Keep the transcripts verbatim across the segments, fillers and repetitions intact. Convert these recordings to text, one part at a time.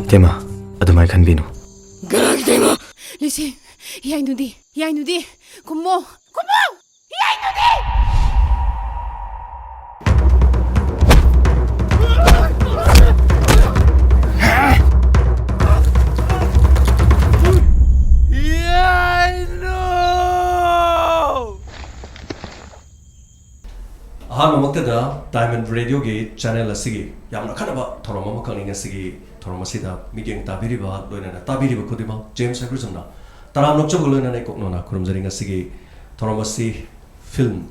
ꯏꯇꯦꯃ, ꯑꯗꯨꯃꯥꯏ ꯈꯟꯕꯤꯅꯨ꯫ ꯂꯤꯁꯤ, ꯌꯥꯏꯅꯨꯗꯤ, ꯌꯥꯏꯅꯨꯗꯤ, ꯈꯨꯝꯃꯣ, ꯈꯨꯝꯃꯣ! ꯌꯥꯏꯅꯨꯗꯤ! ꯑꯍꯥꯟꯕꯃꯛꯇꯗ Diamond Radioꯒꯤ channel ꯑꯁꯤꯒꯤ ꯌꯥꯝꯅ ꯑꯈꯟꯅꯕ ꯊꯧꯔꯝ ꯑꯃꯈꯛꯅꯤ ꯉꯁꯤꯒꯤ ꯊꯧꯔꯝ ꯑꯁꯤꯗ ꯃꯤꯠꯌꯦꯡ ꯇꯥꯕꯤꯔꯤꯕ, ꯂꯣꯏꯅꯅ ꯇꯥꯕꯤꯔꯤꯕ ꯈꯨꯗꯤꯡꯃꯛ James Agrichemꯅ ꯇꯔꯥꯝꯅ ꯑꯣꯛꯆꯕꯒ ꯂꯣꯏꯅꯅ ꯏꯀꯣꯛꯅꯅ ꯈꯨꯔꯨꯝꯖꯔꯤ꯫ ꯉꯁꯤꯒꯤ ꯊꯧꯔꯝ ꯑꯁꯤ film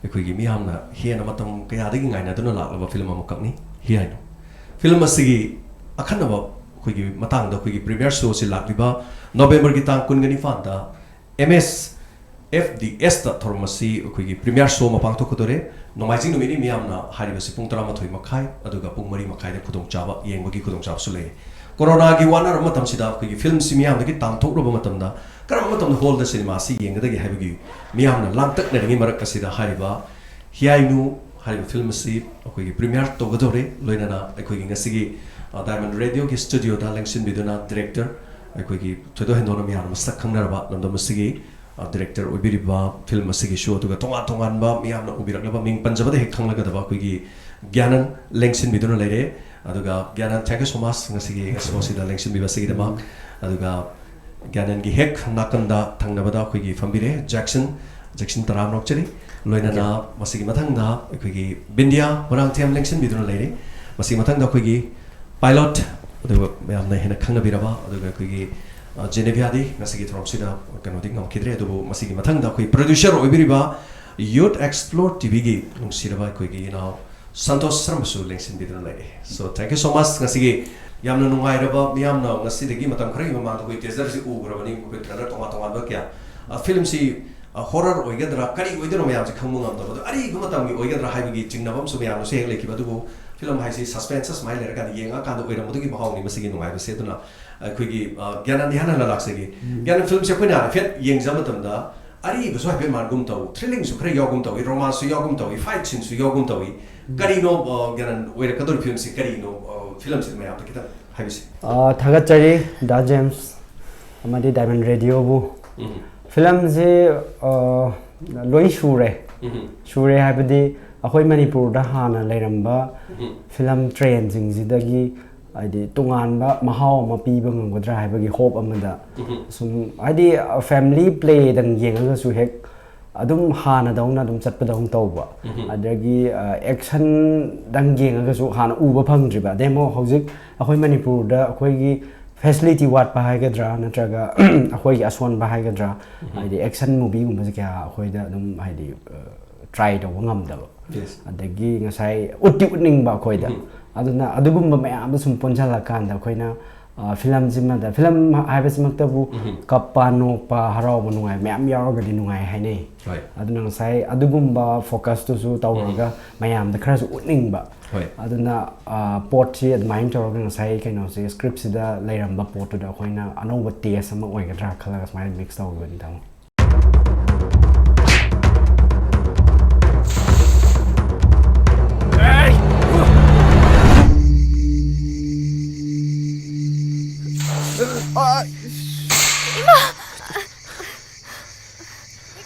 ꯑꯩꯈꯣꯏꯒꯤ ꯃꯤꯌꯥꯝꯅ ꯍꯦꯟꯅ ꯃꯇꯝ ꯀꯌꯥꯗꯒꯤ ꯉꯥꯏꯅꯗꯨꯅ ꯂꯥꯛꯂꯕ film ꯑꯃꯈꯛꯅꯤ ꯍꯤꯌꯥꯏꯅꯨ꯫ Film ꯑꯁꯤꯒꯤ ꯑꯈꯟꯅꯕ ꯑꯩꯈꯣꯏꯒꯤ ꯃꯇꯥꯡꯗ ꯑꯩꯈꯣꯏꯒꯤ premiere show ꯑꯁꯤ ꯂꯥꯛꯂꯤꯕ Novemberꯒꯤ ꯇꯥꯡ ꯀꯨꯟꯒ ꯅꯤꯄꯥꯟꯗ M S F D Sꯇ ꯊꯧꯔꯝ ꯑꯁꯤ ꯑꯩꯈꯣꯏꯒꯤ premiere show ꯑꯃ ꯄꯥꯡꯊꯣꯛꯀꯗꯣꯔꯦ꯫ ꯅꯣꯡꯃꯥꯏꯖꯤꯡ ꯅꯨꯃꯤꯠꯅꯤ, ꯃꯤꯌꯥꯝꯅ ꯍꯥꯏꯔꯤꯕꯁꯤ ꯄꯨꯡ ꯇꯔꯥꯃꯥꯊꯣꯏ ꯃꯈꯥꯏ ꯑꯗꯨꯒ ꯄꯨꯡ ꯃꯔꯤ ꯃꯈꯥꯏꯗ ꯈꯨꯗꯣꯡꯆꯥꯕ, ꯌꯦꯡꯕꯒꯤ ꯈꯨꯗꯣꯡꯆꯥꯕꯁꯨ ꯂꯩ꯫ ꯀꯣꯔꯣꯅꯥꯒꯤ ꯋꯥꯅꯔꯕ ꯃꯇꯝꯁꯤꯗ ꯑꯩꯈꯣꯏꯒꯤ filmꯁꯤ ꯃꯤꯌꯥꯝꯗꯒꯤ ꯇꯥꯟꯊꯣꯛꯂꯕ ꯃꯇꯝꯗ ꯀꯔꯝꯕ ꯃꯇꯝꯗ hallꯗ cinema ꯑꯁꯤ ꯌꯦꯡꯒꯗꯒꯦ ꯍꯥꯏꯕꯒꯤ ꯃꯤꯌꯥꯝꯅ ꯂꯥꯡꯇꯛꯅꯔꯤꯉꯩ ꯃꯔꯛ ꯑꯁꯤꯗ ꯍꯥꯏꯔꯤꯕ ꯍꯤꯌꯥꯏꯅꯨ ꯍꯥꯏꯔꯤꯕ film ꯑꯁꯤ ꯑꯩꯈꯣꯏꯒꯤ premiere ꯇꯧꯒꯗꯧꯔꯦ꯫ ꯂꯣꯏꯅꯅ ꯑꯩꯈꯣꯏꯒꯤ ꯉꯁꯤꯒꯤ, ꯑ, Diamond Radioꯒꯤ studioꯗ ꯂꯦꯡꯁꯤꯟꯕꯤꯗꯨꯅ director ꯑꯩꯈꯣꯏꯒꯤ ꯊꯣꯏꯗꯣꯛ ꯍꯦꯟꯗꯣꯛꯅ ꯃꯤꯌꯥꯝꯅ ꯃꯁꯛ ꯈꯪꯅꯔꯕ ꯂꯝꯗꯝ ꯑꯁꯤꯒꯤ, ꯑ, director ꯑꯣꯏꯕꯤꯔꯤꯕ film ꯑꯁꯤꯒꯤꯁꯨ, ꯑꯗꯨꯒ ꯇꯣꯉꯥꯟ ꯇꯣꯉꯥꯟꯕ ꯃꯤꯌꯥꯝꯅ ꯎꯕꯤꯔꯛꯂꯕ ꯃꯤꯡ ꯄꯟꯖꯕꯗ ꯍꯦꯛ ꯈꯪꯂꯒꯗꯕ ꯑꯩꯈꯣꯏꯒꯤ ꯒ꯭ꯌꯥꯅꯟ ꯂꯦꯡꯁꯤꯟꯕꯤꯗꯨꯅ ꯂꯩꯔꯦ꯫ ꯑꯗꯨꯒ ꯒ꯭ꯌꯥꯅꯟ, thank you so much ꯉꯁꯤꯒꯤ expo ꯑꯁꯤꯗ ꯂꯦꯡꯁꯤꯟꯕꯤꯕ ꯑꯁꯤꯒꯤꯗꯃꯛ꯫ ꯑꯗꯨꯒ ꯒ꯭ꯌꯥꯅꯟꯒꯤ ꯍꯦꯛ ꯅꯥꯀꯟꯗ ꯊꯪꯅꯕꯗ ꯑꯩꯈꯣꯏꯒꯤ ꯐꯝꯕꯤꯔꯦ ꯖꯦꯛꯁꯟ, ꯖꯦꯛꯁꯟ ꯇꯔꯥꯝꯅ ꯑꯣꯛꯆꯔꯤ꯫ ꯂꯣꯏꯅꯅ ꯃꯁꯤꯒꯤ ꯃꯊꯪꯗ ꯑꯩꯈꯣꯏꯒꯤ ꯕꯤꯟꯗꯤꯌꯥ ꯃꯣꯏꯔꯥꯡꯊꯦꯝ ꯂꯦꯡꯁꯤꯟꯕꯤꯗꯨꯅ ꯂꯩꯔꯤ꯫ ꯃꯁꯤꯒꯤ ꯃꯊꯪꯗ ꯑꯩꯈꯣꯏꯒꯤ pilot, ꯑꯗꯨꯒ ꯃꯌꯥꯝꯅ ꯍꯦꯟꯅ ꯈꯪꯅꯕꯤꯔꯕ, ꯑꯗꯨꯒ ꯑꯩꯈꯣꯏꯒꯤ, ꯑ, ꯖꯦꯅꯦꯚꯤꯌꯥꯗꯤ ꯉꯁꯤꯒꯤ ꯊꯧꯔꯝꯁꯤꯗ ꯀꯩꯅꯣꯗꯤ ꯉꯝꯈꯤꯗ꯭ꯔꯦ, ꯑꯗꯨꯕꯨ ꯃꯁꯤꯒꯤ ꯃꯊꯪꯗ ꯑꯩꯈꯣꯏ producer ꯑꯣꯏꯕꯤꯔꯤꯕ Youth Explore TVꯒꯤ ꯅꯨꯡꯁꯤꯔꯕ ꯑꯩꯈꯣꯏꯒꯤ ꯏꯅꯥꯎ ꯁꯟꯇꯣꯁ ꯁꯔꯃꯁꯨ ꯂꯦꯡꯁꯤꯟꯕꯤꯗꯨꯅ ꯂꯩꯔꯦ꯫ So, thank you so much꯫ ꯉꯁꯤꯒꯤ ꯌꯥꯝꯅ ꯅꯨꯡꯉꯥꯏꯔꯕ, ꯃꯤꯌꯥꯝꯅ ꯉꯁꯤꯗꯒꯤ ꯃꯇꯝ ꯈꯔꯒꯤ ꯃꯃꯥꯡꯗ ꯑꯩꯈꯣꯏ teaserꯁꯤ ꯎꯈ꯭ꯔꯕꯅꯤ, ꯑꯩꯈꯣꯏ trailer ꯇꯣꯉꯥꯟ ꯇꯣꯉꯥꯟꯕ ꯀꯌꯥ꯫ ꯑ, filmꯁꯤ, ꯑ, horror ꯑꯣꯏꯒꯗ꯭ꯔꯥ, ꯀꯔꯤ ꯑꯣꯏꯗꯣꯏꯅꯣ ꯃꯌꯥꯝꯁꯦ ꯈꯪꯕ ꯉꯝꯗꯕ꯫ ꯑꯗꯣ ꯑꯔꯤꯕ ꯃꯇꯝꯒꯤ ꯑꯣꯏꯒꯗ꯭ꯔꯥ ꯍꯥꯏꯕꯒꯤ ꯆꯤꯡꯅꯕ ꯑꯃꯁꯨ ꯃꯌꯥꯝꯅꯁꯨ ꯍꯦꯛ ꯂꯩꯈꯤꯕ꯫ ꯑꯗꯨꯕꯨ film ꯍꯥꯏꯁꯤ suspense ꯁꯨꯃꯥꯏꯅ ꯂꯩꯔꯀꯥꯟꯗ ꯌꯦꯡꯉꯀꯥꯟꯗ ꯑꯣꯏꯔꯝꯕꯗꯨꯒꯤ ꯃꯍꯥꯎꯅꯤ ꯃꯁꯤꯒꯤ ꯅꯨꯡꯉꯥꯏꯕꯁꯦ꯫ ꯑꯗꯨꯅ ꯑꯩꯈꯣꯏꯒꯤ, ꯑ, ꯒ꯭ꯌꯥꯅꯟ ꯏꯍꯥꯟ ꯍꯥꯟꯅ ꯂꯥꯛꯆꯒꯦ꯫ ꯎꯝ꯫ ꯒ꯭ꯌꯥꯅꯟ, filmꯁꯦ ꯑꯩꯈꯣꯏꯅ ꯍꯥꯏꯐꯦꯠ ꯌꯦꯡꯖꯕ ꯃꯇꯝꯗ ꯑꯔꯤꯕꯁꯨ ꯍꯥꯏꯐꯦꯠ ꯃꯥꯟꯒꯨꯝ ꯇꯧ, ꯊ꯭ꯔꯤꯂꯤꯡꯁꯨ ꯈꯔ ꯌꯥꯎꯒꯨꯝ ꯇꯧꯏ, ꯔꯣꯃꯥꯟꯁꯁꯨ ꯌꯥꯎꯒꯨꯝ ꯇꯧꯏ, ꯐꯥꯏꯠ ꯁꯤꯟꯁꯨ ꯌꯥꯎꯒꯨꯝ ꯇꯧꯏ꯫ ꯀꯔꯤꯅꯣ, ꯑ, ꯒ꯭ꯌꯥꯅꯟ, ꯑꯣꯏꯔꯛꯀꯗꯧꯔꯤꯕ ꯐꯤꯂꯝꯁꯤ ꯀꯔꯤꯅꯣ, ꯑ, ꯐꯤꯂꯝꯁꯤꯗ ꯃꯌꯥꯝꯗ ꯈꯤꯇꯪ ꯍꯥꯏꯕꯤꯁꯤ꯫ ꯑ, ꯊꯥꯒꯠꯆꯔꯤ ꯗꯥ ꯖꯦꯝꯁ ꯑꯃꯗꯤ ꯗꯥꯏꯃꯟ ꯔꯦꯗꯤꯑꯣꯕꯨ꯫ ꯎꯝ꯫ ꯐꯤꯂꯝꯁꯤ, ꯑ, ꯂꯣꯏ ꯁꯨꯔꯦ꯫ ꯎꯝ꯫ ꯁꯨꯔꯦ ꯍꯥꯏꯕꯗꯤ ꯑꯩꯈꯣꯏ ꯃꯅꯤꯄꯨꯔꯗ ꯍꯥꯟꯅ ꯂꯩꯔꯝꯕ ꯎꯝ꯫ ꯐꯤꯂꯝ ꯇ꯭ꯔꯦꯟꯁꯤꯡꯁꯤꯗꯒꯤ ꯍꯥꯏꯗꯤ ꯇꯣꯉꯥꯟꯕ ꯃꯍꯥꯎ ꯑꯃ ꯄꯤꯕ ꯉꯝꯒꯗ꯭ꯔꯥ ꯍꯥꯏꯕꯒꯤ ꯍꯣꯞ ꯑꯃꯗ ꯎꯝ꯫ ꯁꯨꯝ ꯍꯥꯏꯗꯤ family playꯗꯪ ꯌꯦꯡꯉꯒꯁꯨ ꯍꯦꯛ ꯑꯗꯨꯝ ꯍꯥꯟꯅꯗꯧꯅ ꯑꯗꯨꯝ ꯆꯠꯄꯗꯧꯅ ꯇꯧꯕ꯫ ꯎꯝ꯫ ꯑꯗꯒꯤ, ꯑ, actionꯗꯪ ꯌꯦꯡꯉꯒꯁꯨ ꯍꯥꯟꯅ ꯎꯕ ꯐꯪꯗ꯭ꯔꯤꯕ꯫ ꯑꯗꯩ ꯑꯃꯨꯛ ꯍꯧꯖꯤꯛ ꯑꯩꯈꯣꯏ ꯃꯅꯤꯄꯨꯔꯗ ꯑꯩꯈꯣꯏꯒꯤ facility ꯋꯥꯠꯄ ꯍꯥꯏꯒꯗ꯭ꯔꯥ ꯅꯠꯇ꯭ꯔꯒ ꯑꯩꯈꯣꯏꯒꯤ ꯑꯁꯣꯟꯕ ꯍꯥꯏꯒꯗ꯭ꯔꯥ, ꯎꯝ꯫ ꯍꯥꯏꯗꯤ action movieꯒꯨꯝꯕꯁꯦ ꯀꯌꯥ ꯑꯩꯈꯣꯏꯗ ꯑꯗꯨꯝ ꯍꯥꯏꯗꯤ, ꯑ, try ꯇꯧꯕ ꯉꯝꯗꯕ꯫ Yes꯫ ꯑꯗꯒꯤ ꯉꯁꯥꯏ ꯎꯠꯇꯤ ꯎꯠꯅꯤꯡꯕ ꯑꯩꯈꯣꯏꯗ꯫ ꯎꯝ꯫ ꯑꯗꯨꯅ ꯑꯗꯨꯒꯨꯝꯕ ꯃꯌꯥꯝꯗꯣ ꯁꯨꯝ ꯄꯨꯟꯁꯤꯜꯂꯀꯥꯟꯗ ꯑꯩꯈꯣꯏꯅ, ꯑ, ꯐꯤꯂꯝꯁꯤꯃꯗ, ꯐꯤꯂꯝ ꯍꯥꯏꯕꯁꯤꯃꯛꯇꯕꯨ ꯎꯝ꯫ ꯀꯞꯄ, ꯅꯣꯛꯄ, ꯍꯔꯥꯎꯕ, ꯅꯨꯡꯉꯥꯏꯕ ꯃꯌꯥꯝ ꯌꯥꯎꯔꯒꯗꯤ ꯅꯨꯡꯉꯥꯏ ꯍꯥꯏꯅꯩ꯫ ꯍꯣꯏ꯫ ꯑꯗꯨꯅ ꯉꯁꯥꯏ ꯑꯗꯨꯒꯨꯝꯕ focusꯇꯨꯁꯨ ꯇꯧꯔꯒ ꯎꯝ꯫ ꯃꯌꯥꯝꯗ ꯈꯔꯁꯨ ꯎꯠꯅꯤꯡꯕ꯫ ꯍꯣꯏ꯫ ꯑꯗꯨꯅ, ꯑ, ꯄꯣꯠꯁꯤ ꯑꯗꯨꯃꯥꯏꯅ ꯇꯧꯔꯒ ꯉꯁꯥꯏ ꯀꯩꯅꯣꯁꯦ, scriptꯁꯤꯗ ꯂꯩꯔꯝꯕ ꯄꯣꯠꯇꯨꯗ ꯑꯩꯈꯣꯏꯅ ꯑꯅꯧꯕ taste ꯑꯃ ꯑꯣꯏꯒꯗ꯭ꯔꯥ ꯈꯜꯂꯒ ꯁꯨꯃꯥꯏꯅ mix ꯇꯧꯈꯤꯕꯅꯤ, ꯇꯥꯃꯣ꯫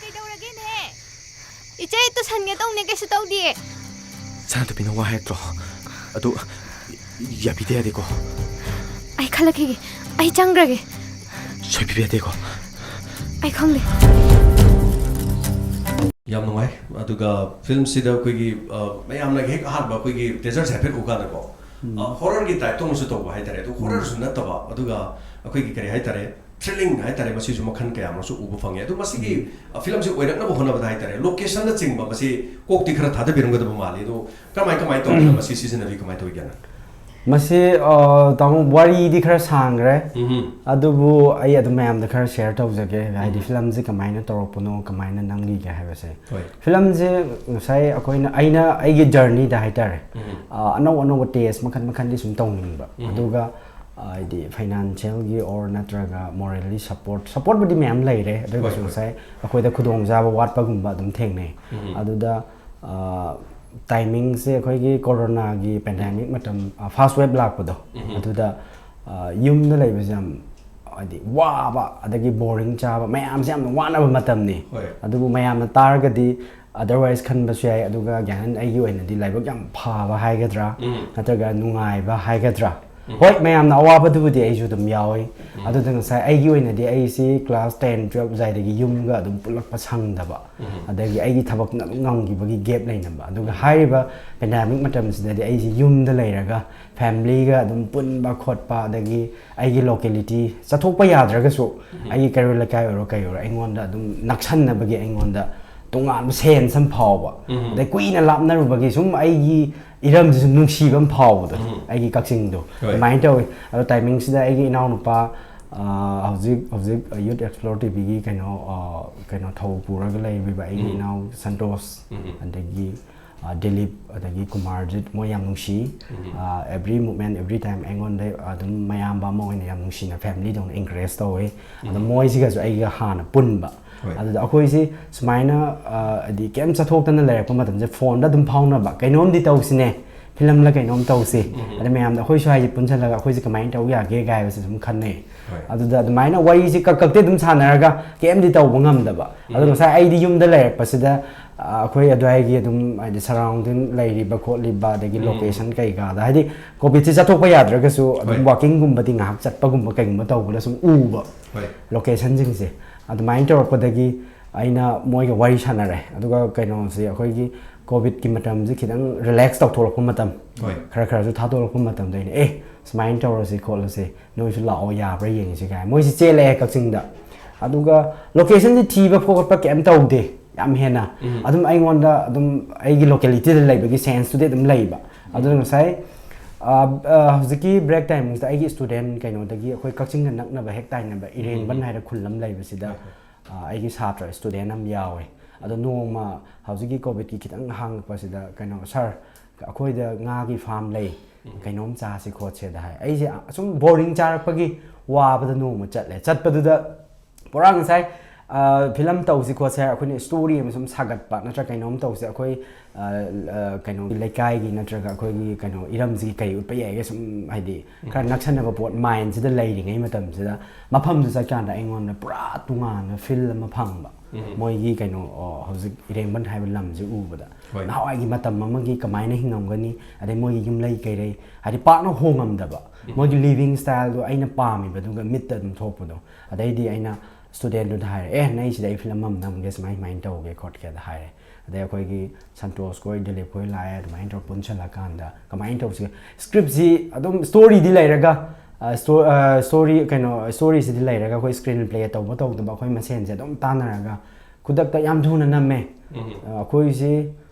ꯀꯩꯗꯧꯔꯒꯦꯅꯦ? ꯏꯆꯦ, ꯇꯨꯁꯟꯒꯦ ꯇꯧꯅꯦ, ꯀꯩꯁꯨ ꯇꯧꯗꯤꯌꯦ꯫ ꯁꯅꯥꯇꯣꯝꯕꯤꯅ ꯋꯥ ꯍꯥꯏꯔꯛꯇ꯭ꯔꯣ? ꯑꯗꯨ ꯌꯥꯕꯤꯗ ꯌꯥꯗꯦꯀꯣ꯫ ꯑꯩ ꯈꯜꯂꯛꯈꯤꯒꯦ, ꯑꯩ ꯆꯪꯈ꯭ꯔꯒꯦ꯫ ꯁꯣꯏꯕꯤꯕ ꯌꯥꯗꯦꯀꯣ꯫ ꯑꯩ ꯈꯪꯗꯦ꯫ ꯌꯥꯝ ꯅꯨꯡꯉꯥꯏ꯫ ꯑꯗꯨꯒ ꯐꯤꯂꯝꯁꯤꯗ ꯑꯩꯈꯣꯏꯒꯤ, ꯑ, ꯃꯌꯥꯝꯅ ꯍꯦꯛ ꯑꯍꯥꯟꯕ ꯑꯩꯈꯣꯏꯒꯤ ꯇ꯭ꯔꯦꯖꯔꯁꯦ ꯍꯥꯏꯐꯦꯠ ꯎꯕ ꯀꯥꯟꯗꯀꯣ, ꯎꯝ꯫ ꯑ, ꯍꯣꯔꯔꯒꯤ ꯇꯥꯏꯞꯇ ꯑꯃꯁꯨ ꯇꯧꯕ ꯍꯥꯏꯇꯥꯔꯦ꯫ ꯑꯗꯨ ꯎꯝ꯫ ꯍꯣꯔꯔꯁꯨ ꯅꯠꯇꯕ, ꯑꯗꯨꯒ ꯑꯩꯈꯣꯏꯒꯤ ꯀꯔꯤ ꯍꯥꯏꯇꯥꯔꯦ, ꯊ꯭ꯔꯤꯂꯤꯡ ꯍꯥꯏꯇꯥꯔꯦ, ꯃꯁꯤꯁꯨ ꯃꯈꯜ ꯀꯌꯥ ꯑꯃꯁꯨ ꯎꯕ ꯐꯪꯉꯦ꯫ ꯑꯗꯨ ꯃꯁꯤꯒꯤ, ꯎꯝ꯫ ꯑ, ꯐꯤꯂꯝꯁꯤ ꯑꯣꯏꯔꯛꯅꯕ ꯍꯣꯠꯅꯕꯗ ꯍꯥꯏꯇꯥꯔꯦ, ꯂꯣꯀꯦꯁꯟꯅꯆꯤꯡꯕ ꯃꯁꯤ ꯀꯣꯛꯇꯤ ꯈꯔ ꯊꯥꯗꯕꯤꯔꯝꯒꯗꯕ ꯃꯥꯜꯂꯤ꯫ ꯑꯗꯣ ꯀꯃꯥꯏ ꯀꯃꯥꯏ ꯇꯧꯗꯅ ꯃꯁꯤ ꯁꯤꯖꯤꯟꯅꯕꯤ, ꯀꯃꯥꯏ ꯇꯧꯏ ꯒ꯭ꯌꯥꯅꯟ? ꯃꯁꯤ, ꯑ, ꯇꯥꯃꯣ, ꯋꯥꯔꯤꯗꯤ ꯈꯔ ꯁꯥꯡꯈ꯭ꯔꯦ꯫ ꯎꯝꯍꯨꯝ꯫ ꯑꯗꯨꯕꯨ ꯑꯩ ꯑꯗꯨꯝ ꯃꯌꯥꯝꯗ ꯈꯔ share ꯇꯧꯖꯒꯦ, ꯍꯥꯏꯗꯤ ꯎꯝ꯫ ꯐꯤꯂꯝꯁꯤ ꯀꯃꯥꯏꯅ ꯇꯧꯔꯛꯄꯅꯣ, ꯀꯃꯥꯏꯅ ꯅꯝꯈꯤꯒꯦ ꯍꯥꯏꯕꯁꯦ꯫ ꯍꯣꯏ꯫ ꯐꯤꯂꯝꯁꯦ ꯉꯁꯥꯏ ꯑꯩꯈꯣꯏꯅ, ꯑꯩꯅ ꯑꯩꯒꯤ journeyꯗ ꯍꯥꯏꯇꯥꯔꯦ, ꯎꯝ꯫ ꯑ, ꯑꯅꯧ ꯑꯅꯧꯕ taste ꯃꯈꯜ ꯃꯈꯜꯗꯤ ꯁꯨꯝ ꯇꯧꯅꯤꯡꯕ꯫ ꯎꯝ꯫ ꯑꯗꯨꯒ, ꯍꯥꯏꯗꯤ ꯐꯥꯏꯅꯥꯟꯁꯤꯌꯦꯜꯒꯤ ꯑꯣꯔ ꯅꯠꯇ꯭ꯔꯒ ꯃꯣꯔꯦꯜꯂꯤ ꯁꯞꯄꯣꯔꯠ ꯁꯞꯄꯣꯔꯠꯄꯨꯗꯤ ꯃꯌꯥꯝ ꯂꯩꯔꯦ, ꯑꯗꯨ ꯑꯣꯏꯔꯒꯁꯨ ꯍꯣꯏ, ꯍꯣꯏ꯫ ꯉꯁꯥꯏ ꯑꯩꯈꯣꯏꯗ ꯈꯨꯗꯣꯡꯆꯥꯕ ꯋꯥꯠꯄꯒꯨꯝꯕ ꯑꯗꯨꯝ ꯊꯦꯡꯅꯩ꯫ ꯎꯝ꯫ ꯑꯗꯨꯗ ꯇꯥꯏꯃꯤꯡꯁꯦ ꯑꯩꯈꯣꯏꯒꯤ ꯀꯣꯔꯣꯅꯥꯒꯤ ꯄꯦꯟꯗꯦꯃꯤꯛ ꯃꯇꯝ, ꯐꯥꯔꯁ ꯋꯦꯕ ꯂꯥꯛꯄꯗꯣ, ꯎꯝ꯫ ꯑꯗꯨꯗ ꯑ, ꯌꯨꯝꯗ ꯂꯩꯕꯁꯦ ꯌꯥꯝ ꯍꯥꯏꯗꯤ ꯋꯥꯕ, ꯑꯗꯒꯤ ꯕꯣꯔꯤꯡ ꯆꯥꯕ, ꯃꯌꯥꯝꯁꯦ ꯌꯥꯝꯅ ꯋꯥꯅꯕ ꯃꯇꯝꯅꯤ꯫ ꯍꯣꯏ꯫ ꯑꯗꯨꯕꯨ ꯃꯌꯥꯝꯅ ꯇꯥꯔꯒꯗꯤ ꯑꯗꯔꯋꯥꯏꯁ ꯈꯟꯕꯁꯨ ꯌꯥꯏ꯫ ꯑꯗꯨꯒ ꯒ꯭ꯌꯥꯅꯟ, ꯑꯩꯒꯤ ꯑꯣꯏꯅꯗꯤ ꯂꯥꯏꯕꯛ ꯌꯥꯝ ꯐꯕ ꯍꯥꯏꯒꯗ꯭ꯔꯥ, ꯎꯝ꯫ ꯅꯠꯇ꯭ꯔꯒ ꯅꯨꯡꯉꯥꯏꯕ ꯍꯥꯏꯒꯗ꯭ꯔꯥ, ꯎꯝ꯫ ꯍꯣꯏ, ꯃꯌꯥꯝꯅ ꯑꯋꯥꯕꯗꯨꯕꯨꯗꯤ ꯑꯩꯁꯨ ꯑꯗꯨꯝ ꯌꯥꯎꯏ꯫ ꯎꯝ꯫ ꯑꯗꯨꯗ ꯉꯁꯥꯏ ꯑꯩꯒꯤ ꯑꯣꯏꯅꯗꯤ ꯑꯩꯁꯤ ꯀ꯭ꯂꯥꯁ ꯇꯦꯟ, ꯇꯨꯌꯦꯜꯞ ꯑꯗꯨꯋꯥꯏꯗꯒꯤ ꯌꯨꯝꯒ ꯑꯗꯨꯝ ꯄꯨꯜꯂꯛꯄ ꯁꯪꯗꯕ, ꯎꯝ꯫ ꯑꯗꯒꯤ ꯑꯩꯒꯤ ꯊꯕꯛꯅ ꯑꯗꯨꯝ ꯉꯝꯈꯤꯕꯒꯤ ꯒꯦꯞ ꯂꯩꯅꯕ, ꯑꯗꯨꯒ ꯍꯥꯏꯔꯤꯕ ꯄꯦꯟꯗꯦꯃꯤꯛ ꯃꯇꯝꯁꯤꯗꯗꯤ ꯑꯩꯁꯤ ꯌꯨꯝꯗ ꯂꯩꯔꯒ ꯐꯦꯃꯤꯂꯤꯒ ꯑꯗꯨꯝ ꯄꯨꯟꯕ ꯈꯣꯠꯄ, ꯑꯗꯒꯤ ꯑꯩꯒꯤ ꯂꯣꯀꯦꯂꯤꯇꯤ ꯆꯠꯊꯣꯛꯄ ꯌꯥꯗ꯭ꯔꯒꯁꯨ, ꯎꯝ꯫ ꯑꯩꯒꯤ ꯀꯩꯔꯣꯏ ꯂꯩꯀꯥꯏ ꯑꯣꯏꯔꯣ ꯀꯩ ꯑꯣꯏꯔꯣ, ꯑꯩꯉꯣꯟꯗ ꯑꯗꯨꯝ ꯅꯛꯁꯟꯅꯕꯒꯤ ꯑꯩꯉꯣꯟꯗ ꯇꯣꯉꯥꯟꯕ ꯁꯦꯟꯁ ꯑꯃ ꯐꯥꯎꯕ, ꯎꯝ꯫ ꯑꯗꯩ ꯀꯨꯏꯅ ꯂꯥꯞꯅꯔꯨꯕꯒꯤ ꯁꯨꯝ ꯑꯩꯒꯤ ꯏꯔꯝꯁꯤꯁꯨ ꯅꯨꯡꯁꯤꯕ ꯑꯃ ꯐꯥꯎꯕꯗꯣ, ꯎꯝ꯫ ꯑꯩꯒꯤ ꯀꯛꯆꯤꯡꯗꯣ ꯍꯣꯏ꯫ ꯑꯗꯨꯃꯥꯏꯅ ꯇꯧꯋꯤ꯫ ꯑꯗꯣ ꯇꯥꯏꯃꯤꯡꯁꯤꯗ ꯑꯩꯒꯤ ꯏꯅꯥꯎꯅꯨꯄꯥ, ꯑ, ꯍꯧꯖꯤꯛ ꯍꯧꯖꯤꯛ ꯌꯨꯠ ꯑꯦꯛꯁꯄ꯭ꯂꯣꯔ ꯇꯤꯚꯤꯒꯤ ꯀꯩꯅꯣ, ꯑ, ꯀꯩꯅꯣ ꯊꯧ ꯄꯨꯔꯒ ꯂꯩꯔꯤꯕ ꯑꯩꯒꯤ ꯎꯝ꯫ ꯏꯅꯥꯎ ꯁꯟꯇꯣꯁ, ꯎꯝ꯫ ꯑꯗꯒꯤ ꯑ, ꯗꯤꯂꯤꯞ, ꯑꯗꯒꯤ ꯀꯨꯃꯥꯔꯖꯤꯠ, ꯃꯣꯏ ꯌꯥꯝ ꯅꯨꯡꯁꯤ꯫ ꯎꯝ꯫ ꯑ, every movement, every time ꯑꯩꯉꯣꯟꯗ ꯑꯗꯨꯝ ꯃꯌꯥꯝꯕ ꯑꯃ ꯑꯣꯏꯅ ꯌꯥꯝ ꯅꯨꯡꯁꯤꯅ ꯐꯦꯃꯤꯂꯤꯗꯧꯅ encourage ꯇꯧꯋꯤ꯫ ꯑꯗꯣ ꯎꯝ꯫ ꯃꯣꯏꯁꯤꯒꯁꯨ ꯑꯩꯒ ꯍꯥꯟꯅ ꯄꯨꯟꯕ꯫ ꯍꯣꯏ꯫ ꯑꯗꯨꯗ ꯑꯩꯈꯣꯏꯁꯤ ꯁꯨꯃꯥꯏꯅ, ꯑ, ꯍꯥꯏꯗꯤ ꯀꯩꯝ ꯆꯠꯊꯣꯛꯇꯅ ꯂꯩꯔꯛꯄ ꯃꯇꯝꯁꯦ ꯐꯣꯟꯗ ꯑꯗꯨꯝ ꯐꯥꯎꯅꯕ, "ꯀꯩꯅꯣꯝꯗꯤ ꯇꯧꯁꯤꯅꯦ, ꯐꯤꯂꯝꯂ ꯀꯩꯅꯣꯝ ꯇꯧꯁꯤ"꯫ ꯎꯝ꯫ ꯑꯗ ꯃꯌꯥꯝꯗ ꯑꯩꯈꯣꯏ ꯁ꯭ꯋꯥꯏꯁꯦ ꯄꯨꯟꯁꯤꯜꯂꯒ ꯑꯩꯈꯣꯏꯁꯦ ꯀꯃꯥꯏꯅ ꯇꯧ ꯌꯥꯒꯦ ꯀꯥꯏꯕꯁꯦ ꯁꯨꯝ ꯈꯟꯅꯩ꯫ ꯍꯣꯏ꯫ ꯑꯗꯨꯗ ꯑꯗꯨꯃꯥꯏꯅ ꯋꯥꯔꯤꯁꯦ ꯀꯛ ꯀꯛꯇꯤ ꯑꯗꯨꯝ ꯁꯥꯟꯅꯔꯒ ꯀꯩꯝꯗꯤ ꯇꯧꯕ ꯉꯝꯗꯕ꯫ ꯑꯗꯣ ꯎꯝ꯫ ꯉꯁꯥꯏ ꯑꯩꯗꯤ ꯌꯨꯝꯗ ꯂꯩꯔꯛꯄꯁꯤꯗ, ꯑ, ꯑꯩꯈꯣꯏ ꯑꯗꯨꯋꯥꯏꯒꯤ ꯑꯗꯨꯝ ꯍꯥꯏꯗꯤ ꯁꯔꯥꯎꯟꯗꯤꯡ ꯂꯩꯔꯤꯕ ꯈꯣꯠꯂꯤꯕ, ꯑꯗꯒꯤ ꯎꯝ꯫ ꯂꯣꯀꯦꯁꯟ ꯀꯩꯀꯥꯗ, ꯍꯥꯏꯗꯤ ꯀꯣꯚꯤꯗꯁꯤ ꯆꯠꯊꯣꯛꯄ ꯌꯥꯗ꯭ꯔꯒꯁꯨ ꯑꯗꯨꯝ ꯍꯣꯏ꯫ ꯋꯥꯀꯤꯡꯒꯨꯝꯕꯗꯤ ꯉꯥꯏꯍꯥꯛ ꯆꯠꯄꯒꯨꯝꯕ ꯀꯩꯒꯨꯝꯕ ꯇꯧꯕꯗ ꯁꯨꯝ ꯎꯕ ꯍꯣꯏ꯫ ꯂꯣꯀꯦꯁꯟꯁꯤꯡꯁꯦ꯫ ꯑꯗꯨꯃꯥꯏꯅ ꯇꯧꯔꯛꯄꯗꯒꯤ ꯑꯩꯅ ꯃꯣꯏꯒ ꯋꯥꯔꯤ ꯁꯥꯟꯅꯔꯦ꯫ ꯑꯗꯨꯒ ꯀꯩꯅꯣꯁꯦ, ꯑꯩꯈꯣꯏꯒꯤ ꯀꯣꯚꯤꯗꯀꯤ ꯃꯇꯝꯁꯦ ꯈꯤꯇꯪ ꯔꯤꯂꯦꯛꯁ ꯇꯧꯊꯣꯔꯛꯄ ꯃꯇꯝ, ꯍꯣꯏ꯫ ꯈꯔ ꯈꯔꯁꯨ ꯊꯥꯗꯣꯔꯛꯄ ꯃꯇꯝꯗ ꯑꯩꯅ, "ꯑꯦ, ꯁꯨꯃꯥꯏꯅ ꯇꯧꯔꯁꯤ ꯈꯣꯠꯂꯁꯤ, ꯅꯣꯏꯁꯨ ꯂꯥꯛꯑꯣ, ꯌꯥꯕ꯭ꯔꯥ ꯌꯦꯡꯁꯤ" ꯀꯥꯏ꯫ ꯃꯣꯏꯁꯤ ꯆꯦꯜꯂꯛꯑꯦ ꯀꯛꯆꯤꯡꯗ꯫ ꯑꯗꯨꯒ ꯂꯣꯀꯦꯁꯟꯁꯤ ꯊꯤꯕ ꯈꯣꯠꯄ ꯀꯩꯝ ꯇꯧꯗꯦ ꯌꯥꯝ ꯍꯦꯟꯅ꯫ ꯎꯝ꯫ ꯑꯗꯨꯝ ꯑꯩꯉꯣꯟꯗ ꯑꯗꯨꯝ ꯑꯩꯒꯤ ꯂꯣꯀꯦꯂꯤꯇꯤꯗ ꯂꯩꯕꯒꯤ ꯁꯦꯟꯁꯇꯨꯗꯤ ꯑꯗꯨꯝ ꯂꯩꯕ꯫ ꯑꯗꯨꯅ ꯉꯁꯥꯏ, ꯑ, ꯑ, ꯍꯧꯖꯤꯛꯀꯤ ꯕ꯭ꯔꯦꯛ ꯇꯥꯏꯃꯤꯡꯁꯤꯗ ꯑꯩꯒꯤ ꯁ꯭ꯇꯨꯗꯦꯟ ꯀꯩꯅꯣꯗꯒꯤ, ꯑꯩꯈꯣꯏ ꯀꯛꯆꯤꯡꯒ ꯅꯛꯅꯕ ꯍꯦꯛ ꯇꯥꯏꯅꯕ ꯏꯔꯦꯡꯕꯟ ꯎꯝ꯫ ꯍꯥꯏꯔ ꯈꯨꯜ ꯑꯃ ꯂꯩꯕꯁꯤꯗ, ꯍꯣꯏ, ꯍꯣꯏ꯫ ꯑ, ꯑꯩꯒꯤ ꯁꯥꯇ꯭ꯔ ꯁ꯭ꯇꯨꯗꯦꯟ ꯑꯃ ꯌꯥꯎꯋꯦ꯫ ꯑꯗꯣ ꯅꯣꯡꯃ ꯍꯧꯖꯤꯛꯀꯤ ꯀꯣꯚꯤꯗꯀꯤ ꯈꯤꯇꯪ ꯍꯥꯡꯉꯛꯄꯁꯤꯗ, ꯀꯩꯅꯣ, "ꯁꯥꯔ, ꯑꯩꯈꯣꯏꯗ ꯉꯥꯒꯤ ꯐꯥꯔꯝ ꯂꯩ, ꯀꯩꯅꯣꯝ ꯆꯥꯁꯤ ꯈꯣꯠꯁꯦꯗ ꯍꯥꯏ꯫ ꯑꯩꯁꯦ ꯑꯁꯨꯝ ꯕꯣꯔꯤꯡ ꯆꯥꯔꯛꯄꯒꯤ ꯋꯥꯕꯗ ꯅꯣꯡꯃ ꯆꯠꯂꯦ꯫ ꯆꯠꯄꯗꯨꯗ ꯄꯨꯔꯥ ꯉꯁꯥꯏ ꯐꯤꯂꯝ ꯇꯧꯁꯤ ꯈꯣꯠꯁꯤ ꯍꯥꯏꯔ ꯑꯩꯈꯣꯏꯅ ꯁ꯭ꯇꯣꯔꯤ ꯑꯃ ꯁꯨꯝ ꯁꯥꯒꯠꯄ ꯅꯠꯇ꯭ꯔꯒ ꯀꯩꯅꯣꯝ ꯇꯧꯁꯤ, ꯑꯩꯈꯣꯏ ꯀꯩꯅꯣ ꯂꯩꯀꯥꯏꯒꯤ ꯅꯠꯇ꯭ꯔꯒ ꯑꯩꯈꯣꯏꯒꯤ ꯀꯩꯅꯣ ꯏꯔꯝꯁꯤꯒꯤ ꯀꯩ ꯎꯠꯄ ꯌꯥꯏꯒ ꯁꯨꯝ, ꯍꯥꯏꯗꯤ ꯈꯔ ꯅꯛꯁꯟꯅꯕ ꯄꯣꯠ ꯃꯥꯏꯟꯁꯤꯗ ꯂꯩꯔꯤꯉꯩ ꯃꯇꯝꯁꯤꯗ ꯃꯐꯝꯗꯨ ꯆꯠꯀꯥꯟꯗ ꯑꯩꯉꯣꯟꯗ ꯄꯨꯔꯥ ꯇꯣꯉꯥꯟꯕ ꯐꯤꯜ ꯑꯃ ꯐꯪꯕ꯫ ꯃꯣꯏꯒꯤ ꯀꯩꯅꯣ ꯍꯧꯖꯤꯛ ꯏꯔꯦꯡꯕꯟ ꯍꯥꯏꯕ ꯂꯝꯁꯤ ꯎꯕꯗ ꯅꯍꯥꯟꯋꯥꯏꯒꯤ ꯃꯇꯝ ꯑꯃꯒꯤ ꯀꯃꯥꯏꯅ ꯍꯤꯡꯉꯝꯒꯅꯤ, ꯑꯗꯩ ꯃꯣꯏꯒꯤ ꯌꯨꯝꯂꯩ ꯀꯩꯔꯩ ꯍꯥꯏꯗꯤ ꯄꯥꯛꯅ ꯍꯣꯡꯉꯝꯗꯕ ꯃꯣꯏꯒꯤ ꯂꯤꯚꯤꯡ ꯁ꯭ꯇꯥꯏꯜꯗꯣ ꯑꯩꯅ ꯄꯥꯝꯃꯤꯕꯗꯨꯒ ꯃꯤꯠꯇ ꯑꯗꯨꯝ ꯊꯣꯛꯄꯗꯣ꯫ ꯑꯗꯩꯗꯤ ꯑꯩꯅ ꯁ꯭ꯇꯨꯗꯦꯟꯗꯨꯗ ꯍꯥꯏꯔꯦ, "ꯑꯦ, ꯅꯪ ꯁꯤꯗ ꯑꯩ ꯐꯤꯂꯝ ꯑꯃ ꯅꯝꯒꯦ, ꯁꯨꯃꯥꯏ ꯁꯨꯃꯥꯏꯅ ꯇꯧꯒꯦ ꯈꯣꯠꯀꯦꯗ" ꯍꯥꯏꯔꯦ꯫ ꯑꯗꯩ ꯑꯩꯈꯣꯏꯒꯤ ꯁꯟꯇꯣꯁ ꯈꯣꯏ, ꯗꯤꯂꯤꯞ ꯈꯣꯏ ꯂꯥꯛꯑꯦ꯫ ꯑꯗꯨꯃꯥꯏꯅ ꯇꯧꯔ ꯄꯨꯟꯁꯤꯜꯂꯀꯥꯟꯗ ꯀꯃꯥꯏꯅ ꯇꯧꯁꯤꯒꯦ? ꯁ꯭ꯀ꯭ꯔꯤꯞꯁꯤ ꯑꯗꯨꯝ ꯁ꯭ꯇꯣꯔꯤꯗꯤ ꯂꯩꯔꯒ, ꯁ꯭ꯇꯣꯔꯤ ꯀꯩꯅꯣ ꯁ꯭ꯇꯣꯔꯤꯁꯤꯗꯤ ꯂꯩꯔꯒ ꯑꯩꯈꯣꯏ ꯁ꯭ꯀ꯭ꯔꯤꯟ ꯄ꯭ꯂꯦ ꯇꯧꯕ ꯇꯧꯗꯕ ꯑꯩꯈꯣꯏ ꯃꯁꯦꯟꯁꯦ ꯑꯗꯨꯝ ꯇꯥꯟꯅꯔꯒ ꯈꯨꯗꯛꯇ ꯌꯥꯝ ꯊꯨꯅ ꯅꯝꯃꯦ꯫ ꯑꯩꯈꯣꯏꯁꯤ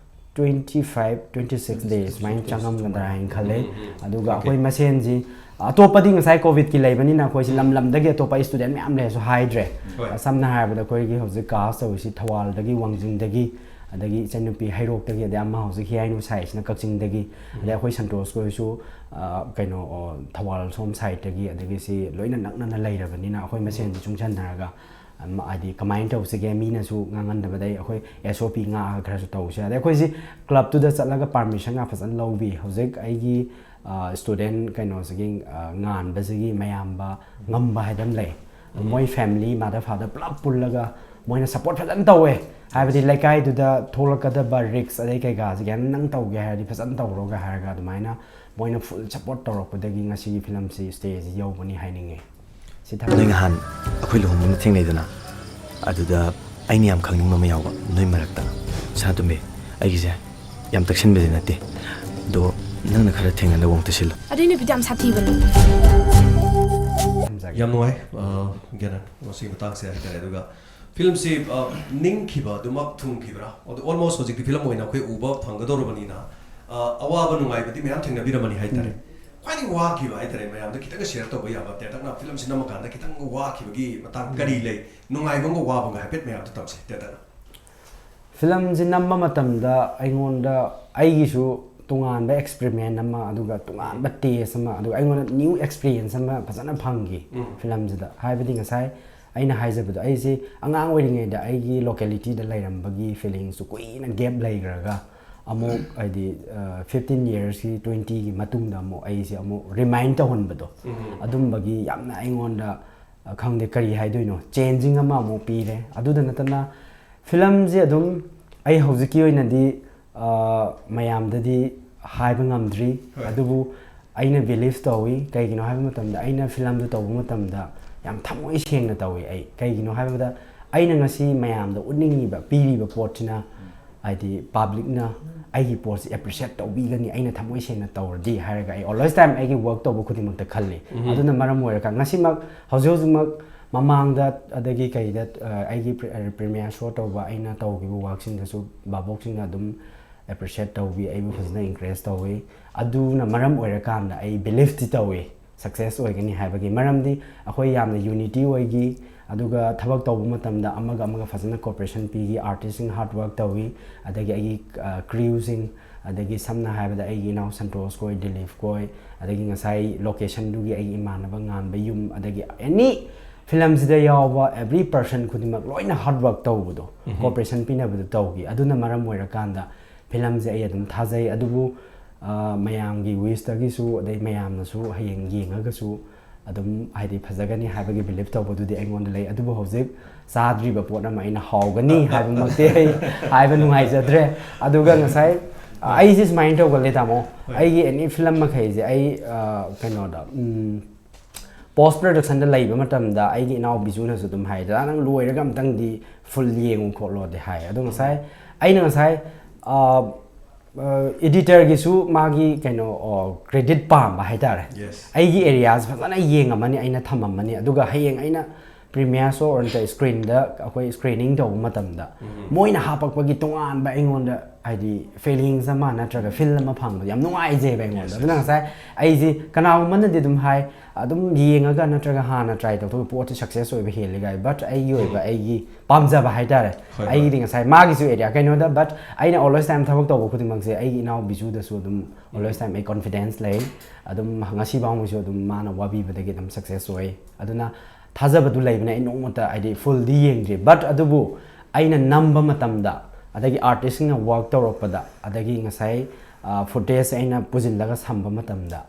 twenty five, twenty six days ꯁꯨꯃꯥꯏꯅ ꯆꯪꯉꯝꯒꯗ꯭ꯔꯥ ꯍꯥꯏꯅ ꯈꯜꯂꯦ꯫ ꯑꯗꯨꯒ ꯑꯩꯈꯣꯏ ꯃꯁꯦꯟꯁꯤ ꯑꯇꯣꯞꯄꯗꯤ ꯉꯁꯥꯏ ꯀꯣꯚꯤꯗꯀꯤ ꯂꯩꯕꯅꯤꯅ ꯑꯩꯈꯣꯏꯁꯤ ꯂꯝ ꯂꯝꯗꯒꯤ ꯑꯇꯣꯞꯄ ꯁ꯭ꯇꯨꯗꯦꯟ ꯃꯌꯥꯝ ꯂꯩꯔꯁꯨ ꯍꯥꯏꯗ꯭ꯔꯦ꯫ ꯁꯝꯅ ꯍꯥꯏꯔꯕꯗ ꯑꯩꯈꯣꯏꯒꯤ ꯍꯧꯖꯤꯛ ꯀꯥꯁ ꯇꯧꯔꯤꯁꯤ ꯊꯧꯕꯥꯜꯗꯒꯤ, ꯋꯥꯡꯖꯤꯡꯗꯒꯤ, ꯑꯗꯒꯤ ꯏꯆꯟꯅꯨꯄꯤ ꯍꯩꯔꯣꯛꯇꯒꯤ, ꯑꯗꯩ ꯑꯃ ꯍꯧꯖꯤꯛ ꯍꯤꯌꯥꯏꯅꯨ ꯁꯥꯏꯁꯤꯅ ꯀꯛꯆꯤꯡꯗꯒꯤ, ꯑꯗꯩ ꯑꯩꯈꯣꯏ ꯁꯟꯇꯣꯁ ꯈꯣꯏꯁꯨ ꯀꯩꯅꯣ ꯊꯧꯕꯥꯜ ꯁꯣꯝ ꯁꯥꯏꯠꯇꯒꯤ, ꯑꯗꯒꯤ ꯁꯤ ꯂꯣꯏꯅ ꯅꯛꯅꯅ ꯂꯩꯔꯕꯅꯤꯅ ꯑꯩꯈꯣꯏ ꯃꯁꯦꯟꯁꯤ ꯆꯨꯡꯁꯟꯅꯔꯒ ꯍꯥꯏꯗꯤ ꯀꯃꯥꯏꯅ ꯇꯧꯁꯤꯒꯦ, ꯃꯤꯅꯁꯨ ꯉꯥꯡꯍꯟꯗꯕꯗ ꯑꯩꯈꯣꯏ ꯑꯦꯁ ꯑꯣ ꯄꯤ ꯉꯥꯛꯑꯒ ꯈꯔꯁꯨ ꯇꯧꯁꯦ꯫ ꯑꯗꯩ ꯑꯩꯈꯣꯏꯁꯤ ꯀ꯭ꯂꯕꯇꯨꯗ ꯆꯠꯂꯒ ꯄꯥꯔꯃꯤꯁꯟꯒ ꯐꯖꯅ ꯂꯧꯕꯤ꯫ ꯍꯧꯖꯤꯛ ꯑꯩꯒꯤ ꯁ꯭ꯇꯨꯗꯦꯟ ꯀꯩꯅꯣꯁꯤꯒꯤ ꯉꯥꯟꯕꯁꯤꯒꯤ ꯃꯌꯥꯝꯕ ꯉꯝꯕ ꯍꯥꯏꯗꯅ ꯂꯩ꯫ ꯃꯣꯏ ꯐꯦꯃꯤꯂꯤ, ꯃꯥꯗꯔ ꯐꯥꯗꯔ ꯄꯨꯂꯞ ꯄꯨꯜꯂꯒ ꯃꯣꯏꯅ ꯁꯞꯄꯣꯔꯠ ꯐꯖꯅ ꯇꯧꯋꯦ꯫ ꯍꯥꯏꯕꯗꯤ ꯂꯩꯀꯥꯏꯗꯨꯗ ꯊꯣꯛꯂꯛꯀꯗꯕ ꯔꯤꯛꯁ ꯑꯗꯩ ꯀꯩꯀꯥꯁꯦ ꯀꯩꯝ ꯅꯪ ꯇꯧꯒꯦ ꯍꯥꯏꯔꯗꯤ ꯐꯖꯅ ꯇꯧꯔꯣꯒ ꯍꯥꯏꯔꯒ ꯑꯗꯨꯃꯥꯏꯅ ꯃꯣꯏꯅ ꯐꯨꯜ ꯁꯞꯄꯣꯔꯠ ꯇꯧꯔꯛꯄꯗꯒꯤ ꯉꯁꯤꯒꯤ ꯐꯤꯂꯝꯁꯤ ꯁ꯭ꯇꯦꯖꯁꯤ ꯌꯧꯕꯅꯤ ꯍꯥꯏꯅꯤꯡꯉꯦ꯫ ꯁꯤ ꯊꯝꯖꯒꯦ꯫ ꯅꯣꯏ ꯅꯍꯥꯟ ꯑꯩꯈꯣꯏ ꯂꯨꯍꯣꯡꯕ ꯑꯃ ꯊꯦꯡꯅꯩꯗꯅ, ꯑꯗꯨꯗ ꯑꯩꯅ ꯌꯥꯝ ꯈꯪꯅꯤꯡꯕ ꯑꯃ ꯌꯥꯎꯕ ꯅꯣꯏ ꯃꯔꯛꯇ꯫ ꯁꯅꯥꯇꯣꯝꯕꯤ, ꯑꯩꯒꯤꯁꯦ ꯌꯥꯝ ꯇꯛꯁꯟꯕꯗꯤ ꯅꯠꯇꯦ, ꯑꯗꯣ ꯅꯪꯅ ꯈꯔ ꯊꯦꯡꯅꯅꯕ ꯑꯃꯨꯛꯇ ꯁꯤꯜꯂꯨ꯫ ꯑꯗꯨꯏ ꯅꯨꯄꯤꯗꯣ ꯌꯥꯝ ꯁꯥꯊꯤꯕꯅꯦ꯫ ꯊꯝꯖꯒꯦ꯫ ꯌꯥꯝ ꯅꯨꯡꯉꯥꯏ꯫ ꯒ꯭ꯌꯥꯅꯟ, ꯉꯁꯤꯒꯤ ꯃꯇꯥꯡꯁꯦ ꯍꯥꯏꯇꯥꯔꯦ꯫ ꯑꯗꯨꯒ ꯐꯤꯂꯝꯁꯤ ꯅꯤꯡꯈꯤꯕ ꯑꯗꯨꯃꯛ ꯊꯨꯡꯈꯤꯕ꯭ꯔꯥ? ꯑꯗꯣ ꯑꯣꯜꯃꯣꯁ ꯍꯧꯖꯤꯛꯇꯤ ꯐꯤꯂꯝ ꯑꯣꯏꯅ ꯑꯩꯈꯣꯏ ꯎꯕ ꯐꯪꯒꯗꯧꯔꯕꯅꯤꯅ, ꯑꯋꯥꯕ ꯅꯨꯡꯉꯥꯏꯕꯗꯤ ꯃꯌꯥꯝ ꯊꯦꯡꯅꯕꯤꯔꯝꯃꯅꯤ ꯍꯥꯏꯇꯥꯔꯦ꯫ ꯈ꯭ꯋꯥꯏꯗꯒꯤ ꯋꯥꯈꯤꯕ ꯍꯥꯏꯇꯥꯔꯦ, ꯃꯌꯥꯝꯗ ꯈꯤꯇꯪꯒ ꯁꯤꯌꯔ ꯇꯧꯕ ꯌꯥꯕ, ꯇꯦꯟꯇꯛꯅ ꯐꯤꯂꯝꯁꯤ ꯅꯝꯃꯀꯥꯟꯗ ꯈꯤꯇꯪ ꯋꯥꯈꯤꯕꯒꯤ ꯃꯇꯥꯡ ꯀꯔꯤ ꯂꯩ? ꯅꯨꯡꯉꯥꯏꯕ ꯑꯃꯒ ꯋꯥꯕ ꯑꯃꯒ ꯍꯥꯏꯐꯦꯠ ꯃꯌꯥꯝꯗ ꯇꯧꯁꯦ, ꯇꯦꯟꯇꯛꯅ꯫ ꯐꯤꯂꯝꯁꯤ ꯅꯝꯕ ꯃꯇꯝꯗ ꯑꯩꯉꯣꯟꯗ ꯑꯩꯒꯤꯁꯨ ꯇꯣꯉꯥꯟꯕ experiment ꯑꯃ, ꯑꯗꯨꯒ ꯇꯣꯉꯥꯟꯕ taste ꯑꯃ, ꯑꯗꯨꯒ ꯑꯩꯉꯣꯟꯗ new experience ꯑꯃ ꯐꯖꯅ ꯐꯪꯈꯤ ꯐꯤꯂꯝꯁꯤꯗ꯫ ꯍꯥꯏꯕꯗꯤ ꯉꯁꯥꯏ ꯑꯩꯅ ꯍꯥꯏꯖꯕꯗꯣ, ꯑꯩꯁꯦ ꯑꯉꯥꯡ ꯑꯣꯏꯔꯤꯉꯩꯗ ꯑꯩꯒꯤ localityꯗ ꯂꯩꯔꯝꯕꯒꯤ feelingꯁꯨ ꯀꯨꯏꯅ gap ꯂꯩꯈ꯭ꯔꯒ, ꯑꯃꯨꯛ ꯍꯥꯏꯗꯤ fifteen yearsꯀꯤ, twentyꯒꯤ ꯃꯇꯨꯡꯗ ꯑꯃꯨꯛ ꯑꯩꯁꯦ ꯑꯃꯨꯛ remind ꯇꯧꯍꯟꯕꯗꯣ, ꯑꯗꯨꯝꯕꯒꯤ ꯌꯥꯝꯅ ꯑꯩꯉꯣꯟꯗ, ꯑ, ꯈꯪꯗꯦ, ꯀꯔꯤ ꯍꯥꯏꯗꯣꯏꯅꯣ, changing ꯑꯃ ꯑꯃꯨꯛ ꯄꯤꯔꯦ꯫ ꯑꯗꯨꯗ ꯅꯠꯇꯅ ꯐꯤꯂꯝꯁꯦ ꯑꯗꯨꯝ ꯑꯩ ꯍꯧꯖꯤꯛꯀꯤ ꯑꯣꯏꯅꯗꯤ, ꯑ, ꯃꯌꯥꯝꯗꯗꯤ ꯍꯥꯏꯕ ꯉꯝꯗ꯭ꯔꯤ꯫ ꯍꯣꯏ꯫ ꯑꯗꯨꯕꯨ ꯑꯩꯅ believe ꯇꯧꯏ꯫ ꯀꯩꯒꯤꯅꯣ ꯍꯥꯏꯕ ꯃꯇꯝꯗ, ꯑꯩꯅ ꯐꯤꯂꯝꯗꯨ ꯇꯧꯕ ꯃꯇꯝꯗ ꯌꯥꯝ ꯊꯃꯣꯏ ꯁꯦꯡꯅ ꯇꯧꯏ ꯑꯩ꯫ ꯀꯩꯒꯤꯅꯣ ꯍꯥꯏꯕꯗ, ꯑꯩꯅ ꯉꯁꯤ ꯃꯌꯥꯝꯗ ꯎꯠꯅꯤꯡꯉꯤꯕ, ꯄꯤꯔꯤꯕ ꯄꯣꯠꯁꯤꯅ, ꯍꯥꯏꯗꯤ publicꯅ ꯑꯩꯒꯤ ꯄꯣꯠꯁꯤ appreciate ꯇꯧꯕꯤꯒꯅꯤ, ꯑꯩꯅ ꯊꯃꯣꯏ ꯁꯦꯡꯅ ꯇꯧꯔꯗꯤ ꯍꯥꯏꯔꯒ ꯑꯩ always time ꯑꯩꯒꯤ work ꯇꯧꯕ ꯈꯨꯗꯤꯡꯃꯛꯇ ꯈꯜꯂꯤ꯫ ꯑꯗꯨꯅ ꯃꯔꯝ ꯑꯣꯏꯔꯀꯥꯟꯗ ꯉꯁꯤꯃꯛ, ꯍꯧꯖꯤꯛ ꯍꯧꯖꯤꯛꯃꯛ ꯃꯃꯥꯡꯗ, ꯑꯗꯒꯤ ꯀꯩꯗ, ꯑ, ꯑꯩꯒꯤ pre-, premiere show ꯇꯧꯕ, ꯑꯩꯅ ꯇꯧꯈꯤꯕ workꯁꯤꯡꯗꯁꯨ ꯚꯥꯕꯣꯛꯁꯤꯡꯅ ꯑꯗꯨꯝ appreciate ꯇꯧꯕꯤ, ꯑꯩꯕꯨ ꯐꯖꯅ encourage ꯇꯧꯏ꯫ ꯑꯗꯨꯅ ꯃꯔꯝ ꯑꯣꯏꯔꯀꯥꯟꯗ ꯑꯩ believeꯇꯤ ꯇꯧꯏ success ꯑꯣꯏꯒꯅꯤ ꯍꯥꯏꯕꯒꯤ꯫ ꯃꯔꯝꯗꯤ ꯑꯩꯈꯣꯏ ꯌꯥꯝꯅ unity ꯑꯣꯏꯈꯤ, ꯑꯗꯨꯒ ꯊꯕꯛ ꯇꯧꯕ ꯃꯇꯝꯗ ꯑꯃꯒ ꯑꯃꯒ ꯐꯖꯅ cooperation ꯄꯤꯈꯤ, artistꯁꯤꯡ hard work ꯇꯧꯏ, ꯑꯗꯒꯤ ꯑꯩꯒꯤ, ꯑ, crewꯁꯤꯡ, ꯑꯗꯒꯤ ꯁꯝꯅ ꯍꯥꯏꯔꯕꯗ ꯑꯩꯒꯤ ꯏꯅꯥꯎ ꯁꯟꯇꯣꯁ ꯈꯣꯏ, ꯗꯤꯂꯤꯞ ꯈꯣꯏ, ꯑꯗꯒꯤ ꯉꯁꯥꯏ locationꯗꯨꯒꯤ ꯑꯩꯒꯤ ꯏꯃꯥꯟꯅꯕ ꯉꯥꯟꯕ ꯌꯨꯝ, ꯑꯗꯒꯤ any ꯐꯤꯂꯝꯁꯤꯗ ꯌꯥꯎꯕ every person ꯈꯨꯗꯤꯡꯃꯛ ꯂꯣꯏꯅ hard work ꯇꯧꯕꯗꯣ, cooperation ꯄꯤꯅꯕꯗꯣ ꯇꯧꯈꯤ꯫ ꯑꯗꯨꯅ ꯃꯔꯝ ꯑꯣꯏꯔꯀꯥꯟꯗ ꯐꯤꯂꯝꯁꯦ ꯑꯩ ꯑꯗꯨꯝ ꯊꯥꯖꯩ꯫ ꯑꯗꯨꯕꯨ, ꯑ, ꯃꯌꯥꯝꯒꯤ wishꯇꯒꯤꯁꯨ, ꯑꯗꯩ ꯃꯌꯥꯝꯅꯁꯨ ꯍꯌꯦꯡ ꯌꯦꯡꯉꯒꯁꯨ ꯑꯗꯨꯝ, ꯍꯥꯏꯗꯤ, ꯐꯖꯒꯅꯤ ꯍꯥꯏꯕꯒꯤ believe ꯇꯧꯕꯗꯨꯗꯤ ꯑꯩꯉꯣꯟꯗ ꯂꯩ꯫ ꯑꯗꯨꯕꯨ ꯍꯧꯖꯤꯛ ꯆꯥꯗ꯭ꯔꯤꯕ ꯄꯣꯠ ꯑꯃ ꯑꯩꯅ ꯍꯥꯎꯒꯅꯤ ꯍꯥꯏꯕꯃꯛꯇꯤ ꯑꯩ ꯍꯥꯏꯕ ꯅꯨꯡꯉꯥꯏꯖꯗ꯭ꯔꯦ꯫ ꯑꯗꯨꯒ ꯉꯁꯥꯏ, ꯑ, ꯑꯩꯁꯦ ꯁꯨꯃꯥꯏꯅ ꯇꯧꯒꯜꯂꯦ, ꯇꯥꯃꯣ꯫ ꯍꯣꯏ꯫ ꯑꯩꯒꯤ any ꯐꯤꯂꯝ ꯃꯈꯩꯁꯦ ꯑꯩ, ꯑ, ꯀꯩꯅꯣꯗ, ꯎꯝ, post productionꯗ ꯂꯩꯕ ꯃꯇꯝꯗ ꯑꯩꯒꯤ ꯏꯅꯥꯎ ꯕꯤꯖꯨꯅꯁꯨ ꯑꯗꯨꯝ ꯍꯥꯏ, "ꯗꯗꯥ, ꯅꯪ ꯂꯣꯏꯔꯒ ꯑꯝꯇꯪꯗꯤ full ꯌꯦꯡꯉꯨ ꯈꯣꯠꯂꯣꯗꯤ" ꯍꯥꯏ꯫ ꯑꯗꯣ ꯉꯁꯥꯏ ꯑꯩꯅ ꯉꯁꯥꯏ, ꯑ, ꯑ, editorꯒꯤꯁꯨ ꯃꯥꯒꯤ ꯀꯩꯅꯣ, ꯑꯣ, credit ꯄꯥꯝꯕ ꯍꯥꯏꯇꯥꯔꯦ꯫ Yes. ꯑꯩꯒꯤ areas ꯐꯖꯅ ꯌꯦꯡꯉꯝꯃꯅꯤ, ꯑꯩꯅ ꯊꯝꯃꯝꯃꯅꯤ, ꯑꯗꯨꯒ ꯍꯌꯦꯡ ꯑꯩꯅ premiere show or ꯅꯠꯇ꯭ꯔꯒ screenꯗ ꯑꯩꯈꯣꯏ screening ꯇꯧꯕ ꯃꯇꯝꯗ ꯃꯣꯏꯅ ꯍꯥꯄꯛꯄꯒꯤ ꯇꯣꯉꯥꯟꯕ ꯑꯩꯉꯣꯟꯗ ꯍꯥꯏꯗꯤ feelings ꯑꯃ ꯅꯠꯇ꯭ꯔꯒ feel ꯑꯃ ꯐꯪꯕꯗꯣ ꯌꯥꯝ ꯅꯨꯡꯉꯥꯏꯖꯩꯕ ꯑꯩꯉꯣꯟꯗ꯫ ꯑꯗꯨꯅ ꯉꯁꯥꯏ ꯑꯩꯁꯦ ꯀꯅꯥꯒꯨꯝꯕꯅꯗꯤ ꯑꯗꯨꯝ ꯍꯥꯏ ꯑꯗꯨꯝ ꯌꯦꯡꯉꯒ ꯅꯠꯇ꯭ꯔꯒ ꯍꯥꯟꯅ try ꯇꯧꯊꯣꯛꯄ ꯄꯣꯠꯁꯦ success ꯑꯣꯏꯕ ꯍꯦꯜꯂꯤ ꯀꯥꯏ, but ꯑꯩꯒꯤ ꯑꯣꯏꯕ ꯑꯩꯒꯤ ꯄꯥꯝꯖꯕ ꯍꯥꯏꯇꯥꯔꯦ꯫ ꯍꯣꯏ, ꯍꯣꯏ꯫ ꯑꯩꯒꯤꯗꯤ ꯉꯁꯥꯏ ꯃꯥꯒꯤꯁꯨ area ꯀꯩꯅꯣꯗ, but ꯑꯩꯅ always time ꯊꯕꯛ ꯇꯧꯕ ꯈꯨꯗꯤꯡꯃꯛꯁꯦ ꯑꯩꯒꯤ ꯏꯅꯥꯎ ꯕꯤꯖꯨꯗꯁꯨ ꯑꯗꯨꯝ always time ꯑꯩ confidence ꯂꯩ꯫ ꯑꯗꯨꯝ ꯉꯁꯤ ꯐꯥꯎꯕꯁꯨ ꯑꯗꯨꯝ ꯃꯥꯅ ꯋꯥꯕꯤꯕꯗꯒꯤ ꯑꯗꯨꯝ success ꯑꯣꯏ꯫ ꯑꯗꯨꯅ ꯊꯥꯖꯕꯗꯨ ꯂꯩꯕꯅꯦ꯫ ꯑꯩ ꯅꯣꯡꯃꯇ ꯍꯥꯏꯗꯤ fullꯗꯤ ꯌꯦꯡꯗ꯭ꯔꯤ, but ꯑꯗꯨꯕꯨ ꯑꯩꯅ ꯅꯝꯕ ꯃꯇꯝꯗ ꯑꯗꯒꯤ artistꯁꯤꯡꯅ work ꯇꯧꯔꯛꯄꯗ ꯑꯗꯒꯤ ꯉꯁꯥꯏ footage ꯑꯩꯅ ꯄꯨꯁꯤꯜꯂꯒ ꯁꯝꯕ ꯃꯇꯝꯗ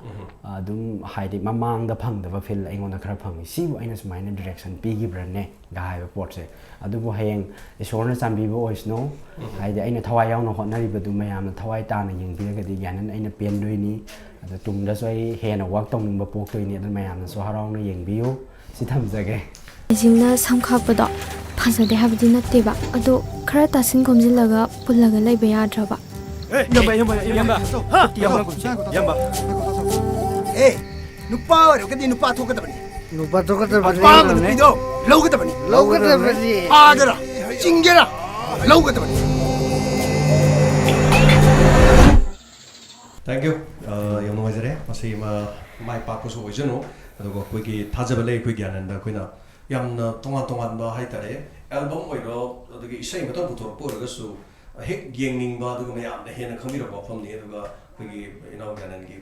ꯑꯗꯨꯝ ꯍꯥꯏꯗꯤ ꯃꯃꯥꯡꯗ ꯐꯪꯗꯕ feel ꯑꯩꯉꯣꯟꯗ ꯈꯔ ꯐꯪꯉꯤ꯫ ꯁꯤꯕꯨ ꯑꯩꯅ ꯁꯨꯃꯥꯏꯅ direction ꯄꯤꯈꯤꯕ꯭ꯔꯅꯦꯒ ꯍꯥꯏꯕ ꯄꯣꯠꯁꯦ꯫ ꯑꯗꯨꯕꯨ ꯍꯌꯦꯡ ꯏꯁꯣꯔꯅ ꯆꯥꯟꯕꯤꯕ ꯑꯣꯏꯁꯅꯨ꯫ ꯍꯥꯏꯗꯤ ꯑꯩꯅ ꯊꯋꯥꯏ ꯌꯥꯎꯅ ꯍꯣꯠꯅꯔꯤꯕꯗꯨ ꯃꯌꯥꯝꯅ ꯊꯋꯥꯏ ꯇꯥꯅ ꯌꯦꯡꯕꯤꯔꯒꯗꯤ ꯒ꯭ꯌꯥꯅꯟ ꯑꯩꯅ ꯄꯦꯟꯗꯣꯏꯅꯤ꯫ ꯑꯗꯣ ꯇꯨꯡꯗꯁꯨ ꯑꯩ ꯍꯦꯟꯅ work ꯇꯧꯅꯤꯡꯕ ꯄꯣꯛꯇꯣꯏꯅꯤ꯫ ꯑꯗꯨꯅ ꯃꯌꯥꯝꯅꯁꯨ ꯍꯔꯥꯎꯅ ꯌꯦꯡꯕꯤꯌꯨ꯫ ꯁꯤ ꯊꯝꯖꯒꯦ꯫ ꯁꯤꯡꯅ ꯁꯝ ꯈꯥꯛꯄꯗꯣ ꯐꯖꯗꯦ ꯍꯥꯏꯕꯗꯤ ꯅꯠꯇꯦꯕ, ꯑꯗꯣ ꯈꯔ ꯇꯥꯁꯤꯟ ꯈꯣꯝꯖꯤꯜꯂꯒ ꯄꯨꯜꯂꯒ ꯂꯩꯕ ꯌꯥꯗ꯭ꯔꯕ? ꯏꯌꯥꯝꯕ, ꯏꯌꯥꯝꯕ, ꯏꯌꯥꯝꯕ꯫ ꯏꯌꯥꯝꯕ꯫ ꯏꯌꯥꯝꯕ꯫ ꯑꯦ, ꯅꯨꯄꯥ ꯑꯣꯏꯔꯒꯗꯤ ꯅꯨꯄꯥ ꯊꯣꯛꯀꯗꯕꯅꯤ꯫ ꯅꯨꯄꯥ ꯊꯣꯛꯀꯗꯕꯅꯤ꯫ ꯑꯄꯥꯝꯕ ꯅꯨꯄꯤꯗꯣ ꯂꯧꯒꯗꯕꯅꯤ꯫ ꯂꯧꯒꯗꯕꯅꯤ꯫ ꯐꯥꯒꯦꯔꯥ, ꯆꯤꯡꯒꯦꯔꯥ, ꯂꯧꯒꯗꯕꯅꯤ꯫ Thank you꯫ ꯑ, ꯌꯥꯝ ꯅꯨꯡꯉꯥꯏꯖꯔꯦ꯫ ꯃꯁꯤ ꯃ-, ꯃꯥꯏ ꯄꯥꯛꯄꯁꯨ ꯑꯣꯏꯖꯅꯨ꯫ ꯑꯗꯨꯒ ꯑꯩꯈꯣꯏꯒꯤ ꯊꯥꯖꯕ ꯂꯩ, ꯑꯩꯈꯣꯏ ꯒ꯭ꯌꯥꯅꯟꯗ ꯑꯩꯈꯣꯏꯅ ꯌꯥꯝꯅ ꯇꯣꯉꯥꯟ ꯇꯣꯉꯥꯟꯕ ꯍꯥꯏꯇꯥꯔꯦ, album ꯑꯣꯏꯔꯣ, ꯑꯗꯒꯤ ꯏꯁꯩ ꯑꯃꯇꯪ ꯄꯨꯊꯣꯔꯛꯄ ꯑꯣꯏꯔꯒꯁꯨ ꯍꯦꯛ ꯌꯦꯡꯅꯤꯡꯕ, ꯑꯗꯨꯒ ꯃꯌꯥꯝꯅ ꯍꯦꯟꯅ ꯈꯪꯕꯤꯔꯛꯄ ꯃꯐꯝꯅꯤ꯫ ꯑꯗꯨꯒ ꯑꯩꯈꯣꯏꯒꯤ ꯏꯅꯥꯎ ꯒ꯭ꯌꯥꯅꯟꯒꯤ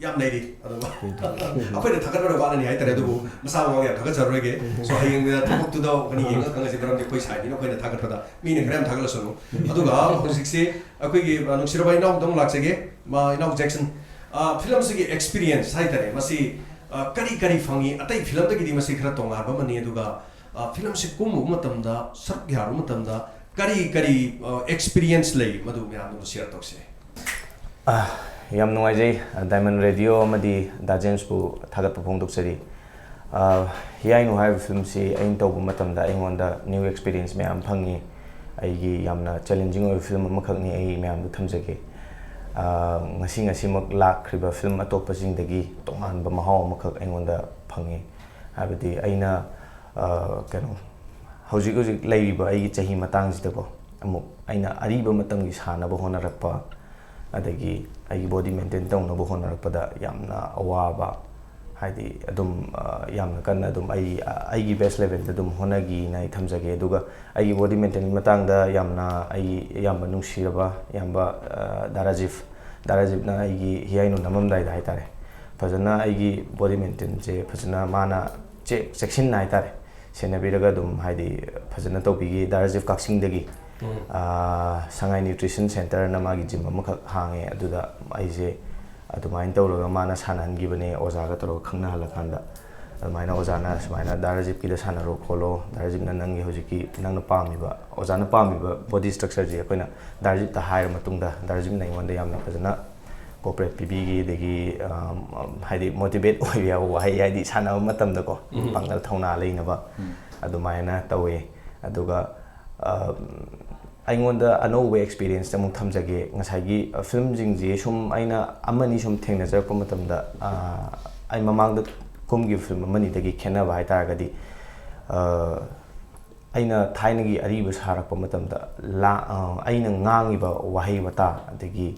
ꯌꯥꯝ ꯂꯩꯔꯤ꯫ ꯑꯗꯨꯒ ꯑꯩꯈꯣꯏꯅ ꯊꯥꯒꯠꯄꯗ ꯋꯥꯠꯂꯅꯤ ꯍꯥꯏꯇꯥꯔꯦ, ꯑꯗꯨꯕꯨ ꯃꯁꯥ ꯃꯃꯥꯡ ꯌꯥꯝ ꯊꯥꯒꯠꯆꯔꯔꯣꯏꯒꯦ꯫ So, ꯍꯌꯦꯡ ꯊꯕꯛꯇꯨꯗ ꯑꯩꯈꯣꯏꯅ ꯌꯦꯡꯉꯒ ꯈꯪꯉꯁꯤ, ꯃꯔꯝꯗꯤ ꯑꯩꯈꯣꯏ ꯁꯥꯏꯠꯅꯤꯅ ꯑꯩꯈꯣꯏꯅ ꯊꯥꯒꯠꯄꯗ ꯃꯤꯅ ꯈꯔ ꯌꯥꯝ ꯊꯥꯒꯠꯂꯁꯅꯨ꯫ ꯑꯗꯨꯒ ꯍꯧꯖꯤꯛꯁꯤ ꯑꯩꯈꯣꯏꯒꯤ, ꯑ, ꯅꯨꯡꯁꯤꯔꯕ ꯏꯅꯥꯎꯗ ꯑꯃꯨꯛ ꯂꯥꯛꯆꯒꯦ꯫ ꯃ-, ꯏꯅꯥꯎ ꯖꯦꯛꯁꯟ, ꯑ, ꯐꯤꯂꯝꯁꯤꯒꯤ experience ꯍꯥꯏꯇꯥꯔꯦ, ꯃꯁꯤ, ꯑ, ꯀꯔꯤ ꯀꯔꯤ ꯐꯪꯉꯤ? ꯑꯇꯩ ꯐꯤꯂꯝꯗꯒꯤꯗꯤ ꯃꯁꯤ ꯈꯔ ꯇꯣꯉꯥꯟꯕ ꯑꯃꯅꯤ꯫ ꯑꯗꯨꯒ, ꯑ, ꯐꯤꯂꯝꯁꯤ ꯀꯨꯝꯃꯨꯕ ꯃꯇꯝꯗ, ꯁꯔꯨꯛ ꯌꯥꯔꯨꯕ ꯃꯇꯝꯗ ꯀꯔꯤ ꯀꯔꯤ, ꯑ, experience ꯂꯩ? ꯃꯗꯨ ꯃꯌꯥꯝꯗꯨ share ꯇꯧꯁꯦ꯫ ꯑ, ꯌꯥꯝ ꯅꯨꯡꯉꯥꯏꯖꯩ, ꯑ, Diamond Radio ꯑꯃꯗꯤ ꯗꯥ ꯖꯦꯝꯁꯄꯨ ꯊꯥꯒꯠꯄ ꯐꯣꯡꯗꯣꯛꯆꯔꯤ꯫ ꯑ, ꯍꯤꯌꯥꯏꯅꯨ ꯍꯥꯏꯔꯤꯕ ꯐꯤꯂꯝꯁꯤ ꯑꯩꯅ ꯇꯧꯕ ꯃꯇꯝꯗ ꯑꯩꯉꯣꯟꯗ new experience ꯃꯌꯥꯝ ꯐꯪꯉꯤ꯫ ꯑꯩꯒꯤ ꯌꯥꯝꯅ challenging ꯑꯣꯏꯕ ꯐꯤꯂꯝ ꯑꯃꯈꯛꯅꯤ, ꯑꯩ ꯃꯌꯥꯝꯗ ꯊꯝꯖꯒꯦ꯫ ꯑ, ꯉꯁꯤ ꯉꯁꯤꯃꯛ ꯂꯥꯛꯈ꯭ꯔꯤꯕ ꯐꯤꯂꯝ ꯑꯇꯣꯞꯄꯁꯤꯡꯗꯒꯤ ꯇꯣꯉꯥꯟꯕ ꯃꯍꯥꯎ ꯑꯃꯈꯛ ꯑꯩꯉꯣꯟꯗ ꯐꯪꯉꯤ꯫ ꯍꯥꯏꯕꯗꯤ ꯑꯩꯅ ꯑ, ꯀꯩꯅꯣ, ꯍꯧꯖꯤꯛ ꯍꯧꯖꯤꯛ ꯂꯩꯔꯤꯕ ꯑꯩꯒꯤ ꯆꯍꯤ ꯃꯇꯥꯡꯁꯤꯗꯀꯣ, ꯑꯃꯨꯛ ꯑꯩꯅ ꯑꯔꯤꯕ ꯃꯇꯝꯒꯤ ꯁꯥꯟꯅꯕ ꯍꯣꯠꯅꯔꯛꯄ, ꯑꯗꯒꯤ ꯑꯩꯒꯤ ꯕꯣꯗꯤ ꯃꯦꯟꯇꯦꯟ ꯇꯧꯅꯕ ꯍꯣꯠꯅꯔꯛꯄꯗ ꯌꯥꯝꯅ ꯑꯋꯥꯕ, ꯍꯥꯏꯗꯤ ꯑꯗꯨꯝ, ꯑ, ꯌꯥꯝꯅ ꯀꯟꯅ ꯑꯗꯨꯝ ꯑꯩ, ꯑ, ꯑꯩꯒꯤ ꯕꯦꯁ ꯂꯦꯚꯦꯜꯗ ꯑꯗꯨꯝ ꯍꯣꯠꯅꯈꯤꯅ ꯑꯩ ꯊꯝꯖꯒꯦ꯫ ꯑꯗꯨꯒ ꯑꯩꯒꯤ ꯕꯣꯗꯤ ꯃꯦꯟꯇꯦꯟꯒꯤ ꯃꯇꯥꯡꯗ ꯌꯥꯝꯅ ꯑꯩꯒꯤ ꯏꯌꯥꯝꯕ ꯅꯨꯡꯁꯤꯔꯕ ꯏꯌꯥꯝꯕ, ꯑ, ꯗꯥ ꯔꯥꯖꯤꯐ, ꯗꯥ ꯔꯥꯖꯤꯐꯅ ꯑꯩꯒꯤ ꯍꯤꯌꯥꯏꯅꯨ ꯅꯝꯃꯝꯗꯥꯏꯗ ꯍꯥꯏꯇꯥꯔꯦ, ꯐꯖꯅ ꯑꯩꯒꯤ ꯕꯣꯗꯤ ꯃꯦꯟꯇꯦꯟꯁꯦ ꯐꯖꯅ ꯃꯥꯅ ꯆꯦꯛ-, ꯆꯦꯛꯁꯤꯟꯅ ꯍꯥꯏꯇꯥꯔꯦ, ꯁꯦꯟꯅꯕꯤꯔꯒ ꯑꯗꯨꯝ ꯍꯥꯏꯗꯤ ꯐꯖꯅ ꯇꯧꯕꯤꯈꯤ꯫ ꯗꯥ ꯔꯥꯖꯤꯐ ꯀꯛꯆꯤꯡꯗꯒꯤ, ꯎꯝ꯫ ꯑ, ꯁꯉꯥꯏ ꯅ꯭ꯌꯨꯇ꯭ꯔꯤꯁꯟ ꯁꯦꯟꯇꯔꯅ ꯃꯥꯒꯤ ꯖꯤꯝ ꯑꯃꯈꯛ ꯍꯥꯡꯉꯦ, ꯑꯗꯨꯗ ꯑꯩꯁꯦ ꯑꯗꯨꯃꯥꯏꯅ ꯇꯧꯔꯒ ꯃꯥꯅ ꯁꯥꯟꯅꯍꯟꯈꯤꯕꯅꯦ, ꯑꯣꯖꯥꯒ ꯇꯧꯔꯒ ꯈꯪꯅꯍꯜꯂꯀꯥꯟꯗ꯫ ꯑꯗꯨꯃꯥꯏꯅ ꯑꯣꯖꯥꯅ ꯁꯨꯃꯥꯏꯅ, "ꯗꯥ ꯔꯥꯖꯤꯐꯀꯤꯗ ꯁꯥꯟꯅꯔꯣ ꯈꯣꯠꯂꯣ, ꯗꯥ ꯔꯥꯖꯤꯐꯅ ꯅꯪꯒꯤ ꯍꯧꯖꯤꯛꯀꯤ ꯅꯪꯅ ꯄꯥꯝꯃꯤꯕ, ꯑꯣꯖꯥꯅ ꯄꯥꯝꯃꯤꯕ ꯕꯣꯗꯤ ꯁ꯭ꯇ꯭ꯔꯛꯆꯔꯁꯦ ꯑꯩꯈꯣꯏꯅ ꯗꯥ ꯔꯥꯖꯤꯐꯇ ꯍꯥꯏꯔ ꯃꯇꯨꯡꯗ ꯗꯥ ꯔꯥꯖꯤꯐꯅ ꯑꯩꯉꯣꯟꯗ ꯌꯥꯝꯅ ꯐꯖꯅ ꯀꯣꯑꯣꯄꯔꯦꯠ ꯄꯤꯕꯤꯈꯤ", ꯑꯗꯒꯤ, ꯑꯝ, ꯍꯥꯏꯗꯤ ꯃꯣꯇꯤꯚꯦꯠ ꯑꯣꯏꯕ ꯌꯥꯕ ꯋꯥꯍꯩ, ꯍꯥꯏꯗꯤ ꯁꯥꯟꯅꯕ ꯃꯇꯝꯗꯀꯣ, ꯎꯝ꯫ ꯄꯥꯡꯒꯜ ꯊꯧꯅꯥ ꯂꯩꯅꯕ ꯎꯝ꯫ ꯑꯗꯨꯃꯥꯏꯅ ꯇꯧꯋꯦ꯫ ꯑꯗꯨꯒ, ꯑꯝ, ꯑꯩꯉꯣꯟꯗ ꯑꯅꯧꯕ ꯑꯦꯛꯁꯄꯤꯔꯤꯌꯦꯟꯁ ꯑꯃꯨꯛ ꯊꯝꯖꯒꯦ꯫ ꯉꯁꯥꯏꯒꯤ, ꯑ, ꯐꯤꯂꯝꯁꯤꯡꯁꯤ ꯁꯨꯝ ꯑꯩꯅ ꯑꯃꯅꯤ ꯁꯨꯝ ꯊꯦꯡꯅꯖꯔꯛꯄ ꯃꯇꯝꯗ, ꯑ, ꯑꯩ ꯃꯃꯥꯡꯗ ꯀꯨꯝꯈꯤꯕ ꯐꯤꯂꯝ ꯑꯃꯅꯤꯗꯒꯤ ꯈꯦꯠꯅꯕ ꯍꯥꯏ ꯇꯥꯔꯒꯗꯤ, ꯑ, ꯑꯩꯅ ꯊꯥꯏꯅꯒꯤ ꯑꯔꯤꯕ ꯁꯥꯔꯛꯄ ꯃꯇꯝꯗ ꯂꯥ-, ꯑ, ꯑꯩꯅ ꯉꯥꯡꯉꯤꯕ ꯋꯥꯍꯩ ꯋꯥꯇꯥ, ꯑꯗꯒꯤ,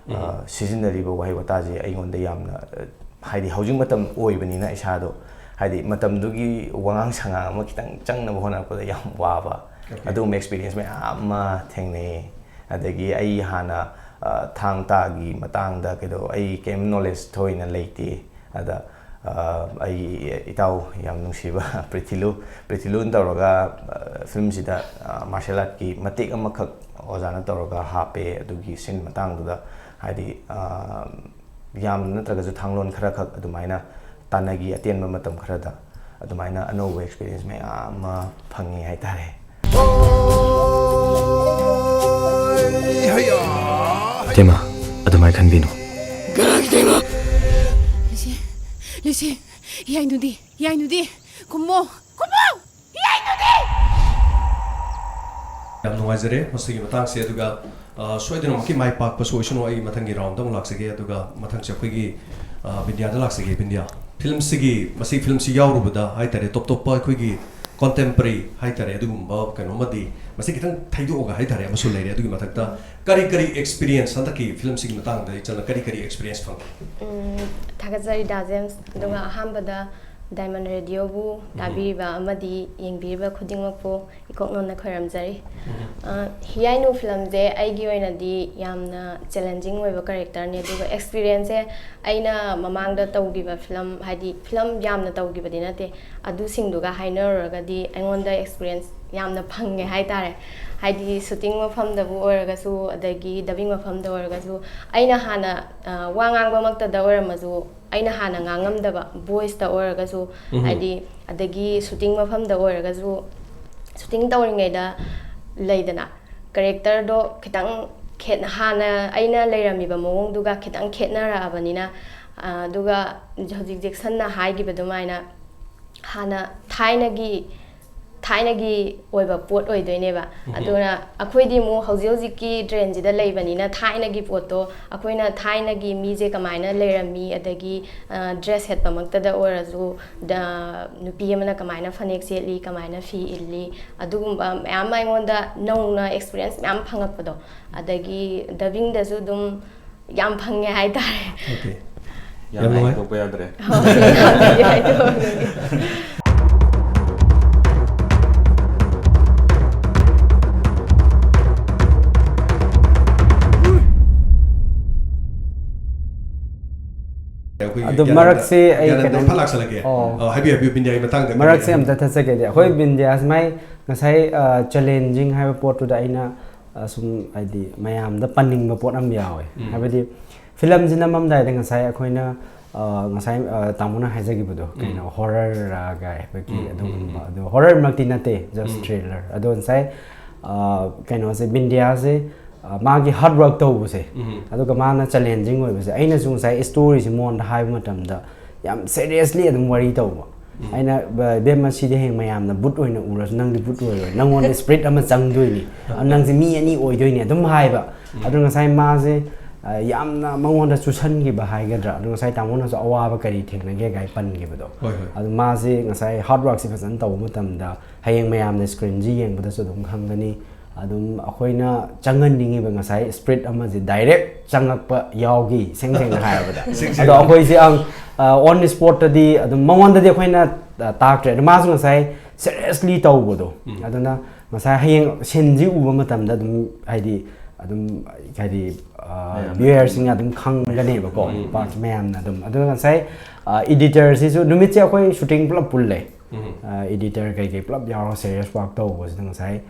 ꯑ, ꯎꯝ꯫ ꯁꯤꯖꯤꯟꯅꯔꯤꯕ ꯋꯥꯍꯩ ꯋꯥꯇꯥꯁꯦ ꯑꯩꯉꯣꯟꯗ ꯌꯥꯝꯅ, ꯑ, ꯍꯥꯏꯗꯤ ꯍꯧꯖꯤꯛ ꯃꯇꯝ ꯑꯣꯏꯕꯅꯤꯅ ꯏꯁꯥꯗꯣ, ꯍꯥꯏꯗꯤ ꯃꯇꯝꯗꯨꯒꯤ ꯋꯥꯉꯥꯡ ꯁꯉꯥꯡ ꯑꯃ ꯈꯤꯇꯪ ꯆꯪꯅꯕ ꯍꯣꯠꯅꯔꯛꯄꯗ ꯌꯥꯝ ꯋꯥꯕ, ꯑꯣꯀꯦ꯫ ꯑꯗꯨꯒꯨꯝꯕ ꯑꯦꯛꯁꯄꯤꯔꯤꯌꯦꯟꯁ ꯃꯌꯥꯝ ꯑꯃ ꯊꯦꯡꯅꯩꯌꯦ꯫ ꯑꯗꯒꯤ ꯑꯩ ꯍꯥꯟꯅ, ꯑ, ꯊꯥꯡ ꯇꯥꯒꯤ ꯃꯇꯥꯡꯗ ꯀꯩꯗꯧ-, ꯑꯩ ꯀꯩꯝ ꯅꯣꯂꯦꯖ ꯊꯣꯏꯅ ꯂꯩꯇꯦ꯫ ꯑꯗ, ꯑ, ꯑꯩꯒꯤ ꯏꯇꯥꯎ ꯌꯥꯝ ꯅꯨꯡꯁꯤꯕ ꯄ꯭ꯔꯤꯊꯤꯂꯨ, ꯄ꯭ꯔꯤꯊꯤꯂꯨꯅ ꯇꯧꯔꯒ, ꯑ, ꯐꯤꯂꯝꯁꯤꯗ, ꯑ, ꯃꯥꯔꯁꯦꯜ ꯑꯥꯔꯠꯀꯤ ꯃꯇꯦꯛ ꯑꯃꯈꯛ ꯑꯣꯖꯥꯅ ꯇꯧꯔꯒ ꯍꯥꯞꯄꯦ꯫ ꯑꯗꯨꯒꯤ ꯁꯤꯟ ꯃꯇꯥꯡꯗꯨꯗ ꯍꯥꯏꯗꯤ, ꯑ, ꯌꯥꯝꯅ ꯅꯠꯇ꯭ꯔꯒꯁꯨ ꯊꯥꯡꯂꯣꯟ ꯈꯔꯈꯛ ꯑꯗꯨꯃꯥꯏꯅ ꯇꯥꯟꯅꯈꯤ ꯑꯇꯦꯟꯕ ꯃꯇꯝ ꯈꯔꯗ꯫ ꯑꯗꯨꯃꯥꯏꯅ ꯑꯅꯧꯕ ꯑꯦꯛꯁꯄꯤꯔꯤꯌꯦꯟꯁ ꯃꯌꯥꯝ ꯑꯃ ꯐꯪꯉꯦ ꯍꯥꯏꯇꯥꯔꯦ꯫ ꯇꯦꯃ, ꯑꯗꯨꯃꯥꯏꯅ ꯈꯟꯕꯤꯅꯨ꯫ ꯀꯅꯥꯒꯤ ꯇꯦꯃ? ꯂꯤꯁꯤ, ꯂꯤꯁꯤ, ꯌꯥꯏꯅꯨꯗꯤ, ꯌꯥꯏꯅꯨꯗꯤ, ꯈꯨꯝꯃꯣ, ꯈꯨꯝꯃꯣ! ꯌꯥꯝ ꯅꯨꯡꯉꯥꯏꯖꯔꯦ ꯃꯁꯤꯒꯤ ꯃꯇꯥꯡꯁꯦ꯫ ꯑꯗꯨꯒ, ꯑ, ꯁꯣꯏꯗꯅꯃꯛꯀꯤ ꯃꯥꯏ ꯄꯥꯛꯄꯁꯨ ꯑꯣꯏꯁꯅꯨ꯫ ꯑꯩ ꯃꯊꯪꯒꯤ ꯔꯥꯎꯟꯗ ꯑꯃꯨꯛ ꯂꯥꯛꯆꯒꯦ꯫ ꯑꯗꯨꯒ ꯃꯊꯪꯁꯦ ꯑꯩꯈꯣꯏꯒꯤ, ꯑ, ꯕꯤꯟꯗꯤꯌꯥꯗ ꯂꯥꯛꯆꯒꯦ꯫ ꯕꯤꯟꯗꯤꯌꯥ꯫ ꯐꯤꯂꯝꯁꯤꯒꯤ, ꯃꯁꯤ ꯐꯤꯂꯝꯁꯤ ꯌꯥꯎꯔꯨꯕꯗ ꯍꯥꯏꯇꯥꯔꯦ, ꯇꯣꯞ ꯇꯣꯞꯄ ꯑꯩꯈꯣꯏꯒꯤ ꯀꯣꯟꯇꯦꯝꯄꯔꯔꯤ ꯍꯥꯏꯇꯥꯔꯦ, ꯑꯗꯨꯒꯨꯝꯕ ꯀꯩꯅꯣꯃꯗꯤ, ꯃꯁꯤ ꯈꯤꯇꯪ ꯊꯩꯗꯣꯛꯑꯒ ꯍꯥꯏꯇꯥꯔꯦ, ꯑꯃꯁꯨ ꯂꯩꯔꯦ꯫ ꯑꯗꯨꯒꯤ ꯃꯊꯛꯇ ꯀꯔꯤ ꯀꯔꯤ ꯑꯦꯛꯁꯄꯤꯔꯤꯌꯦꯟꯁ, ꯍꯟꯗꯛꯀꯤ ꯐꯤꯂꯝꯁꯤꯒꯤ ꯃꯇꯥꯡꯗ ꯏꯆꯟꯅ ꯀꯔꯤ ꯀꯔꯤ ꯑꯦꯛꯁꯄꯤꯔꯤꯌꯦꯟꯁ ꯐꯪꯈꯤ? ꯎꯝ, ꯊꯥꯒꯠꯆꯔꯤ ꯗꯥ ꯖꯦꯝꯁ꯫ ꯑꯗꯨꯒ ꯑꯍꯥꯟꯕꯗ ꯗꯥꯏꯃꯟ ꯔꯦꯗꯤꯑꯣꯕꯨ ꯇꯥꯕꯤꯔꯤꯕ ꯑꯃꯗꯤ ꯌꯦꯡꯕꯤꯔꯤꯕ ꯈꯨꯗꯤꯡꯃꯛꯄꯨ ꯏꯀꯣꯛ ꯅꯣꯟꯅ ꯈꯣꯏꯔꯝꯖꯔꯤ꯫ ꯑ, ꯍꯤꯌꯥꯏꯅꯨ ꯐꯤꯂꯝꯁꯦ ꯑꯩꯒꯤ ꯑꯣꯏꯅꯗꯤ ꯌꯥꯝꯅ ꯆꯦꯂꯦꯟꯖꯤꯡ ꯑꯣꯏꯕ ꯀꯦꯔꯦꯛꯇꯔꯅꯤ, ꯑꯗꯨꯒ ꯑꯦꯛꯁꯄꯤꯔꯤꯌꯦꯟꯁꯁꯦ ꯑꯩꯅ ꯃꯃꯥꯡꯗ ꯇꯧꯈꯤꯕ ꯐꯤꯂꯝ, ꯍꯥꯏꯗꯤ ꯐꯤꯂꯝ ꯌꯥꯝꯅ ꯇꯧꯈꯤꯕꯗꯤ ꯅꯠꯇꯦ, ꯑꯗꯨꯁꯤꯡꯗꯨꯒ ꯍꯥꯏꯅꯔꯨꯔꯒꯗꯤ ꯑꯩꯉꯣꯟꯗ ꯑꯦꯛꯁꯄꯤꯔꯤꯌꯦꯟꯁ ꯌꯥꯝꯅ ꯐꯪꯉꯦ ꯍꯥꯏꯇꯥꯔꯦ꯫ ꯍꯥꯏꯗꯤ ꯁꯨꯇꯤꯡ ꯃꯐꯝꯗꯕꯨ ꯑꯣꯏꯔꯒꯁꯨ, ꯑꯗꯒꯤ ꯗꯕꯤꯡ ꯃꯐꯝꯗ ꯑꯣꯏꯔꯒꯁꯨ, ꯑꯩꯅ ꯍꯥꯟꯅ, ꯑ, ꯋꯥ ꯉꯥꯡꯕꯃꯛꯇꯗ ꯑꯣꯏꯔꯝꯃꯁꯨ, ꯑꯩꯅ ꯍꯥꯟꯅ ꯉꯥꯡꯉꯝꯗꯕ ꯚꯣꯏꯁꯇ ꯑꯣꯏꯔꯒꯁꯨ, ꯍꯥꯏꯗꯤ ꯑꯗꯒꯤ ꯁꯨꯇꯤꯡ ꯃꯐꯝꯗ ꯑꯣꯏꯔꯒꯁꯨ, ꯁꯨꯇꯤꯡ ꯇꯧꯔꯤꯉꯩꯗ ꯂꯩꯗꯅ, ꯀꯦꯔꯦꯛꯇꯔꯗꯣ ꯈꯤꯇꯪ ꯈꯦꯠ-, ꯍꯥꯟꯅ ꯑꯩꯅ ꯂꯩꯔꯝꯃꯤꯕ ꯃꯑꯣꯡꯗꯨꯒ ꯈꯤꯇꯪ ꯈꯦꯠꯅꯔꯛꯑꯕꯅꯤꯅ, ꯑ, ꯑꯗꯨꯒ ꯍꯧꯖꯤꯛ ꯖꯦꯛꯁꯟꯅ ꯍꯥꯏꯈꯤꯕ ꯑꯗꯨꯃꯥꯏꯅ ꯍꯥꯟꯅ ꯊꯥꯏꯅꯒꯤ, ꯊꯥꯏꯅꯒꯤ ꯑꯣꯏꯕ ꯄꯣꯠ ꯑꯣꯏꯗꯣꯏꯅꯦꯕ꯫ ꯑꯗꯨꯅ ꯑꯩꯈꯣꯏꯗꯤ ꯑꯃꯨꯛ ꯍꯧꯖꯤꯛ ꯍꯧꯖꯤꯛꯀꯤ ꯇ꯭ꯔꯦꯟꯁꯤꯗ ꯂꯩꯕꯅꯤꯅ ꯊꯥꯏꯅꯒꯤ ꯄꯣꯠꯇꯣ, ꯑꯩꯈꯣꯏꯅ ꯊꯥꯏꯅꯒꯤ ꯃꯤꯁꯦ ꯀꯃꯥꯏꯅ ꯂꯩꯔꯝꯃꯤ, ꯑꯗꯒꯤ, ꯑ, ꯗ꯭ꯔꯦꯁ ꯁꯦꯠꯄꯃꯛꯇꯗ ꯑꯣꯏꯔꯁꯨ, ꯗ-, ꯅꯨꯄꯤ ꯑꯃꯅ ꯀꯃꯥꯏꯅ ꯐꯅꯦꯛ ꯁꯦꯠꯂꯤ, ꯀꯃꯥꯏꯅ ꯐꯤ ꯏꯜꯂꯤ, ꯑꯗꯨꯒꯨꯝꯕ ꯃꯌꯥꯝ ꯑꯃ ꯑꯩꯉꯣꯟꯗ ꯅꯧꯅ ꯑꯦꯛꯁꯄꯤꯔꯤꯌꯦꯟꯁ ꯃꯌꯥꯝ ꯐꯪꯉꯛꯄꯗꯣ꯫ ꯑꯗꯒꯤ ꯗꯕꯤꯡꯗꯁꯨ ꯑꯗꯨꯝ ꯌꯥꯝ ꯐꯪꯉꯦ ꯍꯥꯏꯇꯥꯔꯦ꯫ ꯑꯣꯀꯦ꯫ ꯌꯥꯝ ꯌꯥꯝ ꯅꯨꯡꯉꯥꯏ꯫ ꯍꯥꯏꯗꯣꯛꯄ ꯌꯥꯗ꯭ꯔꯦ꯫ ꯍꯣꯏ, ꯌꯥꯝ ꯐꯪꯉꯦ ꯍꯥꯏꯗꯣꯛꯑꯒꯦ꯫ ꯑꯩꯈꯣꯏꯒꯤ ꯑꯗꯣ ꯒ꯭ꯌꯥꯅꯟꯗ-, ꯃꯔꯛꯁꯦ ꯑꯩ ꯒ꯭ꯌꯥꯅꯟꯗ ꯀꯩꯅꯣꯝ-, ꯐꯠ ꯂꯥꯛꯁꯜꯂꯛꯀꯦ꯫ ꯑꯣ꯫ ꯑ, ꯍꯥꯏꯕꯤꯌꯨ, ꯍꯥꯏꯕꯤꯌꯨ, ꯕꯤꯟꯗꯤꯌꯥꯒꯤ ꯃꯇꯥꯡꯗ ꯃꯔꯛꯁꯦ ꯀꯔꯤ- ꯑꯝꯇ ꯊꯠꯆꯒꯦꯗꯤ, ꯑꯩꯈꯣꯏ ꯕꯤꯟꯗꯤꯌꯥ ꯁꯨꯃꯥꯏ ꯉꯁꯥꯏ, ꯑ, ꯆꯦꯂꯦꯟꯖꯤꯡ ꯍꯥꯏꯕ ꯄꯣꯠꯇꯨꯗ ꯑꯩꯅ, ꯑ, ꯁꯨꯝ ꯍꯥꯏꯗꯤ ꯃꯌꯥꯝꯗ ꯄꯟꯅꯤꯡꯕ ꯄꯣꯠ ꯑꯃ ꯌꯥꯎꯋꯦ꯫ ꯎꯝ꯫ ꯍꯥꯏꯕꯗꯤ ꯐꯤꯂꯝꯁꯤ ꯅꯝꯃꯝꯗꯥꯏꯗ ꯉꯁꯥꯏ ꯑꯩꯈꯣꯏꯅ, ꯑ, ꯉꯁꯥꯏ, ꯑ, ꯇꯥꯃꯣꯅ ꯍꯥꯏꯖꯈꯤꯕꯗꯣ, ꯀꯩꯅꯣ, ꯍꯣꯔꯔꯒ ꯍꯥꯏꯕꯒꯤ ꯎꯝ, ꯑꯗꯨꯒꯨꯝꯕ, ꯎꯝ, ꯑꯗꯣ ꯍꯣꯔꯔꯃꯛꯇꯤ ꯅꯠꯇꯦ, just ꯎꯝ꯫ ꯊ꯭ꯔꯤꯂꯔ꯫ ꯑꯗꯣ ꯉꯁꯥꯏ, ꯑ, ꯀꯩꯅꯣꯁꯦ, ꯕꯤꯟꯗꯤꯌꯥꯁꯦ, ꯑ, ꯃꯥꯒꯤ ꯍꯥꯔꯗ ꯋꯥꯔꯛ ꯇꯧꯕꯁꯦ, ꯎꯝ꯫ ꯑꯗꯨꯒ ꯃꯥꯅ ꯆꯦꯂꯦꯟꯖꯤꯡ ꯑꯣꯏꯕꯁꯦ, ꯑꯩꯅꯁꯨ ꯉꯁꯥꯏ ꯁ꯭ꯇꯣꯔꯤꯁꯦ ꯃꯉꯣꯟꯗ ꯍꯥꯏꯕ ꯃꯇꯝꯗ ꯌꯥꯝ ꯁꯦꯔꯤꯌꯁꯂꯤ ꯑꯗꯨꯝ ꯋꯥꯔꯤ ꯇꯧꯕ꯫ ꯑꯩꯅ, "ꯕ-, ꯏꯕꯦꯝꯃ, ꯁꯤꯗꯤ ꯍꯌꯦꯡ ꯃꯌꯥꯝꯅ ꯕꯨꯠ ꯑꯣꯏꯅ ꯎꯔꯁꯨ ꯅꯪꯗꯤ ꯕꯨꯠ ꯑꯣꯏꯔꯣꯏ, ꯅꯪꯉꯣꯟꯗ ꯁ꯭ꯄꯤꯔꯤꯠ ꯑꯃ ꯆꯪꯗꯣꯏꯅꯤ, ꯑꯗꯨ ꯅꯪꯁꯦ ꯃꯤ ꯑꯅꯤ ꯑꯣꯏꯗꯣꯏꯅꯤ" ꯑꯗꯨꯝ ꯍꯥꯏꯕ꯫ ꯑꯗꯣ ꯉꯁꯥꯏ ꯃꯥꯁꯦ ꯑ, ꯌꯥꯝꯅ ꯃꯉꯣꯟꯗ ꯆꯨꯁꯟꯈꯤꯕ ꯍꯥꯏꯒꯗ꯭ꯔꯥ, ꯑꯗꯣ ꯉꯁꯥꯏ ꯇꯥꯃꯣꯅꯁꯨ ꯑꯋꯥꯕ ꯀꯔꯤ ꯊꯦꯡꯅꯒꯦ ꯀꯥꯏ ꯄꯟꯈꯤꯕꯗꯣ, ꯍꯣꯏ, ꯍꯣꯏ꯫ ꯑꯗꯨ ꯃꯥꯁꯦ ꯉꯁꯥꯏ ꯍꯥꯔꯗ ꯋꯥꯔꯛꯁꯦ ꯐꯖꯅ ꯇꯧꯕ ꯃꯇꯝꯗ ꯍꯌꯦꯡ ꯃꯌꯥꯝꯅ ꯁ꯭ꯀ꯭ꯔꯤꯟꯁꯤ ꯌꯦꯡꯕꯗꯁꯨ ꯑꯗꯨꯝ ꯈꯪꯒꯅꯤ꯫ ꯑꯗꯨꯝ ꯑꯩꯈꯣꯏꯅ ꯆꯪꯍꯟꯅꯤꯡꯉꯤꯕ ꯉꯁꯥꯏ ꯁ꯭ꯄꯤꯔꯤꯠ ꯑꯃꯁꯦ ꯗꯥꯏꯔꯦꯛ ꯆꯪꯉꯛꯄ ꯌꯥꯎꯈꯤ, ꯏꯁꯦꯡ ꯁꯦꯡꯅ ꯍꯥꯏꯔꯕꯗ꯫ ꯑꯗꯣ ꯑꯩꯈꯣꯏꯁꯦ ꯑꯣꯟ ꯁ꯭ꯄꯣꯠꯇꯗꯤ ꯑꯗꯨꯝ ꯃꯉꯣꯟꯗꯗꯤ ꯑꯩꯈꯣꯏꯅ, ꯑ, ꯇꯥꯛꯇ꯭ꯔꯦ꯫ ꯑꯗꯣ ꯃꯥꯁꯨ ꯉꯁꯥꯏ ꯁꯦꯔꯤꯌꯁꯂꯤ ꯇꯧꯕꯗꯣ, ꯑꯗꯨꯅ ꯉꯁꯥꯏ ꯍꯌꯦꯡ ꯁꯤꯟꯁꯤ ꯎꯕ ꯃꯇꯝꯗ ꯑꯗꯨꯝ ꯍꯥꯏꯗꯤ, ꯑꯗꯨꯝ ꯍꯥꯏꯗꯤ, ꯑ, ꯃꯌꯥꯝꯅ ꯚ꯭ꯌꯨꯌꯔꯁꯤꯡꯅ ꯑꯗꯨꯝ ꯈꯪꯒꯅꯦꯕꯀꯣ, ꯄꯥꯔꯠ ꯃꯌꯥꯝꯅ ꯑꯗꯨꯝ꯫ ꯑꯗꯨꯒ ꯉꯁꯥꯏ, ꯑ, ꯏꯗꯤꯇꯔꯁꯤꯁꯨ ꯅꯨꯃꯤꯠꯁꯦ ꯑꯩꯈꯣꯏ ꯁꯨꯇꯤꯡ ꯄꯨꯂꯞ ꯄꯨꯜꯂꯦ꯫ ꯑ, ꯏꯗꯤꯇꯔ ꯀꯩꯀꯩ ꯄꯨꯂꯞ ꯌꯥꯎꯔꯒ ꯁꯦꯔꯤꯌꯁ ꯋꯥꯔꯛ ꯇꯧꯕꯁꯤꯗ ꯉꯁꯥꯏ,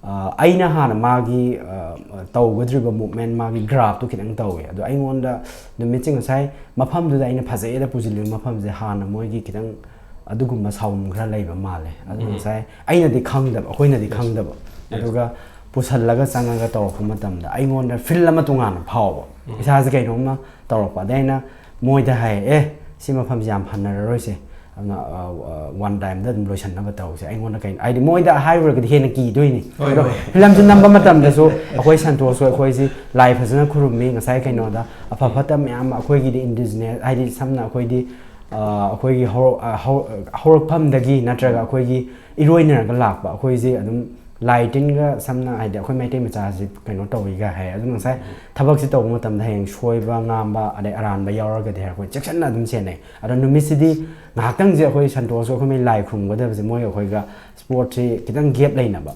ꯑ, ꯑꯩꯅ ꯍꯥꯟꯅ ꯃꯥꯒꯤ, ꯑ, ꯇꯧꯒꯗꯧꯔꯤꯕ ꯃꯨꯞꯃꯦꯟ, ꯃꯥꯒꯤ ꯒ꯭ꯔꯥꯐꯇꯣ ꯈꯤꯇꯪ ꯇꯧꯋꯦ꯫ ꯑꯗꯣ ꯑꯩꯉꯣꯟꯗ ꯅꯨꯃꯤꯠꯁꯦ ꯉꯁꯥꯏ ꯃꯐꯝꯗꯨꯗ ꯑꯩꯅ ꯐꯖꯩꯌꯦꯅ ꯄꯨꯁꯤꯜꯂꯤꯕ ꯃꯐꯝꯁꯦ ꯍꯥꯟꯅ ꯃꯣꯏꯒꯤ ꯈꯤꯇꯪ ꯑꯗꯨꯒꯨꯝꯕ ꯁꯥꯎꯟ ꯈꯔ ꯂꯩꯕ ꯃꯥꯜꯂꯦ꯫ ꯑꯗꯨ ꯉꯁꯥꯏ ꯑꯩꯅꯗꯤ ꯈꯪꯗꯕ, ꯑꯩꯈꯣꯏꯅꯗꯤ ꯈꯪꯗꯕ꯫ ꯑꯗꯨꯒ ꯄꯨꯁꯜꯂꯒ ꯆꯪꯉꯒ ꯇꯧꯔꯛꯄ ꯃꯇꯝꯗ ꯑꯩꯉꯣꯟꯗ ꯐꯤꯜ ꯑꯃ ꯇꯣꯉꯥꯟꯅ ꯐꯥꯎꯕ, ꯏꯁꯥꯁꯦ ꯀꯩꯅꯣꯝꯃ ꯇꯧꯔꯛꯄ꯫ ꯑꯗꯩ ꯑꯩꯅ ꯃꯣꯏꯗ ꯍꯥꯏ, "ꯑꯦ, ꯁꯤ ꯃꯐꯝꯁꯦ ꯌꯥꯝ ꯍꯟꯅꯔꯔꯣꯏꯁꯦ, ꯑꯗꯨꯅ, ꯑ, ꯑ, ꯋꯥꯟ ꯇꯥꯏꯝꯗ ꯑꯗꯨꯝ ꯂꯣꯏꯁꯟꯅꯕ ꯇꯧꯁꯦ"꯫ ꯑꯩꯉꯣꯟꯗ ꯀꯩꯅꯣ ꯍꯥꯏꯗꯤ, ꯃꯣꯏꯗ ꯍꯥꯏꯔꯨꯔꯒꯗꯤ ꯍꯦꯟꯅ ꯀꯤꯗꯣꯏꯅꯤ꯫ ꯍꯣꯏ, ꯑꯗꯣ ꯍꯣꯏ꯫ ꯐꯤꯂꯝꯁꯦ ꯅꯝꯕ ꯃꯇꯝꯗꯁꯨ ꯑꯩꯈꯣꯏ ꯁꯟꯇꯣꯁꯁꯨ ꯑꯩꯈꯣꯏꯁꯤ ꯂꯥꯏ ꯐꯖꯅ ꯈꯨꯔꯨꯝꯃꯤ꯫ ꯉꯁꯥꯏ ꯀꯩꯅꯣꯗ ꯑꯐ ꯐꯠꯇ ꯃꯌꯥꯝ ꯑꯩꯈꯣꯏꯒꯤꯗꯤ ꯏꯟꯗꯤꯖꯤꯅꯁ, ꯍꯥꯏꯗꯤ ꯁꯝꯅ ꯑꯩꯈꯣꯏꯗꯤ, ꯑ, ꯑꯩꯈꯣꯏꯒꯤ ꯍꯧꯔꯛ-, ꯑ, ꯍꯧ-, ꯍꯧꯔꯛꯐꯝꯗꯒꯤ ꯅꯠꯇ꯭ꯔꯒ ꯑꯩꯈꯣꯏꯒꯤ ꯏꯔꯣꯏꯅꯔꯒ ꯂꯥꯛꯄ ꯑꯩꯈꯣꯏꯁꯦ ꯑꯗꯨꯝ ꯂꯥꯏ ꯇꯤꯟꯒ ꯁꯝꯅ ꯍꯥꯏꯗꯤ ꯑꯩꯈꯣꯏ ꯃꯩꯇꯩ ꯃꯆꯥꯁꯤ ꯀꯩꯅꯣ ꯇꯧꯋꯤꯒ ꯍꯥꯏ꯫ ꯑꯗꯨ ꯉꯁꯥꯏ ꯊꯕꯛꯁꯤ ꯇꯧꯕ ꯃꯇꯝꯗ ꯍꯌꯦꯡ ꯁꯣꯏꯕ ꯉꯥꯝꯕ ꯑꯗꯩ ꯑꯔꯥꯟꯕ ꯌꯥꯎꯔꯒꯗꯤ ꯑꯩꯈꯣꯏ ꯆꯦꯛꯁꯤꯟꯅ ꯑꯗꯨꯝ ꯁꯦꯟꯅꯩ꯫ ꯑꯗꯣ ꯅꯨꯃꯤꯠꯁꯤꯗꯤ ꯉꯥꯏꯍꯥꯛꯇꯪꯁꯦ ꯑꯩꯈꯣꯏ ꯁꯟꯇꯣꯁꯁꯨ ꯑꯩꯈꯣꯏ ꯃꯩ ꯂꯥꯏ ꯈꯨꯔꯨꯝꯒꯗꯕꯁꯦ ꯃꯣꯏꯒ ꯑꯩꯈꯣꯏꯒ ꯁ꯭ꯄꯣꯔꯠꯁꯤ ꯈꯤꯇꯪ ꯒꯦꯞ ꯂꯩꯅꯕ꯫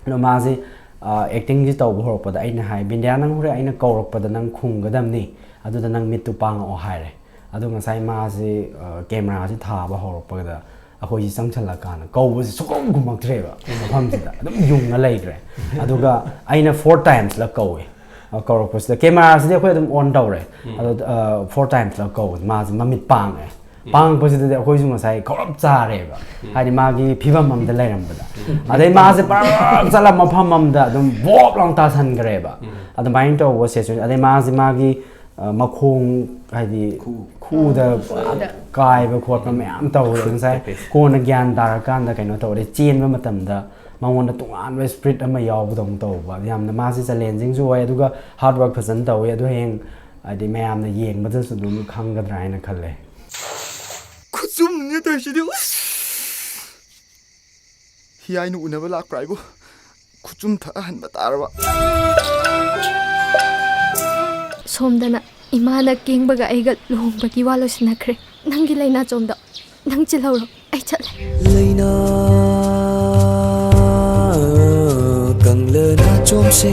ꯑꯗꯣ ꯃꯥꯁꯤ, ꯑ, ꯑꯦꯛꯇꯤꯡꯁꯤ ꯇꯧꯕ ꯍꯧꯔꯛꯄꯗ ꯑꯩꯅ ꯍꯥꯏ, "ꯕꯤꯟꯗ꯭ꯌꯥ, ꯅꯪ ꯍꯣꯔꯦꯟ ꯑꯩꯅ ꯀꯧꯔꯛꯄꯗ ꯅꯪ ꯈꯨꯝꯒꯗꯕꯅꯤ, ꯑꯗꯨꯗ ꯅꯪ ꯃꯤꯠꯇꯨ ꯄꯥꯡꯉꯛꯑꯣ" ꯍꯥꯏꯔꯦ꯫ ꯑꯗꯣ ꯉꯁꯥꯏ ꯃꯥꯁꯤ, ꯑ, ꯀꯦꯃꯦꯔꯥꯁꯤ ꯊꯥꯕ ꯍꯧꯔꯛꯄꯗ ꯑꯩꯈꯣꯏꯁꯤ ꯆꯪꯁꯜꯂꯀꯥꯟꯗ ꯀꯧꯕꯁꯤ ꯁꯨꯛꯈꯨꯝ ꯈꯨꯝꯃꯛꯇ꯭ꯔꯦꯕ, ꯃꯐꯝꯁꯤꯗ ꯑꯗꯨꯝ ꯌꯨꯡꯉ ꯂꯩꯈ꯭ꯔꯦ꯫ ꯑꯗꯨꯒ ꯑꯩꯅ ꯐꯣꯔ ꯇꯥꯏꯝꯁꯂ ꯀꯧꯋꯦ꯫ ꯑ, ꯀꯧꯔꯛꯄꯁꯤꯗ ꯀꯦꯃꯦꯔꯥꯁꯤꯗꯤ ꯑꯩꯈꯣꯏ ꯑꯗꯨꯝ ꯑꯣꯟ ꯇꯧꯔꯦ꯫ ꯑꯗꯣ, ꯑ, ꯐꯣꯔ ꯇꯥꯏꯝꯁꯂ ꯀꯧꯕꯁꯦ ꯃꯥꯁꯦ ꯃꯃꯤꯠ ꯄꯥꯡꯉꯦ꯫ ꯄꯥꯡꯉꯛꯄꯁꯤꯗꯗꯤ ꯑꯩꯈꯣꯏꯁꯨ ꯉꯁꯥꯏ ꯈꯧꯔꯞ ꯆꯥꯔꯦꯕ, ꯍꯥꯏꯗꯤ ꯃꯥꯒꯤ ꯐꯤꯕꯝ ꯑꯃꯗ ꯂꯩꯔꯝꯕꯗ꯫ ꯑꯗꯩ ꯃꯥꯁꯦ ꯄꯔꯞ ꯆꯠꯂ ꯃꯐꯝ ꯑꯃꯗ ꯑꯗꯨꯝ ꯕꯣꯞ ꯂꯥꯎ ꯇꯥꯁꯟꯈ꯭ꯔꯦꯕ꯫ ꯑꯗꯨꯃꯥꯏꯅ ꯇꯧꯕ ꯁꯤꯆꯨꯋꯦꯁꯟ꯫ ꯑꯗꯩ ꯃꯥꯁꯦ ꯃꯥꯒꯤ, ꯑ, ꯃꯈꯣꯡ ꯍꯥꯏꯗꯤ ꯈꯨꯗ ꯄꯨꯔꯥ ꯀꯥꯏꯕ ꯈꯣꯠꯄ ꯃꯌꯥꯝ ꯇꯧꯔꯦ ꯉꯁꯥꯏ꯫ ꯀꯣꯟꯅ ꯒ꯭ꯌꯥꯟ ꯇꯥꯔꯀꯥꯟꯗ ꯀꯩꯅꯣ ꯇꯧꯔꯦ, ꯆꯦꯟꯕ ꯃꯇꯝꯗ ꯃꯉꯣꯟꯗ ꯇꯣꯉꯥꯟꯕ ꯏꯁꯄ꯭ꯔꯤꯠ ꯑꯃ ꯌꯥꯎꯕꯗꯧꯅ ꯇꯧꯕ꯫ ꯌꯥꯝꯅ ꯃꯥꯁꯦ ꯆꯦꯂꯦꯟꯖꯤꯡꯁꯨ ꯑꯣꯏ, ꯑꯗꯨꯒ ꯍꯥꯔꯗ ꯋꯥꯔꯛ ꯐꯖꯅ ꯇꯧꯋꯤ꯫ ꯑꯗꯨ ꯍꯌꯦꯡ ꯍꯥꯏꯗꯤ ꯃꯌꯥꯝꯅ ꯌꯦꯡꯕꯗꯁꯨ ꯑꯗꯨꯝ ꯈꯪꯒꯗ꯭ꯔꯥ ꯍꯥꯏꯅ ꯈꯜꯂꯦ꯫ ꯈꯨꯆꯨꯝꯅꯦ ꯇꯧꯔꯤꯁꯤꯗꯤ꯫ ꯎꯁ! ꯍꯤꯌꯥꯏꯅ ꯎꯅꯕ ꯂꯥꯛꯄ꯭ꯔꯥ ꯍꯥꯏꯕꯨ? ꯈꯨꯆꯨꯝ ꯊꯛ ꯑꯍꯟꯕ ꯇꯥꯔꯕ꯫ ꯁꯣꯝꯗꯅ ꯏꯃꯥꯅ ꯀꯦꯡꯕꯒ ꯑꯩꯒ ꯂꯨꯍꯣꯡꯕꯒꯤ ꯋꯥ ꯂꯣꯏꯁꯤꯟꯅꯈ꯭ꯔꯦ꯫ ꯅꯪꯒꯤ ꯂꯩꯅꯥꯆꯣꯝꯗꯣ ꯅꯪ ꯆꯤꯜꯍꯧꯔꯣ, ꯑꯩ ꯆꯠꯂꯦ꯫ ꯂꯩꯅꯥ ꯀꯪꯂꯅꯥ ꯆꯣꯝꯁꯦ꯫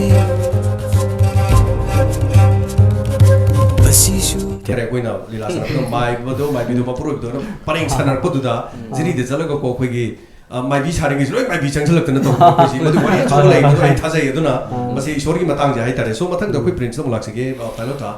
ꯑꯁꯤꯁꯨ ꯈꯔ ꯑꯩꯈꯣꯏꯅ ꯂꯤꯂꯥ ꯁꯥꯟꯅꯕꯗ ꯃꯥꯏꯕꯗꯣ, ꯃꯥꯏꯕꯤꯗꯣ ꯃꯄꯨꯔꯣꯏꯕꯗꯣ ꯑꯗꯨꯝ ꯄꯔꯦꯡ ꯁꯥꯟꯅꯔꯛꯄꯗꯨꯗ ꯖꯤꯔꯤꯗ ꯆꯠꯂꯒꯀꯣ ꯑꯩꯈꯣꯏꯒꯤ ꯑ, ꯃꯥꯏꯕꯤ ꯁꯥꯔꯤꯉꯩꯁꯨ ꯂꯣꯏ ꯃꯥꯏꯕꯤ ꯆꯪꯁꯤꯜꯂꯛꯇꯅ ꯇꯧꯕ ꯑꯩꯈꯣꯏꯁꯤ꯫ ꯃꯗꯨ ꯋꯥꯔꯤ ꯑꯆꯧꯕ ꯂꯩꯕꯗꯣ ꯑꯩ ꯊꯥꯖꯩ꯫ ꯑꯗꯨꯅ ꯃꯁꯤ ꯏꯁꯣꯔꯒꯤ ꯃꯇꯥꯡꯁꯦ ꯍꯥꯏꯇꯥꯔꯦ꯫ ꯁꯣ ꯃꯊꯪꯗ ꯑꯩꯈꯣꯏ ꯄ꯭ꯔꯤꯟꯁꯇ ꯑꯃꯨꯛ ꯂꯥꯛꯆꯒꯦ, ꯑ, ꯄꯥꯏꯂꯣꯠꯇ꯫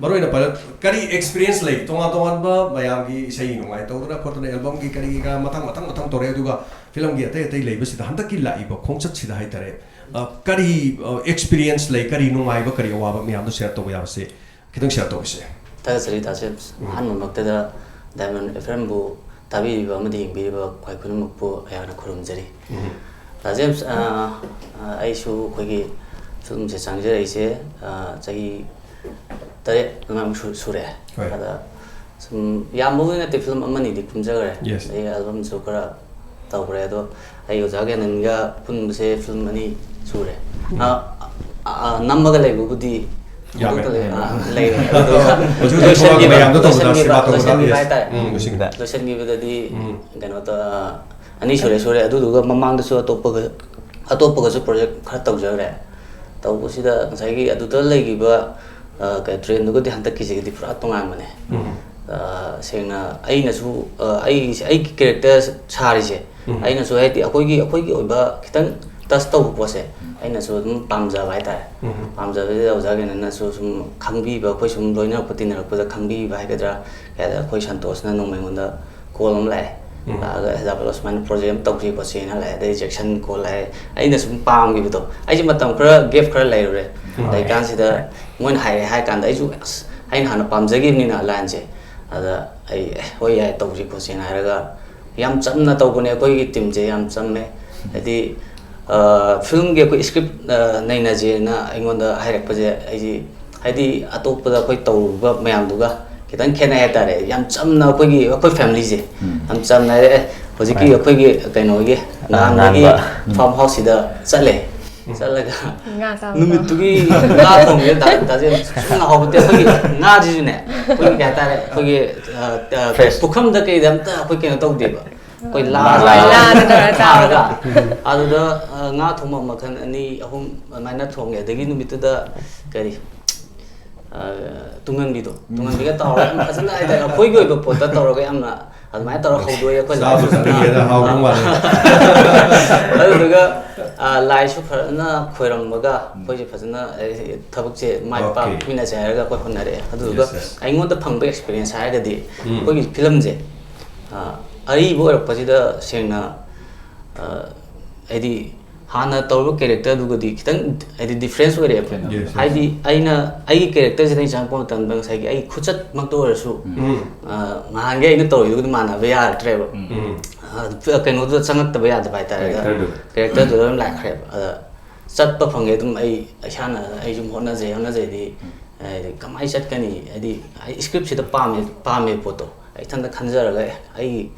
ꯃꯔꯨꯑꯣꯏꯅ ꯄꯥꯏꯂꯣꯠ ꯀꯔꯤ ꯑꯦꯛꯁꯄꯤꯔꯤꯌꯦꯟꯁ ꯂꯩ? ꯇꯣꯉꯥꯟ ꯇꯣꯉꯥꯟꯕ ꯃꯌꯥꯝꯒꯤ ꯏꯁꯩ ꯅꯨꯡꯉꯥꯏ ꯇꯧꯗꯅ ꯈꯣꯠꯇꯅ ꯑꯦꯜꯕꯝꯒꯤ ꯀꯔꯤ ꯀꯔꯥ ꯃꯊꯪ ꯃꯊꯪ ꯃꯊꯪ ꯇꯧꯔꯛꯑꯦ꯫ ꯑꯗꯨꯒ ꯐꯤꯂꯝꯒꯤ ꯑꯇꯩ ꯑꯇꯩ ꯂꯩꯕꯁꯤꯗ ꯍꯟꯗꯛꯀꯤ ꯂꯥꯛꯏꯕ ꯈꯣꯡꯆꯠꯁꯤꯗ ꯍꯥꯏꯇꯥꯔꯦ, ꯑ, ꯀꯔꯤ, ꯑ, ꯑꯦꯛꯁꯄꯤꯔꯤꯌꯦꯟꯁ ꯂꯩ, ꯀꯔꯤ ꯅꯨꯡꯉꯥꯏꯕ, ꯀꯔꯤ ꯑꯋꯥꯕ ꯃꯌꯥꯝꯗꯣ ꯁꯤꯌꯔ ꯇꯧꯕ ꯌꯥꯕꯁꯦ ꯈꯤꯇꯪ ꯁꯤꯌꯔ ꯇꯧꯁꯦ꯫ ꯊꯥꯒꯠꯆꯔꯤ ꯇꯥ ꯖꯦꯝꯁ꯫ ꯎꯝ꯫ ꯑꯍꯥꯟꯕꯃꯛꯇꯗ ꯗꯥꯏꯃꯟ ꯑꯦꯐ ꯑꯦꯝꯕꯨ ꯇꯥꯕꯤꯔꯤꯕ ꯑꯃꯗꯤ ꯌꯦꯡꯕꯤꯔꯤꯕ ꯈ꯭ꯋꯥꯏ ꯈꯨꯗꯤꯡꯃꯛꯄꯨ ꯑꯩꯍꯥꯛꯅ ꯈꯨꯔꯨꯝꯖꯔꯤ꯫ ꯎꯝ꯫ ꯇꯥ ꯖꯦꯝꯁ, ꯑ, ꯑ, ꯑꯩꯁꯨ ꯑꯩꯈꯣꯏꯒꯤ ꯐꯤꯂꯝꯁꯦ ꯆꯪꯖꯔꯛꯏꯁꯦ, ꯑ, ꯆꯍꯤ ꯇꯔꯦꯠ ꯑꯗꯨꯃꯥꯏꯃꯨꯛ ꯁꯨ-, ꯁꯨꯔꯛꯑꯦ꯫ ꯍꯣꯏ꯫ ꯑꯗ ꯁꯨꯝ ꯌꯥꯝꯕꯕꯨꯗꯤ ꯅꯠꯇꯦ, ꯐꯤꯂꯝ ꯑꯃꯅꯤꯗꯤ ꯀꯨꯝꯖꯈ꯭ꯔꯦ꯫ Yes꯫ ꯑꯗꯩ ꯑꯦꯜꯕꯝꯁꯨ ꯈꯔ ꯇꯧꯈ꯭ꯔꯦ꯫ ꯑꯗꯣ ꯑꯩ ꯑꯣꯖꯥ ꯒ꯭ꯌꯥꯅꯟꯒ ꯄꯨꯟꯕꯁꯦ ꯐꯤꯂꯝ ꯑꯅꯤ ꯁꯨꯔꯦ꯫ ꯎꯝ꯫ ꯑ, ꯑ, ꯑ, ꯅꯝꯃꯒ ꯂꯩꯕꯕꯨꯗꯤ ꯌꯥꯝꯃꯦ꯫ ꯑꯗꯨꯝ ꯂꯩ-, ꯑ, ꯂꯩꯔꯦ꯫ ꯑꯗꯣ ꯍꯧꯖꯤꯛ ꯍꯧꯖꯤꯛ ꯂꯣꯏꯁꯤꯟꯈꯤꯕ-, ꯊꯣꯛꯂꯛꯄ ꯃꯌꯥꯝꯗꯣ ꯇꯧꯕꯗ ꯂꯣꯏꯁꯤꯟꯈꯤꯕ-, ꯁꯤꯃꯥ ꯇꯧꯕꯗ, ꯂꯣꯏꯁꯤꯟꯈꯤꯕ yes꯫ ꯍꯥꯏꯇꯥꯔꯦ꯫ ꯎꯝ, ꯂꯣꯏꯁꯤꯟꯈꯤꯕ꯫ ꯂꯣꯏꯁꯤꯟꯈꯤꯕꯗꯗꯤ ꯎꯝ꯫ ꯀꯩꯅꯣ ꯇꯧ-, ꯑ, ꯑꯅꯤ ꯁꯨꯔꯦ, ꯁꯨꯔꯦ꯫ ꯑꯗꯨꯗꯨꯒ ꯃꯃꯥꯡꯗꯁꯨ ꯑꯇꯣꯞꯄꯒ, ꯑꯇꯣꯞꯄꯒꯁꯨ ꯄ꯭ꯔꯣꯖꯦꯛ ꯈꯔ ꯇꯧꯖꯈ꯭ꯔꯦ꯫ ꯇꯧꯕꯁꯤꯗ ꯉꯁꯥꯏꯒꯤ ꯑꯗꯨꯗ ꯂꯩꯈꯤꯕ, ꯑ, ꯀꯩ-, ꯇ꯭ꯔꯦꯟꯗꯨꯒꯗꯤ ꯍꯟꯗꯛꯀꯤꯁꯤꯒꯗꯤ ꯄꯨꯔꯥ ꯇꯣꯉꯥꯟꯕꯅꯦ꯫ ꯎꯝ꯫ ꯑ, ꯁꯦꯡꯅ ꯑꯩꯅꯁꯨ, ꯑ, ꯑꯩꯒꯤꯁꯦ, ꯑꯩꯒꯤ ꯀꯦꯔꯦꯛꯇꯔ ꯁꯥꯔꯤꯁꯦ, ꯎꯝ꯫ ꯑꯩꯅꯁꯨ ꯍꯥꯏꯗꯤ ꯑꯩꯈꯣꯏꯒꯤ, ꯑꯩꯈꯣꯏꯒꯤ ꯑꯣꯏꯕ ꯈꯤꯇꯪ ꯇꯁ ꯇꯧꯕ ꯄꯣꯠꯁꯦ ꯑꯩꯅꯁꯨ ꯑꯗꯨꯝ ꯄꯥꯝꯖꯕ ꯍꯥꯏꯇꯥꯔꯦ꯫ ꯎꯝ꯫ ꯄꯥꯝꯖꯕꯁꯤꯗ ꯑꯣꯖꯥ ꯒ꯭ꯌꯥꯅꯟꯅꯁꯨ ꯁꯨꯝ ꯈꯪꯕꯤꯕ, ꯑꯩꯈꯣꯏ ꯁꯨꯝ ꯂꯣꯏꯅꯔꯛꯄ ꯇꯤꯟꯅꯔꯛꯄꯗ ꯈꯪꯕꯤꯕ ꯍꯥꯏꯒꯗ꯭ꯔꯥ, ꯀꯩ ꯍꯥꯏꯇꯥꯔꯦ, ꯑꯩꯈꯣꯏ ꯁꯟꯇꯣꯁꯅ ꯅꯣꯡꯃ ꯑꯩꯉꯣꯟꯗ ꯀꯣꯜ ꯑꯃ ꯂꯥꯛꯑꯦ꯫ ꯎꯝ꯫ ꯂꯥꯛꯑꯒ, "ꯍꯦꯖꯥꯕ ꯁꯨꯃꯥꯏꯅ ꯄ꯭ꯔꯣꯖꯦꯛ ꯑꯃ ꯇꯧꯁꯤ ꯈꯣꯠꯁꯤꯅ" ꯂꯥꯛꯑꯦ꯫ ꯑꯗꯩ ꯖꯦꯛꯁꯟ ꯀꯣꯜ ꯂꯥꯛꯑꯦ꯫ ꯑꯩꯅ ꯁꯨꯝ ꯄꯥꯝꯈꯤꯕꯗꯣ, ꯑꯩꯁꯦ ꯃꯇꯝ ꯈꯔ ꯒꯦꯞ ꯈꯔ ꯂꯩꯔꯨꯔꯦ꯫ ꯎꯝ꯫ ꯂꯩꯀꯥꯟꯁꯤꯗ ꯃꯣꯏꯅ ꯍꯥꯏꯔꯦ ꯍꯥꯏ ꯀꯥꯟꯗ ꯑꯩꯁꯨ, "ꯑꯁ, ꯑꯩꯅ ꯍꯥꯟꯅ ꯄꯥꯝꯖꯈꯤꯕꯅꯤꯅ ꯂꯥꯏꯟꯁꯦ꯫ ꯑꯗ ꯑꯩ "ꯑꯦ, ꯍꯣꯏ, ꯌꯥꯏ, ꯇꯧꯁꯤ ꯈꯣꯠꯁꯤꯅ" ꯍꯥꯏꯔꯒ ꯌꯥꯝ ꯆꯝꯅ ꯇꯧꯕꯅꯦ꯫ ꯑꯩꯈꯣꯏꯒꯤ ꯇꯤꯝꯁꯦ ꯌꯥꯝ ꯆꯝꯃꯦ꯫ ꯍꯥꯏꯗꯤ ꯐꯤꯂꯝꯒꯤ ꯑꯩꯈꯣꯏ ꯁ꯭ꯀ꯭ꯔꯤꯞ ꯅꯩꯅꯁꯦꯅ ꯑꯩꯉꯣꯟꯗ ꯍꯥꯏꯔꯛꯄꯁꯦ, ꯑꯩꯁꯤ ꯍꯥꯏꯗꯤ ꯑꯇꯣꯞꯄꯗ ꯑꯩꯈꯣꯏ ꯇꯧꯔꯨꯕ ꯃꯌꯥꯝꯗꯨꯒ ꯈꯤꯇꯪ ꯈꯦꯠꯅꯩ ꯍꯥꯏꯇꯥꯔꯦ꯫ ꯌꯥꯝ ꯆꯝꯅ ꯑꯩꯈꯣꯏꯒꯤ, ꯑꯩꯈꯣꯏ ꯐꯦꯃꯤꯂꯤꯁꯦ ꯌꯥꯝ ꯆꯝꯅ ꯍꯥꯏꯔꯛꯑꯦ꯫ ꯍꯧꯖꯤꯛꯀꯤ ꯑꯩꯈꯣꯏꯒꯤ ꯀꯩꯅꯣꯒꯤ ꯅꯥꯟꯕꯒꯤ ꯅꯥꯟꯕ꯫ ꯐꯥꯔꯝ ꯍꯥꯎꯁꯁꯤꯗ ꯆꯠꯂꯦ꯫ ꯆꯠꯂꯒ ꯉꯥ ꯆꯥꯕꯗꯣ꯫ ꯅꯨꯃꯤꯠꯇꯨꯒꯤ ꯉꯥ ꯊꯣꯡꯕꯁꯦ ꯇꯥ-, ꯇꯥꯖꯦꯜ ꯁꯨꯝ ꯉꯥꯎꯍꯧꯕꯗꯤ ꯑꯩꯈꯣꯏꯒꯤ ꯉꯥꯁꯤꯁꯨꯅꯦ, ꯑꯩꯈꯣꯏꯒꯤ ꯀꯩ ꯍꯥꯏꯇꯥꯔꯦ, ꯑꯩꯈꯣꯏꯒꯤ, ꯑ, ꯑ, ꯐ꯭ꯔꯦꯁ꯫ ꯄꯨꯈꯝꯗ ꯀꯩꯗ ꯑꯝꯇ ꯑꯩꯈꯣꯏ ꯀꯩꯅꯣ ꯇꯧꯗꯦꯕ꯫ ꯑꯩꯈꯣꯏ ꯂꯥꯗ ꯂꯥꯗ ꯇꯧꯔꯒ ꯊꯥꯔꯒ꯫ ꯆꯥꯕꯗꯣ꯫ ꯑꯗꯨꯗ, ꯑ, ꯉꯥ ꯊꯣꯡꯕ ꯃꯈꯜ ꯑꯅꯤ ꯑꯍꯨꯝ ꯑꯗꯨꯃꯥꯏꯅ ꯊꯣꯡꯉꯦ꯫ ꯑꯗꯒꯤ ꯅꯨꯃꯤꯠꯇꯨꯗ ꯀꯔꯤ, ꯑ, ꯇꯨꯡꯍꯟꯕꯤꯗꯣ, ꯇꯨꯡꯍꯟꯕꯤꯒ ꯇꯧꯔꯒ ꯌꯥꯝ ꯐꯖꯅ ꯍꯥꯏꯇꯥꯔꯦ, ꯑꯩꯈꯣꯏꯒꯤ ꯑꯣꯏꯕ ꯄꯣꯠꯇ ꯇꯧꯔꯒ ꯌꯥꯝꯅ ꯑꯗꯨꯃꯥꯏꯅ ꯇꯧꯔꯒ ꯍꯧꯗꯣꯛꯑꯦ ꯑꯩꯈꯣꯏ ꯆꯥꯕ ꯂꯥꯏꯁꯦ꯫ ꯆꯠꯅꯤꯡꯉꯦꯗ, ꯍꯥꯎꯗꯧ ꯃꯥꯜꯂꯦ꯫ ꯑꯗꯨꯗꯨꯒ, ꯑ, ꯂꯥꯏꯁꯨ ꯐꯖꯅ ꯈꯣꯏꯔꯝꯃꯒ ꯑꯩꯈꯣꯏꯁꯦ ꯐꯖꯅ, ꯑꯦ, ꯊꯕꯛꯁꯦ ꯃꯥꯏ ꯑꯣꯀꯦ꯫ ꯄꯥꯛꯃꯤꯟꯅꯁꯦ ꯍꯥꯏꯔꯒ ꯑꯩꯈꯣꯏ ꯍꯣꯠꯅꯔꯛꯑꯦ꯫ ꯑꯗꯨꯗꯨꯒ ꯌꯦꯁ, ꯌꯦꯁ꯫ ꯑꯩꯉꯣꯟꯗ ꯐꯪꯕ ꯑꯦꯛꯁꯄꯤꯔꯤꯌꯦꯟꯁ ꯍꯥꯏꯔꯒꯗꯤ ꯎꯝ꯫ ꯑꯩꯈꯣꯏꯒꯤ ꯐꯤꯂꯝꯁꯦ, ꯑ, ꯑꯔꯤꯕ ꯑꯣꯏꯔꯛꯄꯁꯤꯗ ꯁꯦꯡꯅ, ꯑ, ꯍꯥꯏꯗꯤ ꯍꯥꯟꯅ ꯇꯧꯔꯤꯕ ꯀꯦꯔꯦꯛꯇꯔꯗꯨꯒꯗꯤ ꯈꯤꯇꯪ ꯍꯥꯏꯗꯤ ꯗꯤꯐ꯭ꯔꯦꯟꯁ ꯑꯣꯏꯔꯛꯑꯦꯕ꯫ Yes, yes. ꯍꯥꯏꯗꯤ ꯑꯩꯅ ꯑꯩꯒꯤ ꯀꯦꯔꯦꯛꯇꯔꯁꯤꯗ ꯑꯩ ꯆꯪꯉꯛꯄ ꯃꯇꯝꯗ ꯉꯁꯥꯏꯒꯤ ꯑꯩꯒꯤ ꯈꯨꯆꯠꯃꯛꯇ ꯑꯣꯏꯔꯁꯨ, ꯎꯝ꯫ ꯑ, ꯅꯍꯥꯟꯒꯩ ꯑꯩꯅ ꯇꯧꯔꯤꯗꯨꯒꯗꯤ ꯃꯥꯟꯅꯕ ꯌꯥꯔꯛꯇ꯭ꯔꯦꯕ꯫ ꯎꯝ꯫ ꯑ, ꯀꯩꯅꯣꯗꯨꯗ ꯆꯪꯉꯛꯇꯕ ꯌꯥꯗꯕ ꯍꯥꯏꯇꯥꯔꯦ꯫ ꯀꯦꯔꯦꯛꯇꯔꯗꯨꯗ꯫ ꯀꯦꯔꯦꯛꯇꯔꯗꯨꯗ ꯑꯗꯨꯝ ꯂꯥꯛꯈ꯭ꯔꯦꯕ꯫ ꯑꯗ ꯆꯠꯄ ꯐꯪꯉꯦ ꯑꯗꯨꯝ꯫ ꯑꯩ ꯏꯁꯥꯅ ꯑꯩ ꯁꯨꯝ ꯍꯣꯠꯅꯖꯩ, ꯍꯣꯠꯅꯖꯩꯗꯤ, ꯍꯥꯏꯗꯤ ꯀꯃꯥꯏꯅ ꯆꯠꯀꯅꯤ, ꯍꯥꯏꯗꯤ ꯑꯩ ꯁ꯭ꯀ꯭ꯔꯤꯞꯁꯤꯗ ꯄꯥꯝꯃꯦ, ꯄꯥꯝꯃꯦ ꯄꯣꯠꯇꯣ ꯑꯩ ꯏꯊꯟꯇ ꯈꯟꯖꯔꯒ, ꯑꯦ, ꯑꯩꯒꯤ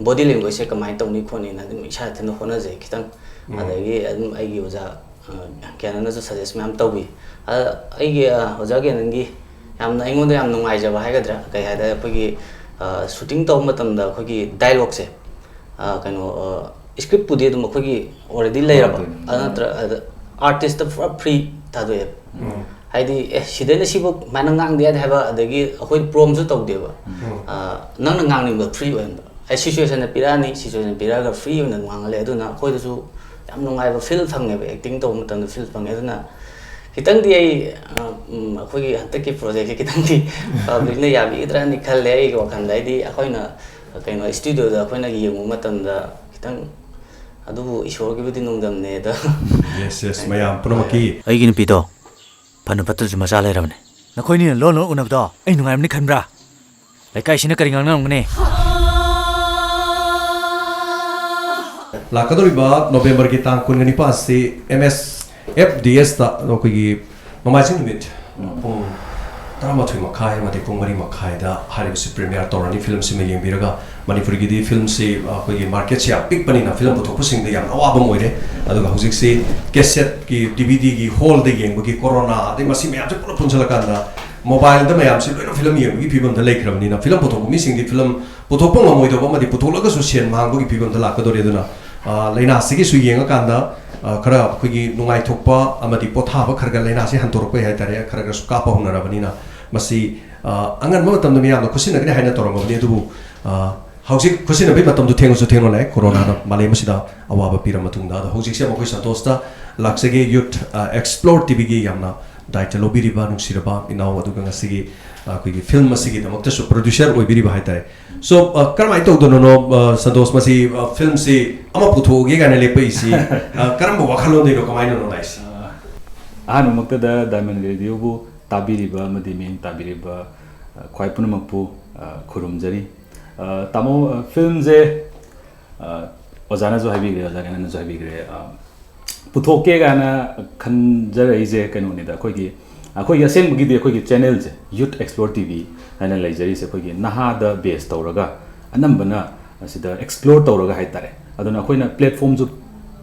ꯕꯣꯗꯤ ꯂꯦꯡꯒ꯭ꯋꯦꯖꯁꯦ ꯀꯃꯥꯏꯅ ꯇꯧꯅꯤ ꯈꯣꯠꯅꯤꯅ ꯑꯗꯨꯝ ꯏꯁꯥ ꯏꯊꯟꯇ ꯍꯣꯠꯅꯖꯩ ꯈꯤꯇꯪ꯫ ꯎꯝ꯫ ꯑꯗꯒꯤ ꯑꯗꯨꯝ ꯑꯩꯒꯤ ꯑꯣꯖꯥ, ꯑ, ꯀꯦꯅꯟꯅꯁꯨ ꯁꯖꯦꯁ ꯃꯌꯥꯝ ꯇꯧꯕꯤ꯫ ꯑꯗ ꯑꯩꯒꯤ, ꯑ, ꯑꯣꯖꯥ ꯀꯦꯅꯟꯒꯤ ꯌꯥꯝꯅ ꯑꯩꯉꯣꯟꯗ ꯌꯥꯝ ꯅꯨꯡꯉꯥꯏꯖꯕ ꯍꯥꯏꯒꯗ꯭ꯔꯥ, ꯀꯩ ꯍꯥꯏꯇꯥꯔꯦ, ꯑꯩꯈꯣꯏꯒꯤ, ꯑ, ꯁꯨꯇꯤꯡ ꯇꯧꯕ ꯃꯇꯝꯗ ꯑꯩꯈꯣꯏꯒꯤ ꯗꯥꯏꯂꯣꯛꯁꯦ, ꯑ, ꯀꯩꯅꯣ, ꯑ, ꯁ꯭ꯀ꯭ꯔꯤꯞꯄꯨꯗꯤ ꯑꯗꯨꯝ ꯑꯩꯈꯣꯏꯒꯤ ꯑꯣꯜꯔꯦꯗꯤ ꯂꯩꯔꯕ, ꯊꯥꯗꯣꯛꯑꯦ꯫ ꯑꯗꯨ ꯅꯠꯇ꯭ꯔ-, ꯑꯗ ꯑꯥꯔꯇꯤꯁꯇ ꯄꯨꯔꯥ ꯐ꯭ꯔꯤ ꯊꯥꯗꯣꯛꯑꯦꯕ꯫ ꯎꯝ꯫ ꯍꯥꯏꯗꯤ, "ꯑꯦ, ꯁꯤꯗꯩꯅ ꯁꯤꯐꯧ ꯁꯨꯃꯥꯏꯅ ꯉꯥꯡꯗ ꯌꯥꯗꯦ" ꯍꯥꯏꯕ, ꯑꯗꯒꯤ ꯑꯩꯈꯣꯏ ꯄ꯭ꯔꯣꯝꯁꯨ ꯇꯧꯗꯦꯕ꯫ ꯎꯝ꯫ ꯑ, ꯅꯪꯅ ꯉꯥꯡꯅꯤꯡꯕ ꯐ꯭ꯔꯤ ꯑꯣꯏꯍꯟꯕ꯫ ꯑꯩ ꯁꯤꯆꯨꯋꯦꯁꯟꯗ ꯄꯤꯔꯛꯑꯅꯤ, ꯁꯤꯆꯨꯋꯦꯁꯟ ꯄꯤꯔꯛꯑꯒ ꯐ꯭ꯔꯤ ꯑꯣꯏꯅ ꯉꯥꯡꯍꯜꯂꯦ꯫ ꯑꯗꯨꯅ ꯑꯩꯈꯣꯏꯗꯁꯨ ꯌꯥꯝ ꯅꯨꯡꯉꯥꯏꯕ ꯐꯤꯜ ꯐꯪꯉꯦꯕ ꯑꯦꯛꯇꯤꯡ ꯇꯧꯕ ꯃꯇꯝꯗ ꯐꯤꯜ ꯐꯪꯉꯦ꯫ ꯑꯗꯨꯅ ꯈꯤꯇꯪꯗꯤ ꯑꯩ, ꯑ, ꯎꯝ, ꯑꯩꯈꯣꯏꯒꯤ ꯍꯟꯗꯛꯀꯤ ꯄ꯭ꯔꯣꯖꯦꯛꯁꯦ ꯈꯤꯇꯪꯗꯤ ꯄꯕ꯭ꯂꯤꯛꯅ ꯌꯥꯕꯤꯒꯗ꯭ꯔꯅꯤ ꯈꯜꯂꯦ ꯑꯩꯒꯤ ꯋꯥꯈꯜꯗ꯫ ꯍꯥꯏꯗꯤ ꯑꯩꯈꯣꯏꯅ ꯀꯩꯅꯣ ꯁ꯭ꯇꯨꯗꯤꯑꯣꯗ ꯑꯩꯈꯣꯏꯅ ꯌꯦꯡꯉꯨꯕ ꯃꯇꯝꯗ ꯈꯤꯇꯪ, ꯑꯗꯨꯕꯨ ꯏꯁꯣꯔꯒꯤꯕꯨꯗꯤ ꯅꯣꯡꯗꯝꯅꯦ ꯑꯗꯣ꯫ ꯌꯦꯁ, ꯌꯦꯁ, ꯃꯌꯥꯝ ꯄꯨꯝꯅꯃꯛꯀꯤ꯫ ꯑꯩꯒꯤ ꯅꯨꯄꯤꯗꯣ ꯐꯅ ꯐꯠꯇ꯭ꯔꯁꯨ ꯃꯆꯥ ꯂꯩꯔꯕꯅꯦ꯫ ꯅꯈꯣꯏꯅꯤꯅ ꯂꯣꯟ ꯂꯣꯟ ꯎꯅꯕꯗꯣ ꯑꯩ ꯅꯨꯡꯉꯥꯏꯔꯝꯅꯤ ꯈꯟꯕ꯭ꯔꯥ? ꯂꯩꯀꯥꯏꯁꯤꯅ ꯀꯔꯤ ꯉꯥꯡꯅꯔꯝꯒꯅꯤ? ꯂꯥꯛꯀꯗꯧꯔꯤꯕ ꯅꯣꯕꯦꯝꯕꯔꯒꯤ ꯇꯥꯡ ꯀꯨꯟꯒ ꯅꯤꯄꯥꯟꯁꯤ ꯑꯦꯝ ꯑꯦꯁ ꯑꯦꯐ ꯗꯤ ꯑꯦꯁꯇ ꯑꯩꯈꯣꯏꯒꯤ ꯅꯣꯡꯃꯥꯏꯖꯤꯡ ꯅꯨꯃꯤꯠ ꯄꯨꯡ ꯇꯔꯥꯃꯥꯊꯣꯏ ꯃꯈꯥꯏ ꯑꯃꯗꯤ ꯄꯨꯡ ꯃꯔꯤ ꯃꯈꯥꯏꯗ ꯍꯥꯏꯔꯤꯕꯁꯤ ꯄ꯭ꯔꯤꯃꯤꯌꯥꯔ ꯇꯧꯔꯅꯤ꯫ ꯐꯤꯂꯝꯁꯤꯃ ꯌꯦꯡꯕꯤꯔꯒ, ꯃꯅꯤꯄꯨꯔꯒꯤꯗꯤ ꯐꯤꯂꯝꯁꯤ ꯑꯩꯈꯣꯏꯒꯤ ꯃꯥꯔꯀꯦꯠꯁꯤ ꯌꯥꯝ ꯄꯤꯛꯄꯅꯤꯅ ꯐꯤꯂꯝ ꯄꯨꯊꯣꯛꯄꯁꯤꯡꯗ ꯌꯥꯝ ꯑꯋꯥꯕ ꯑꯃ ꯑꯣꯏꯔꯦ꯫ ꯑꯗꯨꯒ ꯍꯧꯖꯤꯛꯁꯤ ꯀꯦꯁꯦꯠꯀꯤ ꯗꯤ ꯚꯤ ꯗꯤꯒꯤ ꯍꯣꯜꯗ ꯌꯦꯡꯕꯒꯤ ꯀꯣꯔꯣꯅꯥ ꯑꯗꯩ ꯃꯁꯤ ꯃꯌꯥꯝꯁꯦ ꯄꯨꯂꯞ ꯄꯨꯟꯁꯤꯜꯂꯀꯥꯟꯗ ꯃꯣꯕꯥꯏꯜꯗ ꯃꯌꯥꯝꯁꯤ ꯂꯣꯏꯅ ꯐꯤꯂꯝ ꯌꯦꯡꯕꯒꯤ ꯐꯤꯕꯝꯗ ꯂꯩꯈ꯭ꯔꯕꯅꯤꯅ ꯐꯤꯂꯝ ꯄꯨꯊꯣꯛꯄ ꯃꯤꯁꯤꯡꯗꯤ ꯐꯤꯂꯝ ꯄꯨꯊꯣꯛꯄ ꯉꯝꯃꯣꯏꯗꯧꯕ ꯑꯃꯗꯤ ꯄꯨꯊꯣꯛꯂꯒꯁꯨ ꯁꯦꯟ ꯃꯥꯡꯕꯒꯤ ꯐꯤꯕꯝꯗ ꯂꯥꯛꯀꯗꯧꯔꯤ꯫ ꯑꯗꯨꯅ ꯑ, ꯂꯥꯏꯅꯥꯁꯤꯒꯤꯁꯨ ꯌꯦꯡꯉꯀꯥꯟꯗ ꯑ, ꯈꯔ ꯑꯩꯈꯣꯏꯒꯤ ꯅꯨꯡꯉꯥꯏꯊꯣꯛꯄ ꯑꯃꯗꯤ ꯄꯣꯊꯥꯕ ꯈꯔ ꯈꯔ ꯂꯥꯏꯅꯥꯁꯤ ꯍꯟꯗꯣꯔꯛꯄ ꯍꯥꯏꯇꯥꯔꯦ, ꯈꯔ ꯈꯔꯁꯨ ꯀꯥꯞꯄ ꯍꯧꯅꯔꯕꯅꯤꯅ ꯃꯁꯤ ꯑ, ꯑꯉꯟꯕ ꯃꯇꯝꯗ ꯃꯤꯌꯥꯝꯅ ꯈꯨꯠꯁꯤꯟꯅꯒꯅꯤ ꯍꯥꯏꯅ ꯇꯧꯔꯝꯃꯕꯅꯤ꯫ ꯑꯗꯨꯕꯨ ꯑ, ꯍꯧꯖꯤꯛ ꯈꯨꯠꯁꯤꯟꯅꯕꯒꯤ ꯃꯇꯝꯗꯨ ꯊꯦꯡꯉꯁꯨ ꯊꯦꯡꯅ ꯂꯥꯛꯑꯦ꯫ ꯀꯣꯔꯣꯅꯥꯅ ꯃꯥꯂꯦꯝ ꯑꯁꯤꯗ ꯑꯋꯥꯕ ꯄꯤꯔ ꯃꯇꯨꯡꯗ꯫ ꯑꯗꯣ ꯍꯧꯖꯤꯛꯁꯦ ꯃꯈꯣꯏ ꯁꯟꯇꯣꯁꯇ ꯂꯥꯛꯆꯒꯦ꯫ ꯌꯨꯠ ꯑꯦꯛꯁꯄ꯭ꯂꯣꯔ ꯇꯤꯚꯤꯒꯤ ꯌꯥꯝꯅ ꯗꯥꯏꯇ ꯂꯧꯕꯤꯔꯤꯕ ꯅꯨꯡꯁꯤꯔꯕ ꯏꯅꯥꯎ ꯑꯗꯨꯒ ꯉꯁꯤꯒꯤ ꯑ, ꯑꯩꯈꯣꯏꯒꯤ ꯐꯤꯂꯝ ꯑꯁꯤꯒꯤꯗꯃꯛꯇꯁꯨ ꯄ꯭ꯔꯣꯗ꯭ꯌꯨꯁꯔ ꯑꯣꯏꯕꯤꯔꯤꯕ ꯍꯥꯏꯇꯥꯔꯦ꯫ ꯁꯣ ꯑ, ꯀꯔꯝꯍꯥꯏꯅ ꯇꯧꯗꯣꯏꯅꯣ ꯑ, ꯁꯟꯇꯣꯁ, ꯃꯁꯤ ꯑ, ꯐꯤꯂꯝꯁꯤ ꯑꯃ ꯄꯨꯊꯣꯛꯑꯒꯦ ꯀꯥꯏꯅ ꯂꯦꯞꯄꯛꯏꯁꯤ ꯑ, ꯀꯔꯝꯕ ꯋꯥꯈꯜꯂꯣꯟꯗꯩꯅꯣ, ꯀꯃꯥꯏꯅꯅꯣ ꯂꯥꯛꯏꯁꯤ? ꯑꯍꯥꯟꯕꯃꯛꯇꯗ ꯗꯥꯏꯃꯟ ꯔꯦꯗꯤꯑꯣꯕꯨ ꯇꯥꯕꯤꯔꯤꯕ ꯑꯃꯗꯤ ꯃꯤꯠꯌꯦꯡ ꯇꯥꯕꯤꯔꯤꯕ ꯈ꯭ꯋꯥꯏ ꯄꯨꯝꯅꯃꯛꯄꯨ ꯑ, ꯈꯨꯔꯨꯝꯖꯔꯤ꯫ ꯑ, ꯇꯥꯃꯣ, ꯑ, ꯐꯤꯂꯝꯁꯦ ꯑ, ꯑꯣꯖꯥꯅꯁꯨ ꯍꯥꯏꯕꯤꯈ꯭ꯔꯦ, ꯑꯣꯖꯥ ꯀꯩꯅꯣꯅꯁꯨ ꯍꯥꯏꯕꯤꯈ꯭ꯔꯦ꯫ ꯑ, ꯄꯨꯊꯣꯛꯀꯦ ꯀꯥꯏꯅ ꯈꯟꯖꯔꯛꯏꯁꯦ ꯀꯩꯅꯣꯅꯤꯗ, ꯑꯩꯈꯣꯏꯒꯤ ꯑꯩꯈꯣꯏꯒꯤ ꯑꯁꯦꯡꯕꯒꯤꯗꯤ ꯑꯩꯈꯣꯏꯒꯤ ꯆꯦꯅꯦꯜꯁꯦ ꯌꯨꯠ ꯑꯦꯛꯁꯄ꯭ꯂꯣꯔ ꯇꯤ ꯚꯤ ꯍꯥꯏꯅ ꯂꯩꯖꯔꯤꯁꯦ ꯑꯩꯈꯣꯏꯒꯤ ꯅꯍꯥꯗ ꯕꯦꯁ ꯇꯧꯔꯒ ꯑꯅꯝꯕꯅ ꯑꯁꯤꯗ ꯑꯦꯛꯁꯄ꯭ꯂꯣꯔ ꯇꯧꯔꯒ ꯍꯥꯏꯇꯥꯔꯦ꯫ ꯑꯗꯨꯅ ꯑꯩꯈꯣꯏꯅ ꯄ꯭ꯂꯦꯠꯐꯣꯝꯁꯨ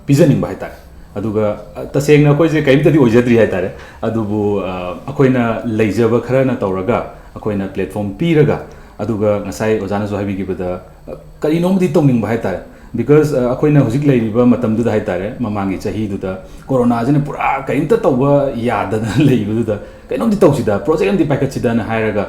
ꯄꯤꯖꯅꯤꯡꯕ ꯍꯥꯏꯇꯥꯔꯦ꯫ ꯑꯗꯨꯒ ꯑ, ꯇꯁꯦꯡꯅ ꯑꯩꯈꯣꯏꯁꯦ ꯀꯔꯤꯝꯇꯗꯤ ꯑꯣꯏꯖꯗ꯭ꯔꯤ ꯍꯥꯏꯇꯥꯔꯦ꯫ ꯑꯗꯨꯕꯨ ꯑ, ꯑꯩꯈꯣꯏꯅ ꯂꯩꯖꯕ ꯈꯔꯅ ꯇꯧꯔꯒ ꯑꯩꯈꯣꯏꯅ ꯄ꯭ꯂꯦꯠꯐꯣꯝ ꯄꯤꯔꯒ, ꯑꯗꯨꯒ ꯉꯁꯥꯏ ꯑꯣꯖꯥꯅꯁꯨ ꯍꯥꯏꯕꯤꯈꯤꯕꯗ ꯑ, ꯀꯔꯤꯅꯣꯝꯗꯤ ꯇꯧꯅꯤꯡꯕ ꯍꯥꯏꯇꯥꯔꯦ꯫ ꯕꯤꯀꯣꯁ ꯑꯩꯈꯣꯏꯅ ꯍꯧꯖꯤꯛ ꯂꯩꯔꯤꯕ ꯃꯇꯝꯗꯨꯗ ꯍꯥꯏꯇꯥꯔꯦ, ꯃꯃꯥꯡꯒꯤ ꯆꯍꯤꯗꯨꯗ ꯀꯣꯔꯣꯅꯥꯁꯤꯅ ꯄꯨꯔꯥ ꯀꯔꯤꯝꯇ ꯇꯧꯕ ꯌꯥꯗꯗꯅ ꯂꯩꯕꯗꯨꯗ ꯀꯩꯅꯣꯝꯗꯤ ꯇꯧꯁꯤꯗ, ꯄ꯭ꯔꯣꯖꯦꯛ ꯑꯃꯗꯤ ꯄꯥꯏꯈꯠꯁꯤꯗꯅ ꯍꯥꯏꯔꯒ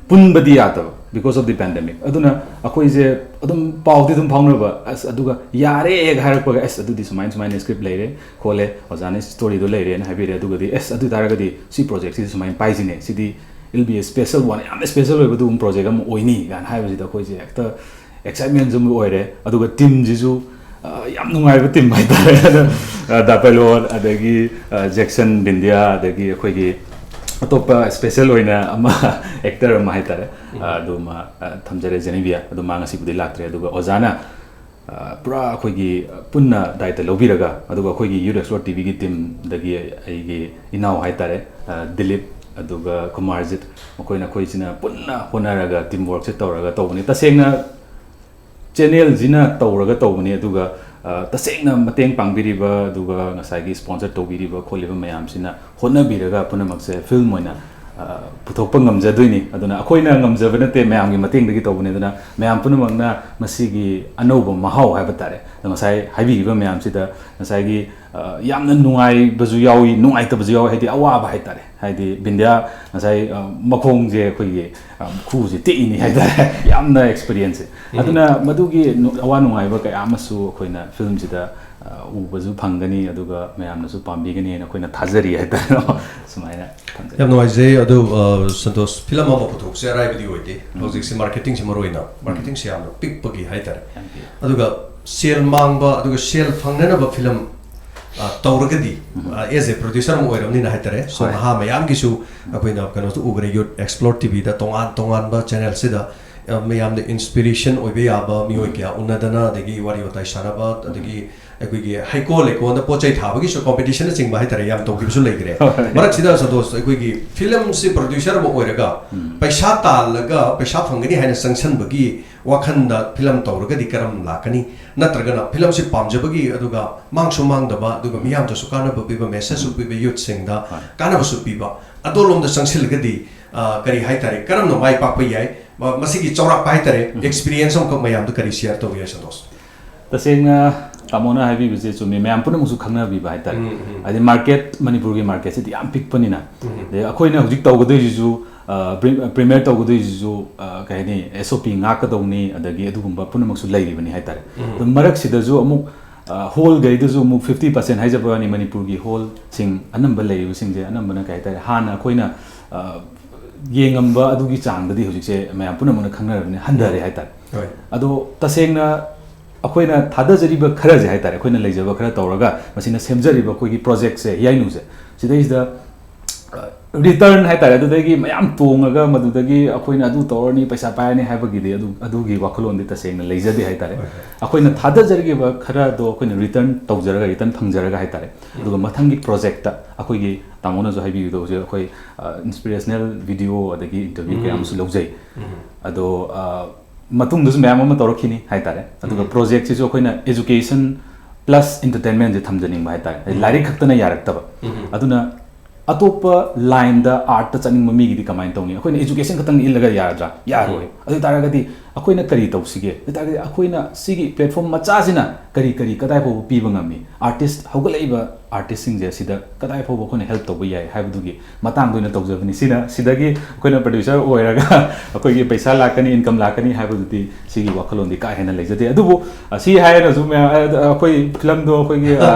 ꯄꯨꯟꯕꯗꯤ ꯌꯥꯗꯕ because of the pandemic꯫ ꯑꯗꯨꯅ ꯑꯩꯈꯣꯏꯁꯦ ꯑꯗꯨꯝ ꯄꯥꯎꯗꯤ ꯑꯗꯨꯝ ꯐꯥꯎꯅꯕ, ꯑꯁ ꯑꯗꯨꯒ ꯌꯥꯔꯦ ꯍꯦꯛ ꯍꯥꯏꯔꯛꯄꯒ, ꯑꯁ ꯑꯗꯨꯗꯤ ꯁꯨꯃꯥꯏꯅ ꯁꯨꯃꯥꯏꯅ ꯁ꯭ꯀ꯭ꯔꯤꯞ ꯂꯩꯔꯦ ꯈꯣꯠꯂꯦ, ꯑꯣꯖꯥꯅ ꯁ꯭ꯇꯣꯔꯤꯗꯣ ꯂꯩꯔꯦꯅ ꯍꯥꯏꯕꯤꯔꯦ꯫ ꯑꯗꯨꯒꯗꯤ ꯑꯁ ꯑꯗꯨ ꯇꯥꯔꯒꯗꯤ ꯁꯤ ꯄ꯭ꯔꯣꯖꯦꯛꯁꯤꯗꯤ ꯁꯨꯃꯥꯏꯅ ꯄꯥꯏꯁꯤꯅꯦ, ꯁꯤꯗꯤ it'll be a special one, ꯌꯥꯝꯅ ꯁ꯭ꯄꯦꯁꯦꯜ ꯑꯣꯏꯕ ꯑꯗꯨꯒꯨꯝꯕ ꯄ꯭ꯔꯣꯖꯦꯛ ꯑꯃ ꯑꯣꯏꯅꯤ ꯀꯥꯏꯅ ꯍꯥꯏꯕꯁꯤꯗ ꯑꯩꯈꯣꯏꯁꯦ ꯍꯦꯛꯇ ꯑꯦꯛꯁꯥꯏꯠꯃꯦꯟꯁꯨ ꯑꯃ ꯑꯣꯏꯔꯦ꯫ ꯑꯗꯨꯒ ꯇꯤꯝꯁꯤꯁꯨ ꯑ, ꯌꯥꯝ ꯅꯨꯡꯉꯥꯏꯕ ꯇꯤꯝ ꯍꯥꯏꯇꯥꯔꯦ꯫ ꯑꯗꯣ, ꯑ, ꯗꯥ ꯄꯦꯂꯣꯟ, ꯑꯗꯒꯤ ꯑ, ꯖꯦꯛꯁꯟ ꯕꯤꯟꯗꯤꯌꯥ, ꯑꯗꯒꯤ ꯑꯩꯈꯣꯏꯒꯤ ꯑꯇꯣꯞꯄ ꯁ꯭ꯄꯦꯁꯦꯜ ꯑꯣꯏꯅ ꯑꯃ ꯑꯦꯛꯇꯔ ꯑꯃ ꯍꯥꯏꯇꯥꯔꯦ, ꯑꯗꯨꯃ ꯊꯝꯖꯔꯦ, ꯖꯦꯅꯤꯕꯤꯌꯥ꯫ ꯑꯗꯨ ꯃꯥ ꯉꯁꯤꯕꯨꯗꯤ ꯂꯥꯛꯇ꯭ꯔꯦ꯫ ꯑꯗꯨꯒ ꯑꯣꯖꯥꯅ ꯄꯨꯔꯥ ꯑꯩꯈꯣꯏꯒꯤ ꯄꯨꯟꯅ ꯗꯥꯏꯇ ꯂꯧꯕꯤꯔꯒ, ꯑꯗꯨꯒ ꯑꯩꯈꯣꯏꯒꯤ ꯌꯨꯠ ꯑꯦꯛꯁꯄ꯭ꯂꯣꯔ ꯇꯤꯚꯤꯒꯤ ꯇꯤꯝꯗꯒꯤ ꯑꯩꯒꯤ ꯏꯅꯥꯎ ꯍꯥꯏꯇꯥꯔꯦ, ꯗꯤꯂꯤꯞ, ꯑꯗꯨꯒ ꯀꯨꯃꯥꯔꯖꯤꯠ, ꯃꯈꯣꯏꯅ ꯑꯩꯈꯣꯏꯁꯤꯅ ꯄꯨꯟꯅ ꯍꯣꯠꯅꯔꯒ ꯇꯤꯝ ꯋꯥꯔꯛꯁꯦ ꯇꯧꯔꯒ ꯇꯧꯕꯅꯤ꯫ ꯇꯁꯦꯡꯅ ꯆꯦꯅꯦꯜꯁꯤꯅ ꯇꯧꯔꯒ ꯇꯧꯕꯅꯤ꯫ ꯑꯗꯨꯒ ꯇꯁꯦꯡꯅ ꯃꯇꯦꯡ ꯄꯥꯡꯕꯤꯔꯤꯕ, ꯑꯗꯨꯒ ꯉꯁꯥꯏꯒꯤ ꯁ꯭ꯄꯣꯟꯁꯔ ꯇꯧꯕꯤꯔꯤꯕ ꯈꯣꯠꯂꯤꯕ ꯃꯌꯥꯝꯁꯤꯅ ꯍꯣꯠꯅꯕꯤꯔꯒ ꯄꯨꯝꯅꯃꯛꯁꯦ ꯐꯤꯜꯝ ꯑꯣꯏꯅ ꯄꯨꯊꯣꯛꯄ ꯉꯝꯖꯗꯣꯏꯅꯤ꯫ ꯑꯗꯨꯅ ꯑꯩꯈꯣꯏꯅ ꯉꯝꯖꯕ ꯅꯠꯇꯦ, ꯃꯌꯥꯝꯒꯤ ꯃꯇꯦꯡꯗꯒꯤ ꯇꯧꯕꯅꯤ꯫ ꯑꯗꯨꯅ ꯃꯌꯥꯝ ꯄꯨꯝꯅꯃꯛꯅ ꯃꯁꯤꯒꯤ ꯑꯅꯧꯕ ꯃꯍꯥꯎ ꯍꯥꯏꯕ ꯇꯥꯔꯦ, ꯑꯗꯣ ꯉꯁꯥꯏ ꯍꯥꯏꯕꯤꯈꯤꯕ ꯃꯌꯥꯝꯁꯤꯗ ꯉꯁꯥꯏꯒꯤ ꯌꯥꯝꯅ ꯅꯨꯡꯉꯥꯏꯕꯁꯨ ꯌꯥꯎꯏ, ꯅꯨꯡꯉꯥꯏꯇꯕꯁꯨ ꯌꯥꯎꯏ, ꯍꯥꯏꯗꯤ ꯑꯋꯥꯕ ꯍꯥꯏꯇꯥꯔꯦ꯫ ꯍꯥꯏꯗꯤ ꯕꯤꯟꯗ꯭ꯌꯥ ꯉꯁꯥꯏ ꯃꯈꯣꯡꯁꯦ ꯑꯩꯈꯣꯏꯒꯤ ꯈꯨꯁꯦ ꯇꯦꯛꯏꯅꯤ ꯍꯥꯏꯇꯥꯔꯦ꯫ ꯌꯥꯝꯅ ꯑꯦꯛꯁꯄꯤꯔꯤꯌꯦꯟꯁꯁꯦ꯫ ꯑꯗꯨꯅ ꯃꯗꯨꯒꯤ ꯑꯋꯥ ꯅꯨꯡꯉꯥꯏꯕ ꯀꯌꯥ ꯑꯃꯁꯨ ꯑꯩꯈꯣꯏꯅ ꯐꯤꯂꯝꯁꯤꯗ ꯎꯕꯁꯨ ꯐꯪꯒꯅꯤ, ꯑꯗꯨꯒ ꯃꯌꯥꯝꯅꯁꯨ ꯄꯥꯝꯕꯤꯒꯅꯤ ꯍꯥꯏꯅ ꯑꯩꯈꯣꯏꯅ ꯊꯥꯖꯔꯤ ꯍꯥꯏꯇꯥꯔꯦ꯫ ꯁꯨꯃꯥꯏꯅ ꯊꯝꯖꯒꯦ꯫ ꯌꯥꯝ ꯅꯨꯡꯉꯥꯏꯖꯩ꯫ ꯑꯗꯨ, ꯑ, ꯁꯟꯇꯣꯁ, ꯐꯤꯂꯝ ꯑꯃ ꯄꯨꯊꯣꯛꯄꯁꯦ ꯑꯔꯥꯏꯕꯗꯤ ꯑꯣꯏꯗꯦ꯫ ꯍꯧꯖꯤꯛꯁꯦ ꯃꯥꯔꯀꯦꯇꯤꯡꯁꯦ ꯃꯔꯨ ꯑꯣꯏꯅ, ꯃꯥꯔꯀꯦꯇꯤꯡꯁꯦ ꯌꯥꯝꯅ ꯄꯤꯛꯄꯒꯤ ꯍꯥꯏꯇꯥꯔꯦ꯫ ꯌꯥꯝ ꯄꯤꯛꯑꯦ꯫ ꯑꯗꯨꯒ ꯁꯦꯜ ꯃꯥꯡꯕ, ꯑꯗꯨꯒ ꯁꯦꯜ ꯐꯪꯅꯅꯕ ꯐꯤꯂꯝ, ꯑ, ꯇꯧꯔꯒꯗꯤ, ꯑ, as a producer ꯑꯃ ꯑꯣꯏꯔꯕꯅꯤꯅ ꯍꯥꯏꯇꯥꯔꯦ, so ꯍꯣꯏ꯫ ꯅꯍꯥ ꯃꯌꯥꯝꯒꯤꯁꯨ ꯑꯩꯈꯣꯏꯅ ꯀꯩꯅꯣꯁꯨ ꯎꯈ꯭ꯔꯦ, ꯌꯨꯠ ꯑꯦꯛꯁꯄ꯭ꯂꯣꯔ ꯇꯤꯚꯤꯗ ꯇꯣꯉꯥꯟ ꯇꯣꯉꯥꯟꯕ ꯆꯦꯅꯦꯜꯁꯤꯗ, ꯑ, ꯃꯌꯥꯝꯗ ꯏꯟꯁꯄꯤꯔꯦꯁꯟ ꯑꯣꯏꯕ ꯌꯥꯕ ꯃꯤꯑꯣꯏ ꯀꯌꯥ ꯎꯅꯗꯅ, ꯑꯗꯒꯤ ꯋꯥꯔꯤ ꯋꯥꯇꯥꯏ ꯁꯥꯟꯅꯕ, ꯑꯗꯒꯤ ꯑꯩꯈꯣꯏꯒꯤ ꯍꯩꯀꯣꯜ ꯂꯩꯀꯣꯜꯗ ꯄꯣꯠ ꯆꯩ ꯊꯥꯕꯒꯤꯁꯨ ꯀꯣꯝꯄꯤꯇꯤꯁꯟꯅꯆꯤꯡꯕ ꯍꯥꯏꯇꯥꯔꯦ, ꯌꯥꯝ ꯇꯧꯈꯤꯕꯁꯨ ꯂꯩꯈ꯭ꯔꯦ꯫ ꯍꯣꯏ꯫ ꯃꯔꯛꯁꯤꯗ ꯁꯟꯇꯣꯁ, ꯑꯩꯈꯣꯏꯒꯤ ꯐꯤꯂꯝꯁꯤ ꯄ꯭ꯔꯣꯗ꯭ꯌꯨꯁꯔ ꯑꯃ ꯑꯣꯏꯔꯒ ꯄꯩꯁꯥ ꯇꯥꯜꯂꯒ ꯄꯩꯁꯥ ꯐꯪꯒꯅꯤ ꯍꯥꯏꯅ ꯆꯪꯁꯟꯕꯒꯤ ꯋꯥꯈꯟꯗ ꯐꯤꯂꯝ ꯇꯧꯔꯒꯗꯤ ꯀꯔꯝ ꯂꯥꯛꯀꯅꯤ? ꯅꯠꯇ꯭ꯔꯒꯅ ꯐꯤꯂꯝꯁꯤ ꯄꯥꯝꯖꯕꯒꯤ, ꯑꯗꯨꯒ ꯃꯥꯡꯁꯨ ꯃꯥꯡꯗꯕ, ꯑꯗꯨꯒ ꯃꯤꯌꯥꯝꯗꯁꯨ ꯀꯥꯟꯅꯕ ꯄꯤꯕ, ꯃꯦꯁꯦꯖꯁꯨ ꯄꯤꯕ, ꯌꯨꯠꯁꯤꯡꯗ ꯍꯣꯏ꯫ ꯀꯥꯟꯅꯕꯁꯨ ꯄꯤꯕ, ꯑꯗꯣꯂꯣꯝꯗ ꯆꯪꯁꯤꯜꯂꯒꯗꯤ, ꯑ, ꯀꯔꯤ ꯍꯥꯏꯇꯥꯔꯦ, ꯀꯔꯝꯅ ꯃꯥꯏ ꯄꯥꯛꯄ ꯌꯥꯏ? ꯃ-, ꯃꯁꯤꯒꯤ ꯆꯥꯎꯔꯥꯛꯄ ꯍꯥꯏꯇꯥꯔꯦ, ꯑꯦꯛꯁꯄꯤꯔꯤꯌꯦꯟꯁ ꯑꯃꯈꯛ ꯃꯌꯥꯝꯗ ꯀꯔꯤ ꯁꯤꯌꯔ ꯇꯧꯕ ꯌꯥꯏ, ꯁꯟꯇꯣꯁ? ꯇꯁꯦꯡꯅ ꯇꯥꯃꯣꯅ ꯍꯥꯏꯕꯤꯕꯁꯦ ꯆꯨꯝꯃꯤ, ꯃꯌꯥꯝ ꯄꯨꯝꯅꯃꯛꯁꯨ ꯈꯪꯅꯕꯤꯕ ꯍꯥꯏꯇꯥꯔꯦ꯫ ꯎꯝ, ꯎꯝ꯫ ꯍꯥꯏꯗꯤ ꯃꯥꯔꯀꯦꯠ, ꯃꯅꯤꯄꯨꯔꯒꯤ ꯃꯥꯔꯀꯦꯠꯁꯤꯗꯤ ꯌꯥꯝ ꯄꯤꯛꯄꯅꯤꯅ꯫ ꯎꯝ꯫ ꯑꯗꯩ ꯑꯩꯈꯣꯏꯅ ꯍꯧꯖꯤꯛ ꯇꯧꯒꯗꯣꯏꯁꯤꯁꯨ, ꯑ, ꯄ꯭ꯔꯤ-, ꯄ꯭ꯔꯤꯃꯤꯌꯔ ꯇꯧꯒꯗꯣꯏꯁꯤꯁꯨ, ꯑ, ꯀꯩ ꯍꯥꯏꯅꯤ, ꯑꯦꯁ ꯑꯣ ꯄꯤ ꯉꯥꯛꯀꯗꯧꯅꯤ, ꯑꯗꯒꯤ ꯑꯗꯨꯒꯨꯝꯕ ꯄꯨꯝꯅꯃꯛꯁꯨ ꯂꯩꯔꯤꯕꯅꯤ ꯍꯥꯏꯇꯥꯔꯦ꯫ ꯎꯝ꯫ ꯑꯗꯣ ꯃꯔꯛꯁꯤꯗꯁꯨ ꯑꯃꯨꯛ, ꯑ, ꯍꯣꯜꯈꯩꯗꯁꯨ ꯑꯃꯨꯛ ꯐꯤꯐꯇꯤ ꯄꯥꯔꯁꯦꯟ ꯍꯥꯏꯖꯕ ꯋꯥꯅꯤ, ꯃꯅꯤꯄꯨꯔꯒꯤ ꯍꯣꯜꯁꯤꯡ ꯑꯅꯝꯕ ꯂꯩꯔꯤꯕꯁꯤꯡꯁꯦ ꯑꯅꯝꯕꯅ ꯀꯩ ꯍꯥꯏꯇꯥꯔꯦ, ꯍꯥꯟꯅ ꯑꯩꯈꯣꯏꯅ, ꯑ, ꯌꯦꯡꯉꯝꯕ ꯑꯗꯨꯒꯤ ꯆꯥꯡꯗꯗꯤ ꯍꯧꯖꯤꯛꯁꯦ ꯃꯌꯥꯝ ꯄꯨꯝꯅꯃꯛꯅ ꯈꯪꯅꯔꯕꯅꯤꯅ ꯍꯟꯊꯔꯦ ꯎꯝ꯫ ꯍꯥꯏꯇꯥꯔꯦ꯫ ꯍꯣꯏ꯫ ꯑꯗꯣ ꯇꯁꯦꯡꯅ ꯑꯩꯈꯣꯏꯅ ꯊꯥꯗꯖꯔꯤꯕ ꯈꯔꯁꯦ ꯍꯥꯏꯇꯥꯔꯦ, ꯑꯩꯈꯣꯏꯅ ꯂꯩꯖꯕ ꯈꯔ ꯇꯧꯔꯒ ꯃꯁꯤꯅ ꯁꯦꯝꯖꯔꯤꯕ ꯑꯩꯈꯣꯏꯒꯤ ꯄ꯭ꯔꯣꯖꯦꯛꯁꯦ, ꯍꯤꯌꯥꯏꯅꯨꯁꯦ, ꯁꯤꯗꯩꯁꯤꯗ, ꯑ, ꯔꯤꯇꯔꯟ ꯍꯥꯏꯇꯥꯔꯦ, ꯑꯗꯨꯗꯒꯤ ꯃꯌꯥꯝ ꯇꯣꯡꯉꯒ ꯃꯗꯨꯗꯒꯤ ꯑꯩꯈꯣꯏꯅ ꯑꯗꯨ ꯇꯧꯔꯅꯤ, ꯄꯩꯁꯥ ꯄꯥꯏꯔꯅꯤ ꯍꯥꯏꯕꯒꯤꯗꯤ ꯑꯗꯨ, ꯑꯗꯨꯒꯤ ꯋꯥꯈꯜꯂꯣꯟꯗꯤ ꯇꯁꯦꯡꯅ ꯂꯩꯖꯗꯦ ꯍꯥꯏꯇꯥꯔꯦ꯫ ꯑꯩꯈꯣꯏꯅ ꯊꯥꯗꯖꯔꯤꯕ ꯈꯔꯗꯣ ꯑꯩꯈꯣꯏꯅ ꯔꯤꯇꯔꯟ ꯇꯧꯖꯔꯒ, ꯔꯤꯇꯔꯟ ꯐꯪꯖꯔꯒ ꯍꯥꯏꯇꯥꯔꯦ꯫ ꯑꯗꯨꯒ ꯃꯊꯪꯒꯤ ꯄ꯭ꯔꯣꯖꯦꯛꯇ ꯑꯩꯈꯣꯏꯒꯤ ꯇꯥꯃꯣꯅꯁꯨ ꯍꯥꯏꯕꯤꯕꯗꯣ ꯍꯧꯖꯤꯛ ꯑꯩꯈꯣꯏ ꯏꯟꯁꯄꯤꯔꯦꯁꯅꯦꯜ ꯚꯤꯗꯤꯑꯣ ꯑꯗꯒꯤ ꯏꯟꯇꯔꯚ꯭ꯌꯨ ꯀꯌꯥ ꯑꯃꯁꯨ ꯂꯧꯖꯩ꯫ ꯑꯗꯣ ꯃꯇꯨꯡꯗꯁꯨ ꯃꯌꯥꯝ ꯑꯃ ꯇꯧꯔꯛꯈꯤꯅꯤ ꯍꯥꯏꯇꯥꯔꯦ꯫ ꯑꯗꯨꯒ ꯄ꯭ꯔꯣꯖꯦꯛꯁꯤꯁꯨ ꯑꯩꯈꯣꯏꯅ education plus entertainment ꯁꯦ ꯊꯝꯖꯅꯤꯡꯕ ꯍꯥꯏꯇꯥꯔꯦ꯫ ꯍꯥꯏꯗꯤ ꯂꯥꯏꯔꯤꯛ ꯈꯛꯇꯅ ꯌꯥꯔꯛꯇꯕ꯫ ꯑꯗꯨꯅ ꯑꯇꯣꯞꯄ ꯂꯥꯏꯟꯗ ꯑꯥꯔꯠꯇ ꯆꯠꯅꯤꯡꯕ ꯃꯤꯒꯤꯗꯤ ꯀꯃꯥꯏꯅ ꯇꯧꯅꯤ? ꯑꯩꯈꯣꯏꯅ education ꯈꯛꯇꯪ ꯏꯜꯂꯒ ꯌꯥꯔꯗ꯭ꯔꯥ? ꯌꯥꯔꯣꯏ꯫ ꯑꯗꯨ ꯑꯣꯏ ꯇꯥꯔꯒꯗꯤ ꯑꯩꯈꯣꯏꯅ ꯀꯔꯤ ꯇꯧꯁꯤꯒꯦ? ꯑꯗꯨ ꯑꯣꯏ ꯇꯥꯔꯒꯗꯤ ꯑꯩꯈꯣꯏꯅ ꯁꯤꯒꯤ platform ꯃꯆꯥꯁꯤꯅ ꯀꯔꯤ ꯀꯔꯤ ꯀꯗꯥꯏ ꯐꯥꯎꯕ ꯄꯤꯕ ꯉꯝꯃꯤ? ꯑꯥꯔꯇꯤꯁ, ꯍꯧꯒꯠꯂꯛꯏꯕ ꯑꯥꯔꯇꯤꯁꯁꯤꯡꯁꯦ ꯁꯤꯗ ꯀꯗꯥꯏ ꯐꯥꯎꯕ ꯑꯩꯈꯣꯏꯅ ꯍꯦꯜꯞ ꯇꯧꯕ ꯌꯥꯏ ꯍꯥꯏꯕꯗꯨꯒꯤ ꯃꯇꯥꯡꯗ ꯑꯣꯏꯅ ꯇꯧꯖꯕꯅꯤ꯫ ꯁꯤꯅ, ꯁꯤꯗꯒꯤ ꯑꯩꯈꯣꯏꯅ ꯄ꯭ꯔꯗ꯭ꯌꯨꯁꯔ ꯑꯣꯏꯔꯒ ꯑꯩꯈꯣꯏꯒꯤ ꯄꯩꯁꯥ ꯂꯥꯛꯀꯅꯤ, ꯏꯟꯀꯝ ꯂꯥꯛꯀꯅꯤ ꯍꯥꯏꯕꯗꯨꯗꯤ ꯁꯤꯒꯤ ꯋꯥꯈꯜꯂꯣꯟꯗꯤ ꯀꯥ ꯍꯦꯟꯅ ꯂꯩꯖꯗꯦ꯫ ꯑꯗꯨꯕꯨ, ꯑ, ꯁꯤ ꯍꯥꯏꯔꯒꯁꯨ ꯃꯌꯥꯝ, ꯑ, ꯑꯩꯈꯣꯏ ꯐꯤꯂꯝꯗꯣ ꯑꯩꯈꯣꯏꯒꯤ, ꯑ,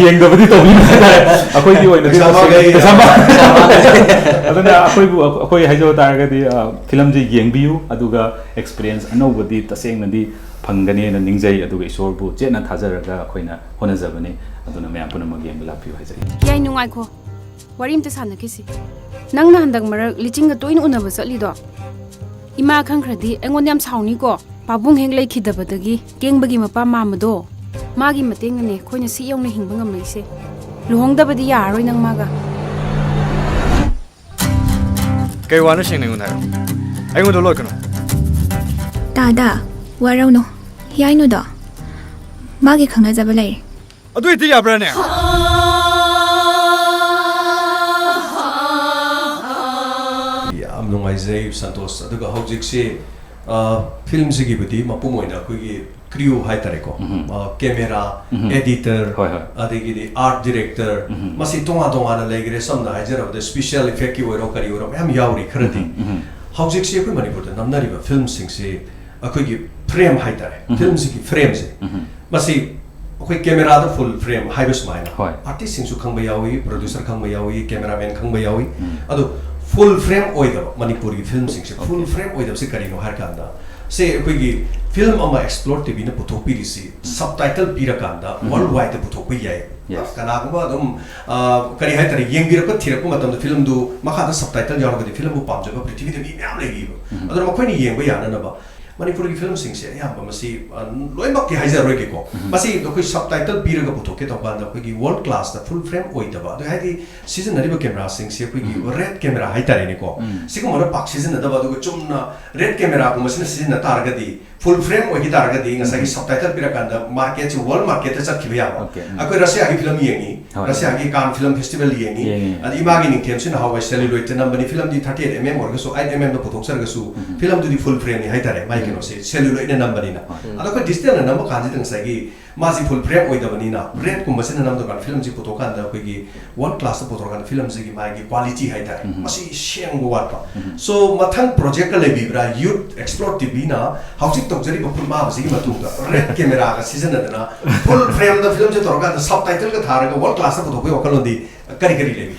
ꯌꯦꯡꯗꯕꯗꯤ ꯇꯧꯕꯤꯅꯨ ꯍꯥꯏꯇꯥꯔꯦ꯫ ꯑꯩꯈꯣꯏꯒꯤ ꯑꯣꯏꯅꯗꯤ ꯄꯩꯁꯥ ꯃꯥꯡꯉꯦ꯫ ꯄꯩꯁꯥ ꯃꯥꯡ-, ꯑꯗꯨꯅ ꯑꯩꯈꯣꯏꯕꯨ, ꯑꯩꯈꯣꯏ ꯍꯥꯏꯖꯕ ꯇꯥꯔꯒꯗꯤ, ꯑ, ꯐꯤꯂꯝꯁꯦ ꯌꯦꯡꯕꯤꯌꯨ, ꯑꯗꯨꯒ ꯑꯦꯛꯁꯄꯤꯔꯤꯌꯦꯟꯁ ꯑꯅꯧꯕꯗꯤ ꯇꯁꯦꯡꯅꯗꯤ ꯐꯪꯒꯅꯦꯅ ꯅꯤꯡꯖꯩ꯫ ꯑꯗꯨꯒ ꯏꯁꯣꯔꯕꯨ ꯆꯦꯠꯅ ꯊꯥꯖꯔꯒ ꯑꯩꯈꯣꯏꯅ ꯍꯣꯠꯅꯖꯕꯅꯤ꯫ ꯑꯗꯨꯅ ꯃꯌꯥꯝ ꯄꯨꯝꯅꯃꯛ ꯌꯦꯡꯕ ꯂꯥꯛꯄꯤꯌꯨ ꯍꯥꯏꯖꯔꯤ꯫ ꯌꯥꯏ, ꯅꯨꯡꯉꯥꯏꯈꯣ꯫ ꯋꯥꯔꯤ ꯑꯝꯇ ꯁꯥꯟꯅꯈꯤꯁꯤ꯫ ꯅꯪꯅ ꯍꯟꯗꯛ ꯃꯔꯛ ꯂꯤꯆꯤꯡꯒ ꯇꯣꯏꯅ ꯎꯅꯕ ꯆꯠꯂꯤꯗꯣ? ꯏꯃꯥ ꯈꯪꯈ꯭ꯔꯗꯤ ꯑꯩꯉꯣꯟꯗ ꯌꯥꯝ ꯁꯥꯎꯅꯤꯀꯣ꯫ ꯄꯥꯕꯨꯡ ꯍꯦꯛ ꯂꯩꯈꯤꯗꯕꯗꯒꯤ ꯀꯦꯡꯕꯒꯤ ꯃꯄꯥ ꯃꯥꯝꯃꯗꯣ, ꯃꯥꯒꯤ ꯃꯇꯦꯡꯅꯅꯦ ꯑꯩꯈꯣꯏꯅ ꯁꯤ ꯌꯧꯅ ꯍꯤꯡꯕ ꯉꯝꯂꯛꯏꯁꯦ꯫ ꯂꯨꯍꯣꯡꯗꯕꯗꯤ ꯌꯥꯔꯔꯣꯏ ꯅꯪ ꯃꯥꯒ꯫ ꯀꯩ ꯋꯥꯅꯣ ꯁꯦꯡꯅ ꯑꯩꯉꯣꯟꯗ ꯍꯥꯏꯔꯣ꯫ ꯑꯩꯉꯣꯟꯗ ꯂꯣꯠꯀꯅꯨ꯫ ꯇꯥꯗ, ꯋꯥꯔꯧꯅꯨ꯫ ꯌꯥꯏꯅꯨꯗꯣ ꯃꯥꯒꯤ ꯈꯪꯅꯖꯕ ꯂꯩꯔꯦ꯫ ꯑꯗꯨ ꯍꯦꯛꯇ ꯌꯥꯕ꯭ꯔꯥꯅꯦ? ꯌꯥꯝ ꯅꯨꯡꯉꯥꯏꯖꯩ ꯁꯟꯇꯣꯁ꯫ ꯑꯗꯨꯒ ꯍꯧꯖꯤꯛꯁꯤ, ꯑ, ꯐꯤꯂꯝꯁꯤꯒꯤꯕꯨꯗꯤ ꯃꯄꯨꯝ ꯑꯣꯏꯅ ꯑꯩꯈꯣꯏꯒꯤ crew ꯍꯥꯏꯇꯥꯔꯦꯀꯣ, ꯎꯝ꯫ ꯑ, camera, ꯎꯝ꯫ Editor, ꯍꯣꯏ, ꯍꯣꯏ꯫ ꯑꯗꯒꯤꯗꯤ art director, ꯎꯝ꯫ ꯃꯁꯤ ꯇꯣꯉꯥꯟ ꯇꯣꯉꯥꯟꯅ ꯂꯩꯈ꯭ꯔꯦ꯫ ꯁꯝꯅ ꯍꯥꯏꯖꯔꯕꯗ special effectꯀꯤ ꯑꯣꯏꯔꯣ, ꯀꯔꯤ ꯑꯣꯏꯔꯣ, ꯃꯌꯥꯝ ꯌꯥꯎꯔꯤ ꯈꯔꯗꯤ꯫ ꯎꯝ, ꯎꯝ꯫ ꯍꯧꯖꯤꯛꯁꯤ ꯑꯩꯈꯣꯏ ꯃꯅꯤꯄꯨꯔꯗ ꯅꯝꯅꯔꯤꯕ ꯐꯤꯂꯝꯁꯤꯡꯁꯤ ꯑꯩꯈꯣꯏꯒꯤ frame ꯍꯥꯏꯇꯥꯔꯦ, ꯎꯝ꯫ ꯐꯤꯂꯝꯁꯤꯒꯤ frameꯁꯦ, ꯎꯝ꯫ ꯃꯁꯤ ꯑꯩꯈꯣꯏ cameraꯗ full frame ꯍꯥꯏꯕ ꯁꯨꯃꯥꯏꯅ, ꯍꯣꯏ꯫ Artistꯁꯤꯡꯁꯨ ꯈꯪꯕ ꯌꯥꯎꯏ, producer ꯈꯪꯕ ꯌꯥꯎꯏ, cameraman ꯈꯪꯕ ꯌꯥꯎꯏ꯫ ꯎꯝ꯫ ꯑꯗꯣ full frame ꯑꯣꯏꯗꯕ ꯃꯅꯤꯄꯨꯔꯒꯤ ꯐꯤꯂꯝꯁꯤꯡꯁꯦ, full OK꯫ Frame ꯑꯣꯏꯗꯕꯁꯤ ꯀꯔꯤꯅꯣ ꯍꯥꯏꯔ ꯀꯥꯟꯗ, ꯁꯦ, ꯑꯩꯈꯣꯏꯒꯤ ꯐꯤꯂꯝ ꯑꯃ ꯑꯦꯛꯁꯄ꯭ꯂꯣꯔ ꯇꯤꯚꯤꯅ ꯄꯨꯊꯣꯛꯄꯤꯔꯤꯁꯤ ꯁꯕ ꯇꯥꯏꯇꯜ ꯄꯤꯔꯀꯥꯟꯗ ꯋꯥꯔꯜ ꯋꯥꯏꯗ ꯄꯨꯊꯣꯛꯄ ꯌꯥꯏ꯫ Yes. ꯀꯅꯥꯒꯨꯝꯕ ꯑꯗꯨꯝ, ꯑ, ꯀꯔꯤ ꯍꯥꯏꯇꯥꯔꯦ, ꯌꯦꯡꯕꯤꯔꯛꯄ, ꯊꯤꯔꯛꯄ ꯃꯇꯝꯗ ꯐꯤꯂꯝꯗꯨ ꯃꯈꯥꯗ ꯁꯕ ꯇꯥꯏꯇꯜ ꯌꯥꯎꯔꯒꯗꯤ ꯐꯤꯂꯝꯕꯨ ꯄꯥꯝꯖꯕ ꯄ꯭ꯔꯤꯊꯤꯕꯤꯗ ꯃꯤ ꯃꯌꯥꯝ ꯂꯩꯔꯤꯕ꯫ ꯑꯗꯨꯅ ꯃꯈꯣꯏꯅ ꯌꯦꯡꯕ ꯌꯥꯅꯅꯕ ꯃꯅꯤꯄꯨꯔꯒꯤ ꯐꯤꯂꯝꯁꯤꯡꯁꯦ ꯑꯌꯥꯝꯕ ꯃꯁꯤ, ꯑ, ꯂꯣꯏꯅꯃꯛꯇꯤ ꯍꯥꯏꯖꯔꯣꯏꯒꯦꯀꯣ꯫ ꯃꯁꯤ ꯑꯩꯈꯣꯏ ꯁꯕ ꯇꯥꯏꯇꯜ ꯄꯤꯔꯒ ꯄꯨꯊꯣꯛꯀꯦ ꯇꯧꯕ ꯀꯥꯟꯗ ꯑꯩꯈꯣꯏꯒꯤ ꯋꯥꯔꯜ ꯀ꯭ꯂꯥꯁꯇ ꯐꯨꯜ ꯐ꯭ꯔꯦꯝ ꯑꯣꯏꯗꯕ, ꯑꯗꯨ ꯍꯥꯏꯗꯤ ꯁꯤꯖꯤꯟꯅꯔꯤꯕ ꯀꯦꯃꯦꯔꯥꯁꯤꯡꯁꯦ ꯑꯩꯈꯣꯏꯒꯤ ꯔꯦꯗ ꯀꯦꯃꯦꯔꯥ ꯍꯥꯏꯇꯥꯔꯦꯅꯦꯀꯣ, ꯁꯤꯒꯨꯝꯕꯅ ꯄꯥꯛ ꯁꯤꯖꯤꯟꯅꯗꯕ, ꯑꯗꯨꯒ ꯆꯨꯝꯅ ꯔꯦꯗ ꯀꯦꯃꯦꯔꯥꯒꯨꯝꯕꯁꯤꯅ ꯁꯤꯖꯤꯟꯅ ꯇꯥꯔꯒꯗꯤ, ꯐꯨꯜ ꯐ꯭ꯔꯦꯝ ꯑꯣꯏꯈꯤ ꯇꯥꯔꯒꯗꯤ ꯉꯁꯥꯏꯒꯤ ꯁꯕ ꯇꯥꯏꯇꯜ ꯄꯤꯔꯀꯥꯟꯗ ꯃꯥꯔꯀꯦꯠꯁꯤ, ꯋꯥꯔꯜ ꯃꯥꯔꯀꯦꯠꯇ ꯆꯠꯈꯤꯕ ꯌꯥꯕ꯫ Okay, ꯎꯝ꯫ ꯑꯩꯈꯣꯏ ꯔꯁꯤꯌꯥꯒꯤ ꯐꯤꯂꯝ ꯌꯦꯡꯉꯤ, ꯍꯣꯏ꯫ ꯔꯁꯤꯌꯥꯒꯤ ꯀꯥꯟ ꯐꯤꯂꯝ ꯐꯦꯁꯇꯤꯚꯦꯜ ꯌꯦꯡꯉꯤ, ꯌꯦꯡꯉꯤ꯫ ꯑꯗ ꯏꯃꯥꯒꯤ ꯅꯤꯡꯊꯦꯝꯁꯤꯅ ꯍꯥꯎꯋꯥꯏ ꯁꯦꯂꯨꯂꯣꯏꯗꯇ ꯅꯝꯕꯅꯤ, ꯐꯤꯂꯝꯗꯤ ꯊꯥꯔꯇꯤ ꯑꯩꯠ ꯑꯦꯝ ꯑꯦꯝ ꯑꯣꯏꯔꯒꯁꯨ, ꯑꯩꯠ ꯑꯦꯝ ꯑꯦꯝꯗ ꯄꯨꯊꯣꯛꯆꯔꯒꯁꯨ, ꯐꯤꯂꯝꯗꯨꯗꯤ ꯐꯨꯜ ꯐ꯭ꯔꯦꯝꯅꯤ ꯍꯥꯏꯇꯥꯔꯦ, ꯃꯥꯏ ꯀꯩꯅꯣꯁꯦ ꯁꯦꯂꯨꯂꯣꯏꯗꯅ ꯅꯝꯕꯅꯤꯅ꯫ ꯑꯗꯣ ꯑꯩꯈꯣꯏ ꯗꯤꯖꯤꯇꯦꯜꯅ ꯅꯝꯕ ꯀꯥꯟꯁꯤꯗ ꯉꯁꯥꯏꯒꯤ ꯃꯥꯁꯤ ꯐꯨꯜ ꯐ꯭ꯔꯦꯝ ꯑꯣꯏꯗꯕꯅꯤꯅ, ꯔꯦꯗꯀꯨꯝꯕꯁꯤꯅ ꯅꯝꯗꯧꯀꯥꯟꯗ ꯐꯤꯂꯝꯁꯤ ꯄꯨꯊꯣꯛꯀꯥꯟꯗ ꯑꯩꯈꯣꯏꯒꯤ ꯋꯥꯔꯜ ꯀ꯭ꯂꯥꯁꯇ ꯄꯨꯊꯣꯔꯀꯥꯟꯗ ꯐꯤꯂꯝꯁꯤꯒꯤ ꯃꯥꯒꯤ ꯀ꯭ꯋꯥꯂꯤꯇꯤ ꯍꯥꯏꯇꯥꯔꯦ, ꯃꯁꯤ ꯁꯦꯡꯕ ꯋꯥꯠꯄ꯫ ꯁꯣ ꯃꯊꯪ ꯄ꯭ꯔꯣꯖꯦꯛꯀ ꯂꯩꯕꯤꯕ꯭ꯔꯥ? ꯌꯨꯠ ꯑꯦꯛꯁꯄ꯭ꯂꯣꯔ ꯇꯤꯚꯤꯅ ꯍꯧꯖꯤꯛ ꯇꯧꯖꯔꯤꯕ ꯐꯨꯟꯕꯥꯕꯁꯤꯒꯤ ꯃꯇꯨꯡꯗ ꯔꯦꯗ ꯀꯦꯃꯦꯔꯥꯒ ꯁꯤꯖꯤꯟꯅꯗꯅ ꯐꯨꯜ ꯐ꯭ꯔꯦꯝꯗ ꯐꯤꯂꯝꯁꯦ ꯇꯧꯔꯀꯥꯟꯗ ꯁꯕ ꯇꯥꯏꯇꯜꯒ ꯊꯥꯔꯒ ꯋꯥꯔꯜ ꯀ꯭ꯂꯥꯁꯇ ꯄꯨꯊꯣꯛꯄꯒꯤ ꯋꯥꯈꯜꯂꯣꯟꯗꯤ ꯀꯔꯤ ꯀꯔꯤ ꯂꯩꯕꯤ?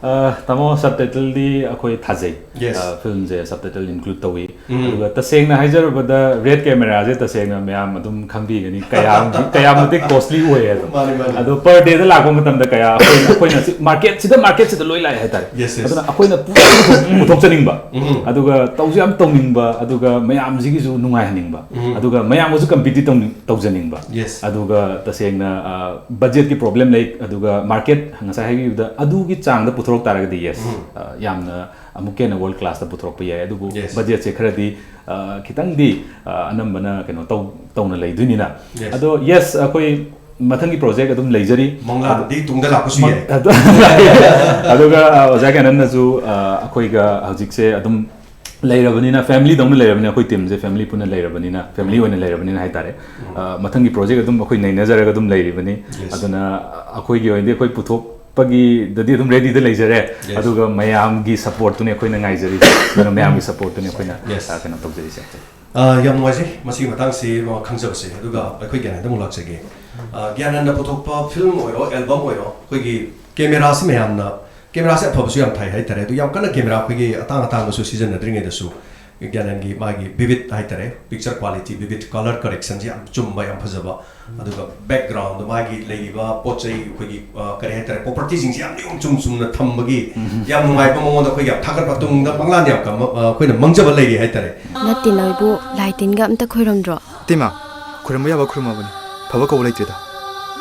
ꯑ, ꯇꯥꯃꯣ, ꯁꯕ ꯇꯥꯏꯇꯜꯗꯤ ꯑꯩꯈꯣꯏ ꯊꯥꯖꯩ꯫ Yes. ꯑ, ꯐꯤꯂꯝꯁꯦ ꯁꯕ ꯇꯥꯏꯇꯜ ꯏꯟꯀ꯭ꯂꯨꯗ ꯇꯧꯏ꯫ ꯎꯝ꯫ ꯑꯗꯨꯒ ꯇꯁꯦꯡꯅ ꯍꯥꯏꯖꯔꯕꯗ ꯔꯦꯗ ꯀꯦꯃꯦꯔꯥꯁꯦ ꯇꯁꯦꯡꯅ ꯃꯌꯥꯝ ꯑꯗꯨꯝ ꯈꯪꯕꯤꯒꯅꯤ, ꯀꯌꯥꯝ ꯀꯌꯥꯝ ꯃꯇꯤꯛ ꯀꯣꯁꯂꯤ ꯑꯣꯏꯌꯦ ꯑꯗꯣ꯫ ꯃꯥꯅꯤ, ꯃꯥꯅꯤ꯫ ꯑꯗꯣ ꯄꯔ ꯗꯦꯗ ꯂꯥꯛꯄ ꯃꯇꯝꯗ ꯀꯌꯥ ꯑꯩꯈꯣꯏꯅ, ꯑꯩꯈꯣꯏꯅ ꯁꯤ ꯃꯥꯔꯀꯦꯠꯁꯤꯗ, ꯃꯥꯔꯀꯦꯠꯁꯤꯗ ꯂꯣꯏ ꯂꯥꯛꯑꯦ ꯍꯥꯏꯇꯥꯔꯦ꯫ Yes, yes. ꯑꯗꯨꯅ ꯑꯩꯈꯣꯏꯅ ꯄꯨꯊꯣꯛ-, ꯄꯨꯊꯣꯛꯆꯅꯤꯡꯕ, ꯎꯝ꯫ ꯑꯗꯨꯒ ꯇꯧꯁꯨ ꯌꯥꯝ ꯇꯧꯅꯤꯡꯕ, ꯑꯗꯨꯒ ꯃꯌꯥꯝꯁꯤꯒꯤꯁꯨ ꯅꯨꯡꯉꯥꯏꯍꯟꯅꯤꯡꯕ, ꯎꯝ꯫ ꯑꯗꯨꯒ ꯃꯌꯥꯝꯒꯁꯨ ꯀꯝꯄꯤꯇꯤꯠ ꯇꯧꯅꯤꯡ-, ꯇꯧꯖꯅꯤꯡꯕ꯫ Yes. ꯑꯗꯨꯒ ꯇꯁꯦꯡꯅ, ꯑ, ꯕꯖꯦꯠꯀꯤ ꯄ꯭ꯔꯣꯕ꯭ꯂꯦꯝ ꯂꯩ, ꯑꯗꯨꯒ ꯃꯥꯔꯀꯦꯠ ꯉꯁꯥꯏ ꯍꯥꯏꯕꯤꯕꯗ ꯑꯗꯨꯒꯤ ꯆꯥꯡꯗ ꯄꯨꯊꯣꯔꯛ ꯇꯥꯔꯒꯗꯤ, yes, ꯎꯝ꯫ ꯑ, ꯌꯥꯝꯅ ꯑꯃꯨꯛꯀ ꯍꯦꯟꯅ ꯋꯥꯔꯜ ꯀ꯭ꯂꯥꯁꯇ ꯄꯨꯊꯣꯔꯛꯄ ꯌꯥꯏ꯫ ꯑꯗꯨꯕꯨ Yes. ꯕꯖꯦꯠꯁꯦ ꯈꯔꯗꯤ, ꯑ, ꯈꯤꯇꯪꯗꯤ, ꯑ, ꯑꯅꯝꯕꯅ ꯀꯩꯅꯣ ꯇꯧ-, ꯇꯧꯅ ꯂꯩꯗꯣꯏꯅꯤꯅ꯫ Yes. ꯑꯗꯣ yes, ꯑꯩꯈꯣꯏ ꯃꯊꯪꯒꯤ ꯄ꯭ꯔꯣꯖꯦꯛ ꯑꯗꯨꯝ ꯂꯩꯖꯔꯤ꯫ ꯃꯪꯂꯥꯟꯗꯤ ꯇꯨꯡꯗ ꯂꯥꯛꯄꯁꯨ ꯌꯥꯏ꯫ ꯑꯗꯨꯒ, ꯑ, ꯑꯣꯖꯥ ꯀꯦꯅꯟꯅꯁꯨ, ꯑ, ꯑꯩꯈꯣꯏꯒ ꯍꯧꯖꯤꯛꯁꯦ ꯑꯗꯨꯝ ꯂꯩꯔꯕꯅꯤꯅ, ꯐꯦꯃꯤꯂꯤꯗꯧꯅ ꯂꯩꯔꯕꯅꯤꯅ, ꯑꯩꯈꯣꯏ ꯇꯤꯝꯁꯦ ꯐꯦꯃꯤꯂꯤ ꯄꯨꯟꯅ ꯂꯩꯔꯕꯅꯤꯅ, ꯐꯦꯃꯤꯂꯤ ꯑꯣꯏꯅ ꯂꯩꯔꯕꯅꯤꯅ ꯍꯥꯏꯇꯥꯔꯦ꯫ ꯑ, ꯃꯊꯪꯒꯤ ꯄ꯭ꯔꯣꯖꯦꯛ ꯑꯗꯨꯝ ꯑꯩꯈꯣꯏ ꯅꯩꯅꯖꯔꯒ ꯑꯗꯨꯝ ꯂꯩꯔꯤꯕꯅꯤ꯫ Yes. ꯑꯗꯨꯅ ꯑꯩꯈꯣꯏꯒꯤ ꯑꯣꯏꯅꯗꯤ ꯑꯩꯈꯣꯏ ꯄꯨꯊꯣꯛꯄꯒꯤꯗꯗꯤ ꯑꯗꯨꯝ ꯔꯦꯗꯤꯗ ꯂꯩꯖꯔꯦ꯫ Yes. ꯑꯗꯨꯒ ꯃꯌꯥꯝꯒꯤ ꯁꯞꯄꯣꯔꯠꯇꯨꯅꯤ ꯑꯩꯈꯣꯏꯅ ꯉꯥꯏꯖꯔꯤꯁꯦ꯫ ꯑꯗꯨꯅ ꯃꯌꯥꯝꯒꯤ ꯁꯞꯄꯣꯔꯠꯇꯨꯅꯤ ꯑꯩꯈꯣꯏꯅ, Yes. ꯑ, ꯀꯩꯅꯣ ꯇꯧꯖꯔꯤꯁꯦ꯫ ꯑ, ꯌꯥꯝ ꯅꯨꯡꯉꯥꯏꯖꯩ ꯃꯁꯤꯒꯤ ꯃꯇꯥꯡꯁꯤ, ꯑ, ꯈꯪꯖꯕꯁꯦ꯫ ꯑꯗꯨꯒ ꯑꯩꯈꯣꯏ ꯒ꯭ꯌꯥꯅꯟꯗ ꯑꯃꯨꯛ ꯂꯥꯛꯆꯒꯦ꯫ ꯑ, ꯒ꯭ꯌꯥꯅꯟꯗ ꯄꯨꯊꯣꯛꯄ ꯐꯤꯂꯝ ꯑꯣꯏꯔꯣ, ꯑꯦꯜꯕꯝ ꯑꯣꯏꯔꯣ, ꯑꯩꯈꯣꯏꯒꯤ ꯀꯦꯃꯦꯔꯥꯁꯤ ꯃꯌꯥꯝꯅ, ꯀꯦꯃꯦꯔꯥꯁꯦ ꯑꯐꯕꯁꯨ ꯌꯥꯝ ꯊꯥꯏ ꯍꯥꯏꯇꯥꯔꯦ꯫ ꯑꯗꯨ ꯌꯥꯝ ꯀꯟꯅ ꯀꯦꯃꯦꯔꯥ ꯑꯩꯈꯣꯏꯒꯤ ꯑꯇꯥꯡ ꯑꯇꯥꯡꯕꯁꯨ ꯁꯤꯖꯤꯟꯅꯗ꯭ꯔꯤꯉꯩꯗꯁꯨ ꯒ꯭ꯌꯥꯅꯟꯒꯤ ꯃꯥꯒꯤ ꯕꯤꯕꯤꯠ ꯍꯥꯏꯇꯥꯔꯦ, ꯄꯤꯛꯆꯔ ꯀ꯭ꯋꯥꯂꯤꯇꯤ, ꯕꯤꯕꯤꯠ, ꯀꯂꯔ ꯀꯔꯦꯛꯁꯟꯁꯦ ꯌꯥꯝ ꯆꯨꯝꯕ, ꯌꯥꯝ ꯐꯖꯕ꯫ ꯑꯗꯨꯒ ꯕꯦꯛꯒ꯭ꯔꯥꯎꯟꯗ ꯃꯥꯒꯤ ꯂꯩꯔꯤꯕ ꯄꯣꯠ ꯆꯩ, ꯑꯩꯈꯣꯏꯒꯤ, ꯑ, ꯀꯔꯤ ꯍꯥꯏꯇꯥꯔꯦ, ꯄ꯭ꯔꯣꯄꯔꯇꯤꯁꯤꯡꯁꯦ ꯌꯥꯝ ꯅꯤꯌꯣꯝ ꯆꯨꯝ ꯆꯨꯝꯅ ꯊꯝꯕꯒꯤ ꯌꯥꯝ ꯅꯨꯡꯉꯥꯏꯕ ꯃꯉꯣꯟꯗ ꯑꯩꯈꯣꯏ ꯌꯥꯝ ꯊꯥꯒꯠꯄ ꯇꯨꯡꯗ ꯃꯪꯂꯥꯟ ꯌꯥꯝ ꯀꯝꯕ, ꯑ, ꯑꯩꯈꯣꯏꯅ ꯃꯪꯖꯕ ꯂꯩꯔꯤ ꯍꯥꯏꯇꯥꯔꯦ꯫ ꯅꯠꯇꯦ, ꯅꯣꯏꯕꯨ ꯂꯥꯏ ꯇꯤꯟꯒ ꯑꯝꯇ ꯈꯣꯏꯔꯝꯗ꯭ꯔꯣ? ꯏꯇꯩꯃ, ꯈꯨꯔꯨꯝꯕ ꯌꯥꯕ ꯈꯨꯔꯨꯝꯃꯕꯅꯤ꯫ ꯐꯕ ꯀꯧꯕ ꯂꯩꯇ꯭ꯔꯦꯗ꯫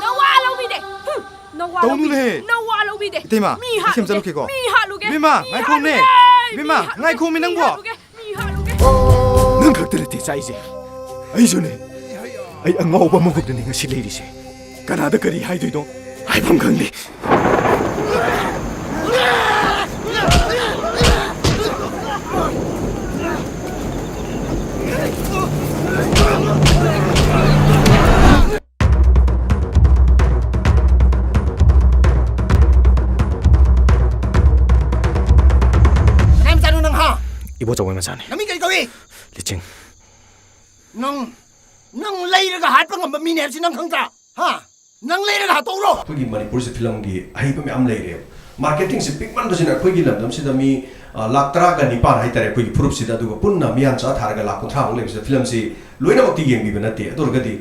ꯅꯋꯥ ꯂꯧꯕꯤꯗꯦ꯫ ꯍꯨꯝ, ꯅꯋꯥ ꯇꯧꯅꯨꯅꯦꯍꯦ꯫ ꯂꯧꯕꯤꯗꯦ꯫ ꯅꯋꯥ ꯂꯧꯕꯤꯗꯦ꯫ ꯏꯇꯩꯃ, ꯃꯤ ꯑꯩ ꯁꯦꯝ ꯍꯥꯠꯂꯨꯒꯦ꯫ ꯆꯠꯂꯨꯈꯤꯀꯣ꯫ ꯃꯤ ꯍꯥꯠꯂꯨꯒꯦ꯫ ꯏꯕꯦꯝꯃ, ꯃꯤ ꯉꯥꯏꯈꯣꯃꯦ꯫ ꯍꯥꯠꯂꯨꯒꯦ꯫ ꯏꯕꯦꯝꯃ, ꯃꯤ ꯍꯥꯠꯂꯨꯒꯦ꯫ ꯉꯥꯏꯈꯣꯃꯦ ꯃꯤ ꯅꯪꯕꯣ꯫ ꯍꯥꯠꯂꯨꯒꯦ꯫ ꯃꯤ ꯍꯥꯠꯂꯨꯒꯦ꯫ ꯅꯪ ꯈꯛꯇ ꯅꯠꯇꯦ ꯆꯥꯛꯏꯁꯦ, ꯑꯩꯁꯨꯅꯦ꯫ ꯑꯩ ꯑꯉꯥꯎꯕ ꯑꯃꯒꯨꯝꯗꯅꯦ ꯉꯁꯤ ꯂꯩꯔꯤꯁꯦ꯫ ꯀꯅꯥꯗ ꯀꯔꯤ ꯍꯥꯏꯗꯣꯏꯅꯣ ꯍꯥꯏꯐꯝ ꯈꯪꯗꯦ꯫ ꯀꯅꯥꯏ ꯃꯆꯥꯅꯣ ꯅꯪ, ꯍꯥ? ꯏꯕꯣꯆꯧꯍꯣꯏ ꯃꯆꯥꯅꯤ꯫ ꯅꯃꯤꯡ ꯀꯔꯤ ꯀꯧꯏ? ꯂꯤꯆꯤꯡ꯫ ꯅꯪ, ꯅꯪ ꯂꯩꯔꯒ ꯍꯥꯠꯄ ꯉꯝꯕ ꯃꯤꯅꯦ ꯍꯥꯏꯕꯁꯤ ꯅꯪ ꯈꯪꯗ꯭ꯔꯥ? ꯍꯥ? ꯅꯪ ꯂꯩꯔꯒ ꯍꯥꯠꯇꯣꯛꯎꯔꯣ? ꯑꯩꯈꯣꯏꯒꯤ ꯃꯅꯤꯄꯨꯔꯁꯦ ꯐꯤꯂꯝꯒꯤ ꯑꯍꯩꯕ ꯃꯌꯥꯝ ꯂꯩꯔꯦꯕ꯫ ꯃꯥꯔꯀꯦꯇꯤꯡꯁꯦ ꯄꯤꯛꯃꯟꯕꯁꯤꯅ ꯑꯩꯈꯣꯏꯒꯤ ꯂꯝꯗꯝꯁꯤꯗ ꯃꯤ, ꯑ, ꯂꯥꯈ ꯇꯔꯥꯒ ꯅꯤꯄꯥꯟ ꯍꯥꯏꯇꯥꯔꯦ, ꯑꯩꯈꯣꯏꯒꯤ ꯐꯨꯔꯨꯞꯁꯤꯗ, ꯑꯗꯨꯒ ꯄꯨꯟꯅ ꯃꯤꯌꯥꯟꯆꯥ ꯊꯥꯔꯒ ꯂꯥꯈ ꯀꯨꯟꯊ꯭ꯔꯥꯃꯨꯛ ꯂꯩꯕꯁꯤꯗ ꯐꯤꯂꯝꯁꯤ ꯂꯣꯏꯅꯃꯛꯇꯤ ꯌꯦꯡꯕꯤꯕ ꯅꯠꯇꯦ꯫ ꯑꯗꯨ ꯑꯣꯏꯔꯒꯗꯤ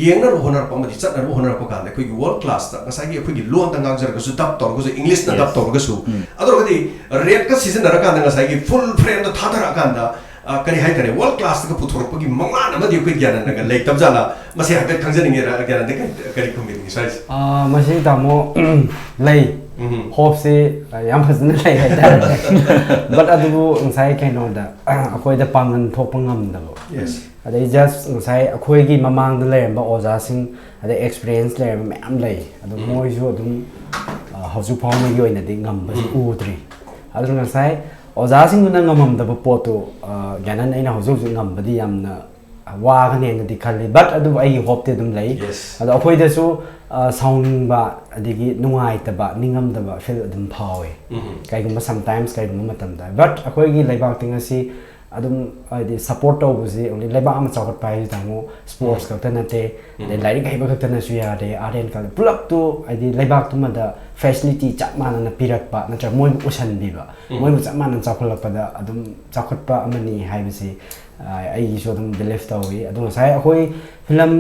ꯌꯦꯡꯅꯕ ꯍꯣꯠꯅꯔꯛꯄ ꯑꯃꯗꯤ ꯆꯠꯅꯕ ꯍꯣꯠꯅꯔꯛꯄ ꯀꯥꯟꯗ ꯑꯩꯈꯣꯏꯒꯤ ꯋꯥꯔꯜ ꯀ꯭ꯂꯥꯁꯇ ꯉꯁꯥꯏꯒꯤ ꯑꯩꯈꯣꯏꯒꯤ ꯂꯣꯟꯗ ꯉꯥꯡꯖꯔꯒꯁꯨ, ꯗꯕ ꯇꯧꯔꯒꯁꯨ, ꯏꯪꯂꯤꯁꯅ ꯗꯕ Yes. ꯇꯧꯔꯒꯁꯨ, ꯎꯝ꯫ ꯑꯗꯨ ꯑꯣꯏꯔꯒꯗꯤ ꯔꯦꯠꯀ ꯁꯤꯖꯤꯟꯅꯔꯀꯥꯟꯗ ꯉꯁꯥꯏꯒꯤ ꯐꯨꯜ ꯐ꯭ꯔꯦꯝꯗ ꯊꯥꯗꯔꯛꯑꯀꯥꯟꯗ, ꯑ, ꯀꯔꯤ ꯍꯥꯏꯇꯥꯔꯦ, ꯋꯥꯔꯜ ꯀ꯭ꯂꯥꯁꯇꯒ ꯄꯨꯊꯣꯔꯛꯄꯒꯤ ꯃꯪꯂꯥꯟ ꯑꯃꯗꯤ ꯑꯩꯈꯣꯏ ꯒ꯭ꯌꯥꯅꯟꯗꯒ ꯂꯩꯇꯕ ꯖꯥꯠꯂꯥ? ꯃꯁꯤ ꯍꯥꯏꯐꯦꯠ ꯈꯪꯖꯅꯤꯡꯉꯦ, ꯒ꯭ꯌꯥꯅꯟꯗ ꯀꯔꯤ, ꯀꯔꯤ ꯈꯨꯝꯕꯤꯅꯤꯡꯉꯤ ꯁ꯭ꯋꯥꯏꯁꯦ? ꯑ, ꯃꯁꯤ ꯇꯥꯃꯣ, ꯂꯩ꯫ ꯎꯝ꯫ ꯍꯣꯞꯁꯤ, ꯑ, ꯌꯥꯝ ꯐꯖꯅ ꯂꯩ ꯍꯥꯏꯇꯥꯔꯦ꯫ But ꯑꯗꯨꯕꯨ ꯉꯁꯥꯏ ꯀꯩꯅꯣꯗ, ꯑꯩꯈꯣꯏꯗ ꯄꯥꯡꯒꯜ ꯊꯣꯛꯄ ꯉꯝꯗꯕ꯫ Yes. ꯑꯗꯩ just ꯉꯁꯥꯏ ꯑꯩꯈꯣꯏꯒꯤ ꯃꯃꯥꯡꯗ ꯂꯩꯔꯝꯕ ꯑꯣꯖꯥꯁꯤꯡ, ꯑꯗꯩ experience ꯂꯩꯔꯝꯕ ꯃꯌꯥꯝ ꯂꯩ꯫ ꯑꯗꯣ ꯎꯝ꯫ ꯃꯣꯏꯁꯨ ꯑꯗꯨꯝ, ꯑ, ꯍꯧꯖꯤꯛ ꯐꯥꯎꯕꯒꯤ ꯑꯣꯏꯅꯗꯤ ꯉꯝꯕꯁꯤ ꯎꯝ꯫ ꯎꯗ꯭ꯔꯤ꯫ ꯑꯗꯨꯅ ꯉꯁꯥꯏ ꯑꯣꯖꯥꯁꯤꯡꯗꯨꯅ ꯉꯝꯃꯝꯗꯕ ꯄꯣꯠꯇꯨ, ꯑ, ꯒ꯭ꯌꯥꯅꯟ ꯑꯩꯅ ꯍꯧꯖꯤꯛ ꯍꯧꯖꯤꯛ ꯉꯝꯕꯗꯤ ꯌꯥꯝꯅ ꯋꯥꯒꯅꯦꯅꯗꯤ ꯈꯜꯂꯤ, but ꯑꯗꯨꯕꯨ ꯑꯩꯒꯤ ꯍꯣꯞꯇꯤ ꯑꯗꯨꯝ ꯂꯩ꯫ Yes. ꯑꯗꯣ ꯑꯩꯈꯣꯏꯗꯁꯨ, ꯑ, ꯁꯥꯎꯅꯤꯡꯕ ꯑꯗꯒꯤ ꯅꯨꯡꯉꯥꯏꯇꯕ, ꯅꯤꯡꯉꯝꯗꯕ feel ꯑꯗꯨꯝ ꯐꯥꯎꯋꯦ꯫ ꯎꯝ꯫ ꯀꯩꯒꯨꯝꯕ sometimes ꯀꯩꯒꯨꯝꯕ ꯃꯇꯝꯗ꯫ But ꯑꯩꯈꯣꯏꯒꯤ ꯂꯩꯕꯥꯛꯇꯤ ꯉꯁꯤ ꯑꯗꯨꯝ ꯍꯥꯏꯗꯤ ꯁꯞꯄꯣꯔꯠ ꯇꯧꯕꯁꯤ only ꯂꯩꯕꯥꯛ ꯑꯃ ꯆꯥꯎꯈꯠꯄ ꯍꯥꯏꯁꯤꯗ ꯑꯃꯨꯛ ꯁ꯭ꯄꯣꯔꯠꯁ ꯈꯛꯇ ꯅꯠꯇꯦ, ꯑꯗꯩ ꯂꯥꯏꯔꯤꯛ ꯍꯩꯕ ꯈꯛꯇꯅꯁꯨ ꯌꯥꯗꯦ, ꯑꯥꯔꯠ ꯑꯦꯟ ꯀꯜꯆꯔ ꯄꯨꯂꯞꯇꯨ ꯍꯥꯏꯗꯤ ꯂꯩꯕꯥꯛꯇꯨꯃꯗ ꯐꯦꯁꯤꯂꯤꯇꯤ ꯆꯞ ꯃꯥꯟꯅꯅ ꯄꯤꯔꯛꯄ ꯅꯠꯇ꯭ꯔꯒ ꯃꯣꯏꯕꯨ ꯎꯁꯟꯕꯤꯕ, ꯃꯣꯏꯕꯨ ꯆꯞ ꯃꯥꯟꯅꯅ ꯆꯥꯎꯈꯠꯂꯛꯄꯗ ꯑꯗꯨꯝ ꯆꯥꯎꯈꯠꯄ ꯑꯃꯅꯤ ꯍꯥꯏꯕꯁꯤ ꯑꯩꯒꯤꯁꯨ ꯑꯗꯨꯝ ꯕꯤꯂꯤꯐ ꯇꯧꯏ꯫ ꯑꯗꯣ ꯉꯁꯥꯏ ꯑꯩꯈꯣꯏ ꯐꯤꯂꯝ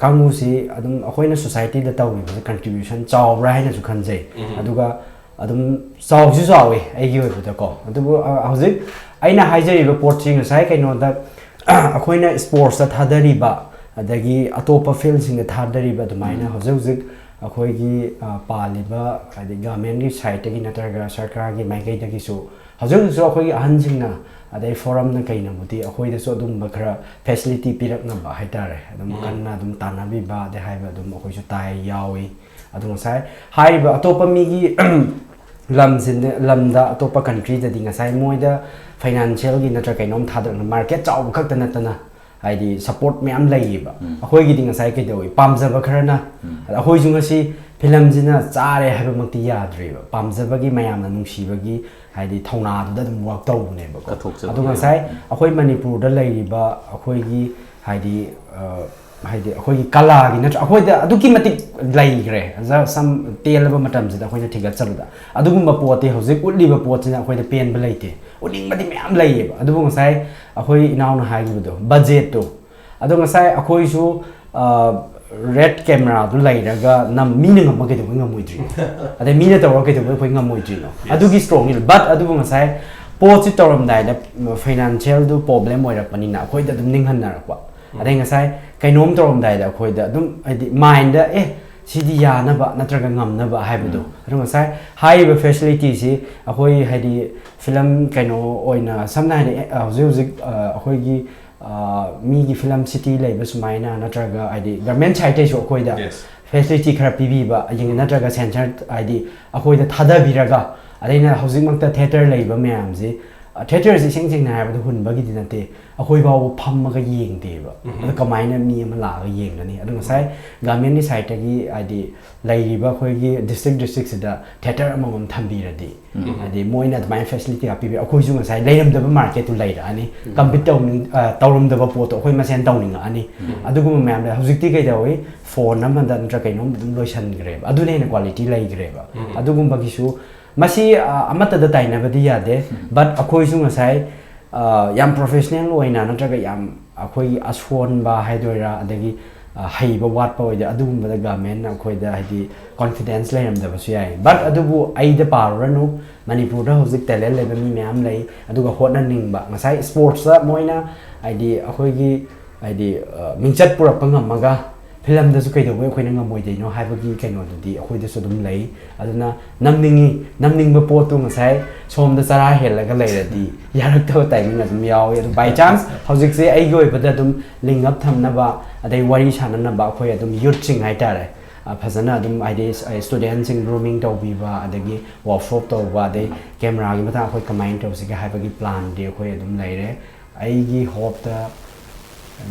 ꯀꯥꯡꯕꯨꯁꯤ ꯑꯗꯨꯝ ꯑꯩꯈꯣꯏꯅ ꯁꯣꯁꯥꯏꯇꯤꯗ ꯇꯧꯔꯤꯕꯁꯦ ꯀꯟꯇ꯭ꯔꯤꯕ꯭ꯌꯨꯁꯟ ꯆꯥꯎꯕ꯭ꯔꯥ ꯍꯥꯏꯅꯁꯨ ꯈꯟꯖꯩ꯫ ꯑꯗꯨꯒ ꯑꯗꯨꯝ ꯆꯥꯎꯁꯨ ꯆꯥꯎꯋꯤ ꯑꯩꯒꯤ ꯑꯣꯏꯕꯗꯀꯣ꯫ ꯑꯗꯨꯕꯨ ꯍꯧꯖꯤꯛ ꯑꯩꯅ ꯍꯥꯏꯖꯔꯤꯕ ꯄꯣꯠꯁꯤ ꯉꯁꯥꯏ ꯀꯩꯅꯣꯗ ꯑꯩꯈꯣꯏꯅ ꯁ꯭ꯄꯣꯔꯠꯁꯇ ꯊꯥꯗꯔꯤꯕ, ꯑꯗꯒꯤ ꯑꯇꯣꯞꯄ ꯐꯤꯜꯁꯤꯡꯗ ꯊꯥꯗꯔꯤꯕ ꯑꯗꯨꯃꯥꯏꯅ ꯍꯧꯖꯤꯛ ꯍꯧꯖꯤꯛ ꯑꯩꯈꯣꯏꯒꯤ ꯄꯥꯜꯂꯤꯕ ꯍꯥꯏꯗꯤ ꯒꯚꯔꯟꯃꯦꯟꯒꯤ ꯁꯥꯏꯠꯇꯒꯤ ꯅꯠꯇ꯭ꯔꯒ ꯁꯔꯀꯥꯔꯒꯤ ꯃꯥꯏꯀꯩꯗꯒꯤꯁꯨ ꯍꯧꯖꯤꯛ ꯍꯧꯖꯤꯛꯁꯨ ꯑꯩꯈꯣꯏꯒꯤ ꯑꯍꯟꯁꯤꯡꯅ ꯑꯗꯩ ꯐꯣꯔꯝꯅ ꯀꯩꯅꯕꯨꯗꯤ ꯑꯩꯈꯣꯏꯗꯁꯨ ꯑꯗꯨꯝꯕ ꯈꯔ ꯐꯦꯁꯤꯂꯤꯇꯤ ꯄꯤꯔꯛꯅꯕ ꯍꯥꯏꯇꯥꯔꯦ, ꯑꯗꯨꯝ ꯀꯟꯅ ꯑꯗꯨꯝ ꯇꯥꯟꯅꯕꯤꯕ ꯑꯗꯩ ꯍꯥꯏꯕ ꯑꯗꯨꯝ ꯑꯩꯈꯣꯏꯁꯨ ꯇꯥꯏ, ꯌꯥꯎꯏ꯫ ꯑꯗꯣ ꯉꯁꯥꯏ ꯍꯥꯏꯔꯤꯕ ꯑꯇꯣꯞꯄ ꯃꯤꯒꯤ ꯂꯝꯁꯤꯡꯗ, ꯂꯝꯗ ꯑꯇꯣꯞꯄ ꯀꯟꯇ꯭ꯔꯤꯗꯗꯤ ꯉꯁꯥꯏ ꯃꯣꯏꯗ ꯐꯥꯏꯅꯥꯟꯁꯤꯌꯦꯜꯒꯤ ꯅꯠꯇ꯭ꯔꯒ ꯀꯩꯅꯣꯝ ꯊꯥꯗꯔꯛꯅ ꯃꯥꯔꯀꯦꯠ ꯆꯥꯎꯕ ꯈꯛꯇ ꯅꯠꯇꯅ ꯍꯥꯏꯗꯤ ꯁꯞꯄꯣꯔꯠ ꯃꯌꯥꯝ ꯂꯩꯌꯦꯕ꯫ ꯑꯩꯈꯣꯏꯒꯤꯗꯤ ꯉꯁꯥꯏ ꯀꯩꯗꯧꯏ, ꯄꯥꯝꯖꯕ ꯈꯔꯅ ꯑꯗ ꯑꯩꯈꯣꯏꯁꯨ ꯉꯁꯤ ꯐꯤꯂꯝꯁꯤꯅ ꯆꯥꯔꯦ ꯍꯥꯏꯕꯃꯛꯇꯤ ꯌꯥꯗ꯭ꯔꯤꯕ, ꯄꯥꯝꯖꯕꯒꯤ ꯃꯌꯥꯝꯅ ꯅꯨꯡꯁꯤꯕꯒꯤ ꯍꯥꯏꯗꯤ ꯊꯧꯅꯥꯗꯨꯗ ꯑꯗꯨꯝ ꯋꯥꯛ ꯇꯧꯕꯅꯦꯕꯀꯣ꯫ ꯀꯠꯊꯣꯛꯆꯕ ꯑꯗꯣ ꯉꯁꯥꯏ ꯑꯩꯈꯣꯏ ꯃꯅꯤꯄꯨꯔꯗ ꯂꯩꯔꯤꯕ ꯑꯩꯈꯣꯏꯒꯤ ꯍꯥꯏꯗꯤ ꯍꯥꯏꯗꯤ ꯑꯩꯈꯣꯏꯒꯤ ꯀꯂꯥꯒꯤ ꯅꯠꯇ꯭ꯔ ꯑꯩꯈꯣꯏꯗ ꯑꯗꯨꯛꯀꯤ ꯃꯇꯤꯛ ꯂꯩꯈ꯭ꯔꯦ꯫ ꯁꯝ ꯇꯦꯜꯂꯕ ꯃꯇꯝꯁꯤꯗ ꯑꯩꯈꯣꯏꯅ ꯊꯤꯒꯠꯆꯕꯗ ꯑꯗꯨꯒꯨꯝꯕ ꯄꯣꯠꯇꯤ ꯍꯧꯖꯤꯛ ꯎꯠꯂꯤꯕ ꯄꯣꯠꯁꯤꯅ ꯑꯩꯈꯣꯏꯗ ꯄꯦꯟꯕ ꯂꯩꯇꯦ꯫ ꯎꯠꯅꯤꯡꯕꯗꯤ ꯃꯌꯥꯝ ꯂꯩꯌꯦꯕ, ꯑꯗꯨꯕꯨ ꯉꯁꯥꯏ ꯑꯩꯈꯣꯏ ꯏꯅꯥꯎꯅ ꯍꯥꯏꯈꯤꯕꯗꯣ, ꯕꯖꯦꯠꯇꯣ, ꯑꯗꯣ ꯉꯁꯥꯏ ꯑꯩꯈꯣꯏꯁꯨ ꯔꯦꯗ ꯀꯦꯃꯦꯔꯥꯗꯨ ꯂꯩꯔꯒ ꯅꯝ ꯃꯤꯅ ꯉꯝꯕ ꯀꯩꯗꯧꯕꯩ ꯉꯝꯃꯣꯏꯗ꯭ꯔꯤꯅꯣ? ꯑꯗꯩ ꯃꯤꯅ ꯇꯧꯔꯒ ꯀꯩꯗꯧꯕꯩ ꯑꯩꯈꯣꯏ ꯉꯝꯃꯣꯏꯗ꯭ꯔꯤꯅꯣ? ꯑꯗꯨꯒꯤ ꯁ꯭ꯇ꯭ꯔꯣꯡꯅꯤ꯫ ꯕꯠ ꯑꯗꯨꯕꯨ ꯉꯁꯥꯏ ꯄꯣꯠꯁꯤ ꯇꯧꯔꯝꯗꯥꯏꯗ ꯐꯥꯏꯅꯥꯟꯁꯤꯌꯦꯜꯗꯨ ꯄ꯭ꯔꯣꯕ꯭ꯂꯦꯝ ꯑꯣꯏꯔꯛꯄꯅꯤꯅ ꯑꯩꯈꯣꯏꯗ ꯑꯗꯨꯝ ꯅꯤꯡꯍꯟꯅꯔꯛꯄ꯫ ꯑꯗꯩ ꯉꯁꯥꯏ ꯀꯩꯅꯣꯝ ꯇꯧꯔꯝꯗꯥꯏꯗ ꯑꯩꯈꯣꯏꯗ ꯑꯗꯨꯝ ꯍꯥꯏꯗꯤ ꯃꯥꯏꯟꯗ ꯑꯦ ꯁꯤꯗꯤ ꯌꯥꯅꯕ ꯅꯠꯇ꯭ꯔꯒ ꯉꯝꯅꯕ ꯍꯥꯏꯕꯗꯣ꯫ ꯑꯗꯣ ꯉꯁꯥꯏ ꯍꯥꯏꯔꯤꯕ ꯐꯦꯁꯤꯂꯤꯇꯤꯁꯤ ꯑꯩꯈꯣꯏ ꯍꯥꯏꯗꯤ ꯐꯤꯂꯝ ꯀꯩꯅꯣ ꯑꯣꯏꯅ ꯁꯝꯅ ꯍꯥꯏꯔꯕꯗ ꯍꯧꯖꯤꯛ ꯍꯧꯖꯤꯛ ꯑꯩꯈꯣꯏꯒꯤ ꯃꯤꯒꯤ ꯐꯤꯂꯝ ꯁꯤꯇꯤ ꯂꯩꯕ ꯁꯨꯃꯥꯏꯅ ꯅꯠꯇ꯭ꯔꯒ ꯍꯥꯏꯗꯤ ꯒꯚꯔꯟꯃꯦꯟ ꯁꯥꯏꯠꯇꯩꯁꯨ ꯑꯩꯈꯣꯏꯗ ꯐꯦꯁꯤꯂꯤꯇꯤ ꯈꯔ ꯄꯤꯕꯤꯕ ꯅꯠꯇ꯭ꯔꯒ ꯁꯦꯟꯁꯔ ꯍꯥꯏꯗꯤ ꯑꯩꯈꯣꯏꯗ ꯊꯥꯗꯕꯤꯔꯒ ꯑꯗꯩꯅ ꯍꯧꯖꯤꯛꯃꯛꯇ ꯊꯤꯌꯦꯇꯔ ꯂꯩꯕ ꯃꯌꯥꯝꯁꯤ ꯊꯤꯌꯦꯇꯔꯁꯤ ꯏꯁꯦꯡ ꯁꯦꯡꯅ ꯍꯥꯏꯔꯕꯗ ꯍꯨꯟꯕꯒꯤꯗꯤ ꯅꯠꯇꯦ, ꯑꯩꯈꯣꯏ ꯐꯥꯎꯕ ꯐꯝꯃꯒ ꯌꯦꯡꯗꯦꯕ꯫ ꯑꯗ ꯀꯃꯥꯏꯅ ꯃꯤ ꯑꯃ ꯂꯥꯛꯑꯒ ꯌꯦꯡꯒꯅꯤ? ꯑꯗꯣ ꯉꯁꯥꯏ ꯒꯥꯔꯃꯦꯟꯒꯤ ꯁꯥꯏꯠꯇꯒꯤ, ꯍꯥꯏꯗꯤ ꯂꯩꯔꯤꯕ ꯑꯩꯈꯣꯏꯒꯤ ꯗꯤꯁꯇ꯭ꯔꯤꯛ ꯗꯤꯁꯇ꯭ꯔꯤꯛꯁꯤꯗ ꯊꯤꯌꯦꯇꯔ ꯑꯃꯃꯝ ꯊꯝꯕꯤꯔꯗꯤ, ꯍꯥꯏꯗꯤ ꯃꯣꯏꯅ ꯑꯗꯨꯃꯥꯏꯅ ꯐꯦꯁꯤꯂꯤꯇꯤ ꯄꯤꯕꯤꯔ, ꯑꯩꯈꯣꯏꯁꯨ ꯉꯁꯥꯏ ꯂꯩꯔꯝꯗꯕ ꯃꯥꯔꯀꯦꯠꯇꯨ ꯂꯩꯔꯛꯑꯅꯤ꯫ ꯀꯝꯄꯤꯠ ꯇꯧꯅꯤꯡ ꯑ, ꯇꯧꯔꯝꯗꯕ ꯄꯣꯠꯇꯣ ꯑꯩꯈꯣꯏ ꯃꯁꯦꯟ ꯇꯧꯅꯤꯡꯉꯛꯑꯅꯤ꯫ ꯑꯗꯨꯒꯨꯝꯕ ꯃꯌꯥꯝꯗ ꯍꯧꯖꯤꯛꯇꯤ ꯀꯩꯗꯧꯏ, ꯐꯣꯟ ꯑꯃꯗ ꯅꯠꯇ꯭ꯔ ꯀꯩꯅꯣꯝ ꯑꯗꯨꯝ ꯂꯣꯏꯁꯤꯟꯈ꯭ꯔꯦꯕ꯫ ꯑꯗꯨꯅ ꯍꯦꯟꯅ ꯀ꯭ꯋꯥꯂꯤꯇꯤ ꯂꯩꯈ꯭ꯔꯦꯕ꯫ ꯑꯗꯨꯒꯨꯝꯕꯒꯤꯁꯨ ꯃꯁꯤ, ꯑ, ꯑꯃꯠꯇꯗ ꯇꯥꯏꯅꯕꯗꯤ ꯌꯥꯗꯦ꯫ ꯕꯠ ꯑꯩꯈꯣꯏꯁꯨ ꯉꯁꯥꯏ, ꯑ, ꯌꯥꯝ ꯄ꯭ꯔꯣꯐꯦꯁꯅꯦꯜ ꯑꯣꯏꯅ ꯅꯠꯇ꯭ꯔꯒ ꯌꯥꯝ ꯑꯩꯈꯣꯏꯒꯤ ꯑꯁꯣꯟꯕ ꯍꯥꯏꯗꯣꯏꯔꯥ, ꯑꯗꯒꯤ, ꯑ, ꯍꯩꯕ ꯋꯥꯠꯄ ꯑꯣꯏꯗꯦ, ꯑꯗꯨꯒꯨꯝꯕꯗ ꯒꯥꯔꯃꯦꯟꯅ ꯑꯩꯈꯣꯏꯗ ꯍꯥꯏꯗꯤ ꯀꯣꯟꯐꯤꯗꯦꯟꯁ ꯂꯩꯔꯝꯗꯕꯁꯨ ꯌꯥꯏ꯫ ꯕꯠ ꯑꯗꯨꯕꯨ ꯑꯩꯗ ꯄꯥꯔꯨꯔꯅꯨ, ꯃꯅꯤꯄꯨꯔꯗ ꯍꯧꯖꯤꯛ ꯇꯦꯂꯦꯟ ꯂꯩꯕ ꯃꯤ ꯃꯌꯥꯝ ꯂꯩ, ꯑꯗꯨꯒ ꯍꯣꯠꯅꯅꯤꯡꯕ, ꯉꯁꯥꯏ ꯏꯁꯄꯣꯔꯠꯁꯇ ꯃꯣꯏꯅ ꯍꯥꯏꯗꯤ ꯑꯩꯈꯣꯏꯒꯤ ꯍꯥꯏꯗꯤ, ꯑ, ꯃꯤꯡꯆꯠ ꯄꯨꯔꯛꯄ ꯉꯝꯃꯒ ꯐꯤꯂꯝꯗꯁꯨ ꯀꯩꯗꯧꯕꯩ ꯑꯩꯈꯣꯏꯅ ꯉꯝꯃꯣꯏꯗꯣꯏꯅꯣ ꯍꯥꯏꯕꯒꯤ ꯀꯩꯅꯣꯗꯨꯗꯤ ꯑꯩꯈꯣꯏꯗꯁꯨ ꯑꯗꯨꯝ ꯂꯩ꯫ ꯑꯗꯨꯅ ꯅꯝꯅꯤꯡꯉꯤ, ꯅꯝꯅꯤꯡꯕ ꯄꯣꯠꯇꯨ ꯉꯁꯥꯏ ꯁꯣꯝꯗ ꯆꯔꯥ ꯍꯦꯜꯂꯒ ꯂꯩꯔꯗꯤ ꯌꯥꯔꯛꯇꯕ ꯇꯥꯏꯃꯤꯡ ꯑꯗꯨꯝ ꯌꯥꯎꯏ꯫ ꯑꯗꯨ ꯕꯥꯏ ꯆꯥꯟꯁ ꯍꯧꯖꯤꯛꯁꯦ ꯑꯩꯒꯤ ꯑꯣꯏꯕꯗ ꯑꯗꯨꯝ ꯂꯤꯡ ꯑꯞ ꯊꯝꯅꯕ, ꯑꯗꯩ ꯋꯥꯔꯤ ꯁꯥꯟꯅꯅꯕ ꯑꯩꯈꯣꯏ ꯑꯗꯨꯝ ꯌꯨꯠꯁꯤꯡ ꯍꯥꯏꯇꯥꯔꯦ, ꯑ, ꯐꯖꯅ ꯑꯗꯨꯝ ꯍꯥꯏꯗꯤ ꯏꯁꯇꯨꯗꯦꯟꯁꯤꯡ ꯒ꯭ꯔꯨꯃꯤꯡ ꯇꯧꯕꯤꯕ, ꯑꯗꯒꯤ ꯋꯥꯛꯁꯣꯞ ꯇꯧꯕ, ꯑꯗꯩ ꯀꯦꯃꯦꯔꯥꯒꯤ ꯃꯇꯥꯡ ꯑꯩꯈꯣꯏ ꯀꯃꯥꯏꯅ ꯇꯧꯁꯤꯒꯦ ꯍꯥꯏꯕꯒꯤ ꯄ꯭ꯂꯥꯟꯗꯤ ꯑꯩꯈꯣꯏ ꯑꯗꯨꯝ ꯂꯩꯔꯦ꯫ ꯑꯩꯒꯤ ꯍꯣꯞꯇ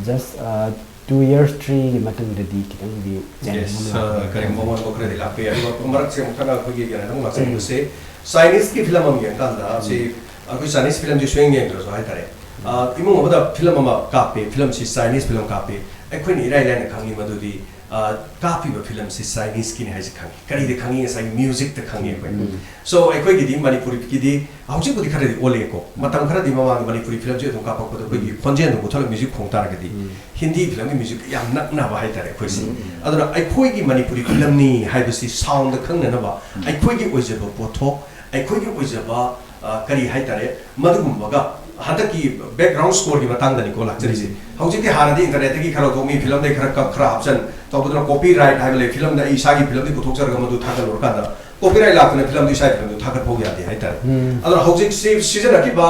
just, uh, two years, three ꯒꯤ ꯃꯇꯨꯡꯗꯗꯤ ꯈꯤꯇꯪꯗꯤ change ꯑꯃ ꯂꯥꯛꯀꯅꯤ꯫ ꯀꯔꯤꯒꯨꯝꯕ ꯑꯑꯣꯟꯕ ꯈꯔꯗꯤ ꯂꯥꯛꯄ ꯌꯥꯏ꯫ ꯑꯗꯨꯒ ꯃꯔꯛꯁꯦ ꯑꯃꯨꯛ ꯈꯔ ꯑꯩꯈꯣꯏꯒꯤ ꯀꯩꯅꯣ ꯂꯥꯛꯆꯅꯤꯡꯕꯁꯦ, ꯆꯥꯏꯅꯤꯁꯀꯤ ꯐꯤꯂꯝ ꯑꯃ ꯌꯦꯡꯀꯥꯟꯗ ꯁꯤ ꯑꯩꯈꯣꯏ ꯆꯥꯏꯅꯤꯁ ꯐꯤꯂꯝꯁꯤ ꯁꯨꯌꯦꯡ ꯌꯦꯡꯗ꯭ꯔꯁꯨ ꯍꯥꯏꯇꯥꯔꯦ, ꯑ, ꯏꯃꯨꯡ ꯑꯃꯗ ꯐꯤꯂꯝ ꯑꯃ ꯀꯥꯞꯄꯦ, ꯐꯤꯂꯝꯁꯤ ꯆꯥꯏꯅꯤꯁ ꯐꯤꯂꯝ ꯀꯥꯞꯄꯦ, ꯑꯩꯈꯣꯏꯅ ꯏꯔꯥꯏ ꯂꯥꯏꯅ ꯈꯪꯉꯤ ꯃꯗꯨꯗꯤ, ꯑ, ꯀꯥꯞꯄꯤꯕ ꯐꯤꯂꯝꯁꯤ ꯆꯥꯏꯅꯤꯁꯀꯤꯅꯤ ꯍꯥꯏꯁꯤ ꯈꯪꯉꯤ꯫ ꯀꯔꯤꯗ ꯈꯪꯉꯤ? ꯉꯁꯥꯏꯒꯤ ꯃ꯭ꯌꯨꯖꯤꯛꯇ ꯈꯪꯉꯤ ꯑꯩꯈꯣꯏ꯫ So ꯑꯩꯈꯣꯏꯒꯤꯗꯤ ꯃꯅꯤꯄꯨꯔꯒꯤꯗꯤ ꯍꯧꯖꯤꯛꯄꯨꯗꯤ ꯈꯔꯗꯤ ꯑꯣꯜꯂꯦꯀꯣ꯫ ꯃꯇꯝ ꯈꯔꯗꯤ ꯃꯃꯥꯡꯒꯤ ꯃꯅꯤꯄꯨꯔꯤ ꯐꯤꯂꯝꯁꯤ ꯑꯗꯨꯝ ꯀꯥꯞꯄꯛꯄꯗ ꯑꯩꯈꯣꯏꯒꯤ ꯈꯣꯟꯖꯦꯜꯗꯣ ꯃꯨꯊꯠꯂꯒ ꯃ꯭ꯌꯨꯖꯤꯛ ꯈꯣꯡ ꯇꯥꯔꯒꯗꯤ ꯍꯤꯟꯗꯤ ꯐꯤꯂꯝꯒꯤ ꯃ꯭ꯌꯨꯖꯤꯛ ꯌꯥꯝ ꯅꯛꯅꯕ ꯍꯥꯏꯇꯥꯔꯦ ꯑꯩꯈꯣꯏꯁꯦ꯫ ꯑꯗꯨꯅ ꯑꯩꯈꯣꯏꯒꯤ ꯃꯅꯤꯄꯨꯔꯤ ꯐꯤꯂꯝꯅꯤ ꯍꯥꯏꯕꯁꯤ ꯁꯥꯎꯟꯗ ꯈꯪꯅꯅꯕ ꯑꯩꯈꯣꯏꯒꯤ ꯑꯣꯏꯖꯕ ꯄꯣꯠꯊꯣꯛ, ꯑꯩꯈꯣꯏꯒꯤ ꯑꯣꯏꯖꯕ, ꯑ, ꯀꯔꯤ ꯍꯥꯏꯇꯥꯔꯦ, ꯃꯗꯨꯒꯨꯝꯕꯒ ꯍꯟꯗꯛꯀꯤ ꯕꯦꯛꯒ꯭ꯔꯥꯎꯟ ꯁ꯭ꯀꯣꯔꯒꯤ ꯃꯇꯥꯡꯗꯅꯤꯀꯣ ꯂꯥꯛꯆꯔꯤꯁꯦ꯫ ꯍꯧꯖꯤꯛꯇꯤ ꯍꯥꯟꯅꯗꯤ ꯏꯟꯇꯔꯅꯦꯠꯇꯒꯤ ꯈꯔ ꯂꯧꯊꯣꯛ, ꯃꯤ ꯐꯤꯂꯝꯗꯒꯤ ꯈꯔ ꯀꯛ, ꯈꯔ ꯍꯥꯞꯆꯟ ꯇꯧꯕꯗꯨꯅ ꯀꯣꯄꯤ ꯔꯥꯏꯠ ꯍꯥꯏꯕ ꯂꯩ꯫ ꯐꯤꯂꯝꯗ ꯑꯩ ꯏꯁꯥꯒꯤ ꯐꯤꯂꯝꯗꯤ ꯄꯨꯊꯣꯛꯆꯔꯒ ꯃꯗꯨ ꯊꯥꯒꯠꯂꯨꯔꯀꯥꯟꯗ ꯀꯣꯄꯤ ꯔꯥꯏꯠ ꯂꯥꯛꯇꯅ ꯐꯤꯂꯝꯗꯨ ꯏꯁꯥꯒꯤ ꯐꯤꯂꯝꯗꯨ ꯊꯥꯒꯠ ꯐꯥꯎ ꯌꯥꯗꯦ ꯍꯥꯏꯇꯥꯔꯦ꯫ ꯑꯗꯨꯅ ꯍꯧꯖꯤꯛꯁꯤ ꯁꯤꯖꯤꯟꯅꯈꯤꯕ,